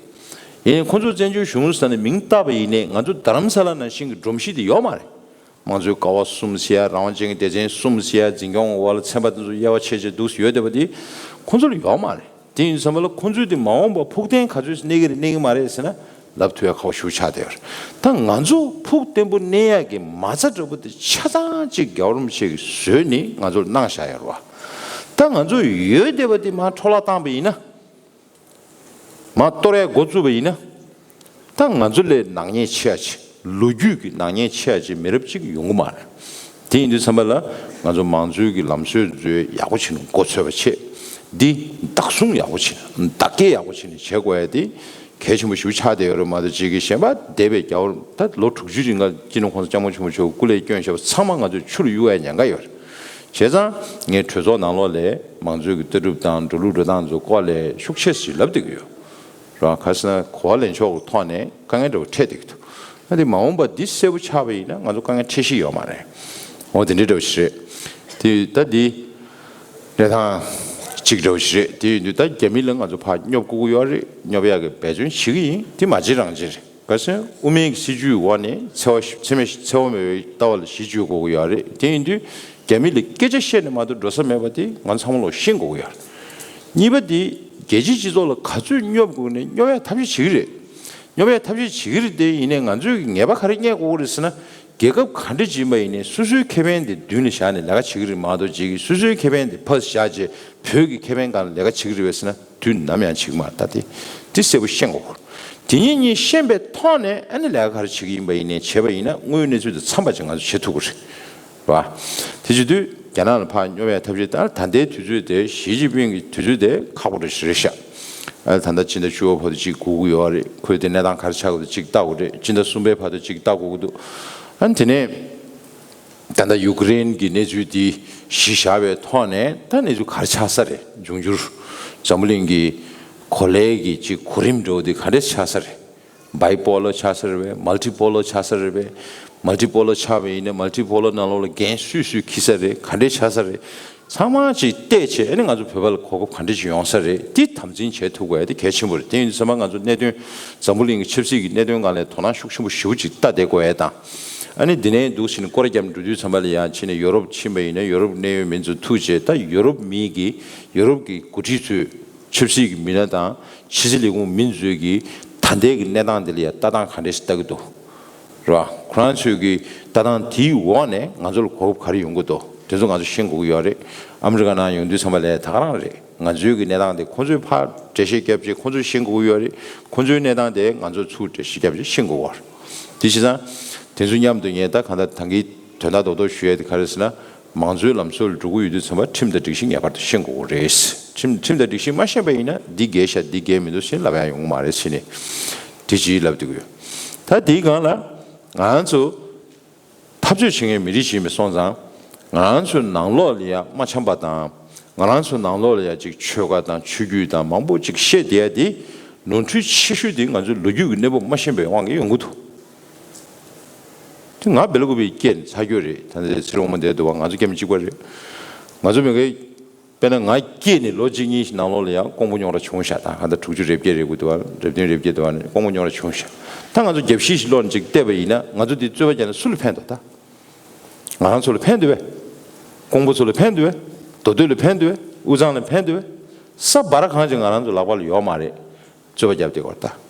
ཡིན་ནའི་ཁོང་ཚོ་བཙན་བྱོལ་གཞུང་ཟེར་ནས་མིང་བཏགས་པ་ཡིན་ནའི་ང་ཚོ་རྡ་རམ་ས་ལ་ནང་བཞིན་གྱི་སྒྲོམ་གཞི་དེ་ཡོད་མ་རེད། དམངས་གཙོའི་ཀ་བ་གསུམ་ཟེར་ཡ། རང་དབང་ཅན་གྱི་སྡེ་ཚན་གསུམ་ཟེར་ཡ། འཛིན་སྐྱོང་འོག་ལ་ཚན་པ་དེ་ཚོ་དབྱེ་བ་ཕྱེ་བྱས་འདུག་ཡོད་བསྡད་པ་དེ་ཁོང་ཚོ་ལ་ཡོད་མ་རེད། དེ་ཡིན་དུས་ཙམ་པ་ལ་ཁོང་ཚོས་དེ་མ་འོངས་པ་ཕུགས་བརྟན་ག་ཚོད་གནས་ཀྱི་རེད་གནས་ཀྱི་མ་རེད་ཟེར་ན། ལབ་ཐུབ་ཡ་ཁག་པོ་ཞེ་པོ་ཆགས་བསྡད་ཡོད་རེད། ད་ང་ཚོ་ཕུགས་བརྟན་པོ་གནས་ཡག་གི་མ་རྩ་འདྲ་པོ་དེ་ཆ་ཚང་གཅིག་རྒྱལ་བ་རིན་པོ་ཆེ་གིས་བཟོས་ནས་ང་ཚོར་གནང་བཞག་ཡོད་རེད་བ། ད་ང་ཚོ་ཡོད་བསྡད་པ་དེ་མར་འཕྲོ་བརླག་བཏང་པ་ཡིན་ན། མར་གཏོར་ཡ་འགོ་བཙུགས་པ་ཡིན་ན། ད་ང་ཚོ་ལས་ནག་ཉེས་ཆེ་ཡ་ཅིག་ལོ་རྒྱུས་ཀྱི་ནག་ཉེས་ཆེ་ཡ་ཅིག་མི་རབས་གཅིག་ཡོང་གི་མ་རེད། དེ་ཡིན་དུས་ཙམ་པ་ལ་ང་ཚོ་མང་གཙོའི་གི་ལམ་སྲོལ་ཚོ་ཡག་པོ་བྱས་ནས་འགོ་ཚུགས་པ་བྱེད། འདི་བདག་བཟུང་ཡག་པོ་བྱས་ནས་བདག་སྐྱེད་ཡག་པོ་བྱས་ནས་བྱེད་དགོས་ཡ་དེ་གལ་ཆེན་པོ་ཞེ་པོ་ཆགས་བསྡད་ཡོད་རེད་མ་གཏོགས་ཅིག་གི་གཞན་པ་འདས་པའི་རྒྱལ་བ་ད་ལོ་དྲུག་ཅུ་རིང་ལ་སྤྱི་ནོར་༸གོང་ས་༸སྐྱབས་མགོན་ཆེན་པོ་མཆོག་སྐུ་ལས་བསྐྱོན་བཞག་པ་ཚང་མ་ང་ཚོས་ཆུ་ལ་གཡུག་ཡ་ཉེན་ཁ་ཡོད་རེད། བྱས་ཙང་ངས་གྲོས་ཚོགས་ནང་ལོགས་ལ་མང་གཙོའི་གི་ལྟ་གྲུབ་དང་འགྲོ་ལུགས་འགྲོ་སྟངས་ཚོ་སྐོར་ལ་ཤུགས་ཆེ་ཞིག་ལབ་བསྡད་ཀྱི་ཡོད། རང་ག་ཟེར་ན་གོ་བ་ལེན་ཕྱོགས་ཀྱི་ཐོག་ནས་དཀའ་ངལ་འདྲ་བོ་འཕྲད་བསྡད་ཀྱི་འདུག་ཨ་ནི་མ་འོངས་པ་འདི་གསལ་པོ་ཆགས་པ་ཡིན་ན་ང་ཚོ་དཀའ་ངལ་འཕྲད་གཞི་ཡོད་མ་རེད། འོ་དེ་འདྲའི་འདྲ་བོ་ཞིག་རེད། དེ་ད་འདི་གནས་སྟངས་གཅིག་འདྲ་བོ་ཞིག་རེད། དེ་ཡིན་དུས་ད་རྒྱ་མི་ལ་ང་ཚོ་ཕར་སྙོབ་དགོས་ཀྱི་ཡོད་རེད། སྙོབ་ཡག་གི་འབད་བརྩོན་བྱེད་ཀྱི་ཡིན། དེ་མ་བྱེད་རང་བྱེད་རེད། ག་ཟེར་དབུ་མའི་སྲིད་བྱུས་འོག་ནས་འཚེ་བ་ཤ་འཚེ་མེད་འཚེ་བ་མེད་པའི་ལྟ་བ་ལ་གཞི་བཅོལ་དགོས་ཀྱི་ཡོད་རེད། དེ་ཡིན་དུས་རྒྱ་མི་ལ་སྐད་ཆ་བཤད་ནས་མ་གཏོགས་འགྲོ་ས་མེད་པ་དེ་ང་ཚང་མ་ལོག་ཤེས་དགོས་ཀྱི་ཡོད་རེད། གཉིས་པ་དེ་རྒྱལ་སྤྱིའི་སྤྱི་ཚོགས་ལ་ག་ཚོད་སྙོབ་དགོས་ནས་སྙོབ་ཡ་ཐབས་ཤེས་བྱེད་ཀྱི་རེད། སྙོབ་ཡ་ཐབས་ཤེས་བྱེད་ཀྱི་རེད། དེ་ཡིན་ནའི་ང་ཚོས་ཀྱི་ངེས་པ་ག་རེ་རྙེད་དགོས་ཀྱི་རེད་ཟེར་ན། རྒྱལ་ཁབ་ག་འདྲ་ཅིག་ཡིན་པ་ཡིན་ནའི་སོ་སོའི་ཁེ་ཕན་དེ་མདུན་ལ་བཞག་ནས་ལས་ཀ་བྱེད་ཀྱི་རེད་མ་གཏོགས་ཅིག་སོ་སོའི་ཁེ་ཕན་དེ་ཕར་བཞག་བྱས་བོད་ཀྱི་ཁེ་ཕན་སྒང་ལ་ལས་ཀ་བྱེད་ཀྱི་རེད་པས་ཟེར་ན། དུས་ནམ་ཡང་བྱེད་ཀྱི་མ་རེད། ད་དེ་དེ་གསལ་པོ་ཤེས་དགོས། དེ་གཉིས་གཉིས་ཤེས་པའི་ཐོག་ནས་ཨ་ནི་ལས་ཀ་ག་རེ་བྱེད་ཀྱི་ཡིན་པ་ཡིན་ནའི་བྱས་པ་ཡིན་ན་དངོས་ཡོད་གནས་ཚུལ་དང་འཚམས་པ་ཅིག་ང་ཚོ་བྱེད་ཐུབ་ཀྱི་རེད། རེད་བ། དེ་བྱེད་དུས་རྒྱ་ནག་ལ་ཕར་སྙོབ་ཡ་ཐབས་ཤེས་ད་ད་ལྟའི་དུས་ཚོད་དེ་ཞི་ཅིན་ཕིང་གི་དུས་ཚོད་དེ་ཁག་པོ་རེད་ཞེས་རེད་ཤག་ཨ་ད་ལྟ་སྤྱི་ཟླ་བཅུ་པ་བར་དུ་གཅིག་སྒུག་གི་ཡོད་རེད། ཁོས་དེ་གནས་སྟངས་ག་རེ་ཆགས་ཀྱི་འདུག་གཅིག་ལྟ་དགོས་རེད། སྤྱི་ཟླ་གསུམ་པའི་བར་དུ་གཅིག་ལྟ་དགོས་ཀྱི་འདུག་ཨ་ནི་དེ་ནས། ད་ལྟ་ཡུཀ་རེན་གྱི་གནས་ཚུལ་འདི་གཞི་བཞག་པའི་ཐོག་ནས་ད་གནས་ཚུལ་ག་རེ་ཆགས་ས་རེད། འབྱུང་འགྱུར་འཛམ་བུ་གླིང་གི་གོ་ལའི་གི་ཅིག་གོ་རིམ་འགྲོ་འདི་ག་འདྲས་ཆགས་ས་རེད། བའི་པོ་ལར་ཆགས་ས་རེད་པས། མལ་ཊི་པོ་ལར་ཆགས་ས་རེད་པས། མལ་ཊི་པོ་ལར་ཆགས་པ་ཡིན་ན་མལ་ཊི་པོ་ལར་ནང་ལོགས་ལ་འགན་སུས་སུས་འཁྱེར་ས་རེད། ག་འདྲས་ཆགས་ས་རེད། ཚང་མ་ཅིག་བལྟས་བྱས་ཨ་ནི་ང་ཚོ་བོད་པ་ལ་གོ་སྐབས་ག་འདྲས་ཅིག་ཡོང་ས་རེད། འདི་དམ་འཛིན་བྱེད་ཐུབ་དགོས་ཡ་དེ་གལ་ཆེན་པོ་རེད། དེ་ཡིན་དུས་ཚང་མ་ང་ཚོ་གནད་དོན་འཛམ་བུ་གླིང་གི་ཆབ་སྲིད་ཀྱི་གནད་དོན་སྒང་ལ་དོ་སྣང་ཤུགས་ཆེན་པོ་ཞེ་པོ་ཅིག་ལྟ་བསྡད་དགོས་ཡ་དང་། ཨ་ནི་འདི་ནས་འདུག་ཕྱིན་སྐོར་རྒྱབ་འགྲོ་དུས་ཙམ་པ་ལ་ཡང་ཕྱིན་ནས་ཡོ་རོབ་ཕྱིན་པ་ཡིན་ན་ཡོ་རོབ་གནད་ཡོད་མི་ཚོ་ཐུག་བྱས་ད་ཡོ་རོབ་མི་གི་ཡོ་རོབ་ཀྱི་འགོ་ཁྲིད་ཚོས་ཆབ་སྲིད་ཀྱི་མི་སྣ་དང་ཕྱི་སྲིད་ལས་ཁུངས་མི་ཚོས་ཀྱི་ད་ལྟའི་གི་གནས་སྟངས་འདི་ལ་ཡང་ལྟ་སྟངས་ག་འདྲས་ཤིག་ལྟ་གི་འདུག་རེད་བ། ཁོ་རང་ཚོས་ཀྱི་ལྟ་སྟངས་དེའི་འོག་ནས་ང་ཚོ་ལ་གོ་སྐབས་ག་རེ་ཡོང་གི་འདུག་དེ་ཚོ་ང་ཚོ་ཤེས་དགོས་ཀྱི་ཡོད་རེད། ཨ་མི་རི་ཀ་ནང་ཡོང་དུས་ཙམ་པ་ལ་ད་ག་རང་རེད། ང་ཚོའི་གི་གནས་སྟངས་དེ་ཁོ་ཚོས་ཕར་འགྲེལ་བཤད་བརྒྱབ་བྱས་ཁོ་ཚོས་ཤེས་དགོས་ཀྱི་ཡོད་རེད། ཁོ་ཚོའི་གནས་སྟངས་དེ་ང་ཚོས་ཚུར་འགྲེལ་བཤད་བརྒྱབ་བྱས་ཤེས་དགོས་ཀྱི་ཡོད་རེད། དེ་བྱས་ཙང་དེ་ཚོ་མཉམ་དུ་ངས་ད་གང་ལྟར་ད་གིན་དོན་དག་རྡོག་རྡོག་ཞུ་ཡ་དེ་ག་རེ་ཟེར་ན། མང་གཙོའི་ལམ་སྲོལ་འགྲོ་གི་ཡོད་དུས་ཙམ་པ་ཁྲིམས་དང་སྒྲིག་གཞི་ངེས་པར་དུ་ཤེས་དགོས་ཀྱི་རེད། ཁྲིམས་ཁྲིམས་དང་སྒྲིག་གཞི་མ་ཤེས་པ་ཡིན་ན་འདི་འགལ་ཤག་འདི་འགལ་མི་འདུག་ཟེར་ལབ་ཡ་ཡོང་གི་མ་རེད་ཟེར་ནས་དེ་ཅིག་ལབ་བསྡད་ཀྱི་ཡོད། ད་དེའི་སྒང་ལ་ང་ཚོ་འཐབ་རྩོད་བྱེད་མཁན་མི་རིགས་ཤིག་ཡིན་པ་སོང་ཙང་ང་རང་ཚོའི་ནང་ལོགས་ལ་ཡ་མ་འཆམ་པ་དང་ང་རང་ཚོའི་ནང་ལོགས་ལ་ཡ་ཅིག་ཆོལ་ཁ་དང་ཆོས་བརྒྱུད་དང་མང་པོ་ཅིག་བཤད་བསྡད་ཡ་དེ་ནོར་འཁྲུལ་ཆེ་ཤོས་དེ་ང་ཚོའི་ལོ་རྒྱུས་ཀྱི་གནས་བབ་མ་ཤེས་པའི་དབང་གིས་ཡོང་གི་འདུག་དེ་ང་སྦེལ་ཀོབ་པའི་སྐད་ནས་ཚ་རྒྱུ་རེད། ད་ཚེ་རིང་མ་འདས་འདུག་བ། ང་ཚོ་སྐད་མི་གཅིག་པ་རེད། ང་ཚོ་མི་གའི་དཔེར་ན་ང་སྐྱེས་ནས་ལོ་གཅིག་གཉིས་ཤིག་ནང་ལོགས་ལ་ཡང་ཀོང་པོ་རྙོག་དྲ་བྱུང་ཤག་ད་ག་ད་དྲུག་ཅུ་རེ་བརྒྱད་རེ་དགུ་འདུག་བ། རེ་བདུན་རེ་བརྒྱད་འདུག་བ། ནས་ཀོང་པོ་རྙོག་དྲ་བྱུང་ཤག་ད་ང་ཚོ་རྒྱབ་བཤིག་ཞིག་ལོག་ནས་ཅིག་བལྟས་པ་ཡིན་ན་ང་ཚོ་འདི་རྩོད་པ་རྒྱག་ན་སུ་ལ་ཕན་འདུག་ད་ང་རང་ཚོ་ལ་ཕན་འདུག་བས། ཀོང་པོ་ཚོ་ལ་ཕན་འདུག་བས། མདོ་སྟོད་ལ་ཕན་འདུག་བས། དབུས་གཙང་ལ་ཕན་འདུག་བས། ས་འབར་གང་ཅིག་ང་རང་ཚོ་ལག་པ་ལ་ཡོད་མ་རེད། རྩོད་པ་བརྒྱབ་བསྡད་ཀྱི་ཡོད་རེད་ད།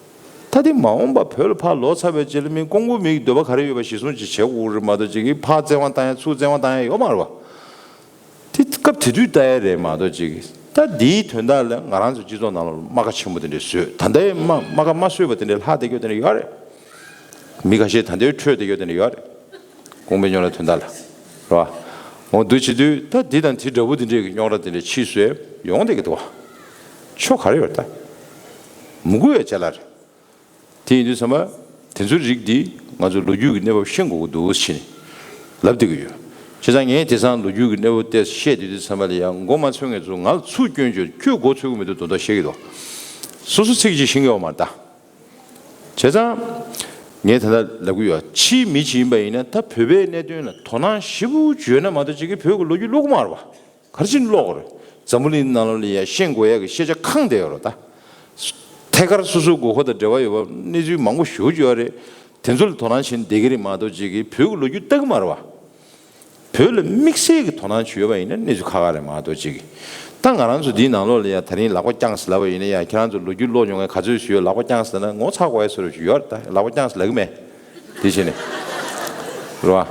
ད་དེ་མ་འོངས་པ་བོད་ལ་ཕར་ལོག་ཚར་བའི་རྗེས་ལ་མི་ཀོང་པོ་མི་གི་འདོད་པ་ག་རེ་ཡོད་པ་གཞིར་བཟུང་ཅིག་བྱེད་དགོས་རེད་མ་གཏོགས་ཅིག་གིས་ཕར་བཙན་དབང་བཏང་ཡ་ཚུར་བཙན་དབང་བཏང་ཡ་ཡོད་མ་རེད་བ། དེ་སྐབས་དེ་དུས་ལྟ་ཡ་རེད་མ་གཏོགས་ཅིག་གིས་ད་འདིའི་དོན་དག་ལ་ང་རང་ཚོ་སྤྱི་ཚོགས་ནང་ལ་རྨ་ཁ་ཆེན་པོ་དེ་འདྲས་བཟོས། ད་ལྟའི་རྨ་རྨ་ཁ་མ་བཟོས་པ་དེ་འདྲས་ལྷག་བསྡད་ཀྱི་ཡོད་དེ་འདྲས་ཡོད་རེད། མི་ཁ་ཤས་ད་ལྟའི་འཕྲོས་བསྡད་ཀྱི་ཡོད་དེ་འདྲས་ཡོད་རེད། ཀོང་པོའི་རྙོག་དྲ་དོན་དག་ལ། རེད་བ། འོ་འདུག་བྱེད་དུས་ད་འདི་དང་དེ་འདྲ་བོ་འདི་འདྲས་ཀྱི་རྙོག་དྲ་དེ་འདྲས་ཕྱིས་སུ་ཡོང་བསྡད་ཀྱི་འདུག་བ། ཆོ་ག་རེ་ཡོད་ད། མུ་གུ་ཡོད་ཅ་ལག་རེད། དེ་ཡིན་དུས་ཚང་མ་དེ་ཚོའི་རིགས་འདི་ང་ཚོ་ལོ་རྒྱུས་ཀྱི་གནས་བབ་ཤེས་དགོས་ཀྱི་འདུག་ཟེར་ནས་ལབ་བསྡད་ཀྱི་ཡོད། བྱས་ཙང་ངས་དེང་སང་ལོ་རྒྱུས་ཀྱི་གནས་བབ་དེ་བཤད་དུས་དུས་ཚང་མ་ལ་ཡང་མགོ་མ་ཚོས་མཁན་ཚོ་ང་ལ་ཚུར་སྐྱོན་བརྗོད། ཁྱོད་མགོ་ཚོས་ཀྱི་མི་འདུག་དོ་དོ་བཤད་ཀྱི་འདུག་སོ་སོ་ཚིག་ཅིག་ཤེས་ཀྱི་ཡོད་མ་རེད་ད། བྱས་ཙང་། ངས་ད་ལྟ་ལབ་ཀྱི་ཡོད། ཕྱིའི་མི་ཅིག་ཡིན་པ་ཡིན་ན་ད་བོད་པའི་གནད་དོན་ལ་དོ་སྣང་ཞེ་པོ་བྱས་ན་མ་གཏོགས་ཅིག་གིས་བོད་ཀྱི་ལོ་རྒྱུས་ཀློག་གི་མ་རེད་བ། ག་རེ་བྱས་ནས་ཀློག་དགོས་རེད། འཛམ་བུ་གླིང་ནང་ལོགས་ལ་ཡ་ཤེས་དགོས་ཡ་གི་ཤེས་བྱ་གང་བསྡད་ཡོད་རེད་ད། ཐད་ཀར་སོ་སོའི་དགོས་མཁོ་དང་འབྲེལ་བ་ཡོད་པ་གནས་ཚུལ་མང་པོ་ཞེ་པོ་ཅིག་ཡོད་རེད། དེ་ཚོ་ལ་དོ་སྣང་བྱས་ནས་བསྡད་ཀྱི་རེད་མ་གཏོགས་ཅིག་གིས་བོད་ཀྱི་ལོ་རྒྱུས་ལྟ་གི་མ་རེད་བ། བོད་ལ་དམིགས་བསལ་གྱི་དོ་སྣང་བྱོས་པ་ཡིན་ན་གནས་ཚུལ་ཁག་ཁག་རེད་མ་གཏོགས་ཅིག་ད་ང་རང་ཚོ་འདིའི་ནང་ལོགས་ལ་ཡ་ད་རིང་ལག་པ་བརྐྱངས་ཟེར་ལབ་པ་ཡིན་ན་ཡ་ཁྱེད་རང་ཚོ་ལོ་རྒྱུས་ཀློག་མྱོང་མཁན་ག་ཚོད་ཞིག་ཡོད། ལག་པ་བརྐྱངས་ཟེར་ན་ངོ་ཚ་དགོས་ཡ་བཟོ་འདྲ་ཅིག་ཡོད་རེད། ད་ལག་པ་བརྐྱངས་ཟེར་ལབ་གི་མེད། དེ་བྱས་ནས་རེད་བ།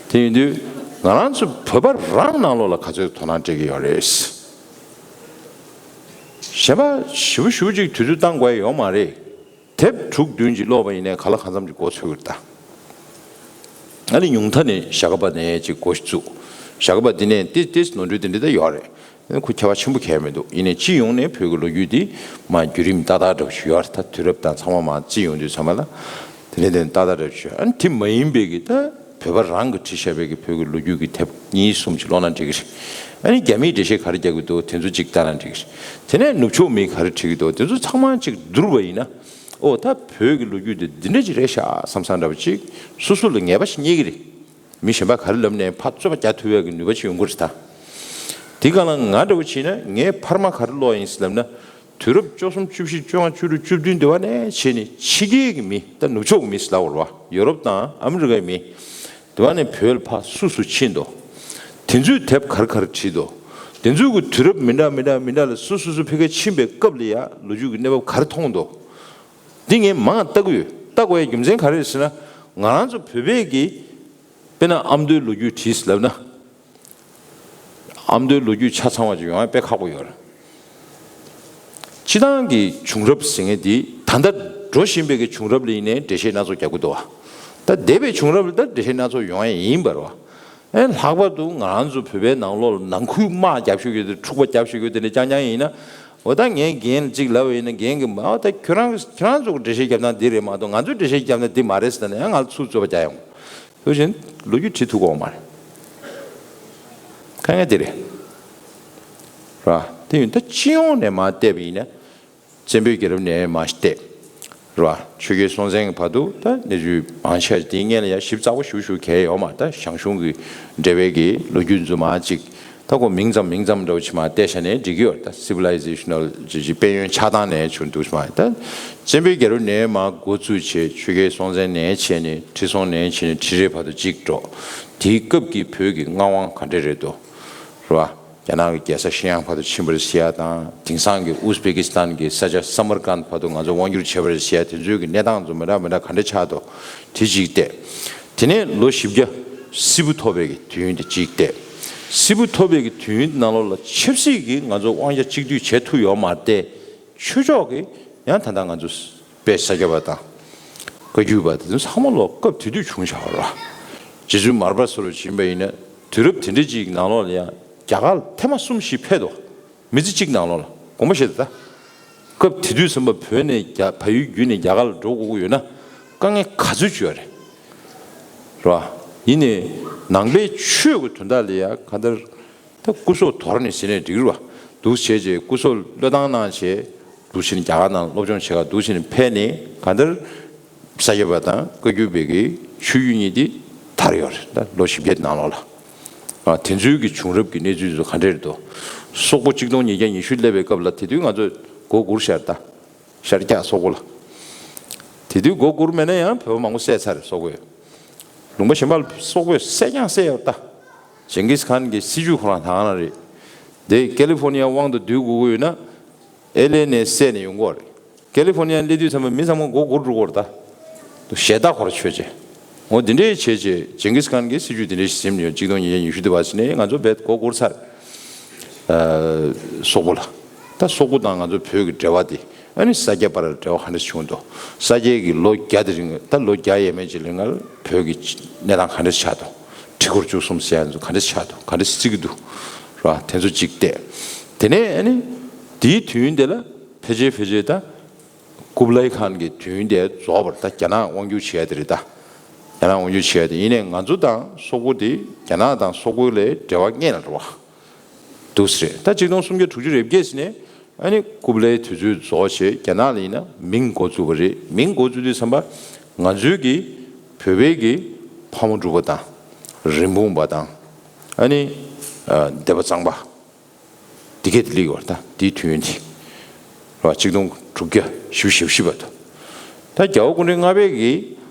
དེ་ཡིན་དུས་ང་རང་ཚོ་བོད་པ་རང་ནང་ལོགས་ལ་ག་ཚོད་དོ་སྣང་སྤྲད་ཀྱི་ཡོད་རེད། གཞན་པ་ཞེ་པོ་ཞེ་པོ་ཅིག་དུས་ཚོད་བཏང་དགོས་ཡ་ཡོད་མ་རེད། དེབ་དྲུག་བདུན་ཅིག་ཀློག་པ་ཡིན་ནའི་ག་ལ་གང་འཚམ་ཅིག་མགོ་ཚོད་ཀྱི་རེད་ད། ཨ་ནི་ཉུང་མཐའ་ནས་ཞྭ་སྒབ་པ་ནས་ཅིག་འགོ་ཞིག་བཙུགས། ཞྭ་སྒབ་པ་འདི་ནས་ཏིས་ཏིས་ནོར་འཁྲུལ་འདི་འདྲ་ད་ཡོད་རེད། ཨ་ནི་ཁོ་ཁྱད་པར་ཆེན་པོ་གང་ཡང་མི་འདུག་ཡིན་ནའི་སྤྱི་ཡོངས་ནས་བོད་ཀྱི་ལོ་རྒྱུས་འདི་མར་བརྒྱུད་རིམ་ཏག་ཏག་འདྲ་པོ་ཞིག་ཡོད་རེད། ད་དུས་རབས་དང་ཚང་མ་མར་རྩིས་ཡོང་དུས་ཚང་མ་ལ་དེ་འདྲ་དེ་ཏག་ཏག་འདྲ་པོ་ཞིག་ཡོད། ཨ་ནི་དེ་མ་ཡིན་པའི་གི་ད་བོད་པ་རང་གིས་བྲིས་བཞག་པའི་གི་བོད་ཀྱི་ལོ་རྒྱུས་ཀྱི་དེབ་གཉིས་གསུམ་ཅིག་ཀློག་ན་འགྲིག་གི་རེད། ཨ་ནི་རྒྱ་མིས་འགྲེལ་བཤད་ག་རེ་རྒྱག་གི་འདུག་དེ་ཚོ་ཅིག་ལྟ་ན་འགྲིག་གི་རེད། དེ་ནས་ནུབ་ཕྱོགས་མིས་ག་རེ་བྲིས་ཀྱི་འདུག་དེ་ཚོ་ཚང་མ་ཅིག་བསྡུར་བ་ཡིན་ན། ཨོ་ད་བོད་ཀྱི་ལོ་རྒྱུས་འདི་འདི་འདྲ་ཅིག་རེད་ཤག་བསམ་བསམ་འདྲ་པོ་ཅིག་སོ་སོ་ལ་ངེས་པ་ཞིག་རྙེད་ཀྱི་རེད། མི་གཞན་པ་ག་རེ་ལབ་ནའི་ཕར་རྩོད་པ་རྒྱག་ཐུབ་ཡག་གི་ནུས་པ་ཅིག་ཡོང་གི་རེད་ད། དེ་ག་ལ་ང་འདྲ་པོ་བྱས་ན་ངས་འཕར་མ་ག་རེ་ཀློག་ཡིན་ཟེར་ལབ་ན། དུས་རབས་བཅུ་གསུམ་བཅུ་བཞི་བཅོ་ལྔ་བཅུ་དྲུག་བཅུ་བདུན་དེ་བ་ནས་བྱས་ནས་ཕྱི་རྒྱལ་གྱི་མི་ད་ནུབ་ཕྱོགས་ཀྱི་མི་ཟེར་ལབ་དགོས་རེད་བ། ཡོ་རོབ་དང་ཨ་མི་རི་ཀའི་མི། དེ་བ་ནས་བོད་ལ་ཕར་སུ་སུ་ཕྱིན་འདུག་དེ་ཚོས་དེབ་ག་རེ་ག་རེ་བྲིས་འདུག་དེ་ཚོའི་གི་དུས་རབས་མི་འདྲ་མི་འདྲ་མི་འདྲ་ལ་སུ་སུ་སུ་ཕ་གིར་ཕྱིན་པའི་སྐབས་ལ་ཡ་ལོ་རྒྱུས་ཀྱི་གནས་བབ་ག་རེ་མཐོང་འདུག་འདི་ངས་མང་ལྟ་གི་ཡོད། ལྟ་དགོས་ཡའི་རྒྱུ་མཚན་ག་རེ་རེད་ཟེར་ན། ང་རང་ཚོ་བོད་པས་ཀྱི་དཔེར་ན་ཨ་མདོའི་ལོ་རྒྱུས་བྲིས་ཟེར་ལབ་ན། ཨ་མདོའི་ལོ་རྒྱུས་ཆ་ཚང་བ་ཅིག་ཡོང་ཡ་དཔེ་ཁག་པོ་ཡོད་རེད། སྤྱི་བཏང་གི་བྱུང་རབས་ཟེར་མཁན་འདི་ད་ལྟ་འགྲོ་བཞིན་པའི་གི་བྱུང་རབས་ལ་ཡིན་ནའི་འགྲེལ་བཤད་སྣ་ཚོགས་རྒྱག་གི་འདུག་བ། ད་འདས་པའི་བྱུང་རབས་ལ་ད་འགྲེལ་བཤད་སྣ་ཚོགས་ཡོང་ཡ་ཡིན་པ་རེད་བ། ཨེ་ལྷག་པར་དུ་ང་རང་ཚོ་བོད་པའི་ནང་ལོགས་ལ་ནང་ཁུལ་དམག་རྒྱབ་ཤོག་གི་དེ་འཁྲུག་པ་རྒྱབ་ཤོག་གི་དེ་འདྲ་རྐྱང་རྐྱང་ཡིན་ན། འོ་ད་ངས་རྒན་ལ་གཅིག་ལབ་པ་ཡིན་ན་རྒན་གྱིས་མ་འོ་ད་ཁྱོད་རང་ཁྱོད་རང་ཚོ་གི་འགྲེལ་བཤད་རྒྱབ་སྟངས་འདི་རེད་མ་གཏོགས་ང་ཚོའི་འགྲེལ་བཤད་རྒྱབ་སྟངས་འདི་མ་རེད་ཟེར་ན་ཡང་ང་ལ་ཚུར་རྩོད་པ་རྒྱག་ཡོང་། དེ་བཞིན་ལོ་རྒྱུས་བྲིས་ཐུབ་ཀྱི་ཡོད་མ་རེད། དཀའ་ངལ་དེ་རེད། ར། དེ་ཡིན་ད་སྤྱི་ཡོངས་ནས་མར་བལྟས་པ་ཡིན་ན། བཙན་པོའི་རྒྱལ་རབས་ནས་མར་བལྟས། ར། ཆོས་རྒྱལ་སྲོང་བཙན་གྱི་བར་དུ་ད་གནས་ཚུལ་མང་ཆེ་བ་དེའི་སྔོན་ལ་ཡང་ཞིབ་ཚགས་པོ་ཞུ་ཞུ་གལ་ཡོད་མ་རེད། ད་ཞང་ཞུང་གི་འབྲེལ་བའི་གི་ལོ་རྒྱུས་ཚོ་མར་གཅིག་ད་ཁོ་མིང་ཙམ་མིང་ཙམ་འདྲ་བོ་ཅིག་མར་བལྟས་བཞག་ནས་འགྲིག་གི་ཡོད་རེད། ད་སི་བི་ལའི་ཟེ་ཤ་ནལ་ཅིག་ཅིག་དཔལ་ཡོན་ཆགས་སྟངས་ནས་བྱུང་འདུག་མ་རེད། ད་བཙན་པོའི་རྒྱལ་རབས་ནས་མར་འགོ་བཙུགས་བྱས་ཆོས་རྒྱལ་སྲོང་བཙན་ནས་བྱས་ནས་ཁྲི་སྲོང་ནས་བྱས་ནས་ཁྲི་རལ་བར་དུ་གཅིག་འགྲོ། དེའི་སྐབས་ཀྱི་བོད་ཀྱི་མངའ་དབང་ག་འདྲ་རེད་འདུག་རེད་བ། རྒྱ་ནག་གི་རྒྱལ་ས་ཤི་ཡང་བར་དུ་ཕྱིན་པ་རེད་ཟེར་ཡ་དང་དེང་སང་གི་ཨུ་ཛི་བེ་ཀི་སི་ཐན་གྱི་ས་ཆ་སམ་མར་ཀན་བར་དུ་ང་ཚོ་དབང་བསྒྱུར་བྱས་པ་རེད་ཟེར་ཡ་དེ་ཚོའི་གི་གནས་སྟངས་ཚོ་མི་འདྲ་མི་འདྲ་ག་འདྲ་ཆགས་འདུག་དེ་གཅིག་བལྟས། དེ་ནས་ལོ་བཞི་བརྒྱ་སིལ་བུ་ཐོར་བའི་གི་དུས་ཡུན་དེ་གཅིག་བལྟས། སིལ་བུ་ཐོར་བའི་གི་དུས་ཡུན་ནང་ལོགས་ལ་ཆབ་སྲིད་ཀྱི་ང་ཚོ་དབང་ཆ་གཅིག་སྡུད་བྱེད་ཐུབ་ཡོད་མ་རེད་དེ། ཆོས་ཕྱོགས་ཀྱི་ཡང་ད་ལྟ་ང་ཚོ་དཔེ་ས་སྐྱ་པ་དང་བཀའ་བརྒྱུད་པ་དེ་ཚོ་ཚང་མ་ལོ་སྐབས་དེ་དུས་བྱུང་བཞག་པ་རེད། རྗེ་བཙུན་མར་པ་སོགས་ལ་བྱིན་པ་ཡིན་ན་དུས་རབས་དེ་འདྲ་ཅིག་ནང་ལོགས་ལ་ཡང་རྒྱ་གར་ལ་ཐེངས་མ་གསུམ་ཞིག་ཕེབས་འདུག་མི་ཚེ་གཅིག་ནང་ལོགས་ལ་དགོངས་པ་བཞེས་ད། སྐབས་དེ་དུས་ཙམ་པ་བོད་ནས་རྒྱ་བལ་ཡུལ་བརྒྱུད་ནས་རྒྱ་གར་ལ་འགྲོ་དགོས་ཀྱི་ཡོད་ན་དཀའ་ངལ་ག་ཚོད་ཅིག་ཡོད་རེད། རེད་བ། ཡིན་ནའི་ནང་པའི་ཆོས་ཀྱི་དོན་དག་ལ་ཡང་གང་ལྟར། ད་སྐུ་སྲོག་དོར་ནས་ཟིན་ནས་འགྲིག་རེད་བ། འདུག་བྱས་རྗེས་སྐུ་སྲོག་བློས་བཏང་གནང་བྱས། འདུག་བྱས་ནས་རྒྱ་གར་ནང་སློབ་སྦྱོང་བྱེད་ག་འདུག་བྱས་ནས་ཕེབས་ནས་གང་ལྟར། ས་སྐྱ་པ་དང་བཀའ་བརྒྱུད་པའི་གི་ཆོས་བརྒྱུད་གཉིས་དེ་དར་ཡོད་རེད། ད་ལོ་བཞི་བརྒྱ་ནང་ལོགས་ལ། ཨ་དེ་ཚོའི་གི་བྱུང་རབས་ཀྱི་གནས་ཚུལ་ཚོ་ག་འདྲ་རེད་འདུག་སོག་པོ་གཅིག་སྟོང་ཉིས་བརྒྱ་ཉི་ཤུ་སླེབས་པའི་སྐབས་ལ་དེ་དུས་ང་ཚོ་མགོ་སྒུར་ཤར་ད། ཤར་རྒྱག་སོག་པོ་ལ། དེ་དུས་མགོ་སྒུར་མེད་ན་ཡང་བོད་པ་མང་པོ་བསད་ཚར་རེད་སོག་པོས། ལུང་པ་གཞན་པ་ལ་སོག་པོས་བསད་ཀྱང་བསད་ཡོད་ད། ཇིང་གིས་ཁཱན་གྱི་སྲིད་ཇུས་ཁོ་རང་ད་ག་ནང་རེད། དེ་ཀེ་ལི་ཧྥོ་ནི་ཡ་དབང་དུ་བསྡུ་དགོས་ཀྱི་ཡོད་ན། ཨེ་ལི་ནས་བསད་ནས་ཡོང་གི་རེད། ཀེ་ལི་ཧྥོ་ནི་ཡ་སླེབས་དུས་ཙམ་པ་མི་ཚང་མ་མགོ་སྒུར་འགྲོ་གི་རེད་ད། དུ་ཞེ་ད་ཁོ་ར་ཆོད་ཅེ། འོ་འདི་འདྲའི་བྱས་རྗེས་ཇིང་གིས་ཁཱན་གྱི་སྲིད་ཇུས་འདི་འདྲའི་ཞིག་ཟིན་ཡོད། གཅིག་སྟོང་ཉིས་བརྒྱ་ཉི་ཤུ་དེ་བ་ཟིན་ནས་ང་ཚོ་བེད་མགོ་སྒུར་ཚར། ཨ་སོག་པོ་ལ། ད་སོག་པོ་དང་ང་ཚོ་བོད་ཀྱི་འབྲེལ་བ་དེ་ཨ་ནི་ས་སྐྱ་བར་འབྲེལ་བ་ག་འདྲ་བྱུང་འདུག་ས་སྐྱའི་གི་ལོ་བརྒྱ་དེ་རིང་ད་ལོ་བརྒྱ་ཡས་མས་ཅིག་ལ་ང་བོད་ཀྱི་གནས་སྟངས་ག་འདྲ་ཆགས་འདུག་ཁྲི་སྐོར་བཅུ་གསུམ་ཟེར་ཡ་ཚོ་ག་འདྲ་ཆགས་འདུག་ག་འདྲ་བརྩི་གི་འདུག་ར་དེ་ཚོ་གཅིག་བལྟས། དེ་ནས་ཨ་ནི་དེའི་དུས་ཡུན་དེ་ལ་ཕལ་ཆེར་ཕལ་ཆེར་ད། ཀུབ་ལའི་ཁཱན་གྱི་དུས་ཡུན་དེ་རྫོགས་པར་ད་རྒྱ་ནག་དབང་བསྒྱུར་བྱས་ཏེ་རེད་ད། རྒྱ་ནག་དབང་བསྒྱུར་བྱས་ཏེ་ཡིན་ནའི་ང་ཚོ་དང་སོག་པོ་དེ་རྒྱ་ནག་དང་སོག་པོ་ལས་འབྲེལ་བ་རྙེད་ལ་འགྲོ་བ། འདུག་སེ་རེད་ད་གཅིག་སྟོང་སུམ་བརྒྱ་དྲུག་ཅུ་རེ་བརྒྱད་ཟིན་ནས་ཨ་ནི་ཀུབ་ལའི་དུས་ཚོད་རྫོགས་བྱས་རྒྱ་ནག་ལ་ཡིན་ན་མིང་འགོ་བཙུགས་པ་རེད། མིང་འགོ་བཙུགས་དུས་ཙམ་པ་ང་ཚོའི་གི་བོད་པའི་གི་ཕག་མོ་གྲུ་པ་དང་རིན་སྤུངས་པ་དང་ཨ་ནི་སྡེ་པ་གཙང་པ། འདི་གས་དེ་ལིག་བར་ད་དེའི་དུས་ཡུན་དེ། ར་གཅིག་སྟོང་དྲུག་བརྒྱ་བཞི་བཅུ་ཞེ་བཞི་བར་དུ། ད་རྒྱལ་བ་སྐུ་ཕྲེང་ལྔ་པའི་གི་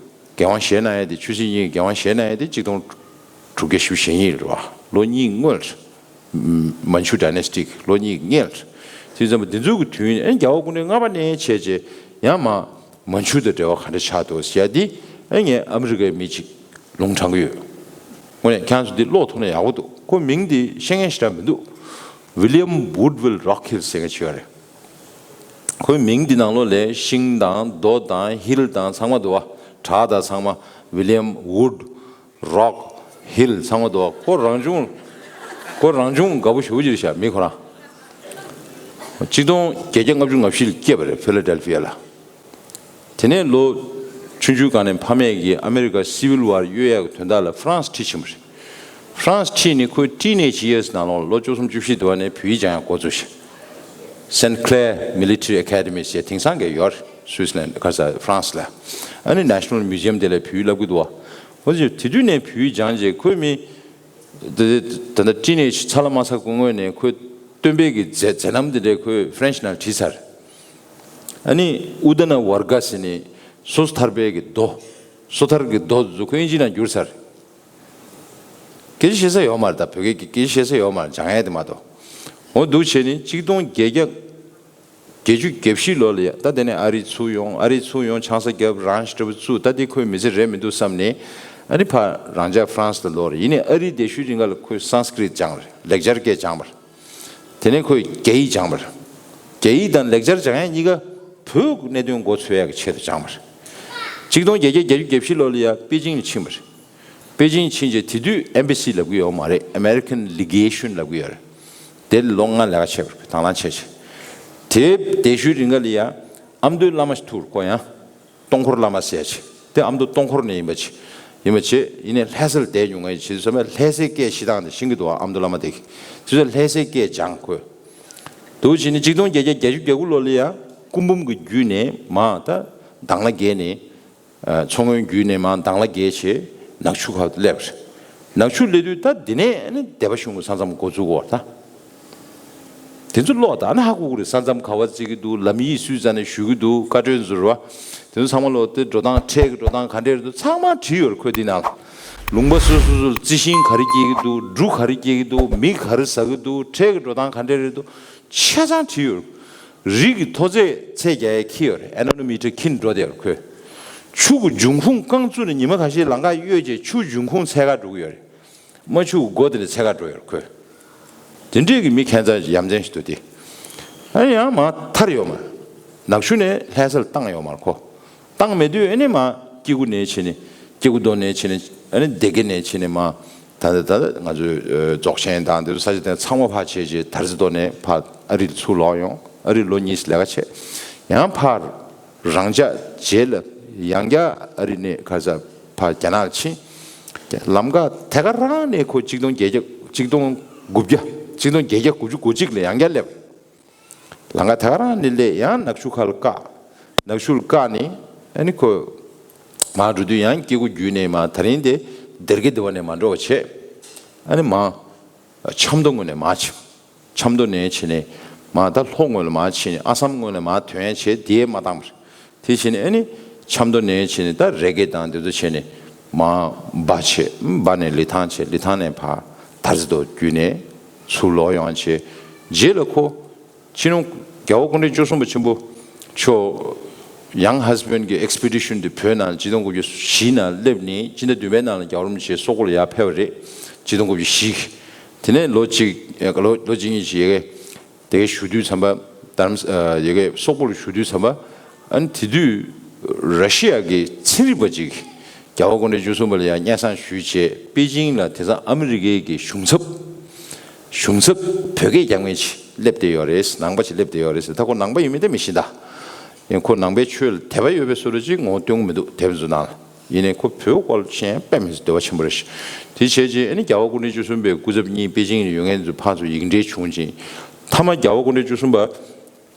འགན་དབང་བཞེས་གནང་ཡས་དེ་ཆོས་སྲིད་གཉིས་ཀྱི་འགན་དབང་བཞེས་གནང་ཡས་དེ་གཅིག་སྟོང་ དྲུག་བརྒྱ་བཞི་བཅུ་ཞེ་གཉིས་རེད་བ། ལོ་གཉིས་སྔོན་རེད། མན་ཆུ་ཌའི་ནེ་སི་ཊི་ལོ་གཉིས་སྔོན་རེད། དེ་ཙམ་པ་འདི་ཚོའི་གི་དུས་ཡུན་ཨེ་རྒྱལ་བ་སྐུ་ཕྲེང་ལྔ་པ་ནས་བྱས་རྗེས་ཡང་མ་མན་ཆུ་དང་འབྲེལ་བ་ག་འདྲ་ཆགས་འདུག་ཟེར་ཡ་འདི་ཨེ་ངས་ཨ་མི་རི་ཀའི་མི་གཅིག་ལུང་དྲངས་ཀྱི་ཡོད། དངོས་གནས་ཁྱེད་ཚོ་འདི་ཀློག་ཐུབ་ན་ཡག་པོ་འདུག་ཁོ་མིང་འདི་ཤེས་མཁན་ཞེ་དྲག་མི་འདུག William Woodville Rockhill ཟེར་མཁན་ཅིག་ཡོད་རེད། ཁོའི་མིང་འདི་ནང་ལོགས་ལ་ཤིང་དང་རྡོ་དང་ཧིལ་དང་ཚང་མ་འདུག་བ། བྲག་དང་ཚང་མ། William Wood Rock Hill ཚང་མ་འདུག་ཁོ་རང་བྱུང་། ཁོ་རང་བྱུང་དགའ་པོ་ཞེ་པོ་ཅིག་རེད་ཤག་མི་ཁོ་རང་། གཅིག་སྟོང་བརྒྱད་བརྒྱ་ལྔ་བཅུ་ང་བཞི་ལ་སྐྱེས་པ་རེད། ཕི་ལ་ཌེལ་ཕི་ཡ་ལ། དེ་ནས་ལོ་ཆུང་ཆུང་སྒང་ནས་ཕ་མས་ཀྱིས་ཨ་མེ་རི་ཀ་སི་ཝིལ་ཝར་གཡོལ་ཡག་གི་དོན་དག་ལ་ཧྥ་རན་སི་ཁྲིད་ཕྱིན་པ་རེད། ཧྥ་རན་སི་ཁྲིད་ནས་ཁོས་ཊི་ནེཇ་ཡིར་སི་ནང་ལོགས་ལོ་བཅུ་གསུམ་བཅུ་བཞི་དུ་བ་ནས་བོད་ཡིག་སྦྱང་ཡག་འགོ་བཙུགས་ཤིང་། Saint Clair Military Academy ཟེར་དེང་སང་གི་ཡོད་རེད། སུའི་སི་ལན་ག་ས་ཧྥ་རན་སི་ལ། ཨ་ནི་National Museum དེ་ལ་བོད་ཡིག་བསླབ་ཀྱི་འདུག་བ། འོ་ཙི་དེ་དུས་ནས་བོད་ཡིག་སྦྱངས་རྗེས་ཁོས་མི། ད་ད་ལྟ་ཊི་ནེཇ་ཚར་ལ་མ་ཚར་གོང་སྔོན་ནས་ཁོས་སྟོན་པའི་གི་མཛད་མཛད་རྣམ་དེ་འདྲས་ཁོས་ཧྥ་རན་སི་ནང་བྲིས་ཚར། ཨ་ནི་ཨུ་ད་ན་ཝར་ག་ཟེར་ནས་སོ་ཐར་པའི་གི་མདོ། སོ་ཐར་གི་མདོ་དེ་ཚོ་ཁོས་དབྱིན་ཇི་ནང་བསྒྱུར་ཚར། སྐད་ཆ་བཤད་ས་ཡོད་མ་རེད། ད་བོད་སྐད་ཀྱི་སྐད་ཆ་བཤད་ས་ཡོད་མ་རེད། སྦྱང་ཡས་དེ་མ་གཏོགས། འོ་འདུག་བྱས་ནས་གཅིག་སྟོང་བརྒྱད་བརྒྱ་བརྒྱད་ཅུ་གྱ་བཞི་ལོ་ལ་ཡ། ད་དེ་ནས་ཨ་རི་ཚུར་ཡོང་། ཨ་རི་ཚུར་ཡོང་ཆང་ས་བརྒྱབ། རང་ཞི་འདྲ་པོ་བཙུགས། ད་དེ་ཁོའི་མི་ཚེ་རེད་མི་འདུག་བསམ་ནས། ཨ་ནི་ཕར་རང་ཅག་ཧྥ་རན་སི་ལ་ལོག་རེད། ཡིན་ནའི་ཨ་རིའི་སྡེ་ཤོད་རིང་ག་ལ་ཁོས་སཾ་སྐྲྀཏ་སྦྱངས་པ་རེད། ལེགས་སྦྱར་སྐད་སྦྱངས་པ་རེད། དེ་ནས་ཁོས་རྒྱ་ཡིག་སྦྱངས་པ་རེད། རྒྱ་ཡིག་དང་ལེགས་སྦྱར་སྦྱང་ཡ་གཉིས་ཀ་བོད་ཀྱི་གནད་དོན་མགོ་འཚོས་ཡ་གི་ཆེད་དུ་སྦྱངས་པ་རེད། གཅིག་སྟོང་བརྒྱད་བརྒྱ་བརྒྱད་ཅུ་གྱ་བཞི་ལོ་ལ་ཡ་པེ་ཅིང་ལ་ཕྱིན་པ་རེད། པེ་ཅིང་ཕྱིན་རྗེས་དེ་དུས་ཨེམ་བྷ་སི་ལབ་ཀྱི་ཡོད་མ་རེད། American Legation ལབ་ཀྱི་ཡོད་རེད། དེ་ལ་ལོ་ལྔ་ལས་ཀ་བྱས་པ་རེད། དང་བླངས་བྱས་བྱས། དེའི་སྡེ་ཤོད་རིང་ག་ལ་ཡ་ཨ་མདོའི་བླ་མ་ཞིག་ཐུག་རེད། ཁོ་ཡང་སྟོང་འཁོར་བླ་མ་ཟེར་ཡ་ཅིག་དེ་ཨ་མདོ་སྟོང་འཁོར་ནས་ཡིན་པ་ཅིག་ཡིན་པ་བྱས། ཡིན་ནའི་ལྷ་སར་བསྡད་མྱོང་ངེས་བྱས་ཙང་ལྷ་སའི་སྐད་བཤད་སྟངས་དེ་ཤེས་ཀྱི་འདུག་ཨ་མདོ་བླ་མ་དེ་གིས། དེ་ཚོ་ལྷ་སའི་སྐད་སྦྱངས། ཁོས་འདུག་བྱས་ནས་གཅིག་སྟོང་བརྒྱད་བརྒྱ་བརྒྱད་ཅུ་གྱ་དགུ་ལོ་ལ་ཡ་སྐུ་འབུམ་གྱི་བརྒྱུད་ནས་མར་ད་དྭང་བླངས་བརྒྱུད་ནས། ཨ། མཚོ་སྔོན་བརྒྱུད་ནས་མར་དྭང་བླངས་བརྒྱུད་བྱས་ནག་ཆུ་ཁ་སླེབས་པ་རེད། ནག་ཆུ་སླེབས་དུས་ད་འདི་ནས་ཨ་ནི་སྡེ་པ་གཞུང་གི་ས་མཚམས་འགོ་བཙུགས་ཀྱི་ཡོད་རེད་ད། དེ་ཚོ་ཀློག་ད་ཨ་ནི་ཧ་གོ་གི་རེད། ས་མཚམས་ག་པར་བརྩི་གི་འདུག་ལམ་ཡིག་སུའི་རྩ་ནས་ཞུ་གི་འདུག་བཀའ་འཁྲོལ་ཚོ་རེད་བ། དེ་ཚོ་ཚང་མ་ལོ་དེ་འགྲོ་སྟངས། ཁྲལ་གྱི་འགྲོ་སྟངས་ག་འདྲས་རེད་འདུག་ཚང་མ་བྲིས་ཡོད་རེད་ཁོས་དེ་ནང་ལ། ལུང་པ་སོ་སོ་སོ་ལ་རྩི་ཤིང་ག་རེ་སྐྱེ་གི་འདུག་འབྲུ་ག་རེ་སྐྱེ་གི་འདུག་མི་ག་རེ་ཟ་གི་འདུག་ཁྲལ་གྱི་འགྲོ་སྟངས་ག་འདྲས་རེད་འདུག་ཆ་ཚང་བྲིས་ཡོད་རེད། རིགས་ཀྱི་མཐོ་ཚད་ཚད་རྒྱག་ཡས་འཁྱེར་ཡོད་རེད། ཨེ་ནོ་མི་ཊར་འཁྱེར་འགྲོ་བསྡད་ཡོད་རེད་ཁོས། ཆུ་གི་འབྱུང་ཁུངས་རྐང་བཙུགས་ནས་ཉི་མ་ཁ་ཤས་ལམ་ཁ་གཡོལ་རྗེས་ཆུ་འབྱུང་ཁུངས་འཚོལ་ག་འགྲོ་གི་ཡོད་རེད། རྨ་ཆུ་གི་མགོ་དེ་ནས་འཚོལ་ག་འགྲོ་ཡོད་རེད་ཁོས། དེ་འདྲས་ཀྱི་མི་ཁྱད་མཚར་ཡ་མཚན་ཞིག་འདུག་སྟེ། ཨ་ནི་ཡང་མར་ཐར་ཡོད་མ་རེད། ནག་ཆུ་ནས་ལྷ་སར་བཏང་ཡོད་མ་རེད་ཁོ། བཏང་མེད་དུས་ཨ་ནི་མར་སྐྱེ་རྒུ་ནས་བྱས་ནས། སྐྱེ་རྒུ་མདོ་ནས་བྱས་ནས། ཨ་ནི་སྡེ་དགེ་ནས་བྱས་ནས་མར། ད་ལྟ་ད་ལྟ་ང་ཚོའི་ཨ་རྫོགས་ཆེན་དང་དེ་ཚོ་ས་ཆ་དེ་ཚང་མ་ཕར་བྱས་རྗེས་དར་རྩེ་མདོ་ནས་ཕར་ཨ་རི་ལ་ཚུར་ལོག་ཡོང་། ཨ་རི་ལོ་གཉིས་ལས་ཀ་བྱས། ཡང་ཕར་རང་ཅག་རྗེས་ལ་ཡང་བསྐྱར་ཨ་རི་ནས་ག་ས་ཕར་རྒྱ་ནག་ལ་ཕྱིན། ལམ་ཁ་དེ་ག་རང་ནས་ཁོ་གཅིག་སྟོང་བརྒྱད་བརྒྱ། གཅིག་སྟོང་དགུ་བརྒྱ། གཅིག་སྟོང་བརྒྱད་བརྒྱ་དགུ་བཅུ་གོ་གཅིག་ལ་ཡང་བསྐྱར་སླེབས། ལམ་ཁ་དེ་ག་རང་ནས་སླེབས། ཡང་ནག་ཆུ་ཁ་ལ་བཀག་ནག་ཆུ་ལ་བཀག་ནས་ཨ་ནི་ཁོ་མར་འགྲོ་དུས་ཡང་སྐྱེ་རྒུ་བརྒྱུད་ནས་མར་ད་རིང་དེ་སྡེ་དགེ་སྡེ་པ་ནས་མར་འགྲོ་བ་བྱས། ཨ་ནི་མར་ཆབ་མདོ་ངོས་ནས་མར་ཕྱིན། ཆབ་མདོ་ནས་བྱས་ནས་མར་ད་ལྷོ་ངོས་ལ་མར་ཕྱིན། ཨ་སམ་ངོས་ལ་མར་ཐོན་ཡ་བྱས། དེ་མ་བཏང་བར། དེ་བྱས་ནས་ཨ་ནི་ཆབ་མདོ་ནས་བྱས་ནས་ད་རེ་དགེ་དང་དེ་ཚོ་བྱས་ནས་མར་སྦ་བྱས། སྦ་ནས་ལི་ཐང་བྱས། ལི་ཐང་ནས་ཕར་དར་རྩེ་མདོ་བརྒྱུད་ནས་ཚུར་ལོག་ཡོང་བྱས། རྗེས་ལ་ཁོ་ཕྱི་ནང་རྒྱལ་བ་སྐུ་ཕྲེང་བཅུ་གསུམ་པ་ཆེན་པོ་མཆོག་ཡང་ཧ་སི་བན་གྱི་ཨེག་སི་པི་ཌི་ཤན་དེ་བོད་ནང་ཆིག་སྟོང་དགུ་བརྒྱ་བཞི་ནང་སླེབས་ནས་སྤྱི་ཟླ་བདུན་པའི་ནང་ལ་རྒྱལ་བ་རིན་པོ་ཆེ་སོག་པོ་ལ་ཡར་ཕེབས་པ་རེད། ཆིག་སྟོང་དགུ་བརྒྱ་བཞི། དེ་ནས་ལོ་གཅིག་ལོ་ལོ་གཅིག་གཉིས་ཤིག་ཡ་གི་དེ་གའི་བཞུགས་དུས་ཙམ་པ། དྷ་རམ་ས་ཡ་གི་སོག་པོ་ལ་བཞུགས་དུས་ཙམ་པ། ཨ་ནི་དེ་དུས་ར་ཤི་ཡ་གི་ཚན་རིག་པ་ཅིག་རྒྱལ་བ་སྐུ་ཕྲེང་བཅུ་གསུམ་པ་ལ་ཡང་སྙན་སེང་ཞུས་བྱས། པེ་ཅིང་ལ་དེང་སང་ཨ་མི་རི་ཀའི་གི་གཞུང་ཚབ། གཞུང་ཚབ་བོད་སྐད་རྒྱག་མཁན་ཅིག་སླེབས་བསྡད་ཡོད་རེད། ནང་པ་ཅིག་སླེབས་བསྡད་ཡོད་རེད་ཟེར། ད་ཁོ་ནང་པ་ཡིན་མིན་ད་མི་ཤེས་ད། ཡིན་ཁོ་ནང་པའི་ཆོས་ལ་དད་པ་ཡོད་པའི་བཟོ་འདྲ་ཅིག་ངོ་སྟོན་གྱི་མི་འདུག་དེབ་ཚོ་ནང་ལ། ཡིན་ནའི་ཁོ་བོད་སྐོར་ལ་ཤེས་ཡ་དཔེ་མི་སྲིད་འདོད་པ་ཆེན་པོ་རེད་ཤག་དེ་བྱས་རྗེས་ཨ་ནི་རྒྱལ་བ་སྐུ་ཕྲེང་བཅུ་གསུམ་པའི་སྐུ་ཚབ་གཉིས་པེ་ཅིང་ལ་ཡོད་མཁན་ཚོ་ཕར་ཚུར་ཡིག་འབྲེལ་བྱུང་རྗེས། མཐའ་མ་རྒྱལ་བ་སྐུ་ཕྲེང་བཅུ་གསུམ་པ་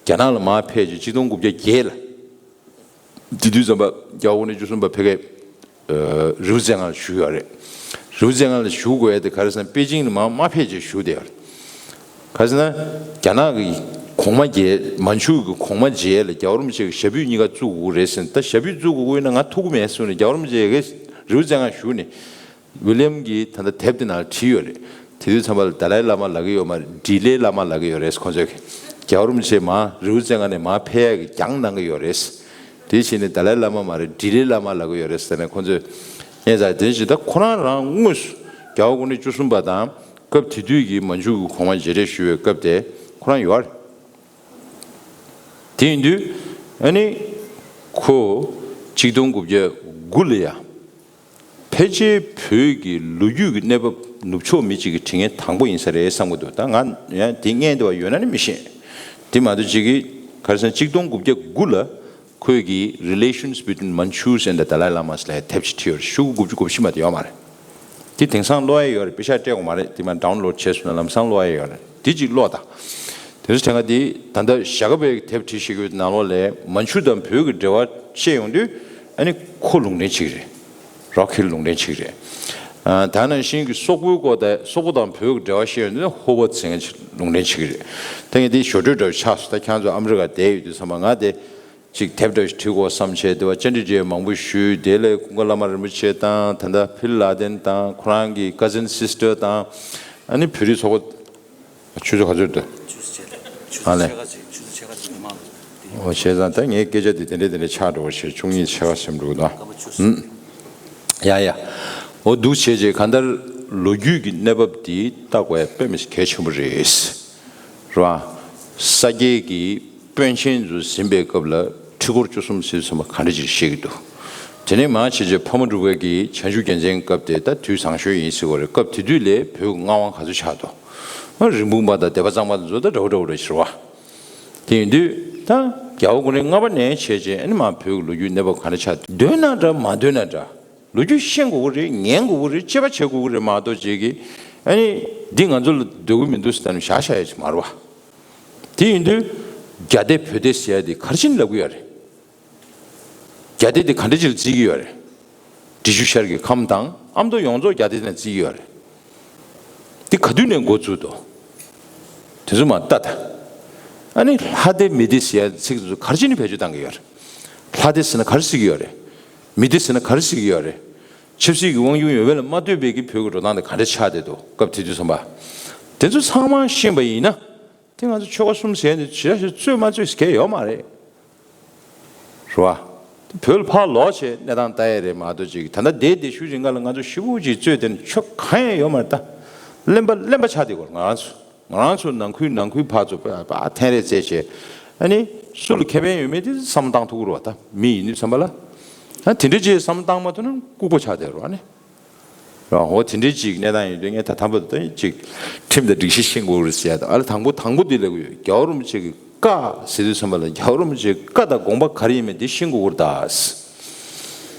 རྒྱ་ནག་ལ་མར་ཕེབས་རྗེས་ཆིག་སྟོང་དགུ་བརྒྱ་བརྒྱད་ལ། དེ་དུས་ཙམ་པ་རྒྱལ་བ་སྐུ་ཕྲེང་བཅུ་གསུམ་པ་ཕ་གིར་རི་བོ་རྩེ་ལྔ་ལ་བཞུགས་ཡོད་རེད། རི་བོ་རྩེ་ལྔ་ལ་བཞུགས་དགོས་ཡ་དེ་ག་རེ་ཟེར་ན་པེ་ཅིང་ལ་མར་མ་ཕེབས་བྱས་བཞུགས་བསྡད་ཡོད་རེད། ག་རེ་ཟེར་ན་རྒྱ་ནག་གི་གོང་མ་མཇལ། མན་ཆུ་གི་གོང་མ་མཇལ་ལ་རྒྱལ་བ་རིན་པོ་ཆེ་གི་ཞབས་པུས་གཉིས་ཀ་བཙུགས་དགོས་རེད་ཟེར་ནས། ད་ཞབས་པུས་བཙུགས་དགོས་ཀྱི་ཡོད་ན་ང་ཐུག་གི་མེད་གསུངས་ནས་རྒྱལ་བ་རིན་པོ་ཆེ་གི་རི་བོ་རྩེ་ལྔ་བཞུགས་ནས། ཝི་ལི་ཡམ་གྱིས་ད་ལྟ་དེབ་དེ་ནང་བྲིས་ཡོད་རེད། དེ་དུས་ཚང་མ་ལ་དཱ་ལའི་བླ་མ་ལབ་ཀྱི་ཡོད་མ་རེད། ཌི་ལའི་བླ་མ་ལབ་ཀྱི་ཡོད་རེད། ཁོང་ཚོས་རྒྱལ་བ་རིན་པོ་ཆེ་མར་རི་བོ་རྩེ་ལྔ་ནས་མར་ཕེབས་ཡག་གི་རྒྱང་གནང་གི་ཡོད་རེད། དེ་བྱས་ནས་དཱ་ལའི་བླ་མ་མ་རེད། ཌི་ལའི་བླ་མ་ལབ་ཀྱི་ཡོད་རེད་ཟེར་ནས་ཁོང་ཚོས་ཨེ་ཟ། དེ་བཞིན་ད་ཁོ་རང་རང་དངོས་སུ་རྒྱལ་བ་སྐུ་ཕྲེང་བཅུ་གསུམ་པ་དང་སྐབས་དེ་དུས་ཀྱི་མན་ཇུ་གི་གོང་མ་མཇལ་འཕྲད་ཞུ་བའི་སྐབས་དེ་ཁོ་རང་ཡོད་རེད། དེ་ཡིན་དུས་ཨ་ནི་ཁོ་གཅིག་སྟོང་དགུ་བརྒྱ་དགུ་ལ་ཡ། ཕལ་ཆེར་བོད་ཀྱི་ལོ་རྒྱུས་ཀྱི་གནས་བབ་ནུབ་ཕྱོགས་མི་གཅིག་གིས་བྲིས་མཁན་དང་པོ་ཡིན་ས་རེད་བསམ་གྱི་འདུག་ད་ང་ཡང་དེ་སྔོན་དེ་བ་ཡོད་ན་ནི་མི་ཤེས། དེ་མ་གཏོགས་གཅིག་གིས་ག་རེ་ཟེར་ན་གཅིག་སྟོང་དགུ་བརྒྱ་དགུ་ལ་ཁོས་ཀྱི་Relations Between Manchus and the Dalai Lama ལབ་དེབ་ཅིག་བྲིས་ཡོད་རེད། ཤོག་གུ་དགུ་བཅུ་གོ་བཞི་མ་དེ་ཡོད་མ་རེད། དེ་དེང་སང་ཀློག་ཡ་ཡོད་རེད། པེ་ཤག་སྤྲད་དགོས་མ་རེད། དེ་མ་ཌའུན་ལོཌ་བྱས་སོང་ན་ལམ་སང་ཀློག་ཡ་ཡོད་རེད། དེ་གཅིག་ཀློག་དང་། དེ་ཚོ་དེ་སྔ་དེ་ད་ལྟ་ཞྭ་སྒབ་པའི་དེབ་བྲིས་ཤིག་ཡོད་ནང་ལོགས་ལ་མན་ཆུ་དང་བོད་ཀྱི་འབྲེལ་བ་བཤད་ཡོང་དུས་ཨ་ནི་ཁོ་ལུང་འདྲེན་གཅིག་རེད། རོག་ཧིལ་ལུང་འདྲེན་གཅིག་རེད། ཨ་ད་ནང་བཞིན་གྱི་སོག་པོའི་སྐོར་དང་སོག་པོ་དང་བོད་ཀྱི་འབྲེལ་བ་བཤད་ཡོང་དུས་ཧོ་བོ་ཚིང་ལུང་འདྲེན་གཅིག་རེད། ད་ངས་དེ་ཞོར་འཕྲོས་འདྲ་བོ་ཆགས་སོང་། ད་ཁྱེད་ཚོ་ཨ་མི་རི་ཀ་བསྡད་ཡོད་དུས་ཙམ་པ་ང་དེ་ཅིག་དེབ་འདྲ་ཞིག་བྲིས་དགོས་བསམ་བྱས། དེ་བ་བཅར་འདྲི་འདྲ་མང་པོ་ཞུས། དེ་ལས་ཀུན་དགའ་བླ་མ་རིན་པོ་ཆེ་དང་ད་ལྟ་ཕིལ་ལ་དན་དང་ཁོ་རང་གི་ཀ་ཛིན་སིས་ཊར་དང་ཨ་ནི་བོད་རིགས་ཚོགས་པ། ཆུ་ཚོད་ག་ཚོད་འདུག་ཆུ་ཚོད་ཕྱེད་ཀ་ཨ་ལས། ཆུ་ཚོད་ཕྱེད་ཀ་ཅིག་མི་མང་། འོ་བྱས་ཙང་ད་ངའི་སྐད་ཆ་དེ་དེ་འདྲས་དེ་འདྲས་ཆགས་འགྲོ་བ་ཞེས་བཅུ་གཉིས་ཕྱེད་ཀ་ཟིན་འགྲོ་གི་འདུག་ཨ། ཡ་ཡ། འོ་འདུག་བྱས་རྗེས་གང་ལྟར་ལོ་རྒྱུས་ཀྱི་གནས་བབ་འདི་ལྟ་དགོས་ཡ་དཔེ་མི་སྲིད་གལ་ཆེན་པོ་རེད། རེད་བ། ས་སྐྱའི་གི་པཎ་ཆེན་ཚོ་ཟིན་པའི་སྐབས་ལ་ཁྲི་སྐོར་བཅུ་གསུམ་ཟེར་དུས་ཙམ་པ་ག་འདྲ་ཅིག་བཤད་ཀྱི་འདུག་དེ་ནས་མར་བྱས་རྗེས་ཕ་མ་འབྲུག་པའི་གི་བྱང་ཆུབ་རྒྱལ་མཚན་སྐབས་དེ་ད་དུས་བཟང་ཤོས་ཡིན་ཟེར་བ་རེད། སྐབས་དེ་དུས་ལས་བོད་མངའ་དབང་ག་ཚོད་ཆགས་འདུག་རིན་སྤུངས་པ་དང་སྡེ་པ་གཙང་པ་དེ་ཚོ་ད་འདྲ་བོ་འདྲ་བོ་རེད་ཟེར་བ། དེ་ཡིན་དུས་ད་རྒྱལ་བ་སྐུ་ཕྲེང་ལྔ་པ་ནས་བྱས་རྗེས་ཨ་ནི་མར་བོད་ཀྱི་ལོ་རྒྱུས་གནས་བབ་ག་འདྲ་ཆགས་འདོད་ན་འདྲ་མ་འདོད་ན་འདྲ། ལོ་རྒྱུས་ཤེས་དགོས་ཀྱི་རེད། ཉན་དགོས་ཀྱི་རེད། དཔྱད་པ་བྱེད་དགོས་ཀྱི་རེད་མ་གཏོགས་ཅིག་གིས་ཨ་ནི་འདི་ང་ཚོ་ལ་འདོད་ཀྱི་མི་འདུག་ཟེར་ནས་བཞག་བཞག་ཡ་ཅིག་མ་རེད་བ། དེ་ཡིན་དུས་རྒྱ་སྡེ་བོད་སྡེ་ཟེར་ཡ་དེ་ག་རེ་བྱས་ནས་ལབ་ཀྱི་ཡོད་རེད། རྒྱ་སྡེ་དེ་ག་འདྲ་ཅིག་ལ་བརྩི་གི་ཡོད་རེད། འབྲི་ཆུ་ཤར་གྱི་ཁམས་དང་ཨ་མདོ་ཡོངས་རྫོགས་རྒྱ་སྡེ་ནས་བརྩི་གི་ཡོད་རེད། དེ་ག་དུས་ནས་འགོ་བཙུགས་འདུག་དེ་ཚོ་མར་ལྟ་དང་། ཨ་ནི་ལྷ་སྡེ་མི་སྡེ་ཟེར་ཡ་ཚིག་དེ་ཚོ་ག་རེ་བྱས་ནས་བེད་སྤྱོད་བཏང་གི་ཡོད་རེད། ལྷ་སྡེ་ཟེར་ན་ག་རེ་ཟེར་གི་ཡོད་རེད། མི་སྡེ་ཟེར་ན་ག་རེ་ཟེར་གི་ཡོད་རེད། ཆབ་སྲིད་ཀྱི་དབང་སྒྱུར་ཡོད་པ་ལ་མ་ལྟོས་པའི་གི་བོད་ཀྱི་འགྲོ་སྟངས་དེ་ག་འདྲ་ཆགས་བསྡད་འདུག་སྐབས་དེ་དུས་ཙམ་པ། དེ་ཚོ་ཚང་མ་ཤེས་པ་ཡིན་ན། དེ་ང་ཚོ་ཆོལ་ཁ་གསུམ་ཟེར་ནས་ཇི་ལྟར་ཞིག་རྩོད་མ་རྩོད་ཟེར་གྱི་ཡོད་མ་རེད། རེད་བ། དེ་བོད་ལ་ཕར་ལོག་བྱས་གནས་སྟངས་ལྟ་ཡས་རེད་མ་གཏོགས་ཅིག་ད་ལྟ་བསྡད་བསྡད་ཤུལ་རིང་ག་ལ་ང་ཚོ་ཞེ་པོ་ཅིག་རྩོད་དེ་ནི་ཆོ་གང་ཡང་ཡོད་མ་རེད་ད། གླེན་པ་གླེན་པ་ཆགས་བསྡད་ཀྱི་ཡོད་རེད་ང་རང་ཚོ། ང་རང་ཚོ་ནང་ཁུལ་ནང་ཁུལ་ཕར་ཚུར་ཕར་འཐེན་རེས་རྩེད་བྱས། ཨ་ནི་སུ་ལ་ཁེ་ཕན་ཡོད་མེད་དེ་བསམ་བློ་བཏང་ཐུབ་ཀྱི་རེད་བ། ད་མི་ཡིན་དུས་ཙམ་པ་ལ། ད་དེ་འདྲ་ཅིག་བསམ་བློ་བཏང་མ་ཐུབ་ན་ལྐུགས་པ་ཆགས་བསྡད་རེད་བ་ཨ་ནི། རང་འོ་དེ་འདྲའི་ཅིག་གནས་སྟངས་ཡིན་དུས་ངས་ད་དམ་པ་དང་ཅིག་ཁྲིམས་དང་སྒྲིག་གཞི་ཤེས་དགོས་རེད་ཟེར་ཡ་དང་ཨ་ལ་དང་པོ་དང་པོ་འདི་ལབ་ཀྱི་ཡོད། རྒྱལ་བ་རིན་པོ་ཆེ་གི་བཀའ་ཟེར་དུས་ཙམ་པ་ལ་རྒྱལ་བ་རིན་པོ་ཆེའི་བཀའ་དང་དགོངས་པ་ག་རེ་ཡིན་མིན་འདི་ཤེས་དགོས་ཀྱི་རེད་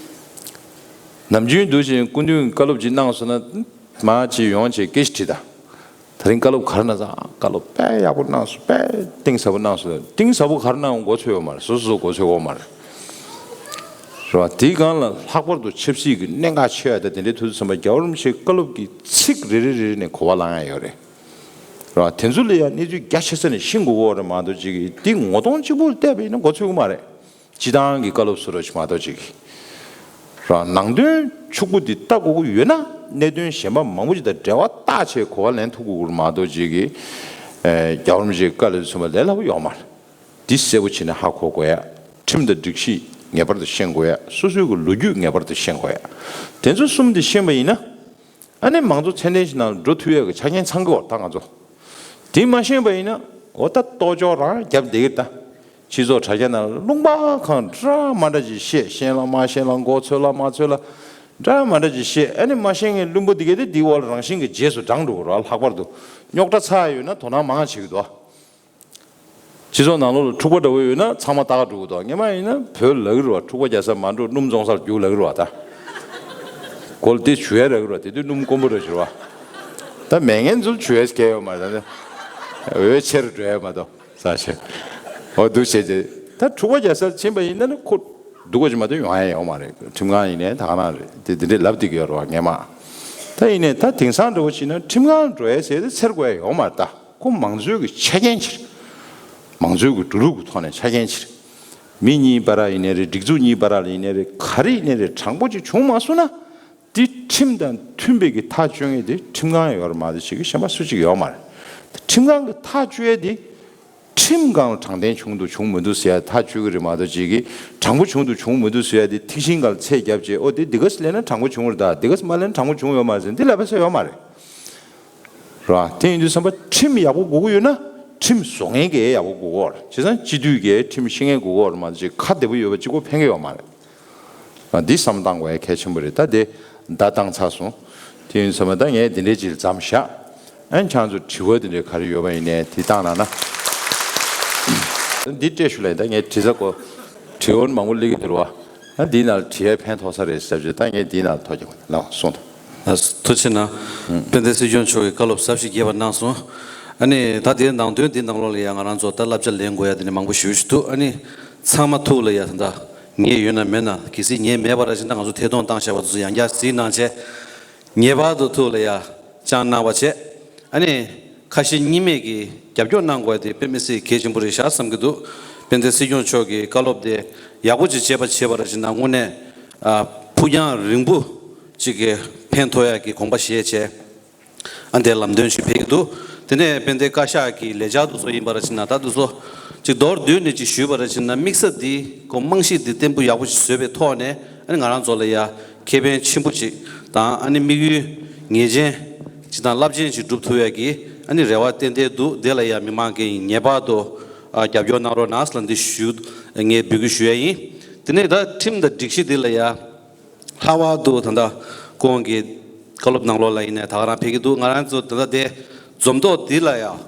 ད། ནམ་རྒྱུན་འདུག་ཅིང་སྐུ་མདུན་བཀའ་སློབ་ཅིག་གནང་སོང་ན་མར་ཅིག་ཡོང་བྱས་སྐད་ཆ་དྲིས་དང་། དེ་རིང་བཀའ་སློབ་ག་རེ་གནང་སོང་། བཀའ་སློབ་དཔེ་ཡག་པོ་གནང་སོང་། དཔེ་གཏིང་ཟབ་པོ་གནང་སོང་། གཏིང་ཟབ་པོ་ག་རེ་གནང་མགོ་ཚོས་ཡོད་མ་རེད། སོ་སོ་སོ་མགོ་ཚོས་ཡོད་མ་རེད། རེད་བ། དེའི་སྒང་ལ་ལྷག་པར་དུ་ཆབ་སྲིད་ཀྱི་གནད་འགག་ཆེ་བ་དང་དེ་འདྲའི་ཐུགས་སུ་ཚང་བ་རྒྱལ་བ་རིན་པོ་ཆེའི་བཀའ་སློབ་ཀྱི་ཚིག་རེ་རེ་རེ་རེ་ནས་གོ་བ་བླང་ཡ་ཡོད་རེད། རེད་བ། དེ་ཚོ་ལ་ཡང་གནས་ཚུལ་རྒྱ་ཆེ་ས་ནས་ཤེས་དགོས་ཀྱི་ཡོད་རེད་མ་གཏོགས་ཅིག་གིས་འདི་ངོ་གདོང་གཅིག་པུར་བལྟས་པ་ཡིན་ན་མགོ་ཚོས་ཀྱི་མ་རེད། སྤྱི་བཏང་གི་བཀའ་སློབ་སུ་རོ་ཞིག་མ་གཏོགས་ཅིག་གིས། རེད་བ། ནང་དོན་ཕྱུག་པོ་འདི་ལྟ་དགོས་ཀྱི་ཡོད་ན་གནད་དོན་གཞན་པ་མང་པོ་ཅིག་དང་འབྲེལ་བ་བཏགས་བྱས་གོ་བ་ལེན་ཐུབ་དགོས་ཀྱི་རེད་མ་གཏོགས་ཅིག་གིས། ཨེ་རྒྱལ་བ་རིན་པོ་ཆེའི་བཀའ་ལ་ཚུད་པ་ལས་སླ་པོ་ཡོད་མ་རེད། འདི་གསལ་པོ་བྱས་ནས་ཧ་གོ་དགོས་ཡ། ཁྲིམས་དང་སྒྲིག་གཞི་ངེས་པར་དུ་ཤེས་དགོས་ཡ། སོ་སོའི་གི་ལོ་རྒྱུས་ངེས་པར་དུ་ཤེས་དགོས་ཡ། དེ་ཚོ་གསུམ་དེ་ཤེས་པ་ཡིན་ན། ཨ་ནི་མང་གཙོ་ཚད་ལྡན་ཞིག་ནང་འགྲོ་ཐུབ་ཡ་གི་ཆ་རྐྱེན་ཚང་གི་ཡོད་རེད་ད་ང་ཚོ། དེ་མ་ཤེས་པ་ཡིན་ན་འོ་ད་ལྟོ་ཅོག་རང་རྒྱབ་བསྡད་ཀྱི་རེད་ད། སྤྱི་ཚོགས་དྲ་རྒྱ་ནང་ལ་རླུང་པ་གང་འདྲ་མ་འདྲ་ཅིག་བཤད། ཤེས་ལ་མ་ཤེས་ལ་མགོ་ཚོས་ལ་མ་ཚོས་ལ་འདྲ་མ་འདྲ་ཅིག་བཤད། ཨ་ནི་མ་ཤེས་མཁན་བླུན་པོ་དེ་གས་དེ་དེའི་འོག་ལ་རང་བཞིན་གྱི་རྗེས་སུ་འབྲང་འགྲོ་གི་རེད། ལྷག་པར་དུ་རྙོག་དྲ་ཚ་ཡ་ཡོད་ན་དོ་སྣང་མང་བྱེད་ཀྱི་འདུག་སྤྱི་ཚོགས་ནང་ལོགས་ལ་འཁྲུག་པ་འདྲ་བོ་ཡོད་ན་ཚང་མ་ལྟ་ག་འགྲོ་གི་འདུག་སྔོན་མ་ཡིན་ན་བོད་ལབ་ཀྱི་རེད་བ། འཁྲུག་པ་རྒྱག་ས་མ་འགྲོ་སྣུམ་བཙོང་སར་རྒྱུགས་ལབ་ཀྱི་རེད་བ་ད། གོ་ལ་དེ་བྱུག་ཡ་རག་གི་རེད་བ། དེ་དུས་སྣུམ་དཀོན་པོ་འདྲ་བོ་ཞིག་རེད་བ། ད་མེད་མཁན་ཚོ་བྱུག་ཡ་སྐལ་ཡོད་མ་རེད་ད། འོད་ཆེ་རུ་འགྲོ་ཡ་མ་གཏོགས་ས་ཆེ། འོ་འདུག་བྱས་རྗེས་ད་འཁྲུག་པ་རྒྱག་སར་ཕྱིན་པ་ཡིན་ན་ནི་ཁོ་སྡུག་པ་ཅིག་མ་གཏོགས་ཡོང་ཡ་ཡོད་མ་རེད། ཁྲིམས་ཁང་ཡིན་ནའི་ད་ག་ནང་རེད། དེ་དེ་འདྲས་ལབ་བསྡད་ཀྱི་ཡོད་རེད་བ་སྔོན་མ། ད་ཡིན་ནའི་ད་དེང་སང་འདྲ་བོ་བྱས་ན་ཁྲིམས་ཁང་འགྲོ་ཡ་ཟེར་ཏེ་འཚེར་དགོས་ཡ་ཡོད་མ་རེད་ད། ཁོ་མང་གཙོའི་གི་ཆ་རྐྱེན་ཕྱིར། མང་གཙོའི་གི་འགྲོ་ལུགས་ཀྱི་ཐོག་ནས་ཆ་རྐྱེན་ཕྱིར། མི་གཉིས་བར་ཡིན་ནའི་རེད། སྒྲིག་འཛུགས་གཉིས་བར་ཡིན་ནའི་རེད། ག་རེ་ཡིན་ནའི་རེད། དྲང་པོ་ཅིག་བྱུང་མ་སོང་ན། འདི་ ཁྲིམས་དང་མཐུན་པའི་གི་ཐག་གཅོད་མཁན་དེ་ཁྲིམས་ཁང་ཡོད་རེད་མ་གཏོགས་ཅིག་གི་གཞན་པ་སུ་གཅིག་ཡོད་མ་རེད། ཁྲིམས་ཁང་གི་ཐག་གཅོད་ཡས་དེ་ཁྲིམས་སྒང་ལ་དྲང་བདེན་བྱུང་འདུག་བྱུང་མི་འདུག་ཟེར་ཡ་ཐག་གཅོད་ཀྱི་རེད་མ་གཏོགས་ཅིག་གི་དྲང་པོ་བྱུང་འདུག་བྱུང་མི་འདུག་ཟེར་ཡ་དེ་ཐིག་ཤིང་སྒང་ལ་ཚད་བརྒྱབ་བྱས་ཨོ་དེ་འདི་ག་ལེན་ན་དྲང་པོ་བྱུང་རེད་ད་འདི་ག་མ་ལེན་ན་དྲང་པོ་བྱུང་ཡོད་མ་རེད་ཟེར་འདི་ལབ་པ་ས་ཡོད་མ་རེད། རེད་བ། དེ་ཡིན་དུས་ཙམ་པ་ཁྲིམས་ཡག་པོ་དགོས་ཀྱི་ཡོད་ན་ཁྲིམས་བཟོ་མཁན་གྱིས་ཡག་པོ་དགོས་ཀྱི་ཡོད་རེད། བྱས་ཙང་སྤྱི་འཐུས་ཀྱིས་ཁྲིམས་ཤེས་མཁན་དགོས་ཀྱི་ཡོད་རེད་མ་གཏོགས་ཅིག་ཁ་བདེ་པོ་ཡོད་པ་གཅིག་པོ་ཕན་གྱི་ཡོད་མ་རེད། ཨ་འདི་བསམ་བློ་བཏང་དགོས་ཡ་གལ་ཆེན་པོ་རེད། ད་དེ་བརྡ་བཏང་ཚར་སོང་། དེ་ཡིན་ཙམ་པ་ད་ངས་འདི་འདྲའི་ཅིག་མཚམས་བཞག་ཨ་ནི་ཁྱེད་ཚོ་དྲི་བ་འདི་འདྲའི་ག་རེ་ཡོད་པ་ཡིན་ནའི་དེ་བཏང་གནང་ན། འདི་སྤྲད་ཞུ་ལ་ཡིན་ད་ངས་དྲི་ས་གོ་དྲི་བ་མང་པོ་སླེབས་ཀྱི་འདུག་རེད་བ། ཨ་འདིའི་ནང་ལ་དྲི་ཡ་ཕན་ཐོགས་ས་རེད་ཟེར་བྱས་ད་ངས་འདིའི་ནང་ལ་ཐོ་རྒྱག་གི་ལགས་སོང་ད། ཐུགས་རྗེ་གནང་། དཔལ་ལྡན་སྲིད་སྐྱོང་མཆོག་གིས་བཀའ་སློབ་ཟབ་ཞིང་རྒྱས་པ་གནང་སོང་། ཨ་ནི་ད་དེའི་ནང་དོན་འདི་ནང་ལོགས་ལ་ཡང་ང་རང་ཚོ་ད་བསླབ་བྱ་ལེན་དགོས་ཡ་དེ་ནི་མང་པོ་ཞེ་པོ་ཞིག་འདུག་ཨ་ནི་ཚང་མ་ཐུགས་ལ་ཡ་ད་ད་ངེས་ཡོད་ན་མེད་ན་གལ་སྲིད་ངེས་མེད་པ་ར་ཕྱིན་ད་ང་ཚོ་ཐད་གཏོང་བཏང་བཞག་པ་དེ་ཚོ་ཡང་བསྐྱར་གཟིགས་གནང་བྱས། ངེས་པར་དུ་ཐུགས་ལ་ཡ་བཅངས་གནང་བ་བྱས། ཨ་ནི་ཁ་ཞེ་གཉིས་མེད་ཀྱི་རྒྱབ་སྐྱོར་གནང་དགོས་དེ་དཔེ་མི་སྲིད་གལ་ཆེན་པོ་རེད་ཤག་བསམ་གྱི་འདུག་དཔལ་ལྡན་སྲིད་སྐྱོང་མཆོག་གི་བཀའ་སློབ་དེ་ཡག་པོ་ཅིག་བྱས་པ་བྱས་པ་ར་ཕྱིན་ན་དངོས་གནས་ཨ་ཕུགས་རྒྱང་རིང་པོ་ཅིག་གི་ཕན་ཐོགས་ཡག་གི་དགོངས་པ་བཞེས་བྱས། ཨ་འདས་ལམ་སྟོན་ཞིག་ཕེབས་ཀྱི་འདུག་དེ་ནས་དཔལ་ལྡན་བཀའ་ཤག་གི་ལས་འཆར་དེ་ཚོ་ཡིན་པ་ར་ཕྱིན་ན་ད་དེ་ཚོ་ཅིག་མདོར་བསྡུས་ནས་ཅིག་ཞུས་པ་ར་ཕྱིན་ན་དམིགས་ས་འདི་ཁོ་རྨང་གཞི་འདི་བརྟན་པོ་ཡག་པོ་ཞིག་བཟོས་པའི་ཐོག་ནས་ཨ་ནི་ང་རང་ཚོ་ལ་ཡ་ཁེ་ཕན་ཆེན་པོ་ཅིག་དང་ཨ་ནི་དམིགས་ཡུལ་ངེས་ཅན་ཅིག་དང་རླབས་ཆེན་ཅིག་འགྲུབ་ཐུབ་ཡ་གི་ཨ་ནི་རེ་བ་ཏན་ཏན་འདུག་དེ་ལ་ཡ་མི་མང་གིས་ངེས་པར་དུ་ཨ་རྒྱབ་སྐྱོར་གནང་རོགས་གནང་ཟེར་ལ་འདི་ཞུ་ངས་འབོད་སྐུལ་ཞུ་ཡ་ཡིན། དེ་ནས་ད་ཁྲིམས་དང་སྒྲིག་གཞི་འདི་ལ་ཡ། ལྷག་པར་དུ་ད་ལྟ་ཁོང་གི་བཀའ་སློབ་ནང་ལོགས་ལ་ཡིན་ནའི་ད་ག་རང་ཕེབས་ཀྱི་འདུག་ང་རང་ཚོ་ད་ལྟ་དེ་འཛོམས་ཐོག་འདི་ལ་ཡང་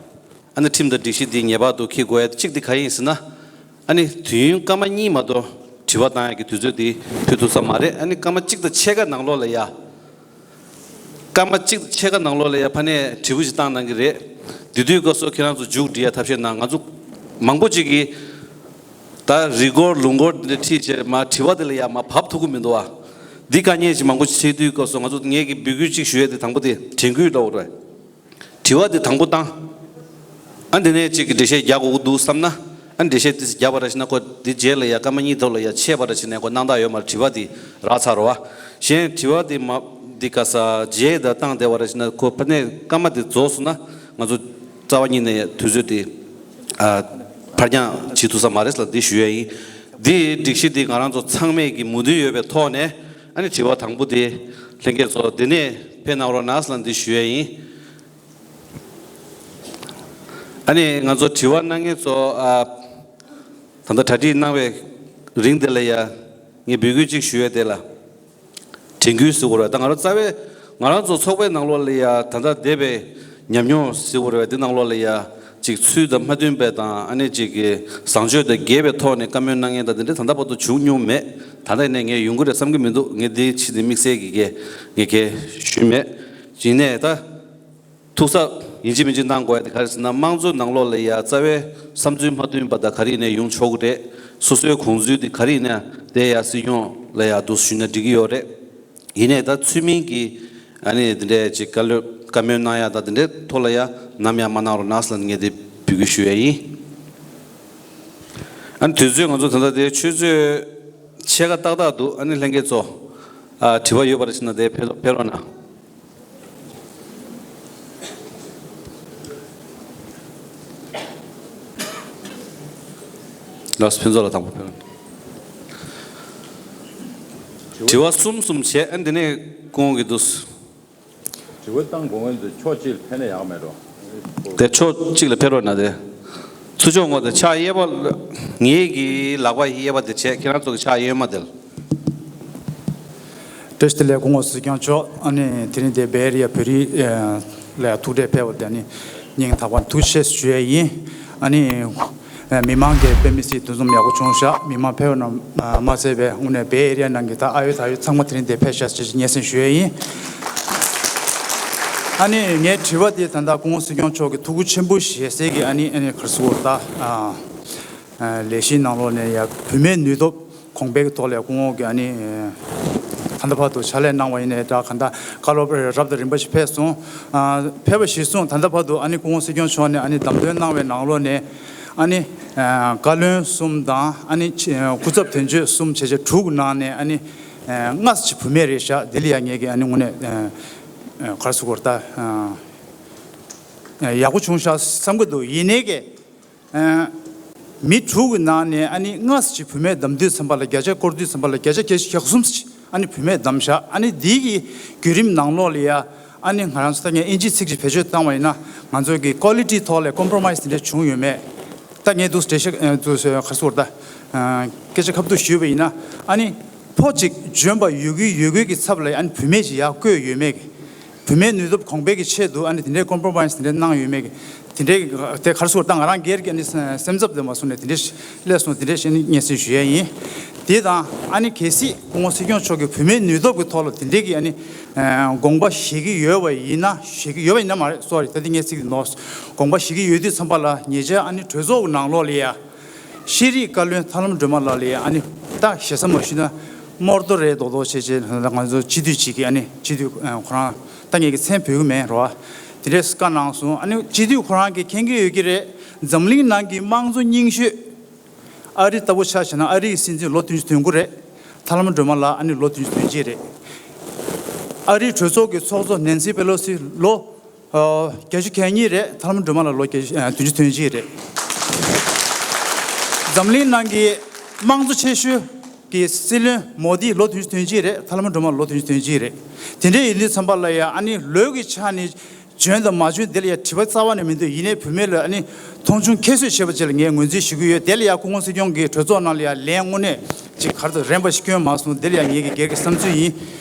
ཨ་ནི་ཁྲིམས་དང་སྒྲིག་གཞི་འདི་ངེས་པར་དུ་འཁྱེར་དགོས་ཡ་གཅིག་འདི་ག་ཡིན་ཟེར་ན། ཨ་ནི་དུས་ཡུན་སྐར་མ་གཉིས་མ་གཏོགས་དྲི་བ་བཏང་ཡ་གི་དུས་ཚོད་འདི་ཕུལ་ཐུབ་ས་མ་རེད། ཨ་ནི་སྐར་མ་གཅིག་དང་ཕྱེད་ཀ་ནང་ལོགས་ལ་ཡ། སྐར་མ་གཅིག་དང་ཕྱེད་ཀ་ནང་ལོགས་ལ་ཡ་ཕ་ནས་དྲི་བ་ཞིག་བཏང་གནང་གི་རེད། དེ་དུས་སྐབས་སུ་ཁྱེད་རང་ཚོ་མཇུག་སྒྲིལ་ཡ་ཐབས་ཤེས་གནང་། ང་ཚོ་མང་པོ་ཅིག་གིས་ད་རི་སྐོར་ལུང་སྐོར་འདི་འདྲ་ཁྲིད་བྱས་མ་དྲི་བ་དེ་ལ་ཡ་མ་བབས་ཐུབ་ཀྱི་མི་འདུག་བ། འདི་དཀའ་ངལ་ཅིག་མང་པོ་ཅིག་འཕྲད་དུས་སྐབས་སུ་ང་ཚོ་ངེད་ཀྱི་འབོད་སྐུལ་ཅིག་ཞུ་ཡ་དེ་དང་པོ་དེ་དྲན་སྐུལ་ལྟ་བུ་རེད། དྲི་བ་དེ་དང་པོ་བཏང་། ཨ་འདི་ནས་ཅིག་གི་འགྲེལ་བཤད་རྒྱག་དགོས་ཀྱི་འདུག་བསམ་ན། ཨ་འགྲེལ་བཤད་དེ་རྒྱག་པ་ར་ཕྱིན་ན་ཁོ་འདི་རྗེས་ལ་ཡ་སྐར་མ་གཉིས་ཐོག་ལ་ཡ་ཆད་པ་ར་ཕྱིན་ན་ཁོ་སྣང་དག་ཡོད་མ་རེད། དྲི་བ་དེ་རག་ཚར་རོ་བ། གཞན་དྲི་བ་དེ་མ་འདི་ག་ས་རྗེས་ད་བཏང་བསྡད་པ་ར་ཕྱིན་ན་ཁོ་ཕ་ནས་སྐར་མ་དེ་རྫོགས་སོང་ན་ང་ཚོ་རྩ་བ་ཉིད་ནས་དུས་ཚོད་དེ་ཨ་ཕར་འགྱངས་བྱེད་ཐུབ་ས་མ་རེད་ལ་འདི་ཞུ་ཡ་ཡིན། འདི་སྒྲིག་གཞི་འདི་ང་རང་ཚོ་ཚང་མས་ཀྱི་མོས་མཐུན་ཡོད་པའི་ཐོག་ནས་ཨ་ནི་དྲི་བ་དང་པོ་དེ་ལྷན་རྒྱས་ཚོ་འདི་ནས་ཕེབས་གནང་རོགས་གནང་ལ་འདི་ཞུ་ཡ་ཡིན། ཨ་ནི་ང་ཚོ་དྲི་བ་གནང་མཁན་ཚོ་ཨ་ད་ལྟ་གྲ་སྒྲིག་གནང་བའི་རིང་དེ་ལ་ཡ་ངས་འབོད་སྐུལ་ཅིག་ཞུ་ཡ་དེ་ལ་དྲན་སྐུལ་ཟེར་དགོས་རེད། ད་ང་རང་རྩ་བའི་ང་རང་ཚོ་ཚོགས་པའི་ནང་ལོགས་ལ་ཡ་ད་ལྟ་འདས་པའི་ཉམས་མྱོང་ཟེར་དགོས་རེད། འདི་ནང་ལོགས་ལ་ཡ་ཅིག་ཚུལ་དང་མ་མཐུན་པའི་དང་ཨ་ནི་ཅིག་གི་བཟང་སྤྱོད་དང་འགལ་བའི་ཐོག་ནས་བཀའ་མོལ་གནང་མཁན་དང་འདི་འདྲ་ད་ལྟ་བར་དུ་བྱུང་མྱོང་མེད། ད་ལྟ་ཡིན་ནའི་ངས་ཡོང་གི་རེད་བསམ་གྱི་མི་འདུག་ངས་འདི་ཕྱི་དེ་དམིགས་བསལ་གྱི་གི་ངས་གལ་ཞུས་མེད། ཡིན་ནའི་ད། ཐུགས་གཟབ་ཡིན་གཅིག་མིན་གཅིག་གནང་དགོས་ཡ་དེ་ག་རེ་ཟེར་ན་དམངས་གཙོའི་ནང་ལོགས་ལ་ཡ་རྩ་བའི་བསམ་ཚུལ་མ་མཐུན་པ་དང་ག་རེ་ཡིན་ནའི་ཡོང་ཆོག་གི་རེད། སོ་སོའི་དགོངས་ཚུལ་དེ་ག་རེ་ཡིན་ན་དེ་ཡ་སྲིད་སྐྱོང་ལ་ཡ་འདུག་ཞུས་ན་འགྲིག་གི་ཡོད་རེད། ཡིན་ནའི་ད་ཚུལ་མིན་གྱི་ཨ་ནི་དེ་འདྲའི་ཅིག་བཀའ་སློབ་བཀའ་མོལ་གནང་ཡ་ད་དེ་འདྲའི་ཐོག་ལ་ཡ་ནམ་ཡང་མ་གནང་རོགས་གནང་ཟེར་ལ་ངས་དེ་འབོད་སྐུལ་ཞུ་ཡ་ཡིན། ཨ་ནི་དུས་ཚོད་ང་ཚོ་ད་ལྟ་དེ་ཆུ་ཚོད་ཕྱེད་ཀ་ཏག་ཏག་འདུག་ཨ་ནི་ལྷན་རྒྱས་ཚོ་ཨ་དྲི་བ་ཡོད་པ་རེད་ཟེར་ན་དེ་ཕེབས་ཕེབས་རོགས་གནང་། ལགས་སོ། ཕུན་ཚོགས་ལགས་དང་པོ་ཕེབས། དྲི་བ་གསུམ་གསུམ་བྱས། ཨ་འདི་ནས་སྐུ་ངོ་གིས་འདུག་དྲི་བ་བཏང་དགོས་ངེས་འདུག་ཕྱོགས་གཅིག་ལ་ཕེབས་ན་ཡག་མེད་འགྲོ། དེ་ཕྱོགས་གཅིག་ལ་ཕེབས་རོགས་གནང་དེ། ཚུར་ཕྱོགས་ངོ་དེ་ཕྱག་གཡས་པ་ལ། ངེད་ཀྱི་ལག་པ་གཡས་པ་དེ་བྱས། ཁྱེད་རང་ཚོ་གི་ཕྱག་གཡོན་མ་དེ་ལ། བཀྲ་ཤིས་བདེ་ལེགས། སྐུ་ངོ་སྲིད་སྐྱོང་མཆོག་ཨ་ནི་དེ་རིང་དེ་བེ་ཨེ་རི་ཡ་བོད་རིགས་ལ་ཐུག་འཕྲད་ཕེབས་པ་དེ་ནི་སྙིང་ཐག་པ་ནས་ཐུགས་རྗེ་ཆེ་ཞུ་ཡས་ཡིན། ཨ་ནི་མི་མང་གིས་དཔེ་མི་སྲིད་འདུ་འཛོམས་ཡག་པོ་བྱུང་ཤག་མི་མང་ཕེབས་པ་ན་མ་ཚད་པའི་དངོས་གནས་བེ་ཨེ་རི་ཡ་ནང་གི་ད་ཨ་ཡོད་ད་ཡོད་ཚང་མ་དེ་རིང་དེ་ཕེབས་ཤག་ཅེས་སྙན་སེང་ཞུ་ཡས་ཡིན། ཨ་ནི་ངའི་དྲི་བ་དེ་ད་ལྟ་སྐུ་ངོ་སྲིད་སྐྱོང་མཆོག་གི་ཐུགས་ཁུར་ཆེན་པོ་བཞེས་སའི་གི་ཨ་ནི་ཨ་ནི་ག་རེ་ཟེར་དགོས་རེད་ད། ལས་གཞིའི་ནང་ལོགས་ནས་ཡ་བུད་མེད་ནུས་སྟོབས་གོང་སྤེལ་གྱི་ཐོག་ལ་སྐུ་ངོ་གིས་ཨ་ནི་ད་ལྟ་བར་དུ་ཕྱག་ལས་གནང་བ་ཡིན་ནའི་འདྲ། གང་ལྟར་བཀའ་སློབ་རབ་དང་རིམ་པ་ཞིག་ཕེབས་སོང་། ཕེབས་པ་གཞིར་བཟུང་ད་ལྟ་བར་དུ་ཨ་ནི་སྐུ་ངོ་སྲིད་སྐྱོང་མཆོག་ནས་ཨ་ནི་བདམས་ཐོན་གནང་བའི་ནང་ལོགས་ནས་ཨ་ནི་བཀའ་བློན་གསུམ་དང་ཨ་ནི་སྐུ་ཚབ་དོན་གཅོད་གསུམ་བྱས་བྱས་དྲུག་གི་ནང་ནས་ཨ་ནི་ ཨ་སྔ་ཕྱི་བུད་མེད་རེད་ཤག་དེ་ལ་ཡ་ངས་ཀྱི་ཨ་ནི་དངོས་གནས་ཨ་ཨ་ག་རེ་ཟེར་དགོས་རེད་ད། ཨ་ཨ་ཡག་པོ་བྱུང་ཤག་བསམ་གྱི་འདུག་ཡིན་ནའི་ཀྱི། ཨ་མི་དྲུག་གི་ནང་ནས་ཨ་ནི་སྔ་ཕྱི་བུད་མེད་བདམས་དུས་ཙམ་པ་ལ་བརྒྱ་ཆ་སྐོར་དུས་ཙམ་པ་ལ་བརྒྱ་ཆ་བརྒྱད་ཅུ་གྱ་གསུམ་ཨ་ནི་བུད་མེད་བདམས་ཤག་ཨ་ནི་འདི་གི་བརྒྱུད་རིམ་ནང་ལོགས་ལ་ཡ་ཨ་ནི་ང་རང་ཚོ་ད་ངས་ཨིན་ཇིའི་ཚིག་ཅིག་བེད་སྤྱོད་བཏང་བ་ཡིན་ན་ང་ཚོ་གི་ཀོ་ལི་ཊི་ཐོག་ལ་ཀོམ་པོ་རོ་མའི་སི་དེ་འདྲ་བྱུང་ཡོད་མེད། ད་ངས་འདུག་འགྲེལ་བཤད་ཨ་འདུག་ག་རེ་ཟེར་དགོས་རེད་ད། ཨ་སྐད་ཆ་ཁ་ཐུག་ཞུས་པ་ཡིན་ན་ཨ་ནི་ཕོ་གཅིག་འཇོན་པ་ཡོད་དགུའི་ཡོད་དགུའི་གི་ཚབ་ལ་ཨ་ནི་བུད་མེད་ཅིག་ཡར་བསྐོས་ཡོད་མེད་གི། བུད་མེད་ནུས་སྟོབས་གོང་འཕེལ་གྱི་ཆེད་དུ་ཨ་ནི་དེ་འདྲའི་ཀོམ་པོ་རོ་མའི་སི་དེ་འདྲའི་གནང་ཡོད་མེད་ཀྱི། དེ་འདྲའི་དེ་ག་རེ་ཟེར་དགོས་རེད་ད། ང་རང་སྒེར་གྱི་ཨ་ནི་སེམས་འཚབ་དེ་མ་སོང་ནས་དེ་འདྲའི་སླེབས་སོང་། དེ་འདྲའི་ཨ་ནི་སྙན་སེང་ཞུ་ཡ་ཡིན། དེ་དང་ཨ་ནི་གལ་སྲིད་སྐུ་ངོ་སྲིད་སྐྱོང་མཆོག་གིས་བུད་མེད་ནུས་སྟོབས་ཀྱི་ཐོག་ལ་དེ་འདྲའི་གི་ཨ་ནི་དགོངས་པ་བཞེས་ཀྱི་ཡོད་པ་ཡིན་ན། བཞེས་ཀྱི་ཡོད་པ་ཡིན་ན་མ་རེད། སོ་རི། ད་དེ་ངའི་ཚིག་དེ་ནོར་སོང་། དགོངས་པ་བཞེས་ཀྱི་ཡོད་དུས་ཙམ་པ་ལ་ཉེ་ཆར་ཨ་ནི་གྲོས་ཚོགས་ཀྱི་ནང་ལོགས་ལ་ཡ། ཤེས་རིག་བཀའ་བློན་ཐར་ལམ་སྒྲོལ་མ་ལགས་ལ་ཡ་ཨ་ནི་ད་ཞེ་ས་མ་ཞུས་ན་རྨོར་རྡོ་རེད་མདོག་མདོག་བྱས་བྱས། ང་ཚོ་སྤྱི་འཐུས་གཅིག་གིས་ཨ་ནི་སྤྱི་འཐུས་ཁོ་རང་ད་ངས་ཀྱི་མཚན་འབོད་ཀྱི་མེད་རོ། དེ་འདྲས་བཀའ་གནང་སོང་། ཨ་ནི་སྤྱི་འཐུས་ཁོ་རང་གིས་མཁྱེན་གྱི་ཡོད་ཀྱི་རེད། འཛམ་གླིང་ནང་གི་དམངས་གཙོ་རྙིང་ཤོས་ཨ་རི་ལྟ་བུ་ཆ་བཞག་ན་ཨ་རི་ཡི་སྲིད་འཛིན་ལོ་བདུན་ཅུ་དོན་དགུ་རེད། ཐར་ལམ་སྒྲོལ་མ་ལགས་ཨ་ནི་ལོ་བདུན་ཅུ་དོན་གཅིག་རེད། ཨ་རིའི་གྲོས་ཚོགས་ཀྱི་ཚོགས་གཙོ་ནན་སི་པེ་ལོ་སི་ལོ་ཨ་བརྒྱད་ཅུ་གྱ་གཉིས་རེད། ཐར་ལམ་སྒྲོལ་མ་ལགས་ལོ་བརྒྱད་ཅུ་ཨ་བདུན་ཅུ་དོན་གཅིག་རེད། འཛམ་གླིང་ནང་གི་དམངས་གཙོ་ཆེ་ཤོས་ཀྱི་སྲིད་བློན་མོ་དི་ལོ་བདུན་ཅུ་དོན་གཅིག་རེད། ཐར་ལམ་སྒྲོལ་མ་ལོ་བདུན་ཅུ་དོན་གཅིག་རེད། དེ་འདྲ་ཡིན་དུས་ཙམ་པ་ལ་ཡ་ཨ་ནི་ལོས་ཀྱི་ཆ་ནས་འཇོན་དང་མ་འཇོན་དེ་ལ་ཡ་དྲི་བ་རྩ་བ་ནས་མི་འདུག་ཡིན་ནའི་བུད་མེད་ལ་ཨ་ནི་མཐོང་ཆུང་ཁྱད་གསོད་བྱས་པ་བཅས་ལ་ངས་ངོས་འཛིན་ཞུ་གི་ཡོད། དེ་ལ་ཡ་སྐུ་ངོ་སྲིད་སྐྱོང་གིས་གྲོས་ཚོགས་ནང་ལ་ཡ་ལན་དངོས་གནས་ཅིག་ག་རེ་ཟེར་རན་པ་ཞིག་བསྐྱོན་མ་སོང་། དེ་ལ་ཡ་ངེད་ཀྱི་སྒེར་གྱི་བསམ་ཚུལ་ཡིན།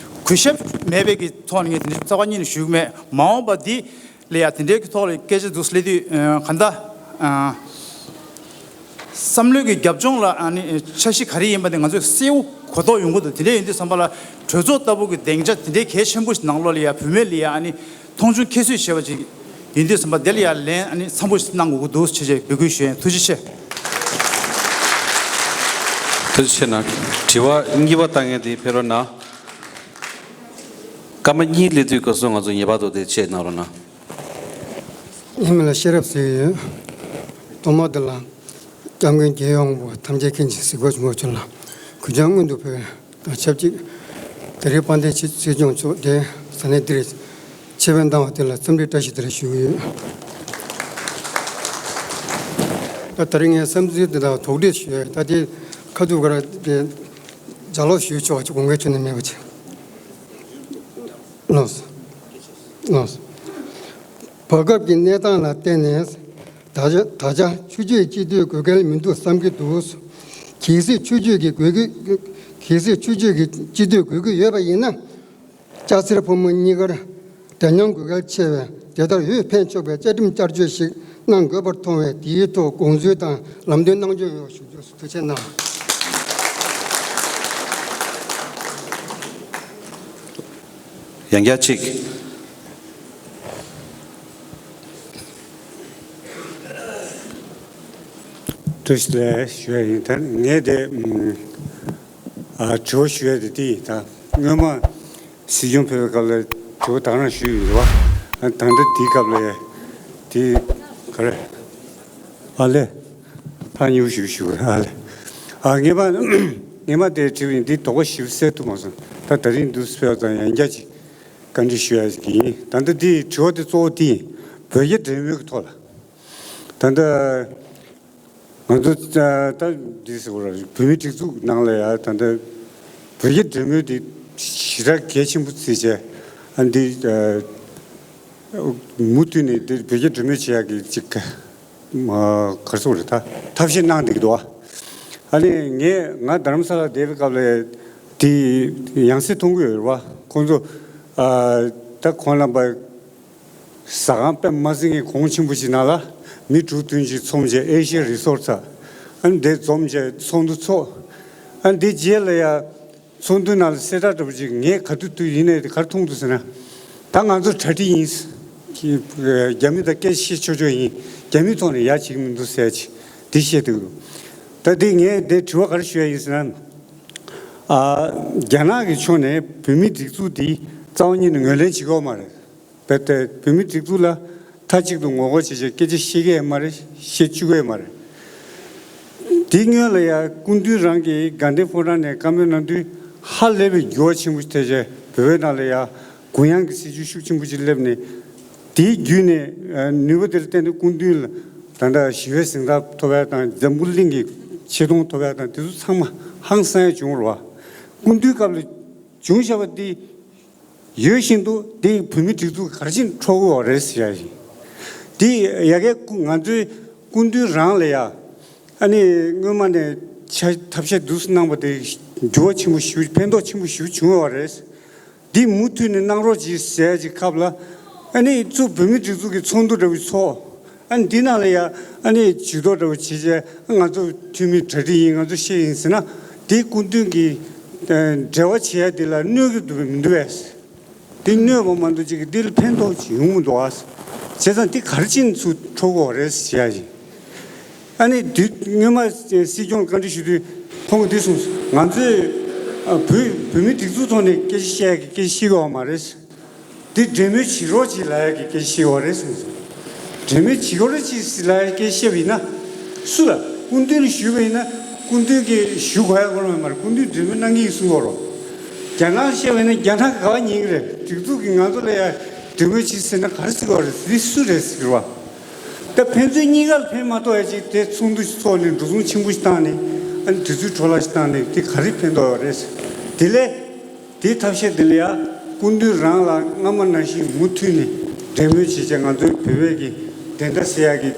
གུས་ཞབས་མེད་པའི་གི་ཐོག་ནས་ངས་དེ་འདྲ་རྩ་བ་ཉིད་ནས་ཞུ་གི་མེད། མ་འོངས་པ་འདི་ལ་ཡ་དེ་འདྲའི་གི་ཐོག་ལ་སྐད་ཆ་འདུག་སླེབས་དུས་ཨ་གང་ལྟར་ཨ་བསམ་བློའི་གི་རྒྱབ་ལྗོངས་ལ་ཨ་ནི་འཆར་གཞི་ག་རེ་ཡིན་པ་དེ་ང་ཚོས་གསལ་བོ་གོ་རྟོགས་ཡོང་གི་འདུག་དེ་འདྲ་ཡིན་དུས་ཙམ་པ་ལ་གྲོས་ཚོགས་ལྟ་བུ་གི་སྡིངས་ཆ་དེ་འདྲའི་གལ་ཆེན་པོ་ཞིག་ནང་ལོགས་ལ་ཡ་བུད་མེད་ལ་ཡ་ཨ་ནི་མཐོང་ཆུང་ཁྱད་གསོད་བྱས་པ་ཅིག་ཡིན་དུས་ཙམ་པ་དེ་ལ་ཡ་ལན་ཨ་ནི་འཚམ་པོ་ཞིག་གནང་དགོས་ཀྱི་འདུག་ཅེས་བྱས་འབོད་སྐུལ་ཞུ་ཡ་ཡིན། ཐུགས་རྗེ་ཆེ། ཐུགས་རྗེ་ཆེ་གནང་། དྲི་བ་གཉིས་པ་བཏང་མཁན་དེ་ཕེབས་རོགས་གནང་། སྐར་མ་གཉིས་སླེབས་དུས་སྐབས་སུ་ང་ཚོ་ངེས་པར་དུ་དེ་ཆད་གནང་རོགས་གནང་། ཡིན་མིན་ལ་ཤེས་རབ་ཟེར་གྱི་ཡོད། ཐོག་མར་དེ་ལ་སྐྱབས་མགོན་རྒྱལ་བའི་དབང་པོ་ཐམས་ཅད་མཁྱེན་ཅིང་གཟིགས་པ་ཆེན་པོ་མཆོག་ལ་གུས་ཕྱག་སྔོན་དུ་ཕུལ་བ་དང་ཆབས་ཅིག་དེ་རིང་དཔལ་ལྡན་སྲིད་སྐྱོང་མཆོག་དེ་ས་གནས་འདིར་ཆེད་ཕེབས་གནང་བ་དེ་ལ་འཚམས་འདྲི་བཀྲ་ཤིས་བདེ་ལེགས་ཞུ་གི་ཡོད། ད་དེ་རིང་ངའི་བསམ་ཚུལ་དེ་དག་དོགས་འདྲི་ཞུ་ཡ། ད་དེ་ཁ་ཐུག་ག་ར་དེ་ལྗགས་ཀློག་ཞུ་ཆོག་ཅིག་དགོངས་འགལ་ཁྱོན་ནས་མེད་པ་ཅིག་ལགས་སོ། ལགས་སོ། བར་སྐབས་ཀྱི་གནས་སྟངས་ལ་བརྟེན་ནས་ད་ཆ་ད་ཆ་ཆུ་ཚོད་སྤྱི་འཐུས་དགོས་གལ་མི་འདུག་བསམ་གྱི་འདུག་གལ་སྲིད་ཆུ་ཚོད་ཀྱི་དགོས་ཀྱི་གལ་སྲིད་ཆུ་ཚོད་ཀྱི་སྤྱི་འཐུས་དགོས་ཀྱི་ཡོད་པ་ཡིན་ན། སྐྱ་སེར་ཕོ་མོ་གཉིས་ཀར་འབྲེལ་མཉམ་དགོས་གལ་ཆེ་བས། དེ་ལྟར་འོས་འཕེན་ཆོག་པའི་བཅའ་ཁྲིམས་བསྐྱར་བཅོས་ཤིག་གནང་དགོས་པར་མཐོང་བས། དེའི་ཐོག་དགོངས་ཚུལ་དང་ལམ་སྟོན་གནང་སྐྱོང་ཡོང་བ་ཞུ་རྒྱུ། ཐུགས་རྗེ་གནང་། ཡང་བསྐྱར་གཅིག་བཀྲ་ཤིས་བདེ་ལེགས་ཞུ་ཡ་ཡིན། ད་ངས་དེ་ཨ་དྲི་བ་ཞུ་ཡ་དེ་དེ་ཡིན། ད་སྔོན་མ་སྲིད་སྐྱོང་ཕེབས་པའི་སྐབས་ལ་དྲི་བ་དེ་ག་རང་ཞུས་ཡོད་རེད་བ། ཨ་ད་ལྟ་དེའི་སྐབས་ལ་དེ་ག་རེ། ཨ་ལས། ཐག་ཉེ་པོ་ཞིག་ཞུ་དགོས། ཨ་ལས། ཨ་ངས་མ་ངས་མ་དེ་དྲི་བ་ཡིན། འདི་དོགས་པ་ཞིབ་གསལ་ཐུབ་མ་སོང་། ད་ད་རིང་འདུག་སེ་ཕེབས་པ་དང་ཡང་བསྐྱར་ཅིག་བཀའ་འདྲི་ཞུ་ཡ་ཞིག་ཡིན། ད་ལྟ་འདི་དྲི་བ་དེ་གཙོ་བོ་དེ་ཡིན། བོད་རྒྱ་འབྲེལ་མོལ་གྱི་ཐོག་ལ། ད་ལྟ་ང་ཚོ་ད་འདི་ཟེར་བ་ར་བོད་མིའི་སྒྲིག་འཛུགས་ནང་ལ་ཡ་ད་ལྟ་བོད་རྒྱ་འབྲེལ་མོལ་དེ་ཞེ་དྲག་གལ་ཆེན་པོ་བརྩིས་བྱས། ཨ་འདི་མུ་མཐུད་ནས་འདི་བོད་རྒྱ་འབྲེལ་མོལ་བྱེད་ཡག་གི་ཅིག་ག་རེ་ཟེར་དགོས་རེད། ད་ཐབས་ཤེས་གནང་བསྡད་ཀྱི་འདུག་བ། ཨ་ནི་ངས་ང་རྡ་རམ་ས་ལ་བསྡད་པའི་སྐབས་ལ་དེ་ཡང་སེ་མཐོང་གི་ཡོད་རེད་བ། ཁོང་ཚོ་ཨ་ད་ཁོང་རྣམ་པ་ཟ་ཁང་དཔེ་མ་སྲིད་ངས་གོང་ཆེན་པོ་ཞིག་ནང་ལ་མི་དྲུག་བདུན་ཞིག་འཛོམས་བྱས། ཨེ་ཤི་ཡ་རི་སོར་ཊི་ཨ་ནི་དེ་འཛོམས་བྱས་ཚོགས་འདུ་ཚོགས། ཨ་ནི་དེ་རྗེས་ལ་ཡ་ཚོགས་འདུ་ནང་ལ་གསལ་བསྒྲགས་འདྲ་པོ་ཅིག་ངས་ག་དུས་དུས་ཡིན་ནའི་ག་རེ་མཐོང་འདུག་ཟེར་ན། ད་ང་ཚོ་གྲ་སྒྲིག་ཡིན། རྒྱ་མི་དང་སྐད་ཆ་བཤད་ཆོག་ཆོག་ཡིན། རྒྱ་མིའི་ཐོག་ནས་ཡ་བྱེད་ཀྱི་མི་འདུག་ཟེར་ཅིག་འདི་བཤད་འདུག་ད་འདི་ངས་འདི་དྲི་བ་ག་རེ་ཞུ་ཡ་ཡིན་ཟེར་ན། ཨ་རྒྱ་ནག་གི་ཕྱོགས་ནས་བོད་མིའི་སྒྲིག་འཛུགས་འདི་རྩ་བ་ཉིད་ནས་ངོས་ལེན་བྱེད་ཀྱི་ཡོད་མ་རེད། རྦད་དེ་བོད་མིའི་སྒྲིག་འཛུགས་ལ་མཐའ་གཅིག་ཏུ་ངོ་རྒོལ་བྱེད་བྱེད་སྐད་ཆ་བཤད་ཀྱི་ཡོད་མ་རེད། བཤད་བཅུག་གི་ཡོད་མ་རེད། དེ་སྔོན་ལ་ཡང་སྐུ་མདུན་རང་གིས་དགའ་ལྡན་ཕོ་བྲང་ནས་བཀའ་མོལ་གནང་དུས། ཧ་ལས་པའི་འགྱུར་བ་ཆེན་པོ་ཞིག་ཐེབས་བྱས། བོད་པའི་ནང་ལ་ཡ་གུ་ཡངས་ཀྱི་སྲིད་བྱུས་ཤུགས་ཆེན་པོ་ཞིག་སླེབས་ནས། དེའི་བརྒྱུད་ནས་ཨ་ནུས་པ་དེ་ལ་བརྟེན་ནས་སྐུ་མདུན་ལ་ད་ལྟ་ཞི་བའི་གཟེངས་རྟགས་ཐོབ་ཡ་དང་། འཛམ་བུ་གླིང་གི་ཆེ་མཐོང་ཐོབ་ཡ་དང་། དེ་ཚོ་ཚང་མ་ཧང་སང་ཡ་བྱུང་བ་རེད་བ། སྐུ་མདུན་སྐབས་ལ་བྱུང་བཞག་པ་དེ་ཡོད་བཞིན་དུ། དེ་བོད་མི་སྒྲིག་འཛུགས་ག་རེ་བྱས་ནས་འཕྲོག་གི་ཡོད་རེད་ཟེར་ཡ་ཡིན། དེ་ཡ་གིའི་སྐུ་ང་ཚོའི་སྐུ་མདུན་རང་ལ་ཡ། ཨ་ནི་སྔོན་མ་ནས་ཆ་ཐབས་ཤེས་དུས་སུ་གནང་པ་དེ་འགྱུར་བ་ཆེན་པོ་ཞིག་ཕན་ཐོགས་ཆེན་པོ་ཞིག་བྱུང་ཡོད་རེད། འདི་མུ་མཐུད་ནས་གནང་རོགས་གྱིས་ཟེར་གྱི་སྐབས་ལ། ཨ་ནི་གཙོ་བོད་མི་སྒྲིག་འཛུགས་ཀྱི་ཚོགས་འདུ་འདྲ་བོ་ཚོགས། ཨ་ནི་འདི་ནང་ལ་ཡ་ཨ་ནི་ཇུས་གཏོགས་འདྲ་བོ་བྱེད་བྱས། ང་ཚོ་འཐུས་མི་གྲ་སྒྲིག་ཡིན། ང་ཚོ་ཤེས་ཡིན་ཟེར་ན། དེ་སྐུ་མདུན་གྱི་ཨ་འབྲེལ་བ་བྱེད་ཡ་དེ་ལ་གནོད་ཀྱི་འདུག་པས་མི་འདུག་པས། དེ་གནོད་པ་མ་གཏོགས་ཅིག་གི་དེ་ལ་ཕན་ཐོགས་ཅིག་ཡོང་མི་འདུག་ཨ། བྱས་ཙང་དེ་ག་རེ་བྱས་ནས་ཚུར་འཕྲོག་དགོས་རེད་ཟེར་ཡ་ཡིན། ཨ་ནི་དུས་སྔོན་མ་སྲིད་སྐྱོང་བཀའ་འདྲི་ཞུ་དུས་ཁོང་གིས་འདི་གསུངས་སོང་། ང་ཚོས་ཨ་བོད་བོད་མི་སྒྲིག་འཛུགས་ཐོག་ནས་སྐད་ཆ་བཤད་ཡ་གི་སྐད་ཆ་བཤད་ཀྱི་ཡོད་མ་རེད། འདི་འབྲེལ་མོལ་བྱེད་རོགས་གྱིས་ལབ་ཡ་གི་སྐད་ཆ་བཤད་ཀྱི་ཡོད་རེད་གསུངས་སོང་། འབྲེལ་མོལ་བྱེད་རོགས་གྱིས་ལབ་ཡ་སྐད་ཆ་བཤད་པ་ཡིན་ན། སུ་ལ་སྐུ་མདུན་ལ་ཞུས་པ་ཡིན་ན། སྐུ་མདུན་གྱིས་ཞུ་དགོས་ཡ་གོ་ར་མ་རེད། སྐུ་མདུན་འབྲེལ་མོལ་གནང་གི་ཡིན་གསུང་གི་ཡོད་རེད། རྒྱ་ནག་བཤད་པ་ཡིན་ན་རྒྱ་ནག་གིས་ག་པར་ཉན་གི་རེད། སྒྲིག་འཛུགས་ཀྱིས་ང་ཚོ་ལ་ཡ་འབྲེལ་མོལ་བྱེད་ཟེར་ན་ག་རེ་ཟེར་གི་ཡོད་རེད། འདི་སུ་རེད་ཟེར་གི་རེད་བ། ད་ཕན་ཚུན་གཉིས་ཀ་ལ་ཕན་མ་ཐོགས་ཡ་ཅིག་དེ་ཚོགས་འདུ་ཞིག་ཚོགས་ནས་འགྲོ་སོང་ཆེན་པོ་ཞིག་བཏང་ནས། ཨ་ནི་དུས་ཚོད་འཕྲོ་བརླག་ཞིག་བཏང་ནས་དེ་ག་རེ་ཕན་ཐོགས་ཡོད་རེད། དེ་ལས་དེའི་ཐབས་ཤེས་དེ་ལ་ཡ་སྐུ་མདུན་རང་ལ་སྔ་མ་ནང་བཞིན་མུ་མཐུད་ནས་འབྲེལ་མོལ་བྱེད་བྱས། ང་ཚོའི་བོད་པའི་གི་བདེན་མཐའ་གསལ་ཡ་གི་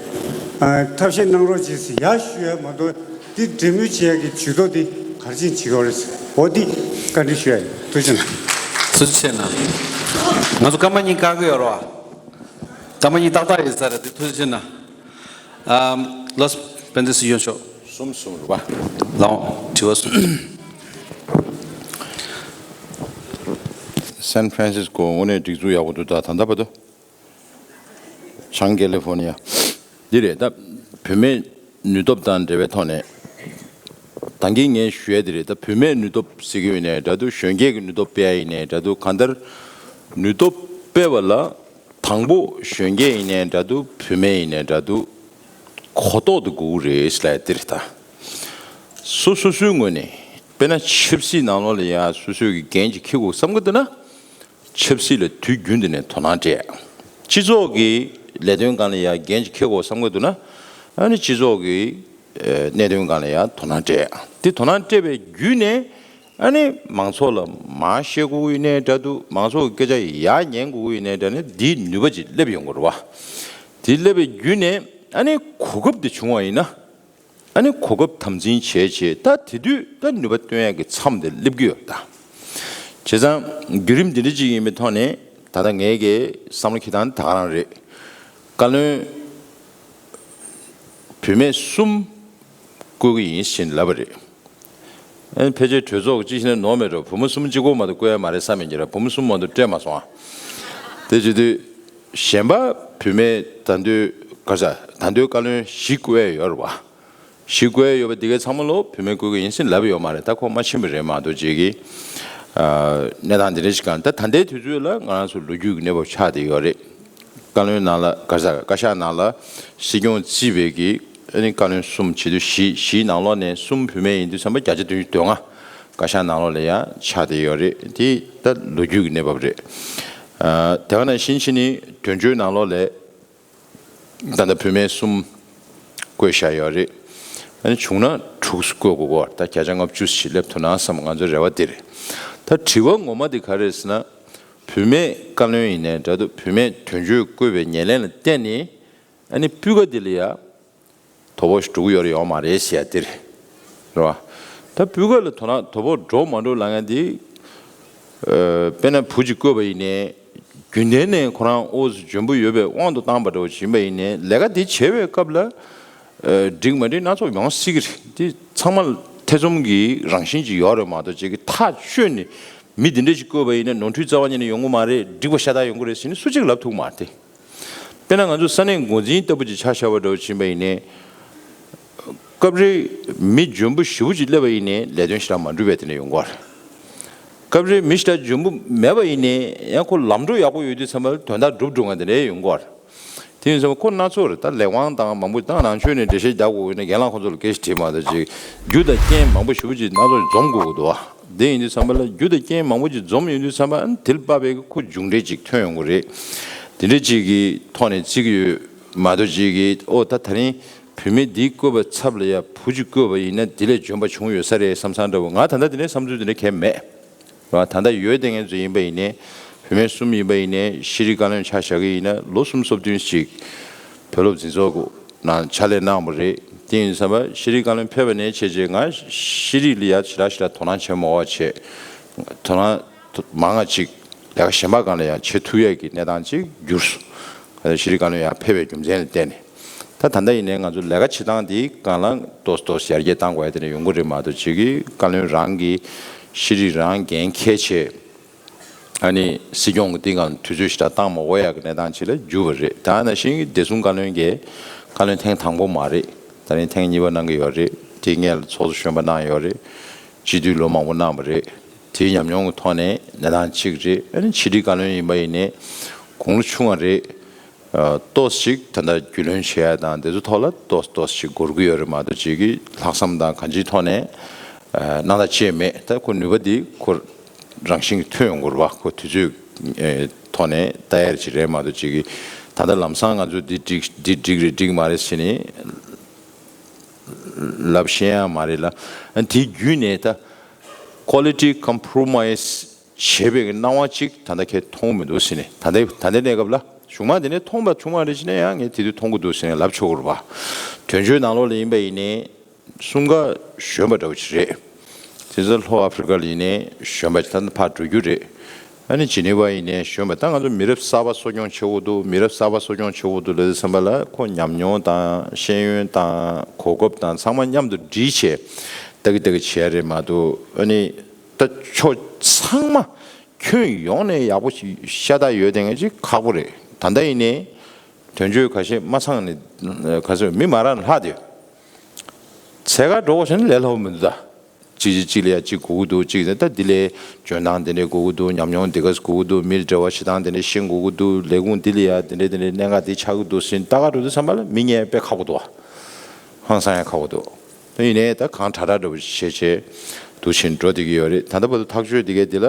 ཨ་ཐབས་ཤེས་གནང་རོགས་གྱིས་ཟེར་ཡར་ཞུ་ཡ་མ་གཏོགས། དེ་འབྲེལ་མོལ་བྱེད་ཡ་གི་ཇུས་གཏོགས་དེ་ག་རེ་བྱས་ནས་བྱེད་ཀྱི་ཡོད་རེད། འོ་དེ་བཀའ་འདྲི་ཞུ་ཡ་ཡིན། ཐུགས་རྗེ་གནང་། ཐུགས་རྗེ་གནང་། ང་ཚོ་སྐར་མ་གཉིས་བཀག་གི་ཡོད་རེད་བ། སྐར་མ་གཉིས་ཏག་ཏག་ཡིན་ས་རེད། དེ་ཐུགས་རྗེ་གནང་། ཨམ། ལགས་སོ། དཔལ་ལྡན་སྲིད་སྐྱོང་མཆོག་གསུམ་གསུམ་རེད་བ། ལགས་འོང་། དྲི་བ་གསུམ། སན་ཧྥ་རན་སིས་ཀོ་དངོས་གནས་སྒྲིག་འཛུགས་ཡག་པོ་འདུག་ད་ད་ལྟ་བར་དུ། བྱང་ཀེ་ལི་ཧྥོ་ནི་ཡ། འདི་རེད། ད་བུད་མེད་ནུས་སྟོབས་དང་འབྲེལ་བའི་ཐོག་ནས། ད་གིན་ངས་ཞུ་ཡ་འདི་རེད། ད་བུད་མེད་ནུས་སྟོབས་ཟེར་གྱི་ཡོད་ནའི་འདྲ་འདུག་གཞོན་སྐྱེས་ཀྱི་ནུས་སྟོབས་སྤེལ་ཡ་ཡིན་ནའི་འདྲ་འདུག་གང་ལྟར་ནུས་སྟོབས་སྤེལ་བ་ལ་དང་པོ་གཞོན་སྐྱེས་ཡིན་ནའི་འདྲ་འདུག་བུད་མེད་ཡིན་ནའི་འདྲ་འདུག་གོ་རྟོགས་དེ་དགོས་ཀྱི་རེད་ཟེར་ལབ་ཡ་འདི་རེད། ད་སོ་སོ་སོའི་ངོས་ནས། དཔེར་ན་ཆབ་སྲིད་ནང་ལོགས་ལ་ཡ་སོ་སོའི་གི་འགན་ཅིག་འཁྱེར་དགོས་བསམ་གྱི་འདུག་ན། ཆབ་སྲིད་ལ་དུས་རྒྱུན་དུ་ནས་དོ་སྣང་སྤྲད། སྤྱི་ཚོགས་ཀྱི་ལས་དོན་སྒང་ལ་ཡ་འགན་ཅིག་འཁྱེར་དགོས་བསམ་གྱི་འདུག་ན། ཨ་ནི་སྤྱི་ཚོགས་ཀྱི་ཨ་གནད་དོན་སྒང་ལ་ཡ་དོ་སྣང་སྤྲད། དེ་དོ་སྣང་སྤྲད་པའི་བརྒྱུད་ནས། ཨ་ནི་མང་ཚོགས་ལ་མར་བཤད་དགོས་ཀྱི་ཡིན་ནའི་འདྲ་འདུག་མང་ཚོགས་ཀྱི་སྐད་ཆ་ཡར་ཉན་དགོས་ཀྱི་ཡིན་ནའི་འདྲ། ནི་འདིའི་ནུས་པ་ཅིག་སླེབས་ཡོང་གི་རེད་བ། དེ་སླེབས་པའི་བརྒྱུད་ནས་ཨ་ནི་གོ་སྐབས་དེ་བྱུང་བ་ཡིན་ན། ཨ་ནི་གོ་སྐབས་དམ་འཛིན་བྱས་བྱས། ད་དེ་དུས་ད་ནུས་པ་བཏོན་ཡག་གི་མཚམས་དེ་སླེབས་ཀྱི་ཡོད་ད། བྱས་ཙང་བརྒྱུད་རིམ་འདི་འདྲ་ཅིག་ཡིན་པའི་ཐོག་ནས། ད་ལྟ་ངའི་གི་བསམ་བློ་འཁྱེར་སྟངས་ད་ག་རང་རེད། བཀའ་བློན་བུད་མེད་གསུམ་བསྐོ་གི་ཡིན་ཞེས་ལབ་པ་རེད། ཨ་ནི་ཕལ་ཆེར་གྲོས་ཚོགས་ཀྱི་སྤྱི་བཤད་ནོར་མེད་འགྲོ། བུ་མོ་གསུམ་གཅིག་པོ་མ་གཏོགས་བསྐོ་ཡ་མ་རེད་བསམ་ཡིན་གྱི་ར། བུ་མོ་གསུམ་མ་གཏོགས་སྤྲད་མ་སོང་ཨ། དེ་བྱེད་དུས་གཞན་པ་བུད་མེད་ད་དུང་ག་ས་ད་དུང་བཀའ་བློན་བཞི་བསྐོ་ཡ་ཡོད་རེད་བ། བཞི་བསྐོ་ཡ་ཡོད་པ་འདི་གའི་ཚང་མ་ལོ་བུད་མེད་བསྐོ་གི་ཡིན་ཟེར་ལབ་ཡོད་མ་རེད། ད་ཁོ་མ་ཕྱིན་པ་རེད་མ་གཏོགས་ཅིག་གི་ཨ་གནས་སྟངས་འདི་འདྲ་ཞིག་གང་། ད་ད་ལྟའི་དུས་ཚོད་ལ་ང་རང་ཚོ་ལོ་རྒྱུས་ཀྱི་གནས་བབ་ཆགས་བསྡད་ཡོད་རེད། བཀའ་བློན་ནང་ལ་ག་ས་བཀའ་ཤག་ནང་ལ་སྲིད་སྐྱོང་རྩིས་པའི་གི་ཨ་ནི་བཀའ་བློན་གསུམ། བྱེད་དུས་བཞི། བཞིའི་ནང་ལོགས་ནས་གསུམ་བུད་མེད་ཡིན་དུས་ཙམ་པ་བརྒྱ་ཆ་བདུན་ཅུ་དོན་ལྔ་བཀའ་ཤག་ནང་ལོགས་ལ་ཡ་ཆགས་བསྡད་ཡོད་རེད། དེ་ད་ལོ་རྒྱུས་ཀྱི་གནས་བབ་རེད། ཨ་དེ་ག་ནང་བཞིན་བྱས་ནས་དོན་གཅོད་ནང་ལོགས་ལ་ད་ལྟ་བུད་མེད་གསུམ་བསྐོས་བཞག་ཡོད་རེད། ཨ་ནི་བྱུང་ན་དྲུག་བསྐོས་དགོས་ཀྱི་ཡོད་རེད། ད་བརྒྱ་ཆ་ལྔ་བཅུ་ཞིག་སླེབས་ཐུབ་ན་བསམ། ང་ཚོའི་རེ་བ་དེ་རེད། ད་དྲི་བ་ངོ་མ་དེ་ག་རེ་རེད་ཟེར་ན། བུད་མེད་བཀའ་བློན་ཡིན་ནའི་འདྲ་འདུག་བུད་མེད་དོན་གཅོད་བསྐོས་པའི་ཉེར་ལེན་ལ་བརྟེན་ནས། ཨ་ནི་སྤུས་ཀ་འདི་ལ་ཡ་དོ་ཕོག་ཞིག་འགྲོ་གི་ཡོད་རེད་ཡོད་མ་རེད་ཟེར་ཡ་འདི་རེད། རེད་བ། ད་སྤུས་ཀ་ལ་དོ་སྣང་དོ་ཕོག་འགྲོ་མ་འགྲོ་ལབ་མཁན་འདི། ཨ་དཔེར་ན་བུ་གཅིག་བསྐོས་པ་ཡིན་ནའི། རྒྱུན་ལྡན་ནས་ཁོ་རང་འོས་སུ་འཇོན་པོ་ཡོད་པའི་དབང་དུ་བཏང་པ་འདྲ་བོ་ཞིག་ཡིན་པ་ཡིན་ནའི། ལས་ཀ་འདི་བྱེད་པའི་སྐབས་ལ་ཨ་འགྲིག་མ་འགྲིག་སྣ་ཚོགས་ཡོང་སྲིད་ཀྱི་རེད། འདི་ཚང་མ་ཐེ་ཚོམ་གྱི་རང་བཞིན་ཅིག་ཡོད་རེད་མ་གཏོགས་ཅིག་གི་ཐག་ཆོད་ནས་མི་འདི་འདྲ་ཞིག་བསྐོས་པ་ཡིན་ན་ནོར་འཁྲུལ་རྩ་བ་ཉིད་ནས་ཡོང་གི་མ་རེད། འགྲིག་པ་ཤ་སྟག་ཡོང་གི་རེད་ཟེར་ནས་སུ་གཅིག་ལབ་ཐུབ་མ་རེད་དེ། དཔེར་ན་ང་ཚོ་ས་གནས་འགོ་འཛིན་ལྟ་བུ་ཅིག་ཆ་བཞག་པ་འདྲ་བོ་ཕྱིན་པ་ཡིན་ནའི། སྐབས་རེ་མི་འཇོན་པོ་ཞེ་པོ་ཅིག་སླེབས་པ་ཡིན་ནའི་ལས་དོན་ཞེ་དྲག་མ་འགྲུབ་པའི་དེ་འདྲ་ཡོང་གི་རེད། སྐབས་རེ་མི་ཞེ་དྲག་འཇོན་པོ་མེད་པ་ཡིན་ནའི་ཡང་ཁོ་ལམ་འགྲོ་ཡག་པོ་ཡོད་དུས་ཙམ་པ་དོན་དག་འགྲུབ་འགྲོ་མཁན་དེ་འདྲ་ཡོང་གི་རེད། དེ་ཡིན་ཙང་ཁོ་སྣ་ཚོགས་རེད། ད་ལས་དབང་དང་མང་པོ་བཏང་། ནང་ཆོས་ནས་འགྲེལ་བཤད་རྒྱག་དགོས་ཡོད་ན་རྒན་ལགས་ཁོང་ཚོ་ལ་སྐད་ཆ་དྲིས་མ་གཏོགས་ཅིག་རྒྱུ་དང་རྐྱེན་མང་པོ་ཞེ་པོ་ཅིག་སྣ་ཚོགས་འཛོམས་དགོས་ཀྱི་འདུག་ཨ། དེ་ཡིན་དུས་ཙམ་པ་ལ་རྒྱུ་དང་རྐྱེན་མང་པོ་ཅིག་འཛོམས་ཡོང་དུས་ཙམ་པ་ཨ་ནི་དེ་ལ་དཔག་པའི་ཁོ་མཇུག་འབྲས་ཅིག་ཐོན་ཡོང་གི་རེད། དེ་འདྲ་ཅིག་གི་ཐོག་ནས་བརྩི་གི་ཡོད་མ་གཏོགས་ཅིག་གི་ཨོ་ད་ད་རིང་བུད་མེད་འདིའི་བཀོད་པ་ཚབ་ལ་ཡ་བུ་ཅིག་བཀོད་པ་ཡིན་ན་དེ་ལས་འཇོན་པ་བྱུང་ཡོད་ས་རེད་བསམ་བསམ་འདྲ་བོ། ང་ད་ལྟ་དེ་འདྲའི་བསམ་ཚུལ་དེ་འདྲ་གང་ཡང་མེད། ད་ལྟ་ཡོད་དེ་ངན་ཚོ་ཡིན་པ་ཡིན་ནའི་བུད་མེད་གསུམ་ཡིན་པ་ཡིན་ནའི་ཤེས་རིག་བཀའ་བློན་ཆ་བཞག་གི་ཡིན་ན་ལོ་གསུམ་སོ་བདུན་ཞིག་བོད་སློབ་འཛིན་ཚོགས་ནང་ཕྱག་ལས་གནང་བ་རེད། དེ་ཡིན་ཙམ་པ་ཤེས་རིག་བཀའ་བློན་ཕེབས་པ་ནས་བྱས་རྗེས་ང་ཤེས་རིག་ལ་ཡ་ཞེ་དྲག་ཞེ་དྲག་དོ་སྣང་བྱེད་མ་དགོས་པ་བྱས། དོ་སྣང་མང་ང་ཅིག་ལས་ཀ་གཞན་པ་སྒང་ལ་ཡང་བྱེད་ཐུབ་ཡས་ཀྱི་གནས་སྟངས་ཅིག་གྱུར་སོང་། ཤེས་རིག་བཀའ་བློན་ཡང་ཕེབས་པའི་རྒྱུ་མཚན་ལ་བརྟེན་ནས། ད་ད་ལྟ་ཡིན་ནའི་ང་ཚོ་ལས་ཀ་བྱེད་སྟངས་འདི་སྒང་ལ་ཏོག་ཙམ་ཏོག་ཙམ་ཡར་རྒྱས་གཏང་དགོས་ཡ་དེ་འདྲ་ཡོང་གི་རེད་མ་གཏོགས་ཅིག་གི་བཀའ་བློན་རང་གི་ཤེས་རིག་རང་འགན་འཁྱེར་བྱས། ཨ་ནི་སྲིད་སྐྱོང་གི་སྟེང་ལ་དུས་ཚོད་ཞེ་དྲག་བཏང་མ་དགོས་ཡག་གི་གནས་སྟངས་ཅིག་ལ་གྱུར་པ་རེད། ད་ནང་བཞིན་བདེ་སྲུང་བཀའ་བློན་གྱིས་བཀའ་བློན་ཐེངས་དང་པོ་མ་རེད། ད་རིང་ཐེངས་གཉིས་པ་གནང་གི་ཡོད་རེད། དེ་སྔོན་ལ་ཚོགས་གཙོ་གཞོན་པ་གནང་ཡོད་རེད། སྤྱི་འཐུས་ལོ་མང་པོ་གནང་བ་རེད། དེའི་ཉམས་མྱོང་གི་ཐོག་ནས་གནས་སྟངས་གཅིག་རེད། ཨ་ནི་ཕྱི་དྲིལ་བཀའ་བློན་ཡིན་པ་ཡིན་ནའི་དགུང་ལོ་ཆུང་བ་རེད། ཨ་ཏོག་ཙམ་ཅིག་ད་ལྟ་རྒྱུས་ལོན་བྱེད་ཡ་དང་དེ་ཚོ་ཐོག་ལ་ཏོག་ཙམ་ཏོག་ཙམ་ཅིག་འགོར་གི་ཡོད་རེད་མ་གཏོགས་ཅིག་གི་ལྷག་བསམ་དང་གང་ཅིའི་ཐོག་ནས་ཨ་གནང་ཐབས་ཅིག་མེད། ད་ཁོ་ནུས་པ་འདི་ཁོ་རང་བཞིན་གྱིས་ཐོན་ཡོང་གི་རེད་བ། ཁོ་དུས་ཚོད་ཨེ་ཐོག་ནས་ལྟ་ཡ་ཅིག་རེད་མ་གཏོགས་ཅིག་གི་ད་ལྟ་ལམ་སང་ང་ཚོ་འདི་འགྲིག་འདི་འགྲིག་རེད་འགྲིག་མ་རེད་ཟེར་ནས་ལབ་ཤེས་ཡ་མ་རེད་ལ། ཨ་དེ་བརྒྱུད་ནས་ད་quality compromise བྱེད་པའི་སྣང་བ་གཅིག་ད་ལྟ་ཁྱེད་མཐོང་མི་འདུག་ཟེར་ནས། ད་ལྟའི་ད་ལྟའི་གནས་སྐབས་ལ་གཞུག་མ་དེ་ནས་མཐོང་པ་བྱུང་བ་རེ་བྱས་ནས་ཡང་ངས་དེ་དུས་མཐོང་གི་འདུག་ཟེར་ནས་ལབ་ཆོག་གི་རེད་པ། དོན་གཅོད་ནང་ལོགས་ལ་ཡིན་པ་ཡིན་ནའི་གསུམ་ཀ་གཞོན་པ་འདྲ་བོ་ཞིག་རེད། དེ་ཚོ་ལྷོ་ཨ་ཧྥི་རི་ཀ་ལ་ཡིན་ནའི་གཞོན་པ་ཞིག་ད་ནི་ཕར་འགྲོ་རྒྱུ་རེད། ཨ་ནི་ཇི་ནི་ཝ་ཡིན་ནའི་གཞོན་པ། ད་ང་ཚོ་མི་རབས་གསར་པ་གསོ་སྐྱོང་བྱེད་དགོས་འདུག་མི་རབས་གསར་པ་གསོ་སྐྱོང་བྱེད་དགོས་འདུག་ལབ་དུས་ཙམ་པ་ལ་ཁོ་ཉམས་མྱོང་དང་ཤེས་ཡོན་དང་གོ་སྐབས་དང་ཚང་མ་མཉམ་དུ་སྒྲིལ་བྱས་ལྟ་གི་ལྟ་གི་བྱས་རེད་མ་གཏོགས། ཨ་ནི་ད་ཕྱོགས་ཚང་མ་ཁྱོན་ཡོངས་ནས་ཡག་པོ་ཞིག་ཤ་སྟག་ཡོད་དེ་ངེས་ཅིག་ཁག་པོ་རེད། ད་ལྟ་ཡིན་ནའི་དོན་གཅོད་ཁ་ཤས་མ་ཚང་ནས་ཁ་ཤས་མི་མ་རག་ནས་ལྷག་བསྡད་ཡོད། ཚད་ག་འགྲོ་བ་ཞིག་ནི་ལས་སླ་པོ་མི་འདུག་ད། གཅིག་གིས་གཅིག་ལ་ཡ་གཅིག་དགོས་ཀྱི་འདུག་གཅིག་ད་འདི་ལས་འཇོན་ཐང་དེ་འདྲས་དགོས་ཀྱི་འདུག་ཉམས་མྱོང་དེ་ག་ཙམ་དགོས་ཀྱི་འདུག་མི་ལ་འབྲེལ་བ་བྱེད་སྟངས་དེ་འདྲས་ཤེས་དགོས་ཀྱི་འདུག་ལས་ཁུངས་འདི་ལ་ཡ་དེ་འདྲས་དེ་འདྲས་གནད་འགག་འདི་ཆགས་ཀྱི་འདུག་ཟེར་ནས་ལྟ་ག་འགྲོ་དུས་ཙམ་པ་ལ་མི་ཉན་དཔེ་ཁག་པོ་འདུག་ཧང་སང་ཡ་ཁག་པོ་འདུག་ད་ཡིན་ནའི་ད་གང་དྲག་དྲག་འདྲ་པོ་བྱས་བྱས་འདུག་བྱས་འགྲོ་བསྡད་ཀྱི་ཡོད་རེད། ད་ལྟ་བར་དུ་ཐག་གཅོད་འདི་གའི་འདི་ལ་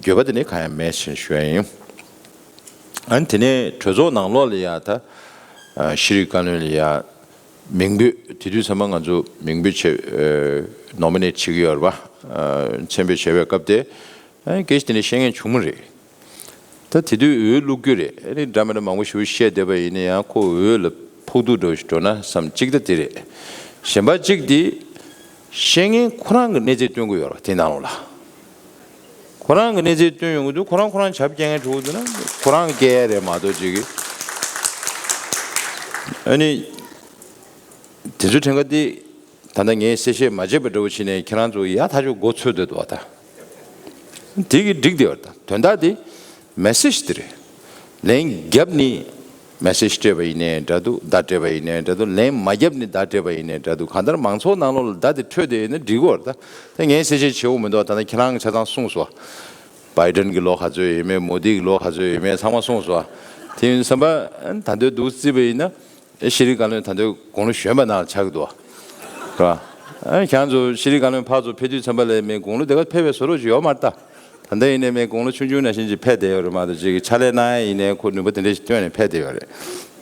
འགྱོད་པ་དེ་ནི་གང་ཡང་མེད་ཅེས་ཞུ་ཡ་ཡིན། ཨ་ནི་དེ་ནས་གྲོས་ཚོགས་ནང་ལོགས་ལ་ཡ་ད་ཤེས་རིག་བཀའ་བློན་ལ་ཡ་མིང་འབོད་དེ་དུས་ཚང་མ་ང་ཚོ་མིང་འབོད་བྱས་ནོ་མི་ནེ་ཊི་བྱེད་ཀྱི་ཡོད་རེད་པ། མཚན་འབོད་བྱས་པའི་སྐབས་དེ་ཨ་ནི་སྐད་ཆ་དེ་འདྲ་བཤད་མཁན་བྱུང་མ་རེད། ད་དེ་དུས་འོས་བླུག་རྒྱུ་རེད། ཨ་ནི་འདྲ་མི་འདྲ་མང་པོ་ཞིག་བཤད་བསྡད་པ་ཡིན་ན་ཡང་ཁོ་འོས་ལ་ཕོག་ཐུག་འདྲ་བོ་ཞིག་འགྲོ་ན་བསམ། གཅིག་ད་དེ་རེད། གཞན་པ་གཅིག་དེ་བཤད་མཁན་ཁོ་རང་གི་གནས་ཚད་སྟོན་གྱི་ཡོད་རེད་པ་དེ་ནང་ལོགས་ལ། ཁོ་རང་གི་གནས་ཚད་སྟོན་ཡོང་གི་འདུག་ཁོ་རང་ཁོ་རང་བྱབ་སྐྱེལ་མཁན་བྱུང་འདུག་ན་ཁོ་རང་གི་སྐྱེལ་ཡ་རེད་མ་གཏོགས་ཅིག་གི། ཨ་ནི་དེ་ཚོའི་ཕྲེང་ཀ་དེ་ད་ལྟ་ངས་གསལ་བཤད་མ་བྱས་པ་འདྲ་བོ་བྱས་ནས་ཁྱེད་རང་ཚོ་ཡག་ཐག་ཆོད་མགོ་ཚོས་སྡོད་འདུག་བ་ད། དེ་གི་འགྲིག་བསྡད་པ་ད་དོན་དག་དེ་མེ་སེ་ཇི་དེ་རེད། ལན་བརྒྱབ་ནི་མེ་སེ་ཇི་སྤྲད་པ་ཡིན་ནའི་འདྲ་འདུག་བརྡ་སྤྲད་པ་ཡིན་ནའི་འདྲ་འདུག་ལན་མ་བརྒྱབ་ནི་བརྡ་སྤྲད་པ་ཡིན་ནའི་འདྲ་འདུག་གང་ལྟར་མང་ཚོགས་ནང་ལོགས་ལ་བརྡ་དེ་འཕྲོད་བསྡད་ཡོད་ན་འགྲིག་གི་རེད་ད། ད་ངས་གསལ་བཤད་བྱེད་དགོས་མི་འདུག་ད་ལྟ་ཁྱེད་རང་གིས་ཆ་ཚང་གསུངས་སོང་། བྷའི་ཌེན་གྱི་ལོ་ག་ཚོད་ཡོད་མེད། མོ་དི་གི་ལོ་ག་ཚོད་ཡོད་མེད་ཚང་མ་གསུངས་སོང་། དེ་ཡིན་བསམ་པ་ད་འདོད་འདུག་བརྩིས་པ་ཡིན་ན། ཨེ་ཤེས་རིག་བཀའ་བློན་ད་དུང་དགུང་ལོ་གཞོན་པ་ནང་ལ་ཆགས་ཀྱི་འདུག་བ། རེད་བ། ཨེ་ཁྱེད་ཚོ་ཤེས་རིག་བཀའ་བློན་ཕར་ཚུར་ཕེབས་དུས་ཙམ་པ་ལ་མི་དགུང་ལོ་དེ་ག་ཕེབས་པའི་བཟོ་འདྲ་ཅིག་ཡོད་མ་རེད་ད། ད་ལྟ་ཡིན་ནའི་མི་དགུང་ལོ་ཆུང་ཆུང་ནང་བཞིན་ཅིག་ཕེབས་བསྡད་ཡོད་རེད་མ་གཏོགས་ཅིག་གི་ཕྱག་ལས་གནང་ཡ་ཡིན་ནའི་ཁོ་ནུས་པ་དེ་འདྲ་ཞིག་བཏོན་ནས་ཕེབས་བསྡད་ཡོད་རེད།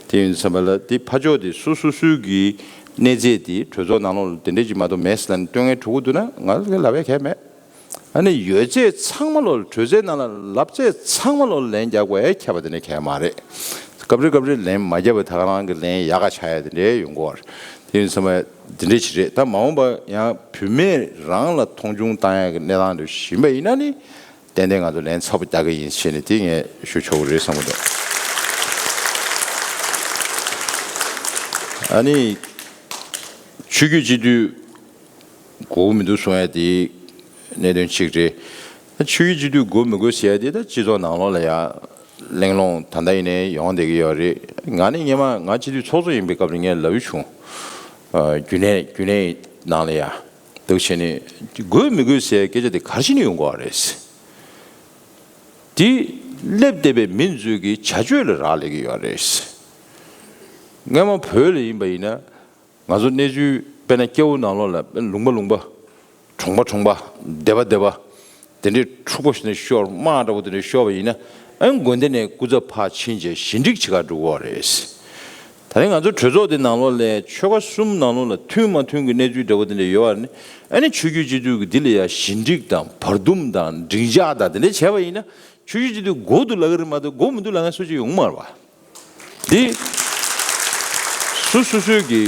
དེ་ཡིན་ཙམ་པ་ལ་དེ་ཕར་ཕྱོགས་དེ་སོ་སོ་སོའི་གི་གནས་ཚད་དེ་གྲོས་ཚོགས་ནང་ལོགས་ལ་དེ་འདྲ་ཅིག་མ་གཏོགས་མེད་ཟེར་ལབ་ནས་སྟོན་མཁན་འགྲོ་གི་འདུག་ན་ང་ལ་ལབ་ཡ་གང་ཡང་མེད། ཨ་ནི་ཡོད་ཚད་ཚང་མ་ལོ་ལ་གྲོས་ཚོགས་ནང་ལ་ལབ་ཚད་ཚང་མ་ལོ་ལ་ལན་རྒྱག་དགོས་ཡ་ཁྱད་པར་དེ་འདྲ་གང་ཡང་མ་རེད། སྐབས་རེ་སྐབས་རེ་ལན་མ་རྒྱབ་པ་ད་ག་རང་གི་ལན་ཡག་ག་ཆགས་ཡ་དེ་འདྲ་ཡོང་གི་ཡོད་རེད། དེ་ཡིན་ཙང་མ་དེ་འདྲ་ཞིག་རེད། ད་མ་འོངས་པ་ཡང་བུད་མེད་རང་ལ་མཐོང་ཆུང་བཏང་ཡ་གི་གནས་སྟངས་དེ་ཡིན་པ་ཡིན་ན་ནི་ཏན་ཏན་ང་ཚོ་ལན་ཚ་པོ་རྒྱག་གི་ཡིན་ཞེས་ནས་དེ་ངས་ཞུ་ཆོག་གི་རེད་བསམ་གི་འདུག་ཨ་ནི་ཆོས་བརྒྱུད་སྤྱི་འཐུས་དགོས་མི་འདུག་གསུང་ཡ་དེ་གནད་དོན་གཅིག་རེད། ཆོས་བརྒྱུད་སྤྱི་འཐུས་དགོས་མི་དགོས་ཟེར་ཡ་དེ་ད་སྤྱི་ཚོགས་ནང་ལོགས་ལ་ཡ་གླེང་སློང་ད་ལྟ་ཡིན་ནའི་ཡོང་བསྡད་ཀྱི་ཡོད་རེད། ང་ནི་སྔོན་མ་ང་སྤྱི་འཐུས་ཚོགས་གཙོ་ཡིན་པའི་སྐབས་ལ་ངས་ལབ་ཡོད་བྱུང་། རྒྱུན་ལས་རྒྱུན་ལས་ནང་ལ་ཡ་འདུག་བྱས་ནས་དགོས་མི་དགོས་ཟེར་ཡ་སྐད་ཆ་དེ་ག་རེ་བྱས་ནས་ཡོང་དགོས་པ་རེད། དེ་སླེབས་བསྡད་པའི་མི་ཚོས་ཀྱི་བྱ་སྤྱོད་ལ་རག་ལས་ཀྱི་ཡོད་རེད། སྔོན་མ་བོད་ལ་ཡིན་པ་ཡིན་ན། ང་ཚོ་གནས་ཚུལ་དཔེར་ན་སྐྱ་བོ་ནང་ལོགས་ལ་ལུང་པ་ལུང་པ་ གྲོང་པ་གྲོང་པ། སྡེ་པ་སྡེ་པ། དེ་འདྲའི་འཁྲུག་པོ་ཞིག་ནས་ཤོར། དམག་འདྲ་པོ་དེ་འདྲ་ཤོར་བ་ཡིན་ན། ཨ་ནི་དགོན་སྡེ་ནས་སྐུ་ཚབ་ཕར་ཕྱིན་བྱས་ཞི་འགྲིག་བྱེད་གར་འགྲོ་གི་ཡོད་རེད། ད་རེས་ང་ཚོ་གྲོས་ཚོགས་དེ་ནང་ལོགས་ལ་ཆོལ་ཁ་གསུམ་ནང་ལོགས་ལ་མཐུན་མ་མཐུན་གྱི་གནས་ཚུལ་འདྲ་པོ་དེ་འདྲ་ཡོད་པ་ནི། ཨ་ནི་ཆོས་བརྒྱུད་སྤྱི་འཐུས་ཀྱིས་འདི་ལ་ཡ་ཞི་འགྲིག་དང་བར་འདུམ་དང་འགྲིག་འཇགས་དང་དེ་འདྲ་བྱས་པ་ཡིན་ན། ཆོས་བརྒྱུད་སྤྱི་འཐུས་དགོས་འདུག་ལབ་ཀྱི་རེད་མ་གཏོགས་དགོས་མི་འདུག་ལབ་མཁན་སུ་གཅིག་ཡོང་མ་རེད་པ། འདི་སུ་སོ་སོའི་གི་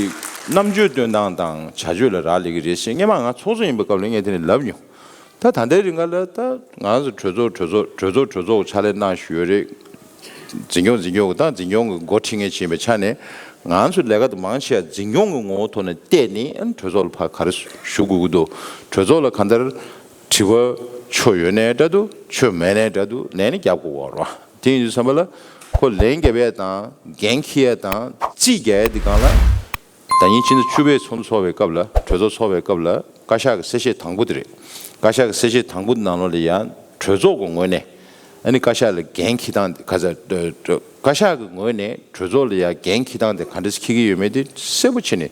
རྣམ་དཔྱོད་སྟོན་སྟངས་དང་བྱ་སྤྱོད་ལ་རག་ལས་ཀྱི་རེད་ཟེར། སྔོན་མ་ང་ཚོགས་གཙོ་ཡིན་པའི་སྐབས་ལ་ངས་དེ་ནས་ལབ་མྱོང་། ད་ད་ལྟའི་རིང་ག་ལ་ད་ང་ཚོ་གྲོས་ཚོགས་གྲོས་ཚོགས་གྲོས་ཚོགས་གྲོས་ཚོགས་ཕྱག་ལས་གནང་བཞིན་ཡོད་རེད། འཛིན་སྐྱོང་འཛིན་སྐྱོང་གི་ད་འཛིན་སྐྱོང་གི་འགོ་ཁྲིད་མཁན་ཅིག་ཡིན་པའི་ཆ་ནས། ང་ཚོ་ལས་ཀ་དེ་མང་ཆེ་བ་འཛིན་སྐྱོང་གི་ངོ་བོ་ཐོག་ནས་བལྟས་ནས། ཨ་ནི་གྲོས་ཚོགས་ལ་ཕར་ག་རེ་ཞུ་དགོས་ཀྱི་འདུག་གྲོས་ཚོགས་ལ་གང་ལྟར་དྲི་བ་ཆོ་ཡོད་ནའི་འདྲ་འདུག་ཆོ་མེད་ནའི་འདྲ་འདུག་ལན་ནི་རྒྱབ་དགོས་ཀྱི་རེད་པ། དེ་ཡིན་དུས་ཙམ་པ་ལ་ཁོ་ལན་རྒྱབ་ཡས་དང་འགན་འཁྱེར་ཡས་དང་རྩིས་རྒྱག་ཡས་དེ་སྒང་ལ། ཟླ་ཉིན་ཕྱི་ཟླ་བཅུ་པའི་ཚོགས་འདུ་ཚོགས་པའི་སྐབས་ལ། གྲོས་ཚོགས་ཚོགས་པའི་སྐབས་ལ་བཀའ་ཤག་གི་གསལ་བཤད་དང་པོ་དེ་རེད། བཀའ་ཤག་གི་གསལ་བཤད་དང་པོ་དེ་ནང་ལོགས་ལ་ཡང་གྲོས་ཚོགས་ཀྱི་ངོས་ནས། ཨ་ནི་བཀའ་ཤག་ལ་འགན་འཁྱེར་སྟངས་དེ་ག་ཚ། བཀའ་ཤག་གི་ངོས་ནས་གྲོས་ཚོགས་ལ་ཡང་འགན་འཁྱེར་སྟངས་དེ་ག་འདྲ་འཁྱེར་གྱི་ཡོད་མེད་དེ་གསལ་པོ་བྱས་ནས་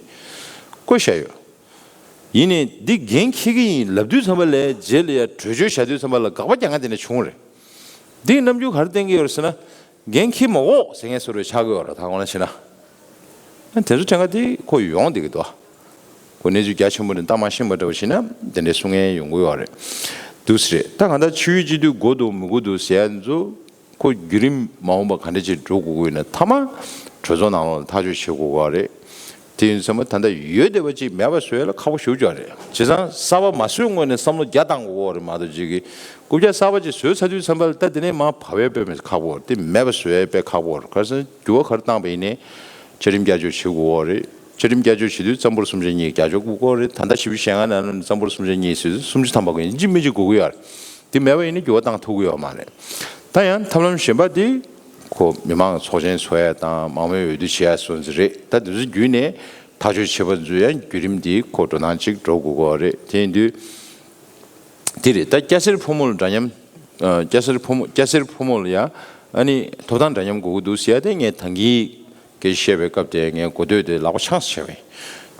བཀོད་བཞག་ཡོད། ཡིན་ནའི་འདི་འགན་འཁྱེར་གྱི་ཡིན་ལབ་དུས་ཙམ་པ་ལ། རྗེས་ལ་ཡང་གྲོས་ཆོད་བཞག་དུས་ཙམ་པ་ལ་དགག་པ་རྒྱག་མཁན་དེ་འདྲ་བྱུང་རེད། འདིའི་རྣམ་འགྱུར་ག་རེ་བསྟན་གྱི་ཡོད་རེད་ཟེར་ན། འགན་འཁྱེར་མ་དགོས་ཟེར་མཁན་བཟོ་འདྲ་ཆགས་ཀྱི་ཡོད་རེད། ད་དངོས་གནས་བྱས་ན། དེ་ཚོ་དྲན་ག་དེ་ཁོ་ཡོང་བསྡད་ཀྱི་འདུག་ཁོ་གནས་ཚུལ་རྒྱ་ཆེན་པོ་ནས་ལྟ་མ་ཤེས་པ་འདྲ་བོ་བྱས་ན་དེ་འདྲའི་གསུང་མཁན་ཡོང་གི་ཡོད་རེད། འདུག་སེ་རེད། ད་གང་ལྟར་ཆོས་བརྒྱུད་སྤྱི་འཐུས་དགོས་འདུག་མི་དགོས་འདུག་ཟེར་ཡ་ཚོ། ཁོ་བརྒྱུད་རིམ་མ་འོངས་པ་ག་འདྲ་ཅིག་འགྲོ་དགོས་ཀྱི་ཡོད་ན། མཐའ་མ་གྲོས་ཚོགས་ནང་ལོགས་ལ་ཐག་གཅོད་བྱེད་དགོས་ཀྱི་རེད། དེ་ཡིན་ཙང་ད་ལྟ་ཡོད་བསྡད་པ་ཅིག་མེད་པ་བཟོ་ཡ་ལ་ཁག་པོ་ཞེ་པོ་ཅིག་རེད། བྱས་ཙང་གསར་པ་མ་བཟོས་སྔོན་ནས་བསམ་བློ་བརྒྱ་བཏང་དགོས་ཀྱི་རེད་མ་གཏོགས། ཅིག་གི་རྐུབ་བཀྱག་གསར་པ་ཅིག་བཟོས་ཚར་དུས་ཙམ་པ་ལ་ད་དེ་ནས་མར་བབས་ཡ་དཔེ་མི་ཁག་པོ་རེད། དེ་མེད་པ་བཟོ་ཡ་དཔེ་ཁག་པོ་རེད། ག་རེ་ཟེར་ན་འགྱུར་བ་ག་རེ་བཏང་པ་ཡིན་ནའི་བཅའ་ཁྲིམས་བསྐྱར་བཅོས་བྱེད་དགོས་ཀྱི་རེད། བཅའ་ཁྲིམས་བསྐྱར་བཅོས་བྱེད་དུས་རྩ་འབོར་སུམ་ཆ་གཉིས་བསྐྱར་བཅོས་དགོས་ཀྱི་རེད། ད་ལྟ་བཞི་བཅུ་ཞེ་ལྔ་ནང་ལ་རྩ་འབོར་སུམ་ཆ་གཉིས་ཟེར་དུས་སུམ་ཅུ་ཐམ་པ་ཡིན་གཅིག་མིན་གཅིག་དགོས་ཀྱི་ཡོད་རེད། དེ་མེད་པ་ཡིན་ན་འགྱུར་བ་བཏང་ཐུབ་ཀྱི་ཡོད་མ་རེད། ད་ཡང་ཐབས་ལམ་གཞན་པ་དེ་ཁོ་མི་མང་ཚོགས་ཆེན་བཟོ་ཡ་དང་མང་མོས་འོས་བསྡུ་བྱེད་ཡ་སོགས་ཚོ་རེད། ད་འདི་ཚོ་བརྒྱུད་ནས་ཐག་གཅོད་བྱེད་པ་ཚོ་ཡང་བརྒྱུད་རིམ་དེ་ཁོ་འགྲོ་སྟངས་གཅིག་འགྲོ་དགོས་ཀྱི་རེད། དེ་ཡིན་དུས་དེ་རེད། ད་སྐྱ་སེར་ཕོ་མོ་ལ་འདྲ་མཉམ། ཨ། སྐྱ་སེར་ཕོ་མོ། སྐྱ་སེར་ཕོ་མོ་ལ་ཡང་ཨ་ནི་ཐོབ་ཐང་འདྲ་མཉམ་དགོས་ཀྱི་འདུག་ཟེར་ཡ་དེ་ངས་ད་གིན་སྐད་ཆ་བཤད་པའི་སྐབས་དེ་ངས་གོ་ཐོས་དེ་ལག་པ་འཆང་བྱས་པས།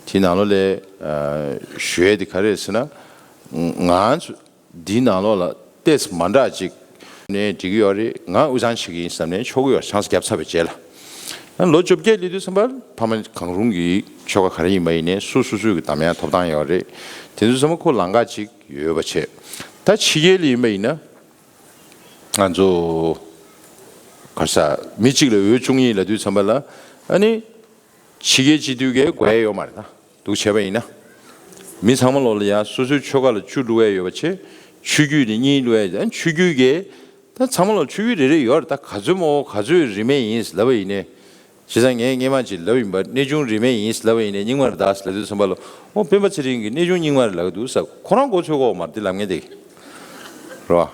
དེའི་ནང་ལོགས་ལ་ཨ་ཞུ་ཡ་དེ་ག་རེ་རེད་ཟེར་ན། ང་ཚོ་འདིའི་ནང་ལོགས་ལ་ཏོག་ཙམ་མ་འདྲ་ཅིག་ནས་འགྲིག་གི་ཡོད་རེད། ང་དབུས་གཙང་བྱེད་ཀྱི་ཡིན་བསམ་ནས་ཆོག་གི་ཡོད། ཆང་ས་བརྒྱབ་ཚར་བའི་རྗེས་ལ། ཨ་ལོ་བཅོ་བརྒྱད་སླེབས་དུས་ཙམ་པར་ཕ་མ་གང་རུང་གི་ཆོལ་ཁ་ག་རེ་ཡིན་པ་ཡིན་ནའི་སོ་སོ་སོའི་གི་འདམ་ཡ་ཐོབ་ཐང་ཡོད་རེད། དེ་ཚོ་ཚང་མ་ཁོ་ལམ་ཁ་ཅིག་ཡོད་པ་བྱས། ད་ཕྱི་རྒྱལ་ལ་ཡིན་པ་ཡིན་ན། ང་ཚོ་ག་རེ་ཟ། མི་གཅིག་ལ་འོས་བཅུ་གཉིས་ལབ་དུས་ཙམ་པ་ལ། ཨ་ནི་ཕྱི་རྒྱལ་སྤྱི་འཐུས་ཀྱི་དགོས་ཡ་ཡོད་མ་རེད། ད་འདུག་བྱས་པ་ཡིན་ན། མི་ཚང་མ་ལོགས་ལ་ཡ་སོ་སོའི་ཆོལ་ཁ་ལ་བཅུ་བླུག་ཡ་ཡོད་པ་བྱས། ཆོས་བརྒྱུད་ནི་གཉིས་བླུག་ཡ། ཨ་ནི་ཆོས་བརྒྱུད་ཀྱི་ད་ཚང་མ་ལོགས་ཆོས་བརྒྱུད་རེ་རེ་ཡོད་རེད། ད་ག་ཚོད་མོ་ག་ཚོད་རིས་མེད་ཡིན་ལབ་པ་ཡིན་ནའི། བྱས་ཙང་ངས་སྔོན་མ་ཅིག་ལབ་ཡིན་པ། གནས་ཆུང་རིས་མེད་ཡིན་ལབ་པ་ཡིན་ནའི་རྙིང་མ་རེད་ད་ལབ་དུས་ཙམ་པ་ལ། ཨོ་སྤེན་པ་ཚེ་རིང་གིས་གནས་ཆུང་རྙིང་མ་རེད་ལབ་ཀྱི་འདུག་ཟེར། ཁོ་རང་མགོ་ཚོས་ཀྱི་ཡོད་མ་རེད་དེ་ལབ་མཁན་དེ། རེད་བ།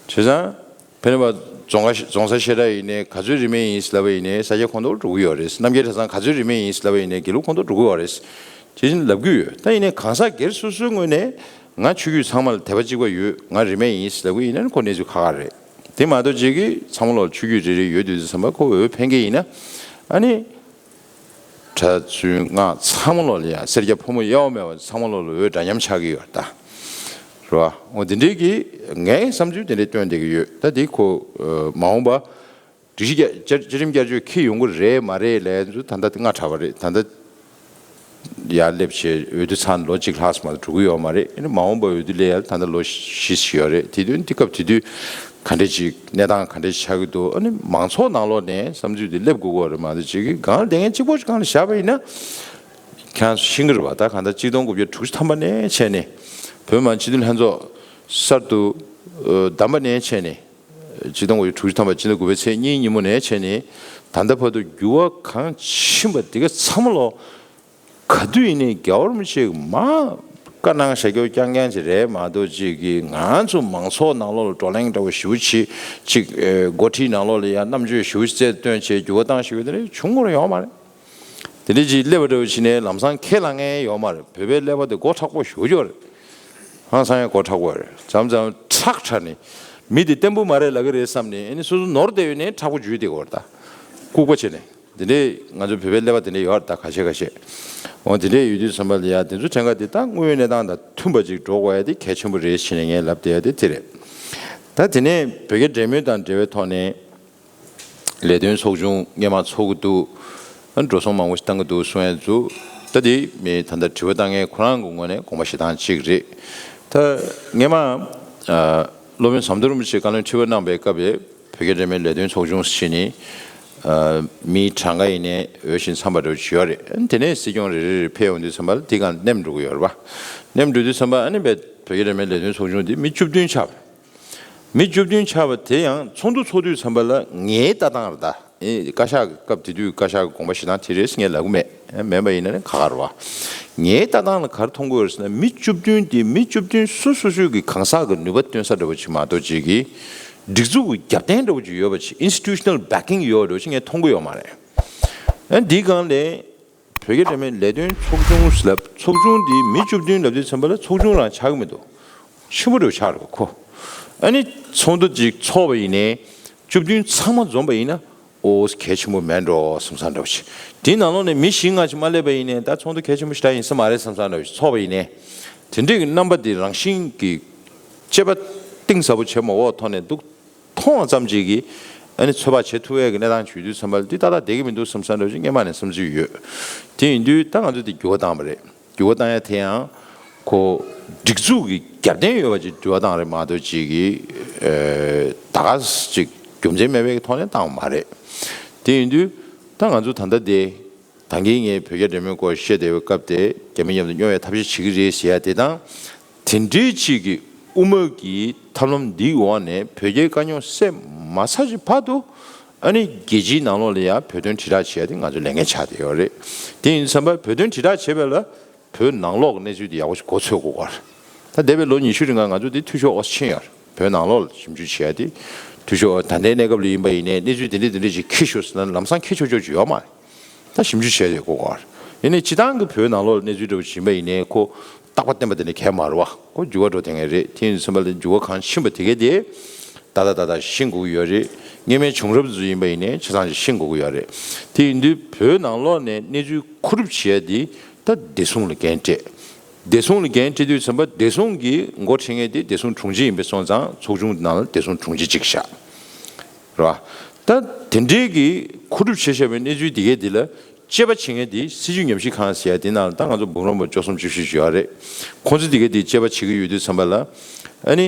བྱས་ཙང་ཕན་པ་རྫོང་ཁ་རྫོང་ས་བཤད་གྲྭ་ཡིན་ནའི་ག་ཚོད་རིས་མེད་ཡིན་ལབ་པ་ཡིན་ནའི་ས་སྐྱ་ཁོངས་གཏོགས་འགྲོ་གི་ཡོད་རེད། རྣམ་རྒྱལ་གྲྭ་ཚང་ག་ཚོད་རིས་མེད་ཡིན་ལབ་པ་ཡིན་ནའི་དགེ་ལུགས་ཁོངས་གཏོགས་འགྲོ་གི་ཡོད་རེད། དེ་བཞིན་ལབ་ཀྱི་ཡོད། ད་ཡིན་ནའི་གང་ཟག་སྒེར་སོ་སོའི་ངོས་ནས་ང་ཆོས་བརྒྱུད་ཚང་མ་ལ་དད་པ་གཅིག་པ་ཡོད། ང་རིས་མེད་ཡིན་ལབ་ཀྱི་ཡིན་ན་ཁོ་གནས་ཚུལ་ཁག་ཁག་རེད། དེ་མ་གཏོགས་ཅིག་གིས་ཚང་མ་ལོགས་ཆོས་བརྒྱུད་རེ་རེ་ཡོད་དུས་ཙམ་པ་ཁོ་འོས་འཕེན་གྱི་ཡིན་ན། ཨ་ནི་གྲྭ་བཙུན་སྔགས་ཚང་མ་ལོགས་ལ་ཡ། སེར་སྐྱ་ཕོ་མོ་དབྱེ་བ་མེད་པ་ཚང་མ་ལོགས་ལ་འོས་འདྲ་མཉམ་ཆགས་ཀྱི་ཡོད་ད། རེད་བ། འོ་དེ་འདྲའི་གི་ངའི་བསམ་ཚུལ་དེ་འདྲའི་བཏོན་བསྡད་ཀྱི་ཡོད། ད་དེ་ཁོ་མ་འོངས་པ་སྒྲིག་གཞི་བསྐྱར་བཅའ་ཁྲིམས་བསྐྱར་བཅོས་འཁྱེར་ཡོང་གི་རེད་མ་རེད་ལབ་ཚོ་ད་ལྟ་སྔ་དྲགས་པ་རེད། ད་ལྟ་ཡར་སླེབས་བྱས་འོས་བསྡུ་ཚར་ལོ་གཅིག་ལྷག་ཙམ་མ་གཏོགས་འགྲོ་གི་ཡོད་མ་རེད། ཨ་ནི་མ་འོངས་པ་འོས་བསྡུ་སླེབས་ཡ་ལ་ད་ལྟ་ལོ་བཞི་ཞིག་ཡོད་རེད། དེ་དུས་དེ་སྐབས་དེ་དུས་ག་འདྲ་ཅིག་གནས་སྟངས་ག་འདྲ་ཅིག་ཆགས་ཀྱི་འདུག་ཨ་ནི་མང་ཚོགས་ནང་ལོགས་ནས་བསམ་ཚུལ་དེ་སླེབས་དགོས་ཀྱི་ཡོད་རེད་མ་གཏོགས། ཅིག་གི་སྒང་ལ་བསྡད་མཁན་གཅིག་པོ་ཅིག་སྒང་ལ་བཞག་པ་ཡིན་ན། ཁྱེད་རང་ཚོ་ཤེས་ཀྱི་རེད་བ། ད་གང་ལྟར་གཅིག་སྟོང་དགུ་བརྒྱ་དྲུག་ཅུ་ཐམ་པ་ནས་བྱས་ནས་བོད་མི་མང་སྤྱི་འཐུས་ལྷན་ཚོགས་གསར་དུ་བདམས་པ་ནས་བྱས་ནས། གཅིག་སྟོང་དགུ་བརྒྱ་དྲུག་ཅུ་ཐམ་པ་སྤྱི་ཟླ་དགུ་པའི་ཚེས་གཉིས་ཉིན་མོ་ནས་བྱས་ནས་ད་ལྟ་བར་དུ་འགྱུར་བ་གང་ཕྱིན་པ་དེ་ག་ཚང་མ་ལོགས་ག་དུས་ཡིན་ནའི་རྒྱལ་བ་རིན་པོ་ཆེས་མར་བཀའ་གནང་བཞག་རྒྱུ་རྐྱང་རྐྱང་ཅིག་རེད་མ་གཏོགས། ཅིག་གིས་ང་ཚོ་མང་ཚོགས་ནང་ལོགས་ལ་བགྲོ་གླེང་འདྲ་བོ་ཞེ་པོ་བྱེད། ཅིག་འགོ་ཁྲིད་ནང་ལོགས་ལ་ཡང་རྣམ་དཔྱོད་ཞེ་པོ་རྩལ་བཏོན་བྱས་འགྱུར་བ་བཏང་ཞེ་པོ་དེ་འདྲ་བྱུང་དགོས་ཡོད་མ་རེད། དེ་འདྲ་ཅིག་སླེབས་པ་འདྲ་བོ་བྱས་ནས་ལམ་སང་ཁས་བླངས་མཁན་ཡོད་མ་རེད། བོད་པའི་ཀླད་པ་དེ་མགོ་མཁྲེགས་པོ་ཞེ་པོ་ཅིག་རེད། ཧང་སང་ཡང་མགོ་མཁྲེགས་པོ་རེད། མཚམས་མཚམས་ཁྲག་ཁྲག་ནས་མི་དེ་བརྟན་པོ་མ་རེད་ལབ་ཀྱི་རེད་བསམ་ནས། ཨ་ནི་སོ་སོ་ནོར་བསྡད་ཡོད་ནའི་མཁྲེགས་པོ་འཇུས་བསྡད་ཀྱི་ཡོད་རེད། ད་ལྐུགས་པ་བྱས་ནས། དེ་འདྲའི་ང་ཚོ་བོད་པའི་ཀླད་པ་དེ་འདྲའི་ཡོད་རེད། ད་ཁ་ཤས་ཁ་ཤས། འོ་དེ་འདྲའི་ཡོད་དུས་ཙམ་པ་ལ་ཡ་དེ་ཚོ་གྲངས་ཀ་དེ་ད་དངོས་ཡོད་གནས་སྟངས་དང་མཐུན་པ་ཅིག་འགྲོ་དགོས་ཡ་དེ་གལ་ཆེན་པོ་རེད་ཟེར་ནས་ངས་ལབ་བསྡད་ཡ་དེ་དེ་རེད། ད་དེ་ནས་བོད་རྒྱ་འབྲེལ་མོལ་དང་འབྲེལ་བའི་ཐོག་ནས་ལས་དོན་ཚོགས་ཆུང་སྔོན་མ་ཚོགས་ཀྱི་འདུག་ཨ་འགྲོ་སོང་མང་པོ་ཞིག་བཏང་གི་འདུག་གསུང་ཡ་ཚོ། ད་དེ་མི་ད་ལྟ་དྲི་བ་བཏང་མཁན་ཁོ་རང་གི་ངོས་ནས་དགོངས་པ་བཞེས་སྟངས་གཅིག་རེད། ད་སྔོན་མ་ཨ་སློབ་དཔོན་ཟམ་གདོང་རིན་པོ་ཆེས་བཀའ་བློན་ཁྲི་པ་གནང་པའི་སྐབས་ལ་བོད་རྒྱ་འབྲེལ་མོལ་ལས་དོན་ཚོགས་ཆུང་ཟེར་ནས་ཨ་མི་གྲངས་ཀ་ཡིན་ནའི་འོས་ཤིང་འཚམས་པ་འདྲ་བོ་ཅིག་ཡོད་རེད། ཨ་ནི་དེ་ནས་སྲིད་སྐྱོང་རེ་རེ་རེ་ཕེབས་ཡོང་དུས་ཙམ་པ་ལ་དེ་གང་ནེམ་འགྲོ་གི་ཡོད་རེད་པ། ནེམ་འགྲོ་དུས་ཙམ་པ་ཨ་ནི་བོད་རྒྱ་འབྲེལ་མོལ་ལས་དོན་ཚོགས་ཆུང་དེ་མི་བཅུ་བདུན་ཆགས་པ་རེད། མི་བཅུ་བདུན་ཆགས་པ་དེ་ཡང་ཚོགས་འདུ་ཚོགས་དུས་ཙམ་པ་ལ་ངའི་ལྟ་སྟངས་རེད་ད། ཨེ་བཀའ་ཤག་གི་སྐབས་དེ་དུས་བཀའ་ཤག་གི་དགོངས་པ་བཞེས་སྟངས་དེ་རེད་ཟེར་ངས་ལབ་གི་མེད། ཨེ་མེད་པ་ཡིན་ན་ནི་ཁག་ཁག་རེད་བ། ངའི་ལྟ་སྟངས་ལ་ག་རེ་མཐོང་གི་ཡོད་རེད་ཟེར་ན། མི་བཅུ་བདུན་དེ་མི་བཅུ་བདུན་སོ་སོ་སོ་སོའི་གི་གང་ཟག་གི་ནུས་པ་སྟོན་ས་འདྲ་བོ་ཅིག་མ་གཏོགས་ཅིག་གི་སྒྲིག་འཛུགས་ཀྱི་རྒྱབ་རྟེན་འདྲ་བོ་ཅིག་ཡོད་པ་ཅིག institutional backing་ཡོད་པ་འདྲ་བོ་ཅིག་ངས་མཐོང་གི་ཡོད་མ་རེད། ཨ་འདི་སྒང་ལས། བོད་རྒྱ་འབྲེལ་མོལ་ལས་དོན་ཚོགས་ཆུང་ལབ། ཚོགས་ཆུང་འདི་མི་བཅུ་བདུན་ལབ་དུས་ཙམ་པ་ལ་ཚོགས་ཆུང་རང་ཆགས་ཀྱི་མི་འདུག་ཆེན་པོ་འདྲ་བོ་ཆགས་རེད་པ་ཁོ། ཨ་ནི་ཚོགས་འདུ་ཅིག་ཚོགས་པ་ཡིན་ནའི་བཅུ་བདུན་ཚང་མ་འཛོམས་པ་ཡིན་ན་ཨོ་གལ་ཆེན་པོ་མེད་འགྲོ་བསམ་ས་འདྲ་བོ་ཞིག་དེའི་ནང་ལོགས་ནས་མི་བཞི་ལྔ་ཅིག་མ་སླེབས་པ་ཡིན་ནའི་ད་ཚོགས་འདུ་གལ་ཆེན་པོ་ཞེ་དྲག་ཡིན་ས་མ་རེད་བསམ་ས་འདྲ་བོ་ཞིག་ཚོགས་པ་ཡིན་ནའི་དེ་འདྲའི་གི་རྣམ་པ་དེ་རང་བཞིན་གྱི་དཔྱད་པ་གཏིང་ཟབ་པོ་བྱེད་མ་འོག་ཐོག་ནས་འདུག་མཐོང་བ་ཙམ་ཅིག་གིས་ཨ་ནི་ཚོད་དཔག་བྱེད་ཐུབ་ཡས་ཀྱི་གནས་སྟངས་བྱུང་དུས་ཙམ་པ་ལ་འདི་ཏག་ཏག་བསྡད་ཀྱི་མི་འདུག་བསམ་བསམ་འདྲ་བོ་ཞིག་སྔོན་མ་ནས་བསམ་ཚུལ་ཡོད། དེ་ཡིན་དུས་ད་ང་ཚོ་འདི་འགྱུར་བ་བཏང་བ་རེད། འགྱུར་བ་བཏང་ཡ་དེ་ཡང་ཁོ་སྒྲིག་འཛུགས་ཀྱི་རྒྱབ་རྟེན་ཡོད་པ་ཅིག་འགྱུར་བ་བཏང་རེད་མ་གཏོགས་ཅིག་གིས་ད་ག་ཅིག་རྒྱུ་མཚན་མེད་པའི་ཐོག་ནས་བཏང་བ་མ་རེད། དེ་ཡིན་དུས་ད་ང་ཚོ་ད་ལྟ་དེ། ད་གིན་ངས་བོད་རྒྱ་འབྲེལ་མོལ་སྐོར་བཤད་བསྡད་པའི་སྐབས་དེ་རྒྱ་མི་མཉམ་དུ་སྙོམས་པའི་ཐབས་ཤེས་བྱེད་ཀྱི་རེད་ཟེར་ཡ་དེ་དང་། དེ་འདྲའི་ཅིག་གི་དབུ་མ་གི་ཐབས་ལམ་འདིའི་འོག་ནས་བོད་རྒྱའི་དཀའ་རྙོག་སེལ་མ་ཚར་གྱི་བར་དུ་ཨ་ནི་རྒྱལ་སྤྱིའི་ནང་ལོགས་ལ་ཡ་བོད་དོན་དྲིལ་བསྒྲགས་བྱེད་ཡ་དེ་ང་ཚོའི་ལས་འགན་ཆགས་བསྡད་ཡོད་རེད། དེ་ཡིན་དུས་ཙམ་པ་བོད་དོན་དྲིལ་བསྒྲགས་བྱེད་པ་ལ་བོད་ནང་ལོགས་ཀྱི་གནས་ཚུལ་དེ་ཡག་པོ་ཞིག་གོ་ཚོད་དགོས་ཀྱི་རེད། ད་འདས་པའི་ལོ་ཉི་ཤུ་རིང་ང་ང་ཚོ་དེ་འཐུས་ཤོར་ཨོ་ཕྱིན་ཡོད་རེད། བོད་ནང་ལོགས་ལ་ཞིབ་འཇུག་བྱེད་ཡ་དེ་འཐུས་ཤོར། ད་ལྟའི་གནས་སྐབས་ལ་ཡིན་པ་ཡིན་ནའི་གནས་ཚུལ་དེ་འདྲས་དེ་འདྲས་ཞིག་འཁྱེར་ཤོག་ཟེར་ན་ལམ་སང་འཁྱེར་ཆོག་ཆོག་ཅིག་ཡོད་མ་རེད། ད་ཞིབ་འཇུག་བྱས་ཡོད་དགོས་ཀྱི་རེད། ཡིན་ནའི་སྤྱིར་བཏང་གི་བོད་ནང་ལོགས་ལ་གནས་ཚུལ་འདྲ་བོ་ཞིག་ཡིན་པ་ཡིན་ནའི་ཁོ་རྟག་པ་བརྟན་པ་དེ་འདྲ་གང་ཡང་མ་རེད་བ། ཁོ་འགྱུར་བ་འགྲོ་བསྡད་མཁན་རེད། དེ་ཡིན་དུས་ཙམ་པ་ལ་འགྱུར་བ་གང་ཕྱིན་པ་དེ་གས་དེ་ད་ལྟ་ད་ལྟ་ཤེས་དགོས་ཀྱི་ཡོད་རེད། སྔོན་མའི་བྱུང་རབས་ཚོ་ཡིན་པ་ཡིན་ནའི་ཆ་ཚང་ཞིག་ཤེས་དགོས་ཀྱི་ཡོད་རེད། དེ་ཡིན་དུས་བོད་ནང་ལོགས་ནས་གནས་ཚུལ་མཁོ་སྒྲུབ་བྱེད་ཡ་དེ་ད་བདེ་སྲུང་ལ་འགན་སྤྲད། བདེ་སྲུང་ལ་འགན་འཁྲི་དུས་ཙམ་པ་བདེ་སྲུང་གི་འགོ་ཁྲིད་མཁན་དེ་བདེ་སྲུང་དྲུང་ཆེ་ཡིན་པའི་སོང་ཙང་ཚོགས་ཆུང་ནང་ལ་བདེ་སྲུང་དྲུང་ཆེ་གཅིག་བཞག་རེད་བ། ད་དེ་འདྲའི་གི་མཁོ་སྒྲུབ་བྱས་བཞག་པའི་གནས་ཚུལ་དེ་གས་དེ་ལ་དཔྱད་པ་བྱེད་མཁན་དེ་སྲིད་བྱུས་ཉམས་ཞིབ་ཁང་ཟེར་ཡ་དེ་ནང་ལ་ད་ང་ཚོ་འབུམ་རམས་པ་བཅུ་གསུམ་བཅུ་བཞི་ཞིག་ཡོད་རེད། ཁོང་ཚོ་དེ་གས་དེ་དཔྱད་པ་བྱེད་ཀྱི་ཡོད་དུས་ཙམ་པ་ལ་ཨ་ནི་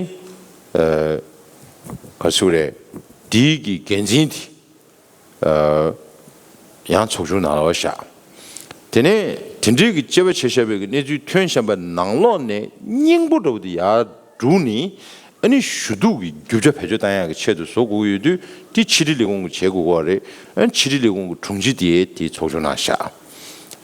ག་རེ་ཟེར་དགོས་རེད། དེའི་གི་འགན་འཛིན་དེ། ཡང་ཚོགས་ཆུང་ནང་ལ་བཞག་དེ་ནས་དེ་འདྲའི་གི་དཔྱད་པ་བྱས་བཞག་པའི་གི་གནས་ཚུལ་ཐོན་བཞག་པ་ནང་ལོགས་ནས་སྙིང་པོ་འདྲ་བོ་དེ་ཡར་བསྒྲུགས་ནས་ཨ་ནི་ཞུ་གཏུག་གི་རྒྱུ་ཆ་བེད་སྤྱོད་བཏང་ཡག་གི་ཆེད་དུ་བཟོ་དགོས་ཀྱི་ཡོད་དུས་དེ་ཕྱི་དྲིལ་ལས་ཁུངས་ཀྱིས་བྱེད་དགོས་ཀྱི་རེད། ཨ་ནི་ཕྱི་དྲིལ་ལས་ཁུངས་ཀྱི་དྲུང་ཆེ་དེ་དེ་ཚོགས་ཆུང་ནང་བཞག་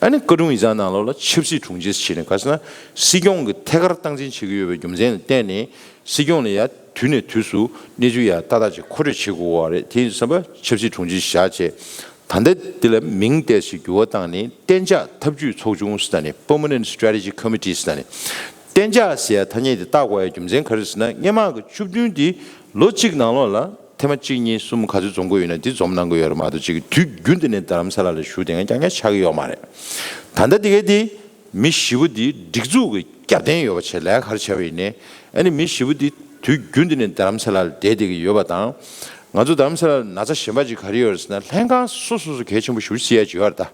ཨ་ནི་བཀའ་དྲུང་ཡིག་ཚང་ནང་ལོགས་ལ་ཆབ་སྲིད་དྲུང་ཆེ་ཟེར་ནས་ག་ཟེར་ན་སྲིད་སྐྱོང་གི་ཐད་ཀར་སྟངས་འཛིན་བྱེད་ཀྱི་ཡོད་པའི་རྒྱུ་མཚན་ལ་བརྟེན་ནས། སྲིད་སྐྱོང་ལ་ཡ་དུས་ནས་དུས་སུ་གནས་ཚུལ་ཡ་ཏག་ཏག་ཅིག་མཁོ་སྤྲོད་བྱེད་དགོས་པ་རེད། དེ་ཡིན་དུས་ཙམ་པ་ཆབ་སྲིད་དྲུང་ཆེ་བཞག་བྱས། ད་ལྟ་འདི་ལ་མིང་བཏགས་ཤིག་འགྱུར་བ་བཏང་ནས་གཏན་འཇགས་ཐབས་ཇུས་ཚོགས་ཆུང་ཟེར་ནས་Permanent Strategy Committee་ཟེར་ནས། གཏན་འཇགས་ཟེར་ཡ་ཐ་སྙད་དེ་བཏགས་དགོས་ཡ་རྒྱུ་མཚན་ག་རེ་ཟེར་ན་སྔོན་མ་གི་བཅུ་བདུན་དེ་ལོ་གཅིག་ནང་ལོགས་ལ་ཐེངས་མ་གཅིག་གཉིས་གསུམ་ག་ཚོད་འཛོམས་དགོས་ཡོད་ན་འདི་འཛོམས་གནང་གི་ཡོད་རེད་མ་གཏོགས་ཅིག་དུས་རྒྱུན་དུ་ནས་རྡ་རམ་ས་ལ་ལ་བཞུགས་བསྡད་མཁན་རྐྱང་རྐྱང་ཆགས་ཀྱི་ཡོད་མ་རེད། ད་ལྟ་དེ་ག་དེ། མི་བཞི་པོ་འདི་སྒྲིག་འཛུགས་ཀྱི་རྒྱབ་རྟེན་ཡོད་པ་བྱས་ལས་ཀ་ག་རེ་བྱས་པ་ཡིན་ནའི། ཨ་ནི་མི་བཞི་པོ་འདི་དུས་རྒྱུན་དུ་ནས་རྡ་རམ་ས་ལ་ལ་བསྡད་བསྡད་ཀྱི་ཡོད་པ་དང་། ང་ཚོ་རྡ་རམ་ས་ལ་ལ་ན་ཚ་གཞན་པ་ཅིག་ག་རེ་ཡོད་རེད་ཟེར་ན་ལྷན་ཁང་སོ་སོ་སོ་གལ་ཆེན་པོ་ཞེ་པོ་བརྩི་ཡ་ཅིག་ཡོད་རེད་ད།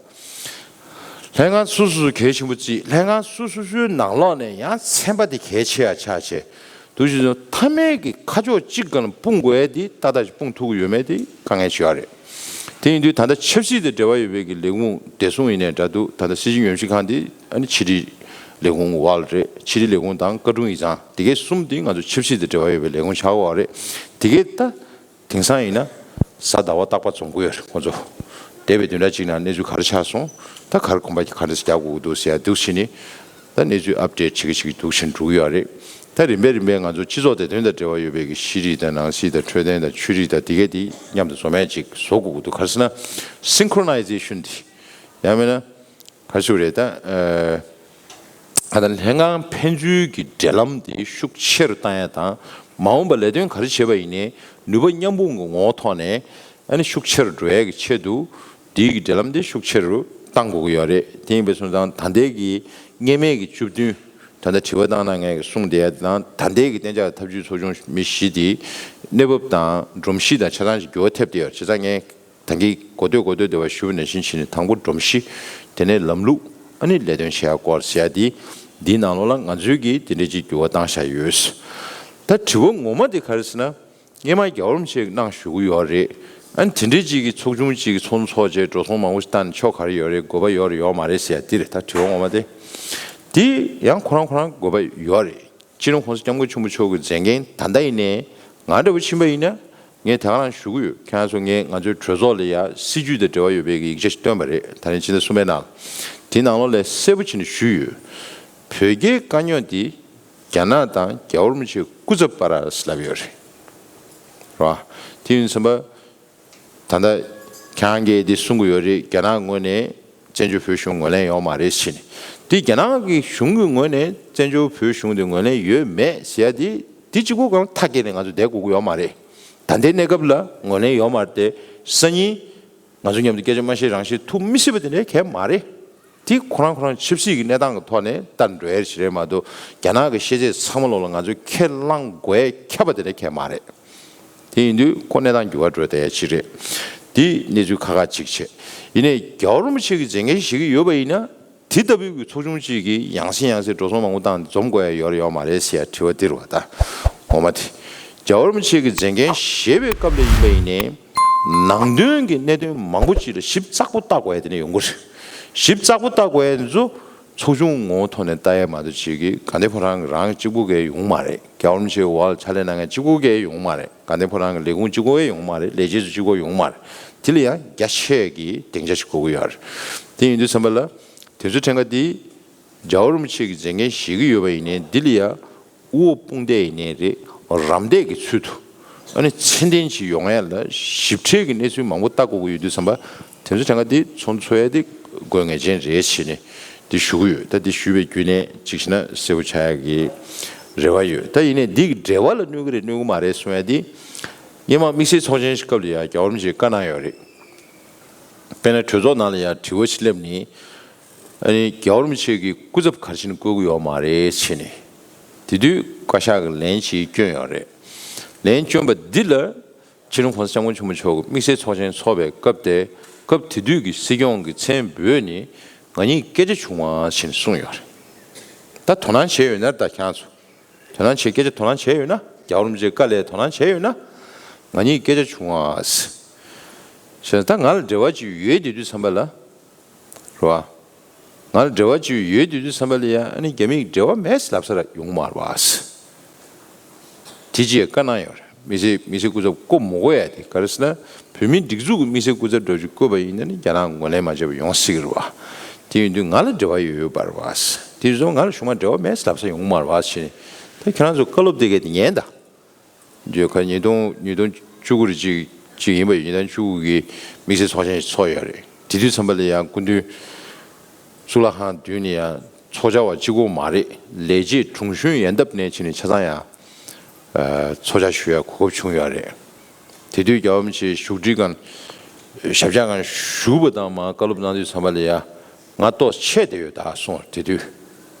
ལྷན་ཁང་སོ་སོ་སོ་གལ་ཆེན་པོ་བརྩི། ལྷན་ཁང་སོ་སོ་སོའི་ནང་ལོགས་ནས་ཡང་ཚན་པ་དེ་གལ་ཆེ་ཡ་ཆགས་བྱས། འདུག་བྱས་ཙང་མཐའ་མའི་གི་ཁ་ཕྱོགས་གཅིག་སྒང་ལ་སྤུངས་དགོས་ཡ་དེ་ཏག་ཏག་ཅིག་སྤུངས་ཐུབ་ཀྱི་ཡོད་མེད་དེ་དཀའ་ངལ་ཅིག་ཡོད་རེད། དེ་ཡིན་དུས་ད་ལྟ་ཆབ་སྲིད་དང་འབྲེལ་བ་ཡོད་པའི་གི་ལས་ཁུངས་བདེ་སྲུང་ཡིན་ནའི་འདྲ་འདུག་ད་ལྟ་སྲིད་བྱུས་ཉམས་ཞིབ་ཁང་དེ་ཨ་ནི་ཕྱི་དྲིལ་ལས་ཁུངས་འོག་ལ་རེད། ཕྱི་དྲིལ་ལས་ཁུངས་དང་བཀའ་དྲུང་ཡིག་ཚང་དེ་གའི་གསུམ་དེ་ང་ཚོ་ཆབ་སྲིད་དང་འབྲེལ་བ་ཡོད་པའི་ལས་ཁུངས་ཆགས་ཀྱི་ཡོད་རེད། དེ་གའི་ད། དེང་སང་ཡིན་ན་གཟའ་ཟླ་བ་རྟག་པར་འཛོམས་ཀྱི་ཡོད་རེད་ཁོང་ཚོ། འདས་པའི་བདུན་ཕྲག་གཅིག་ནང་གནས་ཚུལ་ག་རེ་ཆགས་སོང་། ད་ག་རེ་གོམ་པ་ག་འདྲ་ཞིག་རྒྱག་དགོས་ཀྱི་འདུག་ཟེར་ཡ་འདུག་བྱས་ནས། ད་གནས་ཚུལ་ཨབ་ཌེཊ་བྱེད་ཀྱི་བྱེད་ཀྱི་འདུག་བྱས་ནས་འགྲོ་གི་ཡོད་རེད། ད་རིམ་པས་རིམ་པས་ང་ཚོ་སྤྱི་ཚོགས་བདེ་དོན་དང་འབྲེལ་བ་ཡོད་པའི་གི་ཤེས་རིག་དང་ནང་སྲིད་དང་འཕྲོད་བསྟེན་དང་ཆོས་རིག་དང་དེ་གས་དེ་མཉམ་དུ་འཛོམས་ཡ་ཅིག་བཟོ་དགོས་ཀྱི་འདུག་ག་རེ་ཟེར་ན་སིན་ཁོ་རོ་ནའི་ཛེ་ཤན་དེ་ཡང་མིན་ན། ག་རེ་ཞུ་རེད་ད། ཨ་ད་ལྷན་ཁང་ཕན་ཚུན་གྱི་འབྲེལ་ལམ་དེ་ཤུགས་ཆེ་རུ་བཏང་ཡ་དང་མ་འོངས་པ་ལས་དོན་ག་རེ་བྱེད་པ་ཡིན་ནའི་ནུས་པ་མཉམ་སྤུངས་ཀྱི་ངོ་བོ་ཐོག་ནས་ཨ་ནི་ཤུགས་ཆེ་རུ་འགྲོ་ཡ་གི་ཆེད་དུ་ འདིའི་གི་འབྲེལ་ལམ་དེ་ཤུགས་ཆེ་རུ་གཏང་དགོས་ཀྱི་ཡོད་རེད། དེ་ཡིན་པའི་སོང་ཙང་ད་ལྟའི་གི་སྔོན་མའི་གི་བཅུ་བདུན། ད་ལྟ་དྲི་བ་བཏང་གནང་མཁན་གྱིས་གསུངས་བསྡད་ཡ་དེ་དང་ད་ལྟའི་གི་གཏན་འཇགས་ཐབས་ཇུས་ཚོགས་ཆུང་མི་བཞི་དེ་གནས་བབ་དང་སྒྲོམ་གཞི་དང་ཆ་ཚང་ཞིག་འགྱུར་བ་ཐེབས་བསྡད་ཡོད་རེད། བྱས་ཙང་ངས་ད་གིན་གོ་ཐོས་གོ་ཐོས་དེ་བ་ཞུ་བ་ནང་བཞིན་བྱས་ནས་དང་པོ་སྒྲོམ་གཞི། དེ་ནས་ལམ་ལུགས། ཨ་ནི་ལས་དོན་བྱེད་ཡ་སྐོར་ཟེར་ཡ་དེ་འདིའི་ནང་ལོགས་ལ་ང་ཚོས་ཀྱིས་དེ་འདྲའི་ཅིག་འགྱུར་བ་བཏང་བཞག་ཡོད། ད་དྲི་བ་ངོ་མ་དེ་ག་རེ་ཟེར་ན། སྔོན་མ་རྒྱལ་བ་རིན་པོ་ཆེས་གནང་ཞུ་གི་ཡོད་རེད། ཨ་ནི་དེ་འདྲའི་ཅིག་གི་ཚོགས་ཆུང་ཅིག་གི་ཚོགས་ཚོགས་བྱས་འགྲོ་སོང་མང་པོ་ཞིག་བཏང་ནས་ཆོ་ག་རེ་ཡོད་རེད། དགོས་པ་ཡོད་རེད་ཡོད་མ་རེད་ཟེར་ཡ་དེ་རེད། ད་དྲི་བ་ངོ་མ་དེ། དེ་ཡང་ཁོ་རང་ཁོ་རང་དགོས་པ་ཡོད་རེད། སྤྱི་ནོར་༸གོང་ས་༸སྐྱབས་མགོན་ཆེན་པོ་མཆོག་གི་མཛད་འགན་ད་ལྟ་ཡིན་ནའི་ང་འདྲ་བོ་ཕྱིན་པ་ཡིན་ན། ངས་དེ་ག་རང་ཞུ་གི་ཡོད། ཁྱེད་རང་ཚོ་ངས་ང་ཚོའི་གྲོས་ཚོགས་ལ་ཡ་སྲིད་ཇུས་དང་འབྲེལ་བ་ཡོད་པའི་ཡིག་ཆ་ཞིག་བཏོན་པ་རེད། ད་རིང་ཕྱི་ཟླ་གསུམ་པའི་ནང་། དེའི་ནང་ལོགས་ལ་གསལ་པོ་བྱས་ནས་ཞུས་ཡོད། བོད་རྒྱའི་དཀའ་རྙོག་འདི་རྒྱ་ནག་དང་རྒྱལ་བ་རིན་པོ་ཆེའི་སྐུ་ཚབ་བར་ལབ་ཡོད་རེད། རེད་བ། དེ་ཡིན་ཙམ་པ། ད་ལྟ་ཁྱེད་རང་གིས་འདི་གསུང་གི་ཡོད་རེད། རྒྱ་ནག་ངོས་ནས་བཙན་བྱོལ་བོད་གཞུང་ངོས་ལེན་ཡོད་མ་རེད་ཟེར་ནས། འདི་རྒྱ་ནག་གི་གཞུང་གི་ངོས་ནས་བཙན་བྱོལ་བོད་གཞུང་དེ་ངོས་ལེན་ཡོད་མེད་ཟེར་ཡ་དེ་འདི་གཅིག་པོ་གང་ཐག་བཀོད་ནས་ང་ཚོ་བསྡད་དགོས་ཀྱི་ཡོད་མ་རེད། ད་ལྟའི་གནས་སྐབས་ལ་ངོས་ལེན་ཡོད་མ་རེད་དེ། སང་ཉིན་ང་ཚོ་མཉམ་དུ་སྐད་ཆ་མ་བཤད་རང་བཤད་ཐུབ་མི་སྲིད་པ་དེ་འདྲ་གང་ཡང་མ་རེད། དེ་ཁོ་རང་ཁོ་རང་ཆབ་སྲིད་ཀྱི་གནས་སྟངས་ཀྱི་ཐོག་ནས་བསྟར་འགྲོ་ཡ་ཞིག་རེད་མ་གཏོགས། རྒྱ་ནག་གི་ཤེས་ཚད་ཚང་མ་ལོག་ལ་ང་ཚོས་ཁས་བླངས་དགོས་ཡ་ཁྱབ་པ་དེ་འདྲ་གང་ཡང་མ་རེད། དེ་ཡིན་དུས་ཁོ་གནས་སྟངས་འགྱུར་བ་འགྲོ་བསྡད་ཡ་ཅིག་རེད། དེ་གནས་ཚུལ་ཁག་ཁག་ཅིག་བྱས། ཡིན་ནའི་རྒྱལ་བ་རིན་པོ་ཆེ་གི་མཛད་འགན་བཞེས་ཀྱི་ཡོད་པ་ཡིན་ན། དེ་ལྟ་བུའི་གི་ཚོགས་ཆུང་གཅིག་གིས་ཡང་སེ་ཡང་སེ་འགྲོ་སོང་མང་པོ་བཏང་འཛོམས་དགོས་ཡ་ཡོད་རེད་ཡོད་མ་རེད་ཟེར་ཡ་དྲི་བ་དེ་རེད་བ། ད་ངོ་མ་དེ། རྒྱལ་བ་རིན་པོ་ཆེ་གི་མཛད་འགན་བཞེས་པའི་སྐབས་ལ་ཡིན་པ་ཡིན་ནའི། ནང་དོན་གྱི་གནད་དོན་མང་པོ་ཅིག་ལ་ཞིབ་ཚགས་པོ་ལྟ་དགོས་ཡ་དེ་འདྲ་ཡོང་གི་རེད། ཞིབ་ཚགས་པོ་ལྟ་དགོས་ཡ་དེ་ཚོ་ཚོགས་ཆུང་ངོ་བོ་ཐོག་ནས་ལྟ་ཡ་མ་གཏོགས་ཅིག་གི་དགའ་ལྡན་ཕོ་བྲང་གི་རང་གཅིག་པུ་གི་ཡོང་མ་རེད། རྒྱལ་བ་རིན་པོ་ཆེའི་འོག་ལ་ཕྱག་ལས་གནང་མཁན་གཅིག་པུ་གི་ཡོང་མ་རེད། དགའ་ལྡན་ཕོ་བྲང་གི་ལས་ཁུངས་གཅིག་པུ་གི་ཡོང་མ་རེད། ལས་བྱེད་ཚོ་གཅིག་པུ་ཡོང་མ་རེད། དེ་ལ་ཡང་རྒྱ་ཆེ་གི་སྡིངས་ཆ་ཞིག་དགོས་ཀྱི་ཡོད་རེད། དེ་ཡིན་དུས་ཙམ་པ་ལ། དེ་ཚོའི་ཕྲེང་ཀ་འདི་རྒྱལ་བ་རིན་པོ་ཆེ་གི་མཛད་འགན་བཞེས་ཀྱི་ཡོད་པ་ཡིན་ནའི་འདི་ལ་ཡང་དབུ་འོག་དཔུང་འདེགས་ཡིན་ནའི་རེད། རམ་འདེགས་ཀྱི་ཚུལ་དུ། ཨ་ནི་ཚད་ལྡན་ཅིག་ཡོང་ཡ་ལ་ཞིབ་ཕྲའི་གི་གནས་ཚུལ་མང་པོ་ལྟ་དགོས་ཀྱི་ཡོད་དུས་ཙམ་པ། དེ་ཚོའི་ཕྲེང་ཀ་འདི་ཚོགས་འདུ་ཚོགས་ཡ་དེ་དགོས་ངེས་ཅན་རེད་ཟེར་ནས་འདི་ཞུ་གི་ཡོད། ད་འདི་ཞུས་པའི་བརྒྱུད་ནས་གཅིག་བྱས་ན་གསལ་པོ་ཆགས་ཡ་གི་རེ་བ་ཡོད། ད་ཡིན་ནའི་འདི་གི་འབྲེལ་བ་ལ་གནོད་ཀྱི་རེད་གནོད་ཀྱི་མ་རེད་གསུང་ཡ་དེ། སྔོན་མ་དམིགས་བསལ་ཚོགས་ཆེན་ཞིག་སྐབས་ལ་ཡ་རྒྱལ་བ་རིན་པོ་ཆེས་བཀའ་གནང་ཡོད་རེད། དཔེར་ན་གྲོས་ཚོགས་ནང་ལ་ཡང་དྲི་བ་ཞིག་སླེབས་ནས། ཨ་ནི་རྒྱལ་བ་རིན་པོ་ཆེ་གི་སྐུ་ཚབ་ག་རེ་བྱས་ནས་བསྐོ་གི་ཡོད་མ་རེད་ཟེར་ནས། དེ་དུས་བཀའ་ཤག་གིས་ལན་ཅིག་བསྐྱོན་ཡོད་རེད། ལན་བསྐྱོན་པ་འདི་ལ་སྤྱི་ནོར་༸གོང་ས་༸སྐྱབས་མགོན་ཆེན་པོ་མཆོག་གིས་དམིགས་བསལ་ཚོགས་ཆེན་ཚོགས་པའི་སྐབས་དེ། སྐབས་དེ་དུས་ཀྱི་སྲིད་སྐྱོང་གི་མཚན་འབོད་ནས་ང་གཉིས་སྐད་ཆ་བྱུང་བ་ཞེས་གསུངས་ཡོད་རེད། ད་དོ་སྣང་བྱས་ཡོད་ན། ད་ཁྱེད་རང་ཚོ་དོ་སྣང་བྱས། སྐད་ཆ་དོ་སྣང་བྱས་ཡོད་ན། རྒྱལ་བ་རིན་པོ་ཆེའི་བཀའ་ལ་དོ་སྣང་བྱས་ཡོད་ན། ང་གཉིས་སྐད་ཆ་བྱུང་བ་ཟེར། ད་ང་ལ་འབྲེལ་བ་ཅིག་ཡོད་དེ་དུས་ཙམ་པ་ལ། རེད་བ། ང་ལ་འབྲེལ་བ་ཅིག་ཡོད་དེ་དུས་ཙམ་པ་ལ་ཡ། ཨ་ནི་རྒྱ་མིས་འབྲེལ་བ་མེད་ཟེར་ལབ་ས་ར་ཡོང་མ་རེད་བ་ཟེར། དེ་ཅིག་བཀའ་གནང་ཡོད་རེད། དམིགས་བསལ་དམིགས་བསལ་སྐུ་ཚབ་བསྐོ་མི་དགོས་ཡ་དེ་ག་རེ་ཟེར་ན། བོད་མིའི་སྒྲིག་འཛུགས་ཀྱི་དམིགས་བསལ་སྐུ་ཚབ་འདྲ་ཅིག་བསྐོས་པ་ཡིན་ན་ནི་རྒྱ་ནག་ངོས་ལེན་མ་བྱས་པ་ཡོང་སྲིད་ཀྱི་རེད་བ། དེ་ཡིན་དུས་ང་ལ་འབྲེལ་བ་ཡོད་ཡོད་པ་རེད་བ་ཟེར། དེ་ཡིན་ཙང་ང་ལ་གཞུག་མ་འབྲེལ་བ་མེད་ཟེར་ལབ་ས་ཡོང་མ་རེད་བ་ཟེར་ནས། ད་ཁྱེད་རང་ཚོ་བཀའ་སློབ་དེ་གས་དེ་ཉན་ད། ཡོད་ཁ། ཉིས་སྟོང་ཉིས་སྟོང་བཅུ་དགུ་རེ་ཅིག་ཅིག་ཡིན་པ་ཡིན། ཉིས་སྟོང་བཅུ་དགུ་གི་དམིགས་བསལ་ཚོགས་ཆེན་ཞིག་ཚོགས་ཡོད་རེད། དེ་དུས་ཙམ་པ་ལ་ཡང་སྐུ་མདུན་གཙུག་ལག་ཁང་མདུན་ནས་ཡང་ཚོགས་བཅར་བ་གཅིག་པོ་མ་རེད། ལས་བྱེད་དྲུང་གཞོན་ཡན་འདབས་ནས་ཕྱིན་ནས་ཆ་ཚང་ཡང་ཚོགས་བཅར་ཞུ་ཡ་གོ་སྐབས་བྱུང་ཡོད་རེད། དེ་དུས་རྒྱལ་བ་རིན་པོ་ཆེ་བཞུགས་ཁྲི་སྒང་ཞབས་བཀྱག་སྒང་བཞུགས་པ་དང་མ་བཀའ་སློབ་གནང་དུས་ཙམ་པ་ལ་ཡ། ང་ཏོག་ཙམ་ཆད་བསྡད་ཡོད་ད་གསུངས་པ་རེད། དེ་དུས་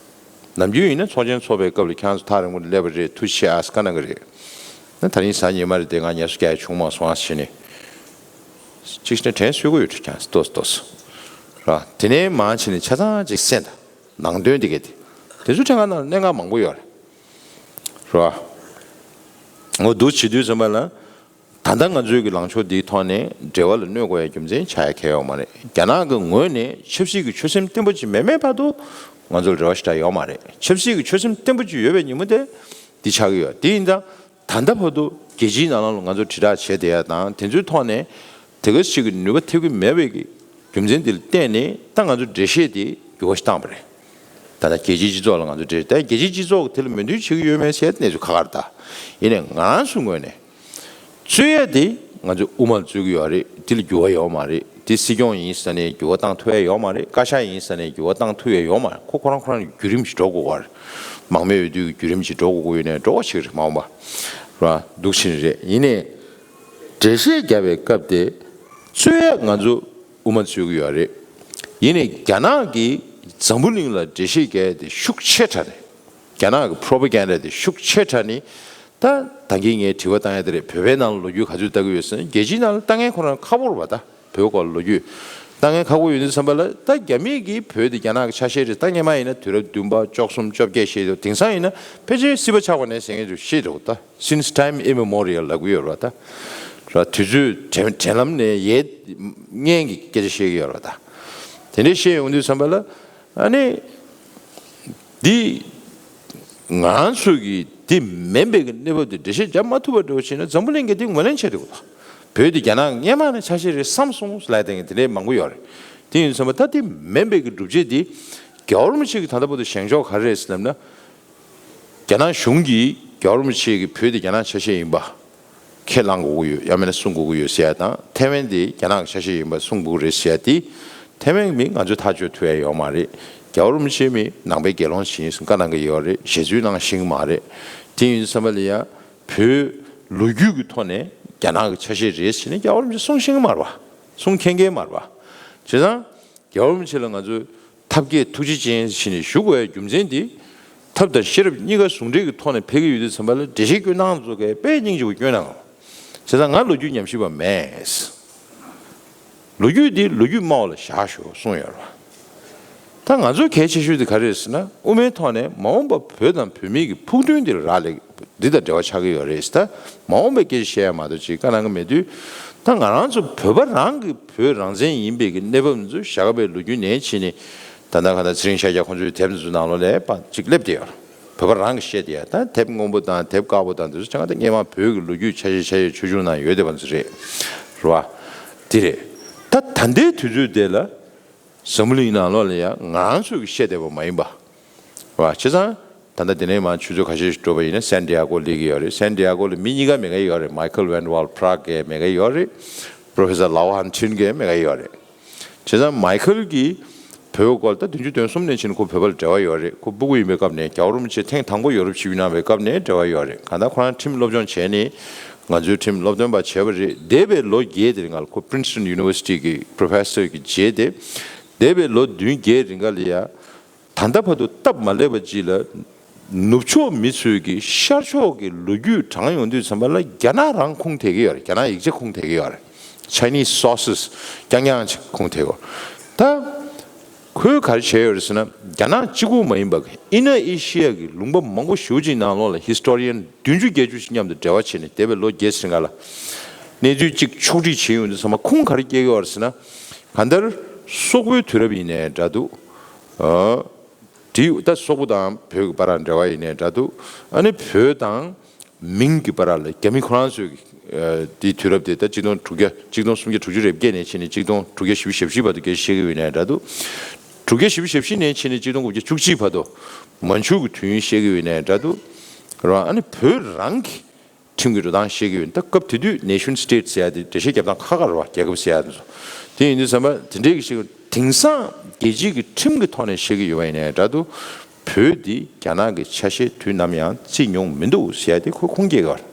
ནམ་རྒྱུན་ཡིན་ན་ཚོགས་ཆེན་ཚོགས་པའི་སྐབས་ལ་ཁྱེད་རང་ཚོ་ཐག་རིང་པོ་ནས་སླེབས་པ་རེད། ཐུགས་རྗེ་ཆེ་ཨ་ཟེར་བཀའ་གནང་གི་རེད། ན་ད་རིང་གཟའ་ཉི་མ་རེད་དེ། ང་ངལ་གསོ་རྒྱག་ཡ་བྱུང་མ་སོང་ཨ་ཟེར་ནས། གཅིག་བྱས་ན་དྲན་གསོས་ཀྱི་ཡོད་རེད། ཁྱེད་རང་ཚོ་ཏོག་ཙམ་ཏོག་ཙམ་ར། དེ་ནས་མར་ཕྱིན་ནས་ཆ་ཚང་ཅིག་གསན་དང་། ནང་དོན་དེ་གས་དེ། དེ་ཚོ་ཕྲན་ཁ་ནང་ལ་གནད་འགག་མང་པོ་ཡོད་རེད། ར། འོ་འདུག་བྱེད་དུས་ཙམ་པ་ལ། ད་ལྟ་ང་ཚོའི་གི་ལངས་ཕྱོགས་འདིའི་ཐོག་ནས་འབྲེལ་བ་ལ་གནོད་དགོས་ཡ་རྒྱུ་མཚན་ཆགས་ཡ་གང་ཡང་ཡོད་མ་རེད། རྒྱ་ནག་གི་ངོས་ནས་ཆབ་སྲིད་ཀྱི་ཆོད་སེམས་བརྟན་པོ་ཅིག་མེད་མེད་བར་དུ་ང་ཚོར་རེ་བ་ཞེ་དྲག་ཡོད་མ་རེད། ཆབ་སྲིད་ཀྱི་ཆོད་སེམས་བརྟན་པོ་ཅིག་ཡོད་པའི་ཉིན་མོ་དེ་འདི་ཆགས་ཀྱི་ཡོད། དེ་ཡིན་ཙང་། ད་ལྟ་བར་དུ་རྒྱལ་སྤྱིའི་ནང་ལོགས་ལ་ང་ཚོ་དྲིལ་བསྒྲགས་བྱས་བསྡད་ཡ་དང་། དེ་ཚོའི་ཐོག་ནས་དེ་ག་ཞིག་གི་ནུས་པ་ཐེབས་ཀྱི་མེད་པའི་གི་རྒྱུ་མཚན་དེ་ལ་བརྟེན་ནས། ད་ང་ཚོ་འགྲེལ་བཤད་དེ་འགྱུར་བ་ཞིག་བཏང་བ་རེད། ད་ལྟ་རྒྱལ་སྤྱིའི་སྤྱི་ཚོགས་ལ་ང་ཚོ་འགྲེལ། ད་རྒྱལ་སྤྱིའི་སྤྱི་ཚོགས་ཀྱིས་དེ་ལ་མོས་མཐུན་བྱེད་ཀྱི་ཡོད་མེད་ཟེར་གནས་ཚུལ་ཁག་ཁག་རེད། ད་ཡིན་ནའི་ང་རང་ཚོའི་ངོས་ནས་རྩོད་ཡ་དེ་ང་ཚོས་དབུ་མར་རྩོད་ཀྱི་ཡོད་རེད། དེ་ལ་འགྱུར་བ་ཡོད་མ་རེད། དེ་སྲིད་སྐྱོང་ཡིན་ཟེར་ནས་འགྱུར་བ་བཏང་ཐུབ་ཡ་ཡོད་མ་རེད། བཀའ་ཤག་ཡིན་ཟེར་ནས་འགྱུར་བ་བཏང་ཐུབ་ཡ་ཡོད་མ་རེད། ཁོ་ཁོ་རང་ཁོ་རང་གི་བརྒྱུད་རིམ་ཞིག་འགྲོ་དགོས་པ་རེད། མང་མོས་འོས་བསྡུའི་བརྒྱུད་རིམ་ཞིག་འགྲོ་དགོས་ཀྱི་ཡོད་ནའི་འགྲོ་བ་ཞིག་རེད། མ་འོངས་པ་ར་འདུག་ཕྱིན་རེད། ཡིན་ནའི་འགྲེལ་བཤད་རྒྱག་པའི་སྐབས་དེ་རྩོད་ཡ་ང་ཚོ་དབུ་ དབུ་མ་འཛུལ་གྱི་ཡོད་རེད། ཡིན་ནའི་རྒྱ་ནག་གིས་འཛམ་བུ་གླིང་ལ་འགྲེལ་བཤད་རྒྱག་ཡ་དེ་ཤུགས་ཆེ་དྲགས་ནས། རྒྱ་ནག་གི་པོ་རོ་པ་གན་ཌ་དེ་ཤུགས་ཆེ་དྲགས་ནས། ད་ད་གིན་ངས་དྲི་བ་བཏང་ཡ་དེ་རེད། བོད་པའི་ནང་ལ་ལོ་རྒྱུས་ག་ཚོད་ལྟ་གི་ཡོད་ཟེར་ན། རྒྱལ་སྤྱིའི་ནང་ལ་ལྟ་མཁན་ཁོ་རང་ཁག་པོ་རེད་པ། ད་བོད་སྐོར་ལ་ལོ་རྒྱུས་ལྟ་མཁན་ཁག་པོ་ཡོད་དུས་ཙམ་པ་ལ། ད་རྒྱ་མིས་ཀྱིས་བོད་དེ་རྒྱ་ནག་གི་ཆ་ཤས་རེད། ད་སྔོན་མ་ཡིན་ན་དུས་རབས་བདུན་པ་བཅུ་གསུམ་བཅོ་བརྒྱད་བཤད་འདུག་དེང་སང་ཡིན་ན་ཕལ་ཆེར་སྲིད་པ་ཆགས་པ་ནས་ཟེར་མཁན་ཚོས་བཤད་འདུག་ད་since time immemorial ལབ་ཀྱི་ཡོད་རེད་པ། ད་ར་དུས་ཚོད་དྲན་དྲན་ལམ་ནས་ཡལ་མཁན་གྱི་སྐད་ཆ་བཤད་ཀྱི་ཡོད་རེད་པ། ད་དེ་འདྲ་བཤད་ཡོང་དུས་ཙམ་པ་ལ། ཨ་ནི། འདི་ང་ཚོ་གིས་འདི་མིན་པའི་གི་གནས་བབ་དེ་འགྲེལ་བཤད་རྒྱག་མ་ཐུབ་པ་འདྲ་བོ་བྱས་ན། འཛམ་བུ་གླིང་གིས་འདི་ངོས་ལེན་བྱེད་ཐུབ་ཀྱི་རེད། བོད་དེ་རྒྱ་ནག་སྔོན་མ་ནས་ཆ་ཤས་རེད་བསམ་སོང་ལབ་མཁན་དེ་འདྲའི་མང་པོ་ཡོད་རེད། དེ་ཡིན་ཙང་ད་འདི་མིན་པའི་གི་སྒྲུབ་བྱེད་འདི། རྒྱལ་བ་རིན་པོ་ཆེ་གིས་ད་ལྟ་བར་དུ་བཞེངས་ཕྱོགས་ག་རེ་རེད་ཟེར་ལབ་ན། རྒྱ་ནག་གཞུང་གིས་རྒྱལ་བ་རིན་པོ་ཆེ་གིས་བོད་དེ་རྒྱ་ནག་ཆ་ཤས་ཡིན་པ་ཁས་བླངས་དགོས་ཀྱི་ཡོད། ཡང་མིན་ན་གསུང་དགོས་ཀྱི་ཡོད་ཟེར་ཡ་དང་། ཐའེ་ཝན་དེ་རྒྱ་ནག་གི་ཆ་ཤས་ཡིན་པ་གསུང་དགོས་ཀྱི་རེད་ཟེར་ཡ་དེ། ཐའེ་ཝན་གྱི་མི་ང་ཚོས་ཐག་གཅོད་ཐུབ་ཡ་ཡོད་མ་རེད། རྒྱལ་བ་རིན་པོ་ཆེའི་མི་ནང་པའི་དགེ་སློང་ཞིག་ཡིན་ཟེར་བཀའ་གནང་གི་ཡོད་རེད། བཞེས་ཚུལ་གནང་ཤེས་ཀྱི་མ་རེད། དེ་ཡིན་ཙམ་པ་ལ་ཡ། བོད་ལོ་རྒྱུས་ཀྱི་ཐོག་ནས་རྒྱ་ནག་གི་ཆ་ཤས་རེད་ཟེར་ནས་རྒྱལ་བ་རིན་པོ་ཆེས་གསུང་ཤེས་ཀྱི་མ་རེད་པ། གསུང་མཁྱེན་མཁན་མ་རེད་པ། བྱས་ཙང་། རྒྱལ་བ་རིན་པོ་ཆེ་ལ་ང་ཚོས་ཐབས་མཁས་ཐུགས་རྗེ་ཅན་ཞིག་ནས་ཞུ་དགོས་ཡ་རྒྱུ་མཚན་འདི། ཐབས་དང་ཤེས་རབ་གཉིས་ཀ་ཟུང་འབྲེལ་གྱི་ཐོག་ནས་ཕེབས་ཀྱི་ཡོད་དུས་ཙམ་པ་ལ། འགྲེལ་བཤད་སྐྱོན་སྟངས་ཚོ་གས་དཔེ་སྙིང་རྗེ་པོ་སྐྱོན་གནང་། བྱས་ཙང་ང་ལོ་རྒྱུས་ཉམས་ཞིབ་པ་མེད། ལོ་རྒྱུས་འདི་ལོ་རྒྱུས་སྨྲ་བ་ལ་བཞག་ཤོག་གསུངས་ཡོད་རེད་པ། ད་ང་ཚོ་གལ་ཆེ་ཤོས་དེ་ག་རེ་རེད་ཟེར་ན། དབུ་མའི་ཐོག་ནས་མ་འོངས་པ་བོད་དང་བོད་མིའི་གི་ཕུགས་འདུན་འདི་ལ་རག་ལས། འདི་དང་འབྲེལ་བ་ཆགས་ཀྱི་ཡོད་རེད་ཟེར། ད་མ་འོངས་པའི་སྐད་ཆ་བཤད་ཡ་མ་གཏོགས་ཅིག་བཀའ་གནང་གི་མེད་དུས། ད་ང་རང་ཚོ་བོད་པ་རང་གི་བོད་རང་བཙན་ཡིན་པའི་གི་གནས་བབ་འདི་ཚོ་ཞྭ་སྒབ་པའི་ལོ་རྒྱུས་ནས་ཕྱིན་ནས། ད་ལྟ་ག་ད་ཚེ་རིང་ཤཱཀྱ་ཁོང་ཚོའི་དེབ་འདི་ཚོ་ནང་ལོགས་ལ་ཕར་ཅིག་སླེབས་བསྡད་ཡོད་རེད། བོད་པ་རང་གིས་བཤད་བསྡད་ཡ། ད་དེབ་སྔོན་པོ་དང་དེབ་དཀར་པོ་དང་འདི་ཚོ་ཆ་ཚང་ད་སྔོན་མ་བོད་ཀྱི་ལོ་རྒྱུས་ཆ་ཤས་ཆ་ཤས་ཆོས་འབྱུང་ནང་ཡོད་བསྡད་པ་ཚོ་རེད། རེད་པ། འདི་རེད། ད་ད་ལྟའི་དུས་ཚོད་དེ་ལ། འཛམ་བུ་གླིང་ནང་ལོགས་ལ་ཡ་ང་རང་ཚོས་ཀྱིས་བཤད་བསྡད་པ་མ་ཡིན་པ། རེད་པ། བྱས་ཙང་། ད་ལྟ་འདི་ནས་མར་ཆུ་ཚོད་ཁ་ཤས་ཤིག་འགྲོ་བ་ཡིན་ན་སན་ཏི་ཡ་ཀོ་སླེབས་ཀྱི་ཡོད་རེད། སན་ཏི་ཡ་ཀོ་ལ་མི་གཉིས་ཀ་མེད་ཀ་ཡོད་རེད། མའི་ཁལ་ཝན་ཝལ་པྲག་གིས་མེད་ཀ་ཡོད་རེད། པོ་རོ་ཕེ་སར་ལའོ་ཧན་ཁྲིན་གྱིས་མེད་ཀ་ཡོད་རེད། བྱས་ཙང་མའི་ཁལ་གྱིས་བོད་སྐོར་ད་བདུན་ཅུ་དོན་གསུམ་ནས་ཕྱིན་ཁོ་བོད་པ་ལ་འབྲེལ་བ་ཡོད་རེད། ཁོ་སྤུ་གུ་ཡིན་པའི་སྐབས་ནས། རྒྱལ་བ་རིན་པོ་ཆེ་ཐེངས་དང་པོ་ཡོ་རོབ་ཆིབས་བསྒྱུར་གནང་བའི་སྐབས་ནས་འབྲེལ་བ་ཡོད་རེད། གང་ལྟར་ཁོ་རང་ཁྲིམས་སློབ་སྦྱོང་བྱས་ནས་ང་ཚོའི་ཁྲིམས་སློབ་སྟོན་པ་བྱས་པ་རེད། འདས་པའི་ལོ་བརྒྱད་དེ་རིང་ལ་ཁོ་པི་རིན་སི་ཊོན་ཡུ་ནི་ཝར་སི་ཊི་གི་པོ་རོ་ཕེ་སར་གྱི་བྱས་ཏེ། འདས་པའི་ལོ་བདུན་བརྒྱད་རིང་ག་ལ་ཡ། ད་ལྟ་བར་དུ་སྟབས་མ་ལེགས་པ་ཅིག་ལ། ནུབ་ཕྱོགས་མི་ཚོས་ཀྱིས་ཤར་ཕྱོགས་ཀྱི་ལོ་རྒྱུས་དྲངས་ཡོང་དུས་ཙམ་པ་ལ་རྒྱ་ནག་རང་ཁུངས་འདེད་ཀྱི་ཡོད་རེད། རྒྱ་ནག་ཡིག་ཆ་ཁུངས་འདེད་ཀྱི་ཡོད་རེད། Chinese sources རྐྱང་རྐྱང་ཅིག་ཁུངས་འདེད་ཀྱི་ཡོད་རེད། ད་ཁོས་ག་རེ་བྱས་ཡོད་རེད་ཟེར་ན། རྒྱ་ནག་གཅིག་པུ་མ་ཡིན་པ་གི་Inner Asia གི་ལུང་པ་མང་པོ་ཞེ་པོ་ཅིག་ནང་ལོགས་ལ་ཧི་སི་ཊོ་རི་ཡན་བདུན་ཅུ་བརྒྱད་ཅུ་ཞིག་མཉམ་དུ་འབྲེལ་བ་བྱས་ནས་འདས་པའི་ལོ་བརྒྱད་ཙམ་སྔ་ལ་གནས་ཚུལ་གཅིག་ཕྱོགས་སྒྲིག་བྱས་ཡོང་དུས་ཙམ་པ་ཁུངས་ག་རེ་སྐྱེལ་གྱི་ཡོད་རེད་ཟེར་ན། གང་ལྟར་སོག་པོའི་དུས་རབས་ཡིན་ནའི་འདྲ་འདུག་ཨ། དེ་ད་སོག་པོ་དང་བོད་ཀྱི་བར་ལ་འབྲེལ་བ་ཡིན་ནའི་འདྲ་འདུག་ཨ་ནི་བོད་དང་མིང་གི་བར་ལ་རྒྱ་མི་ཁོ་རང་ཚོའི་ཨ་དེའི་དུས་རབས་དེ་ད་གཅིག་སྟོང་དྲུག་བརྒྱ་གཅིག་སྟོང་སུམ་བརྒྱ་དྲུག་ཅུ་རེ་བརྒྱད་ནས་ཕྱིན་ནས་གཅིག་སྟོང་དྲུག་བརྒྱ་བཞི་བཅུ་ཞེ་བཞི་བར་དུ་སྐད་ཆ་བཤད་ཀྱི་ཡོད་ནའི་འདྲ་འདུག་དྲུག་བརྒྱ་བཞི་བཅུ་ཞེ་བཞི་ནས་ཕྱིན་ནས་གཅིག་སྟོང་དགུ་བརྒྱ་བཅུ་གཅིག་བར་དུ་མན་ཇུ་གི་དུས་ཡུན་བཤད་ཀྱི་ཡོད་ནའི་འདྲ་འདུག་རེད་པ། ཨ་ནི་བོད་རང་གི་ཁྲིམས་ཀྱི་འགྲོ་སྟངས་བཤད་ཀྱི་ཡོད། ད་སྐབས་དེ་དུས་nation state ཟེར་ཡ་དེ་འགྲེལ་བཤད་རྒྱབ་སྟངས་ཁག་ཁག་རེད་པ། རྒྱལ་ཁབ་ཟེར་ཡ་དེ་ཚོ། དེ་ཡིན་དུས་ཙམ་པ་དེ་འདྲའི་གི་ཞིག་དེང་སང་རྒྱལ་སྤྱིའི་གི་ཁྲིམས་ཀྱི་ཐོག་ནས་བཤད་ཀྱི་ཡོད་པ་ཡིན་ནའི་འདྲ་འདུག་བོད་འདི་རྒྱ་ནག་གི་ཆ་ཤས་དུས་ནམ་ཡང་བརྩི་མྱོང་མི་འདུག་ཟེར་ཡ་དེ་ཁོས་ཁུངས་སྐྱེལ་གི་རེད།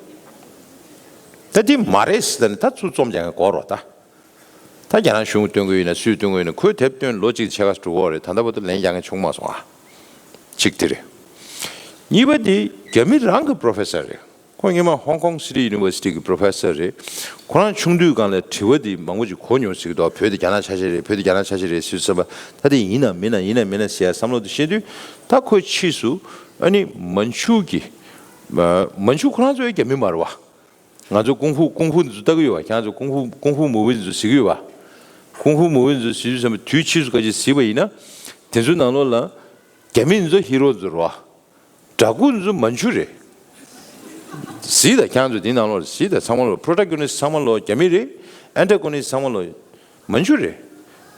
ད་དེ་མ་རེད་ཟེར་ད་ནི་ད་ཚུར་རྩོམ་རྒྱག་མཁན་དགོས་རེད་པ། ད་ད་རྒྱ་ནག་གཞུང་གིས་སྟོན་གི་ཡོད་ན་སུས་སྟོན་གི་ཡོད་ན། ཁོས་དེབ་བཏོན་ལོ་གཅིག་ཕྱེད་ཀ་འགྲོ་གི་ཡོད་རེད། ད་ལྟ་བར་དུ་ལན་རྒྱག་མཁན་བྱུང་མ་སོང་ཨ། གཅིག་དེ་རེད། གཉིས་པ་དེ་རྒྱ་མི་རང་གི་པོ་རོ་ཕེ་སར་རེད། ཁོ་སྔོན་མ་ཧོང་ཀོང་སི་ཊི་ཡུ་ནི་ཝར་སི་ཊི་གི་པོ་རོ་ཕེ་སར་རེད། ཁོ་རང་ཆུང་དུས་སྒང་ལ་དྲི་བ་འདི་མང་པོ་ཅིག་གོ་མྱོང་ཟེར་གྱི་འདུག་བོད་དེ་རྒྱ་ནག་ཆ་ཤས་རེད། བོད་དེ་རྒྱ་ནག་ཆ་ཤས་རེད་ཟེར་བསམ་པ། ད་དེ་ཡིན་ནམ་མིན་ན་ཡིན་ནམ་མིན་ན་ཟེར་ཡ་བསམ་བློ་དེ་བཤད་དུས། ད་ཁོས་ཕྱིས་སུ་ཨ་ནི་མན་ཇུ་གི་མན་ཇུ་ཁོ་རང་ཚོ་ཡང་རྒྱ་མི་མ་རེད་པ། ང་ཚོ་ཀུང་ཧྥུ་ཀུང་ཧྥུ་འདི་ཚོ་ལྟ་གི་ཡོད་པ། ཁྱེད་རང་ཚོ་ཀུང་ཧྥུ་ཀུང་ཧྥུ་མུ་ཝི་འདི་ཚོ་གཟིགས་ཀྱི་ཡོད་པ། ཀུང་ཧྥུ་མུ་ཝི་འདི་ཚོ་གཟིགས་དུས་ཙམ་པ་དུས་ཕྱིས་སུ་ཁ་ཅིག་གཟིགས་པ་ཡིན་ན། དེ་ཚོའི་ནང་ལོགས་ལ་རྒྱ་མི་འདི་ཚོ་ཧི་རོ་འདི་ཚོ་རེད་པ། དྲག་སྐུ་འདི་ཚོ་མན་ཇུ་རེད། གཟིགས་དང་ཁྱེད་རང་ཚོ་དེའི་ནང་ལོགས་ལ་གཟིགས་དང་། ཚང་མ་ལོ་པྲོ་ཊ་གོ་ནི་སི་ཊི་ཚང་མ་ལོ་རྒྱ་མི་རེད། ཨན་ཊ་གོ་ནི་སི་ཊི་ཚང་མ་ལོ་མན་ཇུ་རེད།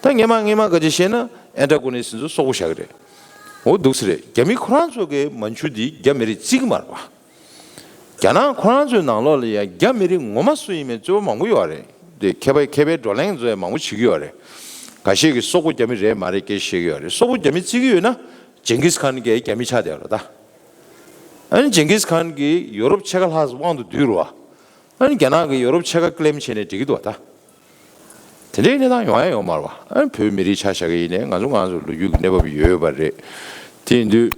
ད་སྔོན་མ་སྔོན་མ་ཁ་ཅིག་བཤད་ན་ཨན་ཊ་གོ་ནི་སི་ཊི་འདི་ཚོ་སོག་པོ་བཞག་གི་རེད། འོ་འདུག་སེ་རེད། རྒྱ་མི་ཁོ་རང་ཚོ་གིས་མན་ཇུ་འདི་རྒྱ་མི་རིགས་བརྩི་གི་མ་རེད་པ། རྒྱ་ནག་ཁོ་རང་ཚོའི་ནང་ལོགས་ལ་ཡང་རྒྱ་མི་རིགས་ངོ་མ་སུ་ཡིན་མིན་རྩོད་པ་མང་པོ་ཡོད་རེད། དེ་མཁས་པ་མཁས་པའི་བགྲོ་གླེང་ཚོ་ཡང་མང་པོ་བྱེད་ཀྱི་ཡོད་རེད། འགའ་ཤས་ཀྱིས་སོག་པོ་རྒྱ་མི་རེད་མ་རེད་སྐད་ཆ་བཤད་ཀྱི་ཡོད་རེད། སོག་པོ་རྒྱ་མི་བརྩི་གི་ཡོད་ན་ཇིང་གིས་ཁཱན་གྱི་རྒྱ་མི་ཆགས་བསྡད་ཡོད་རེད་ད། ཨ་ནི་ཇིང་གིས་ཁཱན་གྱིས་ཡོ་རོབ་ཕྱེད་ཀ་ལྷག་དབང་དུ་བསྡུས་རེད་པ། ཨ་ནི་རྒྱ་ནག་གིས་ཡོ་རོབ་ཕྱེད་ཀ་ཀི་ལེམ་བྱས་ནས་འགྲིག་གི་འདུག་པ་ད། དེ་འདྲའི་གནས་སྟངས་ཡོང་ཡ་ཡོད་མ་རེད་བ། ཨ་བོད་མི་རིགས་ཆ་བཞག་གི་ཡིན་ནའི་ང་ཚོ་ང་ཚོ་ལོ་རྒྱུས་ཀྱི་གནས་བབ་ཡོད་པ་རེད། དེ་ཡིན་དུས་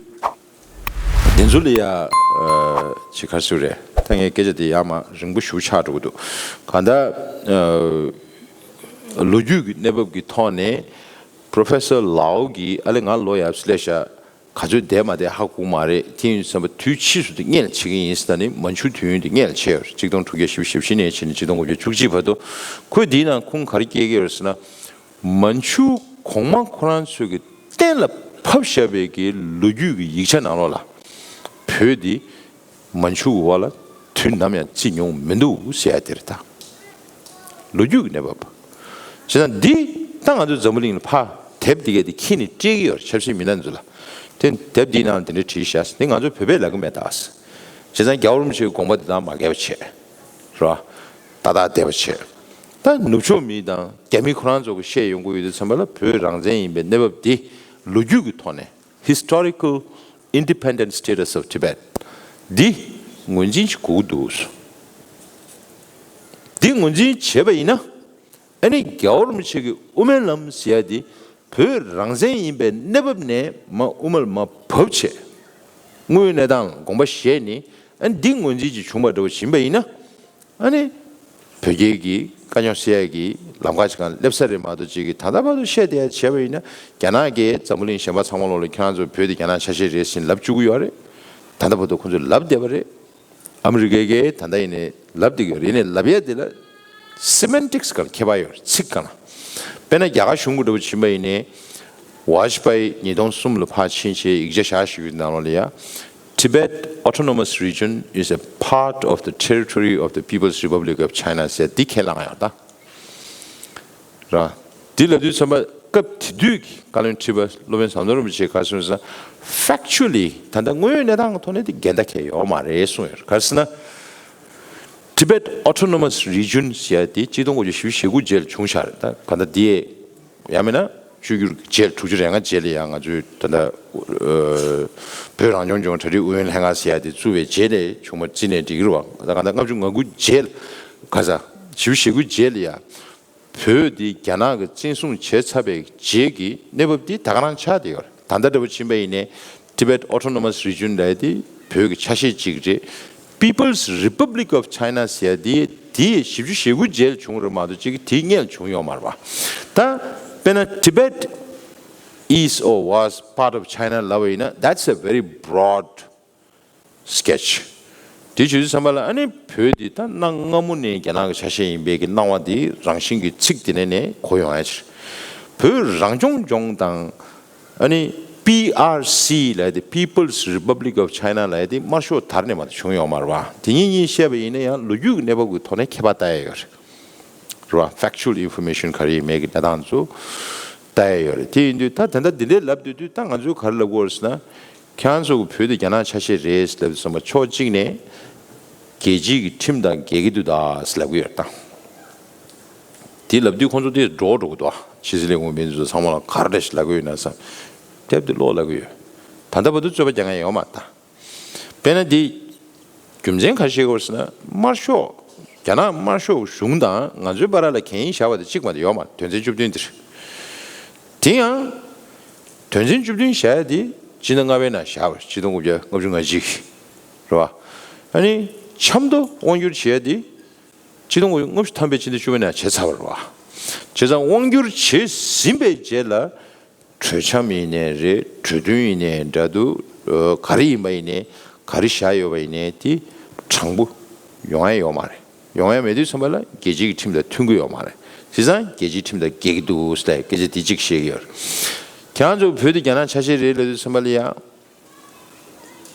དེ་ཚོ་ལ་ཡ་ཅིག་ག་རེ་ཟེར་རེད། ད་ངས་སྐད་ཆ་དེ་ཡར་མར་རིང་པོ་ཞེ་པོ་ཆགས་འགྲོ་གི་འདུག་གང་ལྟར་ལོ་རྒྱུས་ཀྱི་གནས་བབ་ཀྱི་ཐོག་ནས་Professor Lau གིས་ཨ་ལེ་ང་ལོ་ཡར་སླེབས་ཤག་ག་ཚོད་བསྡད་མ་བསྡད་ཧ་གོ་མ་རེད། དེ་ཡིན་ཙམ་པ་དུས་ཕྱིས་སུ་དེ་སྔོན་ལ་བྱེད་ཀྱི་ཡིན་ཟེར། ད་ནི་མན་ཆུ་དུས་ཡུན་དེ་སྔོན་ལ་བྱས་ཡོད་རེད། ཆིག་སྟོང་དྲུག་བརྒྱ་བཞི་བཅུ་ཞེ་བཞི་ནས་བྱས་ནས་ཆིག་སྟོང་དགུ་བརྒྱ་བཅུ་གཅིག་བར་དུ། ཁོས་འདིའི་ནང་ཁུངས་ག་རེ་སྐྱེལ་གྱི་ཡོད་རེད་ཟེར་ན། མན་ཆུ་གོང་མ་ཁོ་རང་ཚོས་ཀྱི་གཏན་ལ་ཕབ་བཞག་པའི་གི་ལོ་རྒྱུས་ཀྱི་ཡིག་ཆ་ནང་ལོགས་ལ་བོད་འདི་མན་ཆུ་འོག་ལ་དུས་ནམ་ཡང་བརྩིས་མྱོང་མི་འདུག་ཟེར་ཡ་དེ་རེད་ད། ལོ་རྒྱུས་ཀྱི་གནས་བབ། བྱས་ཙང་འདི་ད་ང་ཚོ་འཛམ་བུ་གླིང་ལ་ཕར་དེབ་འདི་གས་འདི་ཁྱེར་ནས་སྤྲད་ཀྱི་ཡོད་རེད། ཆབ་སྲིད་མི་སྣ་ཚོ་ལ། དེ་དེབ་འདིའི་ནང་དེ་འདྲ་བྲིས་ཤག་འདི་ང་ཚོ་བོད་པས་ལབ་ཀྱི་མེད་ད། བྱས་ཙང་རྒྱལ་བ་རིན་པོ་ཆེའི་དགོངས་པ་འདི་དག་མ་འགལ་བ་བྱས། རེད་བ། ཏག་ཏག་བསྡད་པ་བྱས། ད་ནུབ་ཕྱོགས་མི་དང་རྒྱ་མི་ཁོ་རང་ཚོ་གི་བཤད་ཡོང་གི་ཡོད་དུས་ཙམ་པ་ལ་བོད་རང་བཙན་ཡིན་པའི་གནས་བབ་འདི་ལོ་རྒྱུས་ཀྱི་ཐོག་ནས། Historical Independent Status of Tibet འདི་ངོས་འཛིན་བྱེད་དགོས་ཀྱི་འདུག་འདི་ངོས་འཛིན་བྱས་པ་ཡིན་ན། ཨ་ནི་རྒྱལ་བ་རིན་པོ་ཆེ་གི་དབུ་མའི་ལམ་ཟེར་ཡ་འདི་བོད་རང་བཙན་ཡིན་པའི་གནས་བབ་ནས་མར་དབུ་མ་ལ་མར་བབས་བྱས། དངོས་ཡོད་གནས་སྟངས་ལ་དགོངས་པ་བཞེས་ནས་ཨ་ནི་འདི་ངོས་འཛིན་ཅིག་བྱུང་བ་འདྲ་བོ་ཡིན་པ་ཡིན་ན། ཨ་ནི་བོད་རྒྱའི་གི་དཀའ་རྙོག་སེལ་ཡ་གི་ལམ་ཁ་ཅིག་སྒང་སླེབས་ས་རེད་མ་གཏོགས། ཅིག་གི་ད་ལྟ་བར་དུ་བཤད་བསྡད་ཡ་བྱས་པ་ཡིན་ན། རྒྱ་ནག་གིས་འཛམ་བུ་གླིང་གཞན་པ་ཚང་མ་ལོག་ལ་ཁྱེད་རང་ཚོ་བོད་དེ་རྒྱ་ནག་ཆ་ཤས་རེད་ཟེར་ལབ་བཅུག་གི་ཡོད་རེད། ད་ལྟ་བར་དུ་ཁོང་ཚོས་ལབ་བསྡད་པ་རེད། ཨ་མི་རི་ཀའི་གིས་ད་ལྟ་ཡིན་ནའི་ལབ་བསྡད་ཀྱི་ཡོད་རེད། ཡིན་ནའི་ལབ་ཡ་དེ་ལ་སི་མེན་ཊིག་སི་སྒང་ཁྱད་པར་ཡོད་རེད། ཚིག་སྒང་ལ། དཔེར་ན་རྒྱ་གར་གཞུང་གི་འདྲ་བོ་ཕྱིན་པ་ཡིན་ནའི། ཝཱཇ་པཱ་ཡི་ཉིས་སྟོང་གསུམ་ལ་ཕར་ཕྱིན་བྱས་ཡིག་ཆ་བཞག་ཞིག་ཡོད་ནང་ལོགས་ལ་ཡ། Tibet Autonomous Region is a part of the territory of the People's Republic of China ཟེར་འདི་ཁས་བླངས་ཡོད་ད། ར། འདི་ལབ་དུས་ཙམ་པ་སྐབས་དེ་དུས་ཀྱི་བཀའ་བློན་ཁྲི་པ་སློབ་དཔོན་ཟམ་གདོང་རིན་པོ་ཆེས་ག་རེ་གསུངས་ཟེར་ན། Factually ད་ལྟ་དངོས་ཡོད་གནས་སྟངས་ཀྱི་ཐོག་ནས་དེ་འགལ་ཟླ་གང་ཡང་ཡོད་མ་རེད་གསུངས་ཡོད། ག་རེ་ཟེར་ན། Tibet Autonomous Region ཟེར་ཡ་དེ་ཆིག་སྟོང་དགུ་བརྒྱ་བཞི་བཅུ་ཞེ་དགུ་རྗེས་ལ་བྱུང་བཞག་རེད། ད་ག་ད་དེ་ཡང་མིན་ན་བཅོས་བསྒྱུར་རྗེས་ལ་དྲུག་ཅུ་རེ་ལྔ་རྗེས་ལ་ཡང་ང་ཚོའི་ད་ལྟ་ཨ་བོད་རང་སྐྱོང་ལྗོངས་གྲ་སྒྲིག་ཨུ་ཡོན་ལྷན་ཁང་ཟེར་ཡ་དེ་བཙུགས་པའི་རྗེས་ལ་བྱུང་བ་བརྩིས་ནས་འགྲིག་གི་རེད་བ། ད་ག་ད་ལྔ་བཅུ་ང་དགུ་རྗེས་ལ་ག་ས་བཞི་བཅུ་ཞེ་དགུ་རྗེས་ལ་ཡང་བོད་འདི་རྒྱ་ནག་གིས་བཙན་བཟུང་བྱས་ཚར་བའི་རྗེས་ཀྱི་གནས་བབ་འདི་ད་ག་རང་ཆགས་བསྡད་ཡོད་རེད། ད་ལྟ་འདྲ་པོ་ཕྱིན་པ་ཡིན་ནའི། Tibet Autonomous Region ལབ་ཡ་དེ་བོད་ཀྱི་ཆ་ཤས་གཅིག་རེད། People's Republic of China ཟེར་ཡ་དེ་དེ་བཞི་བཅུ་ཞེ་དགུ་རྗེས་ལ་བྱུང་རེད་མ་གཏོགས་གཅིག་དེའི་སྔོན་ལ་བྱུང་ཡོད་མ་རེད་བ། ད་དཔེར་ན་Tibet is or was part of China ལབ་པ་ཡིན་ན། That's a very broad sketch. དེ་བྱེད་དུས་ཙམ་པ་ལ་ཨ་ནི་བོད་འདི་ད་གནའ་སྔ་མོ་ནས་རྒྱ་ནག་གི་ཆ་ཤས་ཡིན་པའི་གི་སྣང་བ་འདི་རང་བཞིན་གྱི་ཚིག་དེ་ནས་ནས་གོ་ཡོང་ཡ་ཕྱིར། བོད་རང་སྐྱོང་ལྗོངས་དང་ཨ་ནི་པི་ཨར་སི་ལབ་ཡ་དེ། People's Republic of China ལབ་ཡ་དེ་དམར་ཤོག་དར་ནས་མ་གཏོགས་བྱུང་ཡོད་མ་རེད་བ། དེ་གཉིས་གཉིས་བཤད་པ་ཡིན་ན་ཡང་ལོ་རྒྱུས་ཀྱི་གནས་བབ་ཀྱི་ཐོག་ནས་ཁྱད་པར་ལྟ་ཡ་ཡོད་རེད། རེད་བ། Factual information ག་རེ་ཡིན་མིན་གྱི་གནས་སྟངས་ཚོ་ལྟ་ཡ་ཡོད་རེད། དེ་ཡིན་དུས་ད་ད་ལྟ་འདི་འདྲའི་ལབ་སྡོད་དུས་ད་ང་ཚོས་ག་རེ་ལབ་དགོས་རེད་ཟེར་ན། ཁྱེད་རང་ཚོ་གི་བོད་དེ་རྒྱ་ནག་ཆ་ཤས་རེད་ལབ་དུས་ཙམ་པ་ཕྱོགས་གཅིག་ནས་རྒྱལ་སྤྱིའི་གི་ཁྲིམས་དང་འགལ་གྱི་འདུག་ད་ཟེར་ལབ་ཀྱི་ཡོད་རེད་ད། དེ་ལབ་དུས་ཁོང་ཚོ་དེ་འདྲོག་འགྲོ་གི་འདུག་ཨ། ཕྱི་སྲིད་ལས་ཁུངས་མི་ཚོ་ཚང་མ་ལ་ག་རེ་ཞིག་ལབ་ཀྱི་ཡོད་ན་བསམ། དེབ་དེ་ཀློག་ལབ་ཀྱི་ཡོད། ད་ལྟ་བར་དུ་རྩོད་པ་རྒྱག་མཁན་ཡོད་མ་རེད་ད། དཔེར་ན་འདི། རྒྱུ་མཚན་ག་རེ་བཤད་ཀྱི་ཡོད་རེད་ཟེར་ན། དམར་ཤོག་རྒྱ་ནག་དམར་ཤོག་གཞུང་དང་ང་ཚོའི་བར་ལ་གན་ཡིག་བཞག་པ་དེ་གཅིག་མ་གཏོགས་ཡོད་མ་རེད། དོན་ཚན་བཅུ་བདུན་དེ་རེད། དེ་ཡང་། དོན་ཚན་བཅུ་བདུན་བཞག་ཡ་དེ་སྤྱི་ཟླ་ལྔ་པའི་ནང་བཞག་པ་རེད། ཆིག་སྟོང་དགུ་བརྒྱ་ལྔ་བཅུ་ང་གཅིག་རེད་བ། ཨ་ནི་ཆབ་མདོ་དབང་བསྒྱུར་བྱས་ཡ་དེ་ཆིག་སྟོང་དགུ་བརྒྱ་ལྔ་བཅུ་ཐམ་པའི་ཕྱི་ཟླ་བཅུ་པའི་ནང་བྱས་ཚར་བ་རེད་བ། བྱས་ཙང་དབང་བསྒྱུར་བྱས་ཟིན་པའི་རྗེས་ལ། གྲོས་འཆམ་ཡིན་ནའི་རེད། གྲོས་མཐུན་ཡིན་ནའི་འདྲ་འདུག་ཨ། ག་རེ་ཡིན་པ་ཡིན་ནའི། ག་རེ་བཞག་ཡོད་པ་ཡིན་ནའི་དེ་དྲང་པོ་ཡོང་ཡ་ཡོད་མ་རེད། ཡོང་ཡ་མེད་དུས་ཙམ་པ་ལ་རྒྱལ་སྤྱིའི་ཁྲིམས་དང་མཐུན་གྱི་ཡོད་མ་རེད། བྱས་ཙང་རྒྱལ་སྤྱིའི་ཁྲིམས་དང་འགལ་གྱི་འདུག་ཟེར་སྐད་ཆ་དེ་གཅིག་བཤད་ཀྱི་ཡོད་རེད། ཁྱེད་རང་ཚོ་བོད་དེ་རྒྱ་ནག་ཆ་ཤས་རེད་ལབ་དུས་ཙམ་པ་ལ་ཡང་།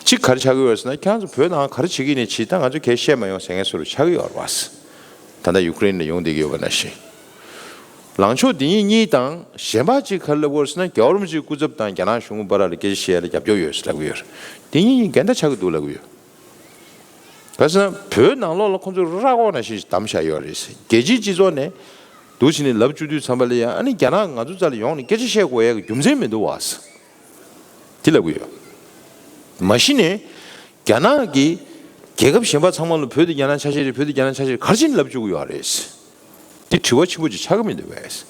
གཅིག་ག་རེ་ཆགས་ཀྱི་ཡོད་ཟེར་ན། ཁྱེད་རང་ཚོ་བོད་ནང་ག་རེ་བྱེད་ཀྱི་ཡིན་ནའི་བྱེད། ད་ང་ཚོ་གས་བཤད་མ་ཡོང་ཟེར་མཁན་བཟོ་འདྲ་ཆགས་ཀྱི་ཡོད་རེད་བ། ད་ལྟ་ཡུ་ཀེ་རེན་ལ་ཡོང་བསྡད་ཀྱི་ཡོད་པ་ནང་བཞིན། ལངས་ཕྱོགས་འདི་གཉིས་གཉིས་དང་གཞན་པ་གཅིག་ག་རེ་ལབ་ཀྱི་ཡོད་ཟེར་ན། རྒྱལ་བ་རིན་པོ་ཆེའི་སྐུ་ཚབ་དང་རྒྱ་ནག་གཞུང་བར་ལ་སྐད་ཆ་བཤད་ཡ་ལ་རྒྱབ་སྐྱོར་ཡོད་ཟེར་ལབ་ཀྱི་ཡོད་རེད། འདི་གཉིས་གཉིས་འགལ་ཟླ་ཆགས་ཀྱི་འདུག་ལབ་ཀྱི་ཡོད། ག་རེ་ཟེར་ན་བོད་ནང་ལོགས་ལ་ཁོང་ཚོས་ར་སྐོར་ནང་བཞིན་བསྡམས་བཞག་ཡོད་རེད་ཟེར། རྒྱལ་སྤྱིའི་སྤྱི་ཚོགས་ནས་འདུག་བྱས་ནས་ལབ་བཅུག་དུས་ཙམ་པ་ལ་ཡང་། ཨ་ནི་རྒྱ་ནག་ང་ཚོ་རྩ་ལ་ཡོང་ནས་སྐད་ཆ་བཤད་དགོས་ཡ་གི་རྒྱུ་མཚན་མི་འདུག་བ་ཟེར། དེ་ལབ་ཀྱི་ཡོད། མ་གཞི་ནས་རྒྱ་ནག་གིས་རྒྱལ་ཁབ་གཞན་པ་ཚང་མ་ལ་བོད་དེ་རྒྱ་ནག་ཆ་ཤས་རེད། བོད་དེ་རྒྱ་ནག་ཆ་ཤས་རེད། ག་རེ་བྱས་ནས་ལབ་བཅུག་གི་ཡོད་རེད། དེ་དྲི་བ་ཆེན་པོ་ཅིག་ཆགས་ཀྱི་མི་འདུག་བས།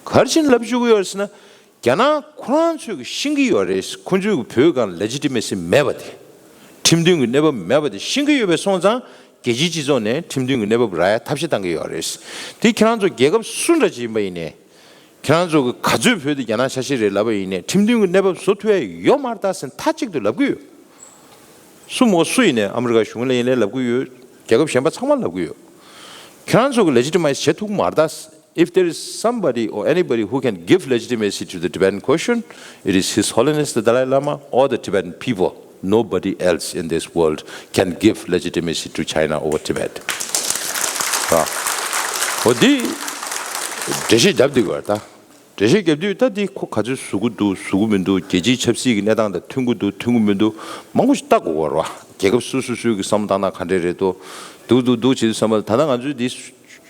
ག་རེ་བྱས་ནས་ལབ་བཅུག་གི་ཡོད་རེད་ཟེར་ན། རྒྱ་ནག་ཁོ་རང་ཚོས་ཤེས་ཀྱི་ཡོད་རེད། ཁོ་ཚོས་བོད་སྒང་ལེ་ཇི་ཊི་མེ་སི་མེད་པ་དེ། ཁྲིམས་མཐུན་གྱི་གནས་བབ་མེད་པ་དེ་ཤེས་ཀྱི་ཡོད་པའི་སོང་ཙང་རྒྱལ་སྤྱིའི་སྤྱི་ཚོགས་ནས་ཁྲིམས་མཐུན་གྱི་གནས་བབ་རག་ཡ་ཐབས་ཤེས་བཏང་གི་ཡོད་རེད། དེ་ཁྱེད་རང་ཚོ་རྒྱལ་ཁབ་སུ་འདྲ་ཅིག་ཡིན་པ་ཡིན་ནའི། ཁྱེད་རང་ཚོ་གི་ག་ཚོད་བོད་དེ་རྒྱ་ནག་ཆ་ཤས་རེད་ལབ་པ་ཡིན་ནའི་ཁྲིམས་མཐུན་གྱི་གནས་བབ་བཟོ་ཐུབ་ཡ་ཡོད་མ་རེད་ད་ཟེར་མཐའ་གཅིག་ཏུ་ལབ་ཀྱི་ཡོད། སུ་མོ་སུ་ཡིན་ནའི་ཨ་མི་རི་ཀ་གཞུང་ལ་ཡིན་ནའི་ལབ་ཀྱི་ཡོད། རྒྱལ་ཁབ་གཞན་པ་ཚང་མ་ལབ་ཀྱི་ཡོད། ཁྱེད་རང་ཚོ་གི་ལེ་ཇི་ཊི་མེ་སི་བྱེད་ཐུབ་མ་རེད་ད། If there is somebody or anybody who can give legitimacy to the Tibetan question, it is His Holiness the Dalai Lama or the Tibetan people. Nobody else in this world can give legitimacy to China over Tibet. ཨ། འོ་འདི་འགྲེལ་བཤད་རྒྱབ་འདི་དགོས་ད། འགྲེལ་བཤད་རྒྱབ་དུས་ད་འདི་ཁོ་ག་ཚོད་བཟོ་གི་འདུག་བཟོ་གི་མི་འདུག་རྒྱལ་སྤྱིའི་ཆབ་སྲིད་ཀྱི་གནས་སྟངས་དང་མཐུན་གི་འདུག་མཐུན་གི་མི་འདུག་མང་པོ་ཞིག་ལྟ་དགོས་ཀྱི་རེད་བ། རྒྱལ་ཁབ་སོ་སོ་སོའི་གི་བསམ་བློ་བཏང་སྟངས་ག་འདྲས་རེད་འདུག་འདུག་འདུག་འདུག་བྱེད་དུས་བསམ་པ་ད་ལྟ་ང་ཚོས་འདི་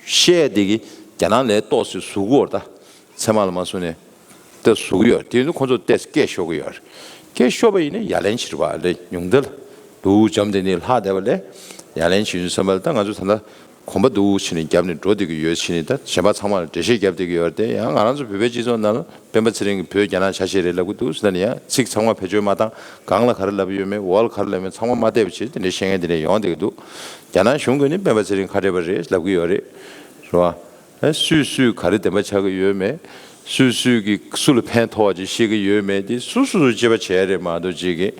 བཤད་འདི་གི་རྒྱ་ནག་ལས་ཏོག་ཙམ་བཟོ་གི་ཡོད་རེད་ད། ཚད་མ་ལ་མ་བཟུང་ནས་ཏོག་ཙམ་བཟོ་གི་ཡོད་རེད། དེ་ཡིན་དུས་ཁོ་ཚོ་ཏོག་ཙམ་སྐད་ཤོར་གི་ཡོད་རེད། སྐད་ཤོར་བ་ཡིན་ན་ཡ་ལན་བྱེད་རེད་བ། ལས་ཉུང་མཐའ་ལ་འདུག་འཇམ་དེ་ནས་ལྷག་བསྡད་པ་ལས་ཡ་ལན་བྱེད་ཡོང་བསམ་པ་ལ་ད་ང་ཚོ་ད་ལྟ། གོམ་པ་འདུག་ཕྱིན་ནས་རྒྱབ་ནས་འགྲོ་བསྡད་ཀྱི་ཡོད་ཕྱིན་ནས་ད་གཞན་པ་ཚང་མ་ལ་འགྲེལ་བཤད་རྒྱབ་བསྡད་ཀྱི་ཡོད་རེད་དེ། ཡང་ང་རང་ཚོ་བོད་པའི་སྤྱི་ཚོགས་ནང་ལ་སྤེན་པ་ཚེ་རིང་གིས་བོད་རྒྱ་ནག་ཆ་ཤས་རེད་ལབ་ཀྱི་འདུག་ཟེར་ན་ནི་ཡང་ཚིག་ཚང་མ་བེད་སྤྱོད་མ་བཏང་། སྒང་ལ་ག་རེ་ལབ་ཡོད་མེད་འོག་ལ་ག་རེ་ལབ་མེད་ཚང་མ་མ་བལྟས་པ་བྱས་དེ་འདྲའི་བཤད་མཁན་དེ་འདྲ་ཡོང་བསྡད་ཀྱི་འདུག་རྒྱ་ནག་གཞུང་གིས་ནི་སྤེན་པ་ཚེ་རིང་ཁ་བྲལ་བ་རེད་ལབ་ཀྱི་ཡོད་རེད། རེད་བ། ཨ་སུས་སུས་ག་རེ་བདེན་པ་ཆགས་ཀྱི་ཡོད་མེད། སུས་སུས་ཀྱིས་སུ་ལ་ཕན་ཐོགས་པ་ཅིག་བཤད་ཀྱི་ཡོད་མེད་དེ་སུ་སུ་སུ་དཔྱད་པ་བྱས་རེད་མ་གཏོགས་ཅིག་གིས་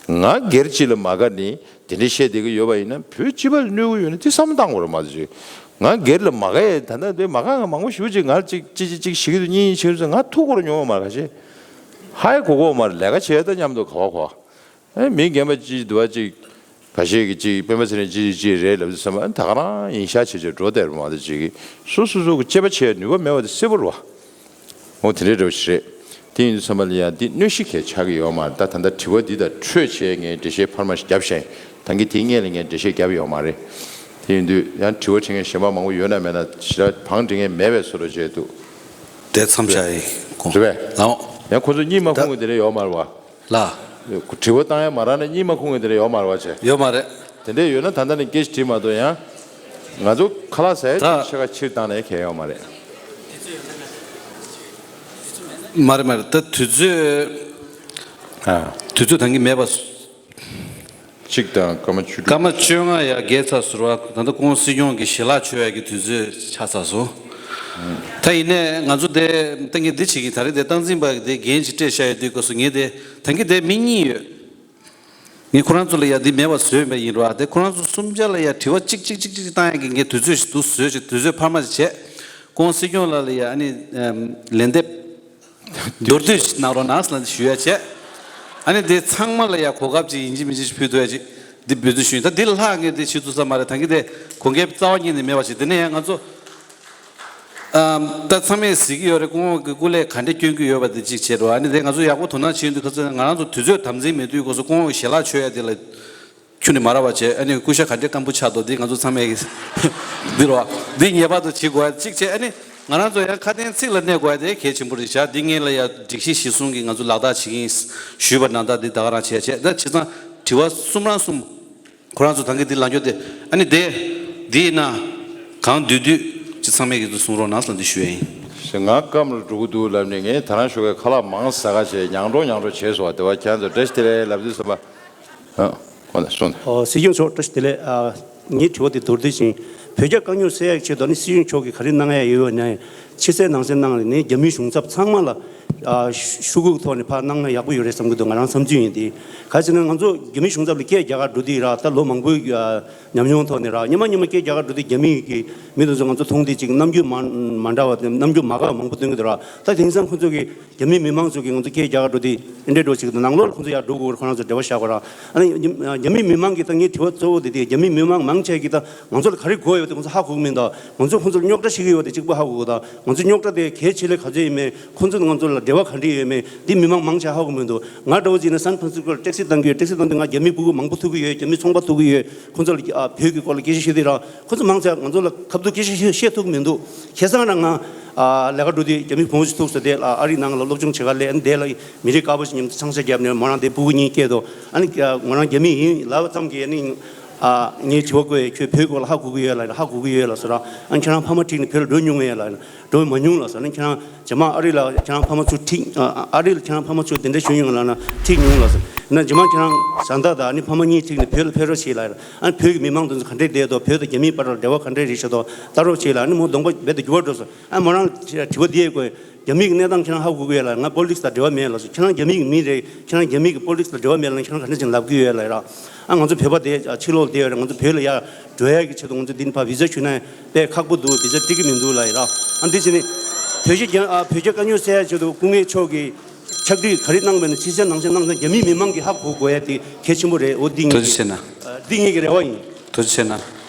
ང་སྒེར་གཅིག་ལ་མ་དགའ་ནི། དེ་འདྲའི་བཤད་བསྡད་ཀྱི་ཡོད་པ་ཡིན་ན་བོད་སྤྱི་པ་ལ་གནོད་ཀྱི་ཡོད་ན་དེ་བསམ་བློ་བཏང་དགོས་རེད་མ་གཏོགས་ཅིག་ང་སྒེར་ལ་མ་དགའ་ཡས་ད་ལྟ་དེ་མ་དགའ་ང་མང་པོ་ཞེ་པོ་ཅིག་ང་ཅིག་ཅིག་ཅིག་ཅིག་ཞིག་གི་འདུག་གཉིས་གཉིས་ཆེ་རུ་ང་ཐུག་གོ་ར་ཉོ་མ་རེད་ཁ་ཤས། ཧ་ཡ་གོ་གོ་མ་རེད་ལས་ཀ་བྱས་ད་མཉམ་དུ་ག་བ་གོ། ཨེ་མི་རྒན་པ་ཅིག་འདུག་བ་ཅིག་ཁ་ཤས་ཀྱིས་ཅིག་སྤེན་པ་ཚེ་རིང་ཅིག་ཅིག་རེད་ལབ་དུས་ཙམ་པ་ད་ག་རང་ཡིན་ཤག་བྱས་བྱས་འགྲོ་བསྡད་རེད་མ་གཏོགས་ཅིག་གིས་སོ་སོ་སོ་གི་དཔྱད་པ་བྱས་ནུས་པ་མེད་པ་དེ་གསལ་པོ་རེད་བ། འོ་དེ་འདྲའི་འདྲ་བོ་ཞིག་རེད། དེ་ཡིན་དུས་ཙམ་པ་ལ་ཡང་འདི་གནོད་གཞི་གས་ཆགས་ཀྱི་ཡོད་མ་རེད་ད། ད་ལྟ་དྲི་བ་འདི་དང་འཕྲོས་བྱས་ངས་འགྲེལ་བཤད་འཕར་མ་ཞིག་བརྒྱབ་ཤག་ད་གིན་དེའི་སྔོན་ལ་ངས་འགྲེལ་བཤད་བརྒྱབ་ཡོད་མ་རེད། དེ་ཡིན་དུས་ཡང་དྲི་བ་དྲི་མཁན་གཞན་པ་མང་པོ་ཡོད་ན་མེད་ན་ཞེ་དྲག་བང་སྒྲིག་མཁན་མེད་པའི་བཟོ་འདྲ་བྱས་འདུག་དེ་མཚམས་བཞག་ཡིན་དགོངས། རེད་པས། ལགས་འོང་། ཡང་ཁོ་ཚོ་གཉིད་མ་ད་ཁུག་མཁན་དེ་འདྲ་ཡོད་མ་རེད་བ། ལགས། དྲི་བ་བཏང་ཡ་མ་རག་ན་གཉིད་མ་ཁུག་མཁན་དེ་འདྲ་ཡོད་མ་རེད་བ་བྱས། ཡོད་མ་རེད། དེ་འདྲ་ཡོད་ན་ད་ལྟ་ནས་སྐད་ཆ་དྲིས་མ་གཏོགས་ཡང་། ང་ཚོ་ཁ་ལག་ཟ་ཡ་ད་ཆེ་ཁ་ཕྱིར་བཏང་ནས་གལ་ཡོད་མ་རེད། མ་རེད་མ་རེད་ད་དུས་ཚོད། ཨ། དུས་ཚོད་ད་གིན་མེད་པ། གཅིག་དང་སྐར་མ་བཅུ་དྲུག་སྐར་མ་བཅོ་ལྔ་ཡར་བརྒལ་ཚར་སོང་བ་ད་ལྟ་ཁོང་སྲིད་སྐྱོང་གི་ཞལ་ལག་མཆོད་ཡ་གི་དུས་ཚོད་ཆགས་ཚར་སོང་། ད་ཡིན་ནའི་ང་ཚོ་དེ་ད་ངས་འདི་བྱེད་ཀྱིན་ད་རེས་དེ་སྟངས་འཛིན་པ་གི་དེ་འགན་ཅིག་སྤྲད་བཞག་ཡོད་དུས་སྐབས་སུ་ངས་དེ་ད་གིན་དེ་མི་གཉིས་ཡོད། ངས་ཁོ་རང་ཚོ་ལ་ཡ་འདི་མེད་པ་བཟོས་པ་ཡིན་རོགས་དེ་ཁོ་རང་ཚོ་གསུམ་ཆ་ལ་ཡ་དྲི་བ་གཅིག་གཅིག་གཅིག་གཅིག་བཏང་ཡ་གི་ངས་དུས་ཚོད་ཞིག་འདུག་བཟོས་ཅིག་དུས་ཚོད་འཕར་མ་ཅིག་བྱས། ཁོང་སྲིད་སྐྱོང་ལགས་ལ་ཡ་ཨ་ནི་ལན་འདེབས། མདོར་བསྡུས་ཤིག་གནང་རོགས་གནང་ཟེར་ལ་ཞུ་ཡ་བྱས། ཨ་ནི་དེ་ཚང་མ་ལ་ཡ་གོ་སྐབས་ཅིག་ཡིན་གཅིག་མིན་གཅིག་ཕུལ་ཐུབ་ཡ་ཅིག་འདི་འབོད་ཚིག་ཞུ་ཡིན། ད་འདི་ལ་ལྷག་ངས་དེ་བྱེད་ཐུབ་ས་མ་རེད། ད་གིན་དེ་གོང་གལ་རྩ་བ་ཉིད་ནས་མེད་པ་ཞིག་དེ་ནས་ཡང་ང་ཚོ་ཨམ། ད་ཚང་མས་གཟིགས་ཀྱི་ཡོད་རེད། སྐུ་ངོ་གི་སྐུ་ལས་ག་འདྲ་སྐྱོན་གྱི་ཡོད་པ་དེ་གཅིག་བྱས་འགྲོ། ཨ་ནི་དེ་ང་ཚོ་ཡག་པོ་དོ་སྣང་བྱེད་ཡོང་དུས་ཁ་ཚོད་ང་རང་ཚོ་དུས་ཚོད་དམ་འཛིན་མེད་དུས་སྐབས་སུ་སྐུ་ངོ་གི་ཞལ་ལག་མཆོད་ཡ་དེ་ལ་ཁྱོན་ནས་མ་རག་པ་བྱས། ཨ་ནི་སྐུ་ཤ་ག་འདྲ་སྐམ་པོ་ཆགས་འདུག་འདི་ང་ཚོ་ཚང་མས་འདི་རོ། འདི་ངེས་པར་དུ་བྱེད་དགོས་ཡ་གཅིག་བྱས། ཨ་ནི་ང་རང་ཚོ་ཡང་ཁ་དན་ཚིག་ལ་གནས་དགོས་ཡ་དེ་གལ་ཆེན་པོ་རེད་ཤག་འདི་སྔོན་ལ་ཡ་སྒྲིག་གཞི་གཞིར་བཟུང་གིས་ང་ཚོ་ལག་བསྟར་བྱེད་ཀྱི་ཡིན་ཞུས་པ་ནང་ལྟར་འདི་ད་ག་རང་བྱས་བྱས། ད་བྱས་ཙང་དྲི་བ་གསུམ་རང་གསུམ། ཁོ་རང་ཚོ་ད་གིན་འདི་ལངས་རྒྱུ་དེ་ཨ་ནི་དེ་འདི་ཡིན་ན་གང་འདུས་འདུས་ཅིག་ཚང་མས་ཀྱི་ཚོ་གསུང་རོགས་གནང་ཟེར་འདི་ཞུ་ཡ་ཡིན། ཞེས་ང་སྐམ་རུ་འགྲོ་གི་འདུག་ལབ་ནས་ངས་ད་རང་ཞོགས་ཀས་ཁ་ལག་མང་ཟ་ག་བྱས་ཉང་འགྲོ་ཉང་འགྲོ་བྱས་སོང་བ། དེ་བ་ཁྱེད་ཚོ་བཀྲ་ཤིས་བདེ་ལེགས་ལབ་དུས་ཙམ་པ། ཨ། ཁོ་ན་གསུངས་ནས། ཨོ་སྲིད་སྐྱོང་མཆོག་བཀྲ་ཤིས་བདེ་ལེགས། ཨ། ངའི་དྲི་བ་དེ་མདོར་བསྡུས་ཤིང་བོད་རྒྱ་དཀའ་རྙོག་སེལ་ཡག་ཆེད་དུ་ནི་སྲིད་སྐྱོང་མཆོག་གིས་ག་རེ་གནང་ཡ་ཡོད་ན་ཕྱི་གསལ་ནང་གསལ་གནང་ནས་རྒྱ་མིའི་གཞུང་ཚབ་ཚང་མ་ལ་ཨ་ཤོག་གུ་ཐོག་ནས་ཕར་གནང་ན་ཡག་པོ་ཡོད་རེད་བསམ་གྱི་འདུག་ང་རང་བསམ་ཚུལ་ཡིན་དེ། ག་ཅི་ན་ང་ཚོ་རྒྱ་མིའི་གཞུང་ཚབ་ལ་སྐད་རྒྱག་གར་འགྲོ་དུས་ར་ད་ལོ་མང་པོའི་ཨ་ཉམས་མྱོང་ཐོག་ནས་ར་སྔོན་མ་སྔོན་མ་སྐད་རྒྱག་གར་འགྲོ་དུས་རྒྱ་མི་གི་མི་དེ་ཚོ་ང་ཚོ་མཐོང་དུས་ཅིག་རྣམ་འགྱུར་མ་མ་འདྲ་བ་དང་རྣམ་འགྱུར་མ་དགའ་བ་མང་པོ་སྟོན་གྱི་འདུག་ར། ད་དེང་སང་ཁོ་ཚོ་གི་རྒྱ་མི་མི་མང་ཚོ་གིས་ང་ཚོ་སྐད་རྒྱག་གར་འགྲོ་དུས་ཨེ་འདྲས་འགྲོ་ཅིག་དང་ནང་ལོགས་ལ་ཁོ་ཚོ་ཡར་འགྲོ་དགོས། ཁོ་རང་ཚོ་འབྲེལ་བ་བཞག་དགོས་ར། ཨ་ནི་རྒྱ་མི་མི་མང་གིས་ད་ངའི་དྲི་བ་གཙོ་བོ་དེ་དེ་རྒྱ་མི་མི་མང་མང་ཆེ་གིས་ད་ང་ཚོ་ལ་ག་རེ་དགོས་ཡོད་དེ་ང་ཚོ་ཧ་གོ་གི་མི་འདུག་ང་ཚོས་ཁོ་ཚོར་རྙོག་དྲ་བཤད་ཀྱི་ཡོད་དེ་གཅིག་པོ་ཧ་གོ་གི་འདུག་ང་ཚོའི་རྙོག་དྲ་དེ་གལ་ཆེ་ལས་ག་ཚོད་ཡིན་མེད། ཁོ་ཚོ་དང་ང་ཚོ་ལ་འབྲེལ་བ་ག་འདྲ་ཡོད་མེད་འདི་མི་མང་མང་ཆེ་ཧ་གོ་མི་འདུག་ང་འདྲ་བོ་ཅིག་ན་སན་ཕྲན་སིས་ཀོ་ལ་ཊེག་སི་བཏང་གི་ཡོད། ཊེག་སི་བཏང་དུས་ང་རྒྱ་མི་ཕྲུ་གུ་མང་པོ་ཐུག་གི་ཡོད། རྒྱ་མི་ཚོང་པ་ཐུག་གི་ཡོད། ཁོ་ཚོ་ལ་ཨ་བོད་ཀྱི་སྐོར་ལ་སྐད་ཆ་བཤད་དུས་ར་ཁོ་ཚོ་མང་ཆེ་ང་ཚོ་ལ་ཁ་ཐུག་སྐད་ཆ་བཤད་བཤད་ཐུབ་ཀྱི་མི་འདུག་ཁ་སང་རང་ང་ཨ་ལས་ཀ་འགྲོ་དུས་རྒྱ་མི་བུ་མོ་ཞིག་ཐུག་སོང་། དེ་ལ་ཨ་རིའི་ནང་ལ་སློབ་སྦྱོང་བྱེད་ག་སླེབས། ཨ་ནི་དེ་ལ་མི་རིགས་དཀར་པོ་ཞིག་མཉམ་དུ་ཆང་ས་བརྒྱབ་ནས་མོ་རང་དེ་ཕྲུ་གུ་གཉིས་སྐྱེས་འདུག་ཨ་ནི་ཨ་ང་རང་རྒྱ་མི་ཡིན་ལབ་ཙམ་གྱིས་ཨ་ནི་ ཨ། ངས་དྲི་བ་བཀོད་ཡས། ཁྱོད་བོད་སྐོར་ལ་ཧ་གོ་གི་ཡོད་ལབ་ཡིན་ལ། ཧ་གོ་གི་ཡོད་ལབ་སོང་ར། ཨ། ཁྱེད་རང་ཕ་མ་ཁྲིད་ནས་བོད་ལ་འགྲོ་མྱོང་ཡོད་ལབ་ཡིན་ལ། འགྲོ་མ་མྱོང་ལབ་སོང་ན། ཁྱེད་རང་རྗེས་མ་ཨ་རི་ལ་ཁྱེད་རང་ཕ་མ་ཚོ་ཁྲིད། ཨ། ཨ་རི་ལ་ཁྱེད་རང་ཕ་མ་ཚོ་དེ་འདྲ་ཞུ་མྱོང་ལབ་ན། ཁྲིད་མྱོང་ལབ་སོང་ན། རྗེས་མ་ཁྱེད་རང་བཟའ་ཟླ་དང་ཨ་ནི་ཕ་མ་གཉིས་ཁྲིད་ནས་བོད་ལ་ཕེབས་རོགས་བྱེད་ལབ་ཡིན་ལ། ཨ་ནི་བོད་ཀྱི་མི་མང་དེ་ཚོ་ག་འདྲས་བསྡད་འདུག་བོད་དང་རྒྱ་མིའི་བར་ལ་འབྲེལ་བ་ག་འདྲས་རེད་ཤག་དོ། ལྟ་རོགས་བྱེད་ལབ། ཨ་ནི་མོ་གདོང་པ་རྦད་དེ་འགྱུར་བ་འགྲོ་སོང་། ཨ་ནི་མོ་རང་དྲི་བ་འདི་ཡས་བཀོད། རྒྱ་མི་གི་གནས་སྟངས་ཁྱེད་རང་ཧ་གོ་གི་ཡོད་ལ། ང་པོ་ལི་ཊིག་སི་དང་འབྲེལ་བ་མེད་ལབ་སོང་། ཁྱེད་རང་རྒྱ་མི་གི་མི་རེད། ཁྱེད་རང་རྒྱ་མི་གི་པོ་ལི་ཊིག་སི་དང་འབྲེལ་བ་མེད་ལབ་ན། ཁྱེད་རང་ག་འདྲ་ཅིག་ལབ་ཀྱི་ཡོད་ལབ་ཡིན་ར། ཨ། ང་ཚོ་བོད་པ་དེ་ཕྱི་ལོགས་བསྡད་ཡོད་རེད། ང་ཚོ་བོད་ལ་ཡར་འགྲོ་ཡ་གི་ཆེད་དུ་ང་ཚོ་འདི་ནས་ཕར་བི་ཛ་ཞུ་ན་དཔེ་ཁག་པོ་འདུག་བི་ཛ་སྤྲད་ཀྱི་མི་འདུག་ལབ་ཡིན་ར། ཨ། འདི་བྱས་ནས་བོད་གཞིས་རྒྱ། ཨ། བོད་རྒྱ་དཀའ་རྙོག་སེལ་ཡ་ཆེད་དུ་སྐུ་ངོ་མཆོག་གིས་ཕྱག་བྲིས་ག་རེ་གནང་བ་ཡིན་ན། ཕྱི་གསལ་ནང་གསལ་གནང་ན་རྒྱ་མིའི་མི་མང་གིས་ཧ་གོ་དགོས་ཡ་དེ་གལ་ཆེན་པོ་རེད། འོ། འདི་ངེད་ཀྱི། ཐུགས་རྗེ་ཆེ་གནང་། ཨ། འདི་ངེད་ཀྱི་རེ་བ་ཡིན། ཐུགས་རྗེ་ཆེ་གནང་།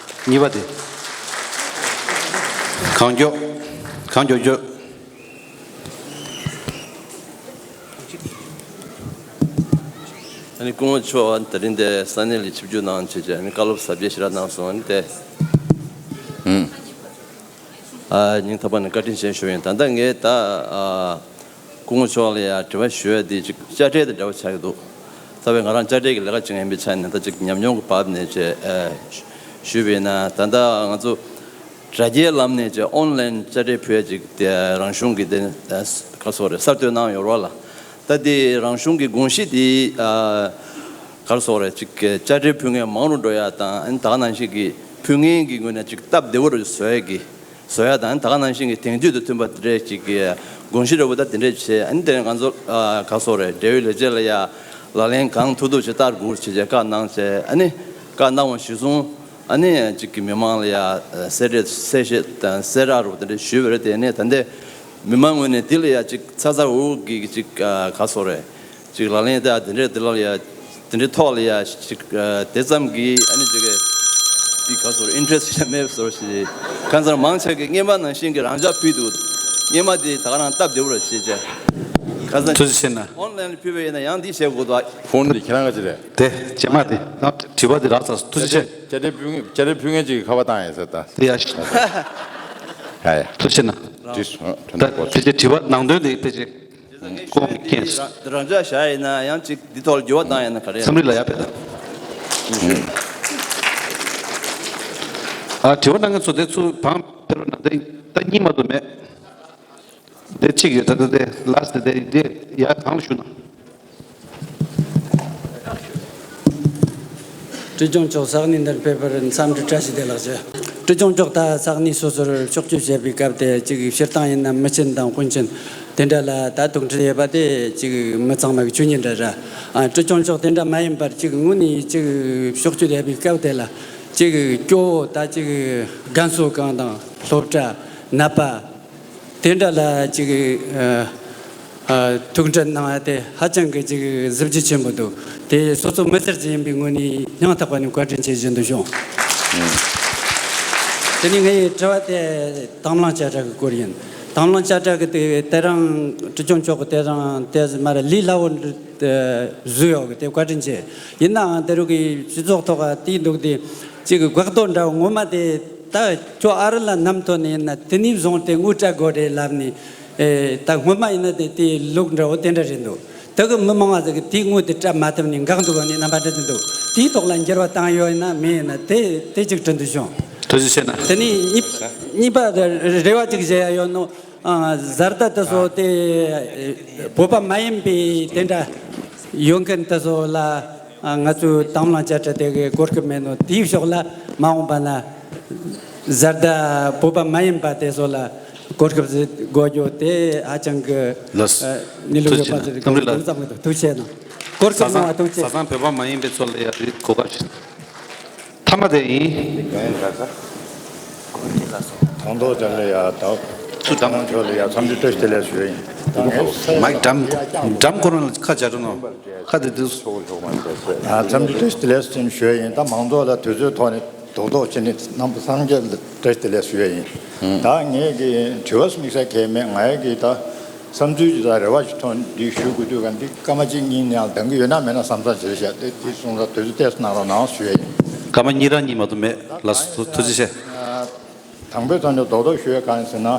གཉིས་པ་དེ། གང་མགྱོགས། གང་མགྱོགས་མགྱོགས། ཨ་ནི་སྐུ་ངོ་མཆོག་དེ་རིང་འདིར་ས་གནས་ལ་ཆིབས་བསྒྱུར་གནང་བྱས་བྱས། ཨ་ནི་བཀའ་སློབ་ཟབ་རྒྱས་ཞེ་དྲག་གནང་སོང་། ཨ་ནི་དེ། ཨུམ། ཨ། སྙིང་ཐག་པ་ནས་བཀའ་དྲིན་ཆེ་ཞུ་ཡིན། ད་ལྟ་ངས་ད། ཨ། སྐུ་ངོ་མཆོག་ལ་ཡ་དྲི་བ་ཞུ་ཡ་དེ་ཅིག་དཔྱ་ཁྲལ་དང་འདྲ་བ་ཆགས་ཀྱི་འདུག་རྩ་བའི་ང་རང་དཔྱ་ཁྲལ་གྱི་ལས་ཀ་བྱེད་མཁན་ཡིན་པའི་ཆ་ནས། ད་ཅིག་ཉམས་མྱོང་གི་བབ་ནས་བྱས། ཨ། ཞུས་པ་ཡིན་ན། ད་ལྟ་ང་ཚོ་དྲ་རྒྱའི་ལམ་ནས་བྱས། ཨོན་ལན་དཔྱ་ཁྲལ་ཕུལ་ཡ་ཅིག་དེ་རང་གཞུང་གིས་དེ། ཨ། ག་རེ་ཟེར་དགོས་རེད། གསར་གཏོད་གནང་ཡོད་རེད་པ་ལགས། ད་དེ་རང་གཞུང་གི་དགོངས་གཞི་དེ། ཨ། ག་རེ་ཟེར་དགོས་རེད། ཅིག་དཔྱ་ཁྲལ་ཕུལ་མཁན་མང་རུ་འགྲོ་ཡ་དང་། ཨ་ནི་ད་ག་ནང་བཞིན་གྱི་ཕུལ་མཁན་གྱི་ངོས་ནས་ཅིག་སྟབས་བདེ་བོ་རུ་བཟོ་ཡ་གི། བཟོ་ཡ་དང་། ད་ག་ནང་བཞིན་གྱི་དེང་དུས་དང་མཐུན་པ་དེ་འདྲས་ཅིག་གི་དགོངས་གཞི་འདྲ་བོ་ད་དེ་འདྲས་བྱས། ཨ་ནི་དེ་ནས་ང་ཚོ། ཨ། ག་རེ་ཟེར་དགོས་རེད། འབྲེལ་ཡོད་ལས་བྱེད་ལ་ཡ་ལག་ལེན་གང་ཐུབ་ཐུབ་བྱས་བསྟར་དགོས་བྱས་བྱས་བཀའ་གནང་བྱས། ཨ་ནི་བཀའ་གནང་བ་གཞིར་བཟུང་། ཨ་ནི་ཅིག་གི་མི་མང་ལ་ཡ། ཨ། གསལ་འགྲེལ་གསལ་བཤད་དང་གསལ་བསྒྲགས་འདྲ་བོ་དེ་འདྲས་ཞུས་པ་རེད། དེ་ནས་ད་ལྟའི་མི་མང་ངོས་ནས་དེ་ལ་ཡ་ཅིག་ཚ་ཚ་འུར་འུར་གྱིས་ཅིག། ཨ། ག་རེ་ཟེར་དགོས་རེད། ཅིག་ལག་ལེན་བསྟར་དེ་འདྲས་དེ་ལ་ཡ། དེ་འདྲའི་ཐོག་ལ་ཡ་ཅིག། ཨ། དེ་ཙམ་གྱིས་ཨ་ནི་ཅིག་གི་འདི་ག་རེ་ཟེར། ཨིན་ཊི་རེ་སི་ཊི་ཞིག་མེད་པའི་བཟོ་ཞིག། གང་ཟེར་མང་ཆེ་གིས་སྔོན་མ་ནང་བཞིན་གྱི་རང་འཇགས་ཕུལ་འདུག་སྔོན་མ་དེ་ད་ག་རང་སྟབས་བདེ་བོ་ར་བྱས་བྱས། གང་ཟེར། ཐུགས་རྗེ་ཆེ་གནང་། ཨོན་ལན་ལ་ཕུལ་བ་ཡིན་ན་ཡང་འདི་བྱེད་དགོས་འདུག་ཕོན་འདི་ཁྱེད་རང་ག་ཅི་རེད། དེ་རྗེས་མ་དེ་དྲི་བ་དེ་རག་ཚར། ཐུགས་རྗེ་ཆེ། དཔྱ་ཁྲལ་ཕུལ་མཁན། དཔྱ་ཁྲལ་ཕུལ་མཁན་ཅིག་གིས་ཁ་པར་བཏང་ཡིན་ཟེར་ད། དེ་ཡ་ཤི། ཡ་ཡ། ཐུགས་རྗེ་ཆེ་གནང་། འདི་སོང་། ད་དེ་ཅིག་དྲི་བ་ནང་དོན་དེ་ཕལ་ཆེར། ཁོང་གིས་མཁྱེན་སོང་། རང་འཇགས་བཞག་ཡིན་ན་ཡང་ཅིག་འདི་ཐོག་ལ་འགྱུར་བ་བཏང་ཡིན་ན་ག་རེ། མཚམས་རེ་ལ་ཡ་ཕེབས་དང་། ཨ། དྲི་བ་གནང་མཁན་ཚོ་དེ་ཚུར་བང་ཕེབས་རོགས་གནང་། དེ་ད་གཉིས་མ་གཏོགས་མེད། དེ་གཅིག་ཡོད། ད་ད་དེ་ལ་སི་ཊི་དེ་དེ་ཡ་གང་ལ་ཞུ་ན། ཀྲུའུ་ཅུན་མཆོག་ས་གནས་འདིར་ཕེབས་པར་འཚམས་འདྲི་བཀྲ་ཤིས་བདེ་ལེགས་ཞུ། ཀྲུའུ་ཅུན་མཆོག་ད་ས་གནས་སོ་སོར་ཕྱོགས་བསྐྱོད་བྱེད་པའི་སྐབས་དེ་ཅིག་སྤྱིར་བཏང་ཡིན་ན་མི་ཆེན་དང་དཔོན་ཆེན་དེ་འདྲ་ལ་ད་དོགས་འདྲི་ཡོད་པ་དེ་ཅིག་མི་ཚང་མ་གི་ཆོས་ཉིད་འདྲ་ར། ཨ། ཀྲུའུ་ཅུན་མཆོག་དེ་འདྲ་མ་ཡིན་པར་ཅིག་དངོས་གནས་ཅིག་ཕྱོགས་བསྐྱོད་ཡོད་པའི་སྐབས་དེ་ལ་ཅིག་སྐྱོ་བོ། ད་ཅིག་རྒན་གསོ་ཁང་དང་སློབ་གྲྭ། ནད་པ། དེ་འདྲ་ལ་ཅིག། ཨ། ཨ། ཐུགས་འཕྲད་གནང་ཡ་དེ་ཧ་ཅང་གི་ཅིག་གཟི་བརྗིད་ཆེན་པོ་འདུག་དེ་སོ་སོ་མི་སེར་ཅིག་ཡིན་པའི་ངོས་ནས་སྙིང་ཐག་པ་ནས་བཀའ་དྲིན་ཆེ་ཞུ་འདོད་བྱུང་། དེ་ནས་ངའི་དྲི་བ་དེ་དང་བླངས་དཔྱ་ཁྲལ་གྱི་སྐོར་ཡིན། དང་བླངས་དཔྱ་ཁྲལ་གྱི་དེ་དེ་རིང་ཀྲུའུ་ཅུན་མཆོག་གིས་དེ་རིང་དེ་མར་ལས་སླ་བོ་འདྲ་བཟོས་ཡོད་གི། དེ་བཀའ་དྲིན་ཆེ། ཡིན་ནའང་དེ་རིང་གི་སྤྱི་ཚོགས་ཐོག་ག་དེའི་འདུག་དེ་ཅིག་གི་འགག་རྡོ་འདྲ་བོ། ངོ་མ་དེ་ད་ཁྱོད་ཨ་རི་ལ་ནམ་ཐོན་ནས་ཡིན་ན་དེ་ནས་བཟུང་སྟེ་དངུལ་སྤྲད་དགོས་རེད་ལབ་ནས། ཨེ། ད་སྔོན་མ་ཡིན་ན་དེ་དེའི་ལུགས་འདྲ་བོ་དེ་འདྲ་རེད་འདུག་དེ་གི་མི་མང་བ་ཟིག་གིས་དེའི་དངུལ་དེ་སྤྲད་མ་ཐུབ་ནས་འགག་འདུག་ག་ནས་རྣམ་པ་འདྲ་དེ་འདུག་དེའི་ཐོག་ལ་འགྱུར་བ་བཏང་ཡོད་ཡིན་ན་མེད་ཡིན་ན། དེ་དེ་ཅིག་དྲི་འདོད་བྱུང་། ཐུགས་རྗེ་ཆེ་གནང་། དེ་ནས་གཉིས་གཉིས་པ་དེ་རེ་བ་ཅིག་བྱེད་ཡ་ཡོད་ནོ། ཨ། བཟའ་ཟླ་དེ་ཚོ་དེ་བོད་པ་མ་ཡིན་པའི་དེ་འདྲ་ཡོད་མཁན་དེ་ཚོ་ལ། ཨ། ང་ཚོའི་དང་བླངས་དཔྱ་ཁྲལ་དེ་གི་གོ་སྐབས་མེད་ནོ། དེའི་ཕྱོགས་ལ་མ་འོངས་པ་ན་བཟའ་ཟླ་བོད་པ་མ་ཡིན་པ་དེ་ཚོ་ལ་གོ་སྐབས་ཟིག་དགོས་རྒྱུ་དེ་ཧ་ཅང་གི། ལགས། ཨ། གནས་ལུགས་ཡོད་པ་ཟིག་རེད། ཐུགས་རྗེ་ཆེ་གནང་། དེ་ཙམ་གྱིས་ཐུགས་རྗེ་ཆེ་གནང་། གོ་སྐབས་གནང་བ་ཐུགས་རྗེ་ཆེ། བཟའ་ཚང་བོད་པ་མ་ཡིན་པའི་ཚོ་ལ་ཡ་རིགས་གོ་སྐབས་ཤིག་མཐའ་མ་དེ་ཡིན། དང་ཐོག་དེ་ལ་ཡ་ད་ཚུར་དང་ཚོ་ལ་ཡ་འཚམས་འདྲི་བཀྲ་ཤིས་བདེ་ལེགས་ཞུ་ཡ་ཡིན། ད་ངས་མའིག་འགྲམ་འགྲམ་ཁོ་རང་ལ་ཁ་སྦྱར་རོགས་གནང་། ཁ་དེ་དུས། ཨ། འཚམས་འདྲི་བཀྲ་ཤིས་བདེ་ལེགས་ཅིག་ཞུ་ཡ་ཡིན། ད་མང་ཚོགས་ལ་དུས་ཚོད་ཐོག་ནས་རྡོག་རྡོག་བྱས་ནས་གནང་བ་སངས་རྒྱས་ལ་བཀྲ་ཤིས་བདེ་ལེགས་ཞུ་ཡ་ཡིན། ད་ངས་ཀྱི་དྲི་བ་དམིགས་བསལ་གང་ཡང་མེད། ང་ཡ་གི་ད་བསམ་ཚུལ་ཅིག་དང་རེ་བ་ཞིག་ཐོག་འདི་ཞུ་དགོས་དུས་ག་འདི་སྐར་མ་གཅིག་གཉིས་ནང་འདང་གི་ཡོད་ན་མེད་ན་བསམ་བསམ་བྱས་བཞག་དེ་འདི་སོང་ཙང་དུས་ཚོད་ཏོག་ཙམ་གནང་རོགས་གནང་ཞུ་ཡ་ཡིན། སྐར་མ་གཉིས་རང་གཉིས་མ་གཏོགས་མེད་ལགས། ཐུགས་རྗེ་ཆེ། དང་པོའི་ཐོག་ནས་རྡོག་རྡོག་ཞུ་ཡ་གང་ཡིན་ཟེར་ན།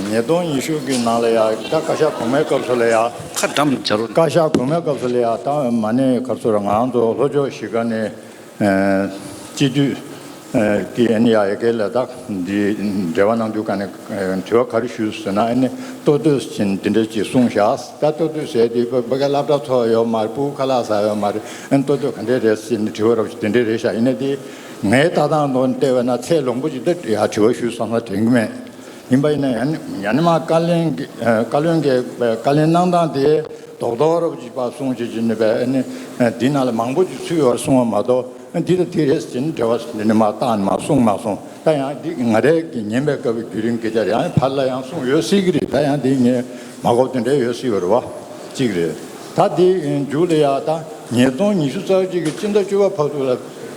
ཉིས་སྟོང་ཉི་ཤུ་གི་ནང་ལ་ཡ་ད་བཀའ་ཤག་གོང་མའི་སྐབས་སུ་ལ་ཡ། ཁ་འགྲམ་སྦྱར་རོགས། བཀའ་ཤག་གོང་མའི་སྐབས་སུ་ལ་ཡ་ད་མ་ཎི་ག་རེ་ཟེར་དགོས་རེད། ང་ཚོ་ལྷོ་ཕྱོགས་གཞིས་ཀ་ནས། ཨ། སྤྱི་འཐུས་ཀྱི་ཨ་ནི་ཡ་ཡ་གི་ལ་དྭགས་འདི་འབྲེལ་བ་གནང་དུས་ག་ནས་དྲི་བ་ག་རེ་ཞུས་ཟེར་ན། ཨ་ནི་ལྟོ་ལྟོས་ཅན་འདི་འདྲ་ཅིག་གསུངས་བཞག་ད་ལྟོ་ལྟོས་ཟེར་དེ་བ་ག་སློབ་གྲྭ་ཚོགས་ཡོད་མ་རེད། ཕྲུ་གུ་ཁ་ལག་ཟ་ཡོད་མ་རེད། ཨ་ནི་ལྟོ་ལྟོས་ག་འདྲས་རེད་ཟེར་ནས་དྲི་བ་རབ་ཅིག་དེ་འདྲས་རེད་བཞག་ཡིན་ན་དེ་ངའི་ལྟ་སྟངས་དང་བལྟས་པ་ན་ཚད་ལོངས་པོ་ཅིག་ད་ཡ་དྲི་བ་ཞུས་སོང་ན་དྲན་གི་མེད། ཡིན་པ་ཡིན་ན་ཡང་ཡང་ན་མ་བཀའ་བློན་གྱི་བཀའ་བློན་གྱི་བཀའ་ལན་གནང་སྟངས་དེ་རྡོག་རྡོག་རབ་ཅིག་པ་གསུང་བྱེད་ཀྱི་ནི་བས་ནི་འདི་ནང་ལ་མང་པོ་ཅིག་ཚུད་ཡོད་གསུང་བ་མ་གཏོགས། འདི་ལ་དེ་རེད་ཟེར་ནས་དྲི་བ་འདི་ནི་མ་བཏང་ནས་མ་གསུངས་མ་སོང་། ད་ཡང་འདི་ང་རའི་གི་ཉན་པའི་སྐབས་བརྒྱུད་རིམ་སྐད་ཆ་རེད། ཡང་ཕར་ལ་ཡང་གསུངས་ཡོད་སྲིད་ཀྱི་རེད། ད་ཡང་འདི་ངས་མ་གོ་དེ་འདྲ་ཡོད་སྲིད་པ་རེད་བ། གཅིག་རེད། ད་འདི་མཇུག་ལ་ཡ་ད་ཉིས་སྟོང་ཉི་ཤུ་རྩ་གཅིག་གི་སྤྱི་ཟླ་བཅུ་པ་བར་དུ་ལ་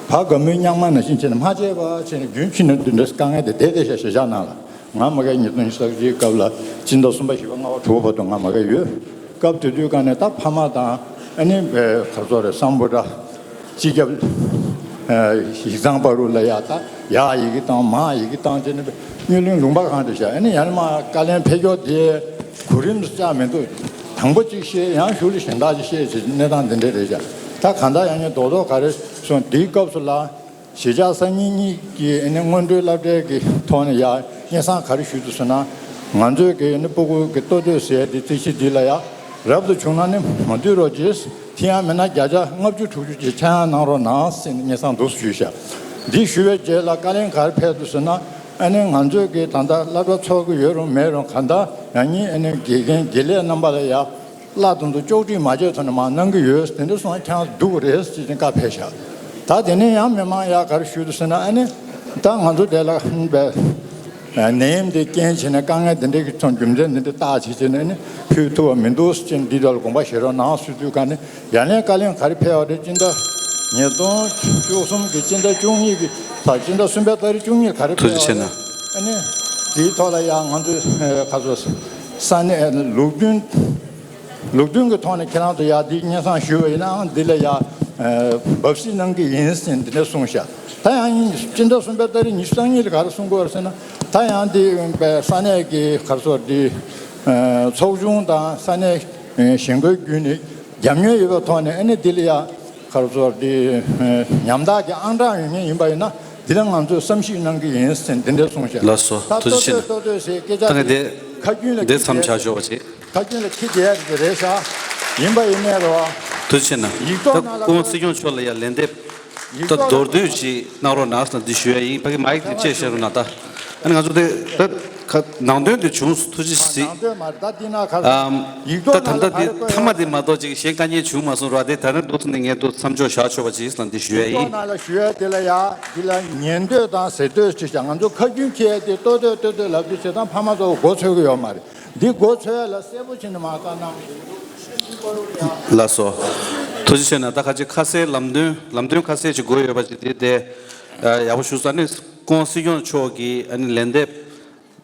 ཕ་དགའ་མོའི་གཉགས་མ་ནང་བཞིན་བྱས་ནས་མ་བྱས་པ་བྱས་ནས་རྒྱུན་ཕྱིན་ནས་འདི་འདྲ་དཀའ་ངལ་དེ་བསྡད་བསྡད་ཤག་ཞེ་བཞག་ནང་ལ། ང་མ་གིའི་ཉིས་སྟོང་ཉི་ཤུ་རྩ་གཅིག་སྐབས་ལ་སྤྱི་ཟླ་གསུམ་པ་བཞི་པ་ལྔ་པ་དྲུག་པ་བར་དུ་ང་མ་གིའི་ཡོད། སྐབས་དེ་དུས་ཀ་ནས་ད་ཕ་མ་དང་ཨ་ནི་བའི་ག་ཚོད་རེད། སམ་བྷོ་ཊ་སྤྱི་ཁྱབ་ཡིག་ཚང་བར་དུ་ལ་ཡ་ད་ཡ་ཡི་གེ་བཏང་མ་ཡི་གེ་བཏང་བྱས་ནས་སྨྱུག་གླིང་ལུང་པ་གང་དུ་བཞག་ཨ་ནི་ཡང་ན་མ་བཀའ་ལན་ཕེབས་ཀྱོག་དེ་གོ་རིམ་དུ་བཅག་མི་འདུག་དང་པོ་གཅིག་བཤད། ཡང་ཞུ་ལ་གཞན་དག་ཅིག་བཤད་བྱས་གནས་སྟངས་འདི་འདྲ་རེད་བཞག་ད་གང་ལྟར་ཡང་ངས་རྡོག་རྡོག་ག་རེ་སོང་དེའི་སྐབས་སུ་ལ། གཞིས་ཆགས་གསར་རྙིང་གཉིས་ཀྱི་ཨ་ནི་སྔོན་འགྲོའི་སློབ་གྲྭའི་གི་ཐོག་ནས་ཡ་སྙན་སེང་ག་རེ་ཞུས་འདུག་ཟེར་ན། ང་ཚོའི་གི་ཨ་ནི་སྤུ་གུ་གི་ལྟོ་ལྟོས་ཟེར་དེ་རྩིས་གཞི་འདི་ལ་ཡ་རབ་ཏུ་བྱུང་ན་ནི་མ་འདུས་རོགས་གྱིས། དེ་ཡང་མིན་ན་བརྒྱ་ཆ་ལྔ་བཅུ་དྲུག་ཅུ་ཅིག་ཆག་ཡང་གནང་རོགས་གནང་ཟེར་ནས་སྙན་སེང་འདུག་ཞུས་ཤག་འདི་ཞུ་བའི་རྗེས་ལ་བཀའ་ལན་ག་རེ་ཕེབས་འདུག་ཟེར་ན། ཨ་ནི་ང་ཚོའི་གི་ད་ལྟ་སློབ་གྲྭ་ཚོགས་ཀྱི་ཡོད་རུང་མེད་རུང་གང་ལྟར་ཡང་སྙིང་ཨ་ནི་དགེ་རྒན་དགེ་ལས་རྣམ་པ་ལ་ཡ། བླ་དང་དུ་ལྕོག་སྒྲིག་མ་བྱས་ཚུན་ནས་མར་གནང་གི་ཡོད། དེ་འདྲ་སོང་ན་ཁྱེད་རང་སྡུག་རེད་ཅེས་བཀའ་ཕེབས་ཤག་ད་དེ་ནས་ཡང་མི་མང་ཡག་ག་རེ་ཞུས་འདུག་ཟེར་ན། ཨ་ནི་ད་ང་ཚོ་དེ་ལ་ནད་ཡམས་དེ་རྐྱེན་བྱས་ནས་དཀའ་ངལ་དེ་འདྲའི་གི་ཚོ་རྒྱུ་མཚན་དེ་འདྲ་བརྟག་བྱས་བྱས་ནས་ནི་ཕུལ་ཐུབ་པ་མི་འདུག་ཅེས་འདི་དག་ལ་དགོངས་པ་བཞེས་རོགས་གནང་ཞུ་དུས་ག་ནས་ཡང་ལན་བཀའ་ལན་ག་རེ་ཕེབས་པ་རེད། སྤྱི་ཟླ་ཉིས་སྟོང་བཅུ་གསུམ་གི་སྤྱི་ཟླ་བཅུ་གཉིས་ཀྱི་ད་སྤྱི་ཟླ་གསུམ་པའི་ཏ་རིག་བཅུ་གཉིས་ག་རེ་ཐུགས་རྗེ་ཕེབས་པ་ཆེ་གནང་། རེད། ཨ་ནི་དེའི་ཐོག་ལ་ཡང་ང་ཚོས་ཁ་སོ་ས་གནས་ལུགས་མཐུན། ལུགས་མཐུན་གྱི་ཐོག་ནས་ཁྱེད་རང་ཚོ་ཡར་འདི་སྙན་སེང་ཞུས་པ་ཡིན་ནའང་འདི་ལ་ཡ་འབབ་སིལ་གནང་གི་ཡིན་ཟེར་འདི་འདྲ་གསུངས་ཤག་ད་ཡང་སྤྱི་ཟླ་གསུམ་པའི་ཏ་རིག་ཉི་ཤུ་རྩ་གཉིས་ལ་ག་རེ་གསུང་གི་ཡོད་ཟེར་ན། ད་ཡང་འདི་ས་གནས་ཀྱི་ག་རེ་ཟེར་འདི་ཚོགས་ཆུང་དང་ས་གནས་གཞན་ཁོའི་བརྒྱུད་ནས་རྒྱབ་སྐྱོར་ཡོད་པའི་ཐོག་ནས་ཨ་ནི་འདི་ལ་ཡ་ག་རེ་ཟེར་འདི་ཉམ་ཐག་གི་ཨང་གྲངས་ཡོད་མཁན་ཡིན་པ་ཡིན་ན་འདི་ལ་ང་ཚོས་བསམ་གཞིག་གནང་གི་ཡིན་ཟེར་འདི་འདྲ་གསུངས་ཤག་ལགས་སོ། ད་ཐུགས་རྗེ་ཆེ་གནང་། ལྟོ་ལྟོས་ཟེར་སྐད་ཆ་ད་ངས་དེ་ཁ་རྒྱུན་ལ་དེ་མཚམས་བཞག་ཆོག་པ་བྱེད། ཁ་རྒྱུན་ལ་ཁྱི་དེ་ཡ་རེད་ཤག་ཡིན་པ་ཡིན་མེད་རེད་བ། ཐུགས་རྗེ་ཆེ་གནང་། ཡིག་ཐོག་ད་ནང་ལ་སྐུ་ངོ་སྲིད་སྐྱོང་མཆོག་ལ་ཡ་ལན་འདེབས་ཡིག་ད་ཐོག་མདོར་ལ་བསྡུས་ཅིག་གནང་རོགས་གནང་ཟེར་ན་འདི་ཞུ་ཡ་ཡིན། ཕ་གི་མ་ཡིག་དེ་བཅད་བཞག་རོགས་གནང་། ད་ཨ་ནི་ང་ཚོ་དེ་ད་ཁ་ནང་དོན་དེ་བྱུང་སོང་། ཐུགས་རྗེ་གཟིགས། ནང་དོན་མ་རེད། ད་འདི་ན་ག་རེ་ཨམ། ཡིག་ཐོག་ད་ད་ནང་ལ་ལྟ་ག་རེ་དེ་བཀོད་མཐའ་མ་ཡོད་དེ་མ་གཏོགས་ཅིག་གཞན་དཀའ་ངལ་བྱུང་མ་སོང་ར། དེ་ད་ནི་འདུག་ཚོ་ནས་ངས་འདུག་མཚམས་འཇོག་བཞག་ཆོག་པ་ཅིག་ཟེར་ན་འདི་ཞུ་ཡ་ཡིན། ཡིག་ཐོག་ནང་ལ་ཞུ་ཡ་དེ་ལ་ཡ་འདི་ལ་ཉན་འདོད་དང་ཟེར་འདོད་ཅིག་བྱ། ང་ཚོ་ཁ་རྒྱུན་ཁྱེར་ཏེ་ལྟོ་ལྟོས་ལྟོ་ལྟོས་ལབ་དུས་བྱེད་སྟངས་ཕ་མ་ཚོ་མགོ་ཚོས་ཀྱི་ཡོད་མ་རེད། འདི་མགོ་ཚོས་ལ་གསལ་པོ་བྱས་ནས་མ་བཀའ་གནང་། ལགས་སོ། ཐུགས་རྗེ་ཆེ་གནང་། ད་ཁ་ཅིག་ཁ་གསལ་ལམ་སྟོན་ལམ་སྟོན་ཁ་གསལ་ཅིག་དགོས་ཡོད་པ་ཅིག་དེ་དེ་ཡག་པོ་ཞུ་ས་ནི་སྐུ་ངོ་སྲིད་སྐྱོང་མཆོག་གིས་ཨ་ནི་ལན་འདེབས་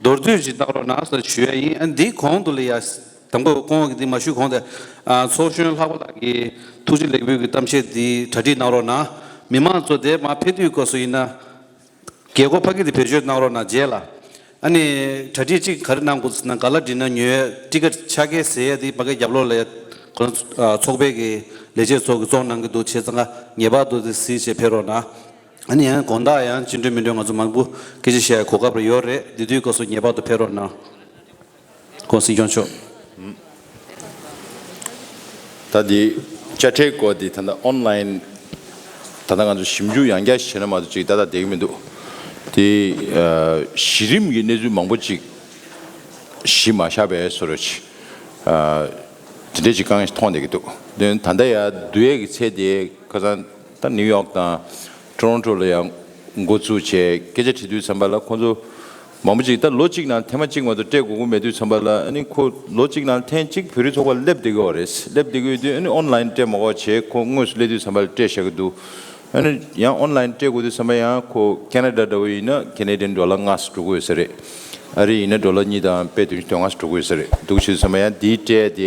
མདོར་བསྡུས་ཅིག་གནང་རོགས་གནང་ཟེར་ཞུ་ཡ་ཡིན། ཨ་ནི་འདིའི་གོང་དུ་ལ་ཡ་དང་པོ་སྐུ་ངོ་གིས་འདི་མ་ཞུས་གོང་དེ་ཚོགས་གཞོན་ལྷག་པ་ལགས་ཀྱིས་ཐུགས་རྗེ་ལེགས་འབུལ་གྱི་གཏམ་བཤད་འདི་གྲ་སྒྲིག་གནང་རོགས་གནང་། མི་མང་ཚོ་དེ་མར་ཕེབས་དུས་སྐབས་སུ་ཡིན་ན། རྒྱལ་སྒོ་ཕ་གི་དེ་བེད་སྤྱོད་གནང་རོགས་གནང་། རྗེས་ལ་ཨ་ནི་གྲ་སྒྲིག་གཅིག་ག་རེ་གནང་དགོས་ཟེར་ན། ག་ལ་འགྲིག་ན་ཉོ་ཡ་ཊི་ཀེ་ཊི་ཆ་རྐྱེན་ཟེར་ཡ་དེ་ཕ་གི་རྒྱབ་ལོགས་ལ་ཡ་ཁོ་རང་ཚོགས་པའི་གི་ལས་བྱེད་ཚོ་གི་བཙོང་གནང་གི་འདུག་བྱས་ཙང་ངེས་པར་དུ་དེ་གཟིགས་བྱས་ཕེབས་རོགས་གནང་། ཨ་ནི་ཡང་དགོང་དག་ཡང་བཅིངས་འགྲོལ་མི་འགྲོལ་ང་ཚོ་མང་པོ་སྐད་ཆ་བཤད་ཡ་གོ་སྐབས་རེ་ཡོད་རེད། དེ་དུས་སྐབས་སུ་ངེས་པར་དུ་ཕེབས་རོགས་གནང་། སྐུ་ངོ་སྲིད་སྐྱོང་མཆོག་ད་འདི་དཔྱ་ཁྲལ་སྐོར་འདི་ད་ལྟ་ཨོན་ལན་ད་ལྟ་ང་ཚོ་ཞིབ་འཇུག་ཡང་བསྐྱར་བྱས་ན་མ་གཏོགས་ཅིག་ཏག་ཏག་བསྡད་ཀྱི་མི་འདུག་དེ་གཞི་རིམ་གྱི་གནས་ཚུལ་མང་པོ་ཅིག་གཞི་མ་བཞག་པའི་བཟོ་འདྲ་ཅིག་དེ་འདྲ་ཅིག་དཀའ་ངལ་མཐོང་བསྡད་ཀྱི་འདུག་དེ་ད་ལྟ་ཡ་བསྡུ་ཡས་ཀྱི་ཚད་དེ་ཁ་སང་ད་ནིའུ་ཡོག་དང་ཊོ་རོན་ཊོ་ལ་ཡང་འགོ་བཙུགས་བྱས་སྐད་ཆ་དྲི་དུས་ཙམ་པ་ལ་ཁོང་ཚོ་མང་པོ་ཅིག་ད་ལོ་གཅིག་ནང་ཐེངས་མ་གཅིག་མ་གཏོགས་སྤྲད་དགོས་ཀྱི་མེད་དུས་ཙམ་པ་ལ། ཨ་ནི་ཁོ་ལོ་གཅིག་ནང་ཐེངས་གཅིག་བོད་རིགས་ཚོགས་པ་སླེབས་བསྡད་ཀྱི་ཡོད་རེད། སླེབས་བསྡད་ཀྱི་ཡོད་དུས་ཨ་ནི་ཨོན་ལན་སྤྲད་མ་དགོས་བྱས་ཁོ་དངོས་སུ་སླེབས་དུས་ཙམ་པ་ལ་སྤྲད་བཞག་གི་འདུག་ཨ་ནི་ཡང་ཨོན་ལན་སྤྲད་དགོས་དུས་ཙམ་པ་ཡང་ཁོ་ཁེ་ན་ཌ་འདྲ་བོ་ཡིན་ན་ཁེ་ན་ཌི་ཡན་ཌོ་ལར་ལྔ་ཙམ་འགྲོ་གི་ཡོད་ས་རེད། ཨ་རི་ཡིན་ན་ཌོ་ལར་གཉིས་དང་པད་བདུན་ཅུ་དོན་ལྔ་ཙམ་འགྲོ་གི་ཡོད་ས་རེད། འདུག་བྱས་དུས་ཙམ་པ་ཡང་འདིའི་སྤྲད་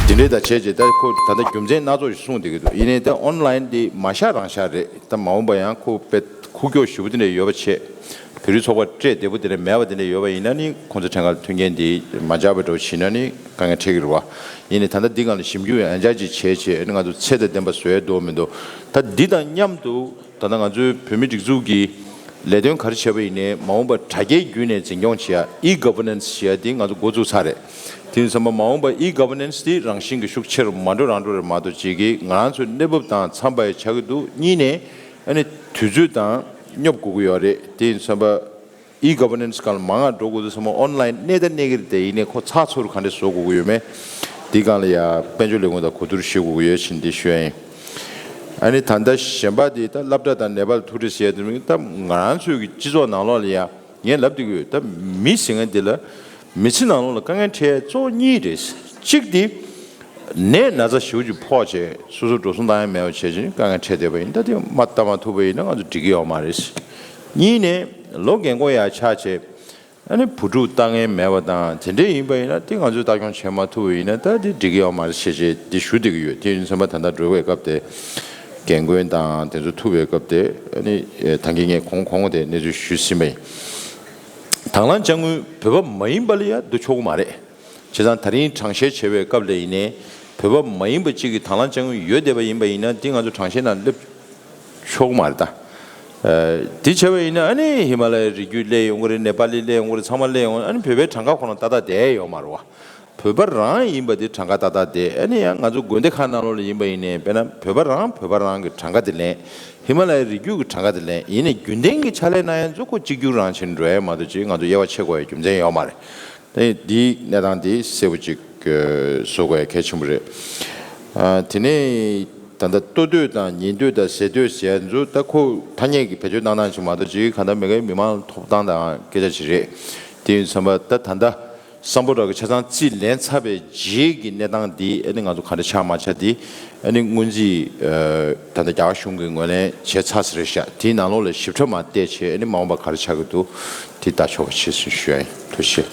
དེ། ཨ། དེ་འདྲའི་ད་བྱས་རྗེས་ད་ཁོ་ད་ལྟ་རྒྱུ་མཚན་སྣ་ཚོགས་ཤིག་གསུངས་བསྡད་ཀྱི་འདུག་ཡིན་ནའི་ད་ཨོན་ལན་དེ་མ་བཞག་རང་བཞག་རེད། ད་མ་འོངས་པ་ཡང་ཁོ་དཔེ་ཁུག་ཀྱོག་ཞེ་པོ་དེ་འདྲ་ཡོད་པ་བྱས། བོད་རིགས་ཚོགས་པ་སྤྲད་བདེ་པོ་དེ་འདྲ་མེད་པ་དེ་འདྲ་ཡོད་པ་ཡིན་ན་ནི་ཁོང་ཚོ་ཕྲན་ཁ་ལ་མཐུན་རྐྱེན་དེ་མ་འཇགས་པ་འདྲ་བོ་བྱས་ན་ནི་དཀའ་ངལ་འཕྲད་ཀྱི་རེད་བ། ཡིན་ནའི་ད་ལྟ་འདི་སྒང་ལ་ཞིབ་འཇུག་ཡང་ཡང་བསྐྱར་ཅིག་བྱས་བྱས་ཨ་ནི་ང་ཚོ་ཚད་དང་ལྡན་པ་བཟོ་ཡ་འདུག་མི་འདུག་ད་འདི་དང་མཉམ་དུ་ད་ལྟ་ང་ཚོའི་བོད་མིའི་སྒྲིག་འཛུགས་ཀྱི་ལས་དོན་ག་རེ་བྱས་པ་ཡིན་ནའི་མ་འོངས་པ་དྲ་རྒྱའི་བརྒྱུད་ནས་འཛིན་སྐྱོང་བྱེད་ཡ་ཨི་གོ་ཝར་ནན་སི་བྱེད་ཡ་འདི་ང་ཚོ་འགོ་བཙུགས་ཚར་རེད། དེ་ཡིན་ཙང་མ་འོངས་པ་ཨི་གོ་ཝར་ནན་སི་འདི་རང་བཞིན་གྱི་ཤུགས་ཆེ་རུ་མ་འགྲོ་རང་འགྲོ་རེད་མ་གཏོགས་གཅིག་གིས་ང་རང་ཚོའི་གནས་བབ་དང་འཚམ་པ་ཡི་ཆགས་ཀྱི་འདུག་གཉིས་ནས་ཨ་ནི་དུས་ཚོད་དང་སྙོབ་དགོས་ཀྱི་ཡོད་རེད། དེ་ཡིན་ཙང་ཨི་གོ་ཝར་ནན་སི་སྒང་ལ་མང་ང་འགྲོ་དགོས་འདུག་བསམ་པ་ཨོན་ལན་གནས་ད་གནས་ཀྱི་རེད་དེ་ཡིན་ནའི་ཁོ་ཚགས་ཚུད་རུ་ག་འདྲས་བཟོ་དགོས་ཀྱི་ཡོད་མེད་འདི་སྒང་ལ་ཡ་དཔལ་འབྱོར་ལས་ཁུངས་དང་གོ་བསྡུར་ཞུ་དགོས་ཀྱི་ཡོད་ཕྱིན་འདི་ཞུ་ཡ་ཡིན། ཨ་ནི་ད་ལྟ་གཞན་པ་དེ་ད་སློབ་གྲྭ་དང་ནེ་པཱལ་ཐུག་འཕྲད་བྱས་དེ་ད་ང་རང་ཚོའི་གི་སྤྱི་ཚོགས་ནང་ལོགས་ལ་ཡ་ངས་ལབ་བསྡད་ཀྱི་ཡོད། ད་མི་ཟེར་མཁན་དེ་ལ་མི་ཚེ་ནང་ལོགས་ལ་དཀའ་ངལ་འཕྲད་གཙོ་བོ་གཉིས་རེད། གཅིག་དེ་ནད་ན་ཚ་ཞེ་པོ་ཅིག་ཕོག་བྱས་སོ་སོ་འགྲོ་སོང་བཏང་ཡ་མེད་པ་བྱས་ཅིག་དཀའ་ངལ་འཕྲད་བསྡད་པ་ཡིན། ད་དེ་མ་བལྟ་མ་ཐུབ་པ་ཡིན་ན་ང་ཚོ་འགྲིག་གི་ཡོད་མ་རེད། གཉིས་ནས་ལོ་རྒན་འཁོགས་ཡར་ཆགས་བྱས། ཨ་ནི་བུ་ཕྲུག་ལྟ་མཁན་མེད་པ་དང་དེ་འདྲས་ཡིན་པ་ཡིན་ན་དེ་ང་ཚོས་ལྟ་སྐྱོང་བྱེད་མ་ཐུབ་པ་ཡིན་ན་ད་དེ་འགྲིག་གི་ཡོད་མ་རེད་ཞེས་བྱས་དེ་ཞུ་བསྡད་ཀྱི་ཡོད། དེ་ཡིན་ཙང་ད་ལྟ་འགྲོ་བའི་སྐབས་དེ་རྒན་རྒོན་དང་དེ་ཚོ་ཐུག་པའི་སྐབས་དེ་ཨ་ནི་ད་གིན་ངས་གོང་གོང་དེ་གནས་ཚུལ་ཞུས་ཟིན་པ་ཡིན། དང་བླངས་དཔྱ་དངུལ་བོད་པ་མ་ཡིན་པ་ལ་ཡ་བསྡུ་ཆོག་གི་མ་རེད། བྱས་ཙང་ད་རིང་དྲང་བཤེར་བྱེད་པའི་སྐབས་ལ་ཡིན་ནའི་བོད་པ་མ་ཡིན་པ་གཅིག་གིས་དང་བླངས་དཔྱ་དངུལ་ཡོད་བསྡད་པ་ཡིན་པ་ཡིན་ན་དེ་ང་ཚོ་དྲང་བཤེར་ནང་སླེབས་ཆོག་མ་རེད་ད། ཨ་དེ་བྱས་པ་ཡིན་ན་ཨ་ནི་ཧི་མ་ལ་ཡའི་རི་རྒྱུད་སླེབས་ཡོང་གི་རེད། ནེ་པ་ལི་སླེབས་ཡོང་གི་རེད། ཚང་མ་སླེབས་ཡོང་། ཨ་ནི་བོད་པའི་གྲངས་ཀ་ཁོ་རང་ཏག་ཏག་བསྡད་ཡོད་མ་རེད་བ། བོད་པ་རང་ཡིན་པ་དེ་གྲངས་ཀ་ཏག་ཏག་བསྡད། ཨ་ནི་ཡང་ང་ཚོ་དགོན་སྡེ་ཁག་ནང་ལོགས་ལ་ཡིན་པ་ཡིན་ནའི་དཔེར་ན་བོད་པ་རང་བོད་པ་རང་གི་གྲངས་ཀ་དེ་ལེན། ཧི་མ་ལ་ཡའི་རི་རྒྱུད་ཀྱི་གྲངས་ཀ་དེ་ལེན། ཡིན་ནའི་རྒྱུན་ལྡན་གྱི་ཕྱག་ལས་གནང་ཡ་ཚོ་ཁོ་གཅིག་གྱུར་རང་བྱས་ནས་འགྲོ་ཡ་མ་གཏོགས་ཅིག་ང་ཚོ་དབྱེ་བ་ཕྱེ་དགོས་ཡ་རྒྱུ་མཚན་ཡོད་མ་རེད། དེ་འདིའི་གནས་སྟངས་དེ་གསལ་པོ་ཅིག་གི་བཟོ་དགོས་ཡ་གལ་ཆེན་པོ་རེད། ཨ་དེ་ནས་ད་ལྟ་ལྟོ་དོད་དང་ཉལ་དོད་དང་ཟས་དོད་ཟེར་ཡ་ཚོ་ད་ཁོ་ཐ་སྙད་ཀྱི་བེད་སྤྱོད་གནང་སྟངས་ཅིག་མ་གཏོགས་ཅིག་གང་ལྟར་མི་སྒེར་མི་མང་ལ་ཐོབ་ཐང་དང་སྐད་ཆ་ཅིག་རེད། དེ་ཡིན་ཙང་ད་ད་ལྟ་སམ་བྷོ་ཊ་གི་ཆ་ཚང་རྩིས་ལེན་ཚར་བའི་རྗེས་ཀྱི་གནས་སྟངས་འདི་ཨ་ནི་ང་ཚོ་ག་འདྲ་ཆགས་མ་ཆགས་འདི་ཨ་ནི་སྔོན་རྩིས་ད་ལྟ་རྒྱ་གར་གཞུང་གིས་ངོས་ལེན་བྱས་ཚར་ས་རེད་ཤག་དེའི་ནང་ལོགས་ལ་ཞིབ་ཕྲ་མར་བལྟས་བྱས་ཨ་ནི་མ་འོངས་པ་ག་རེ་ཆགས་ཀྱི་འདུག་དེ་ལྟ་ཆོག་པ་བྱེད་ཟེར་ཞུ་ཡ་ཡིན། ཐུགས་རྗེ་ཆེ།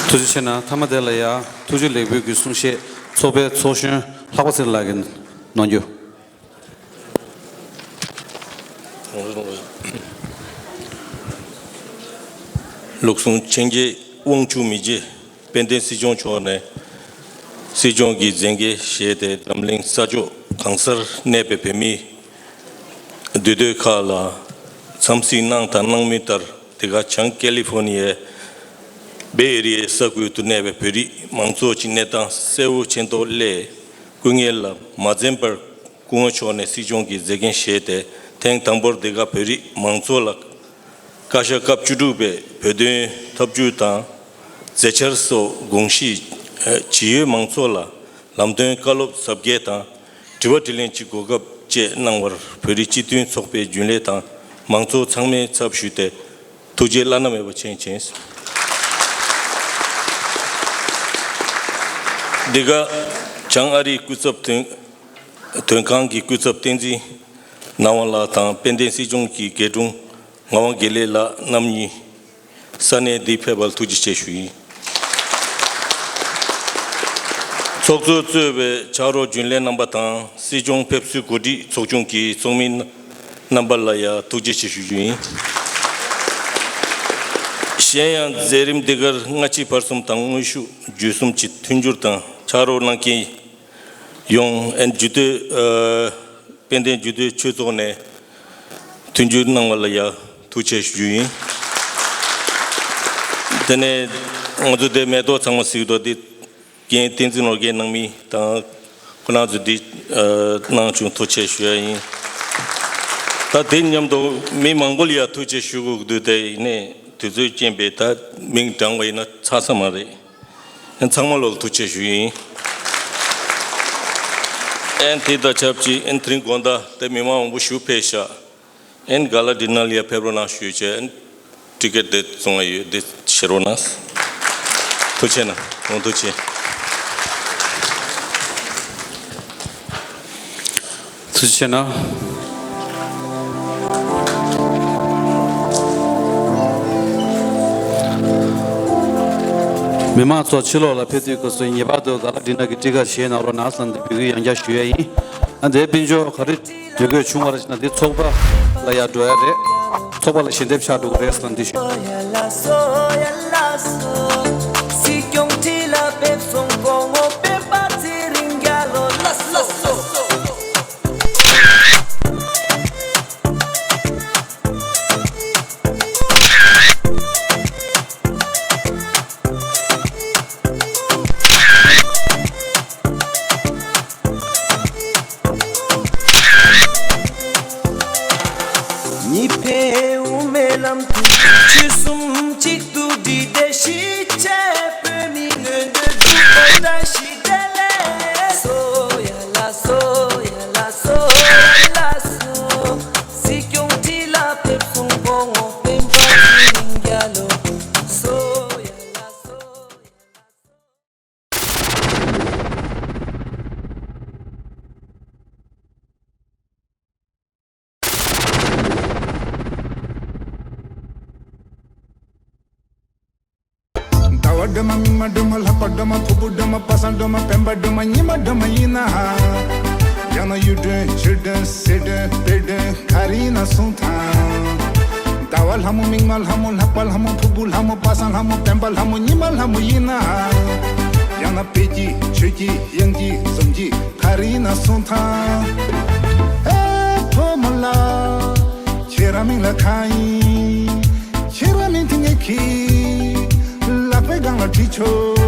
ཐུགས་རྗེ་ཆེ་གནང་། མཐའ་མ་དེ་ལ་ཡ་ཐུགས་རྗེ་ལེགས་འབུལ་གྱི་གསུང་བཤད་ཚོགས་པའི་ཚོགས་གཞོན་ལྷག་པ་ཚེ་རིང་ལགས་ཀྱིས་གནང་རྒྱུ། ལུགས་ཟུང་ཆེན་གྱི་དབང་ཕྱུག་མི་རྗེ་དཔལ་ལྡན་སྲིད་སྐྱོང་མཆོག་ནས་སྲིད་སྐྱོང་གི་མཛད་འགན་བཞེས་ཏེ་འཛམ་གླིང་ས་ཕྱོགས་གང་སར་གནས་པའི་བོད་མིའི་འདུས་སྡོད་ཁག་ལ་འཚམས་གཟིགས་གནང་དང་གནང་མུས་ལྟར། འདི་ག་བྱང་ཀེ་ལི་ཧྥོ་ནི་ཡའི་བེ་ཨེ་རི་ཡའི་ས་ཁུལ་དུ་གནས་པའི་བོད་རིགས་མང་ཚོགས་ཀྱི་གནས་སྟངས་གསལ་བོ་མཁྱེན་རྟོགས་སླད། སྐུ་ངལ་ལ་མ་འཛེམས་པར་སྐུ་ངོ་མཆོག་ནས་སྲིད་སྐྱོང་གི་མཛད་འགན་བཞེས་ཏེ། ཐེངས་དང་པོར་འདི་ག་བོད་རིགས་མང་ཚོགས་ལ་བཀའ་ཤག་སྐབས་བཅུ་དྲུག་པའི་བོད་དོན་འཐབ་ཇུས་དང་མཛད་འཆར་སོགས་དགོངས་གཞིས་ཇི་ཡོད་མང་ཚོགས་ལ་ལམ་སྟོན་བཀའ་སློབ་ཟབ་རྒྱས་དང་། དྲི་བ་དྲིས་ལན་གྱི་གོ་སྐབས་བཅས་གནང་བར་བོད་རིགས་སྤྱི་མཐུན་ཚོགས་པའི་རྒྱུན་ལས་དང་མང་ཚོགས་ཚང་མའི་ཚབ་ཞུས་ཏེ་ཐུགས་རྗེ་བླ་ན་མེད་པ་བྱིན་ཅིང་། འདི་ག་བྱང་ཨ་རིའི་སྐུ་ཚབ་དོན་དོན་ཁང་གི་སྐུ་ཚབ་བསྟན་འཛིན་ནང་པ་ལགས་དང་དཔལ་ལྡན་སྲིད་སྐྱོང་གི་རྒན་དྲུང་ངག་དབང་དགེ་ལེགས་ལགས་རྣམ་གཉིས། ས་གནས་འདིར་ཕེབས་པར་ཐུགས་རྗེ་ཆེ་ཞུ་ཡིན། ཚོགས་གཙོས་གཙོས་པའི་ཕྱག་རོགས་རྒྱུན་ལས་རྣམ་པ་དང་སྲིད་སྐྱོང་ཕེབས་བསུའི་གོ་སྒྲིག་ཚོགས་ཆུང་གི་ཚོགས་མི་རྣམ་པ་ལ་ཡང་ཐུགས་རྗེ་ཆེ་ཞུ་རྒྱུ་ཡིན། གཞན་ཡང་མཛད་རིམ་འདི་གར་སྔ་ཕྱི་བར་གསུམ་དང་དངོས་ཤུགས་བརྒྱུད་གསུམ་གྱི་མཐུན་འགྱུར་དང་ཕྱག་རོགས་གནང་མཁན་ཡོངས་ཨན་ཇུ་ཏེ་ཨ། དཔལ་ལྡན་རྒྱུད་སྟོད་ཆོས་ཚོགས་ནས་མཐུན་འགྱུར་གནང་བ་ལ་ཡང་ཐུགས་རྗེ་ཆེ་ཞུ་རྒྱུ་ཡིན། དེ་ནས་ང་ཚོ་འདིར་མེ་ཏོག་ཚང་མ་གཟིགས་འདུག་འདི་རྒན་བསྟན་འཛིན་ནོར་རྒྱས་གནང་མི་དང་ཁོང་རྣམ་ཚོ་འདི་གནང་བྱུང་། ཐུགས་རྗེ་ཆེ་ཞུ་ཡ་ཡིན། ད་དེ་མཉམ་དུ་མི་མང་པོ་ལ་ཡང་ཐུགས་རྗེ་ཆེ་ཞུ་དགོས་འདུག་དེ་ཡིན་ནའི་དུས་ཚོད་རྐྱེན་པས་ད་མིང་བགྲངས་པ་ཡིན་ན་ཚར་ས་མ་རེད། ཨན་ཚང་མ་ལོག་ཐུགས་རྗེ་ཆེ་ཞུ་ཡིན། ཨན་དེ་དང་ཆབས་ཅིག་ཨན་དེ་རིང་དགོང་དག་དེ་མི་མང་མང་པོ་ཞིག་ཕེབས་ཤག་ཨན་ག་ལ་ཌི་ནར་ལ་ཡ་ཕེབས་རོགས་གནང་ཞུས་བྱས། ཨན་ཊི་ཀེ་ཊི་དེ་བཙོང་བ་ཡོད་དེ་བྱེད་རོགས་གནང་། ཐུགས་རྗེ་ཆེ་གནང་། ཐུགས་རྗེ་ཆེ། ཐུགས་རྗེ་ཆེ་གནང་། མི་མང་ཚོ་ཕྱི་ལོགས་ལ་ཕེབས་དུས་སྐབས་སུ་ངེས་པར་དུ་ག་ལ་འགྲིག་ན་གི་ཊི་ཀཊ་བཞེས་གནང་རོགས་གནང་ཟེར་ནས་འབོད་སྐུལ་ཡང་བསྐྱར་ཞུ་ཡ་ཡིན། ཨ་འདིའི་དཔལ་འབྱོར་ག་རེ་འདོད་དགོས་བྱུང་བ་རེད་ཟེར་ན་འདི་ཚོགས་པ་ལ་ཡར་འགྲོ་ཡ་རེད། ཚོགས་པ་ལ་ཞལ་འདེབས་ཆགས་འགྲོ་གི་རེད་ཟེར་ནས་འདི་ཞུ། སྲིད་སྐྱོང་ཁྲི་ལ་ཕེབས་སོང་སྐུ་ངོ་སྤེན་པ་ཚེ་རིང་རྒྱལ་ལོ་ལགས་སོ། གཉིས་ཕན་དབུ་མའི་ལམ་དུ། ཆོལ་གསུམ་གཅིག་ཏུ་སྒྲིལ་ཏེ་གཞིས་བྱེས་བོད་མིའི་མངོན་འདོད་སྒྲུབ་པར་བཀྲ་ཤིས་བདེ་ལེགས། སོ་ཡ་ལ་སོ་ཡ་ལ་སོ་ཡ་ལ་སོ། སྲིད་སྐྱོང་ཁྲི་ལ་ཕེབས་སོང་སྐུ་ངོ་སྤེན་པ་ཚེ་རིང་རྒྱལ་ལོ། སོ་ཡ་ལ་སོ་ཡ་ལ་སོ། ཟླ་བ་སྒྲོལ་མ་མིག་དམར་སྒྲོལ་མ་ལྷག་པ་སྒྲོལ་མ་ཕུར་བུ་སྒྲོལ་མ་པ་སངས་སྒྲོལ་མ་སྤེན་པ་སྒྲོལ་མ་ཉི་མ་སྒྲོལ་མ་ཡིན་ན། ཡང་ན་གཡུ་སྒྲོན་ཆུ་སྒྲོན་སེར་སྒྲོན་དཔལ་སྒྲོན་ག་རེ་ཡིན་ན་གསུངས་དང་། ཟླ་བ་ལྷ་མོ་མིག་དམར་ལྷ་མོ་ལྷག་པ་ལྷ་མོ་ཕུར་བུ་ལྷ་མོ་པ་སངས་ལྷ་མོ་སྤེན་པ་ལྷ་མོ་ཉི་མ་ལྷ་མོ་ཡིན་ན། ཡང་ན་དཔལ་གྱི་ཆོས་ཀྱི་དབྱངས་ཀྱི་འཛུམ་གྱི་ག་རེ་ཡིན་ན་གསུངས་དང་། ཨེ་ཕོ་མོ་ལ། ཁྱེད་རང་མིང་ལ་གང་ཡིན། ཁྱེད་རང་མིང་དེ་ངས་ཁྱི། ལག་པའི་སྒང་ལ་བྲིས་ཆོག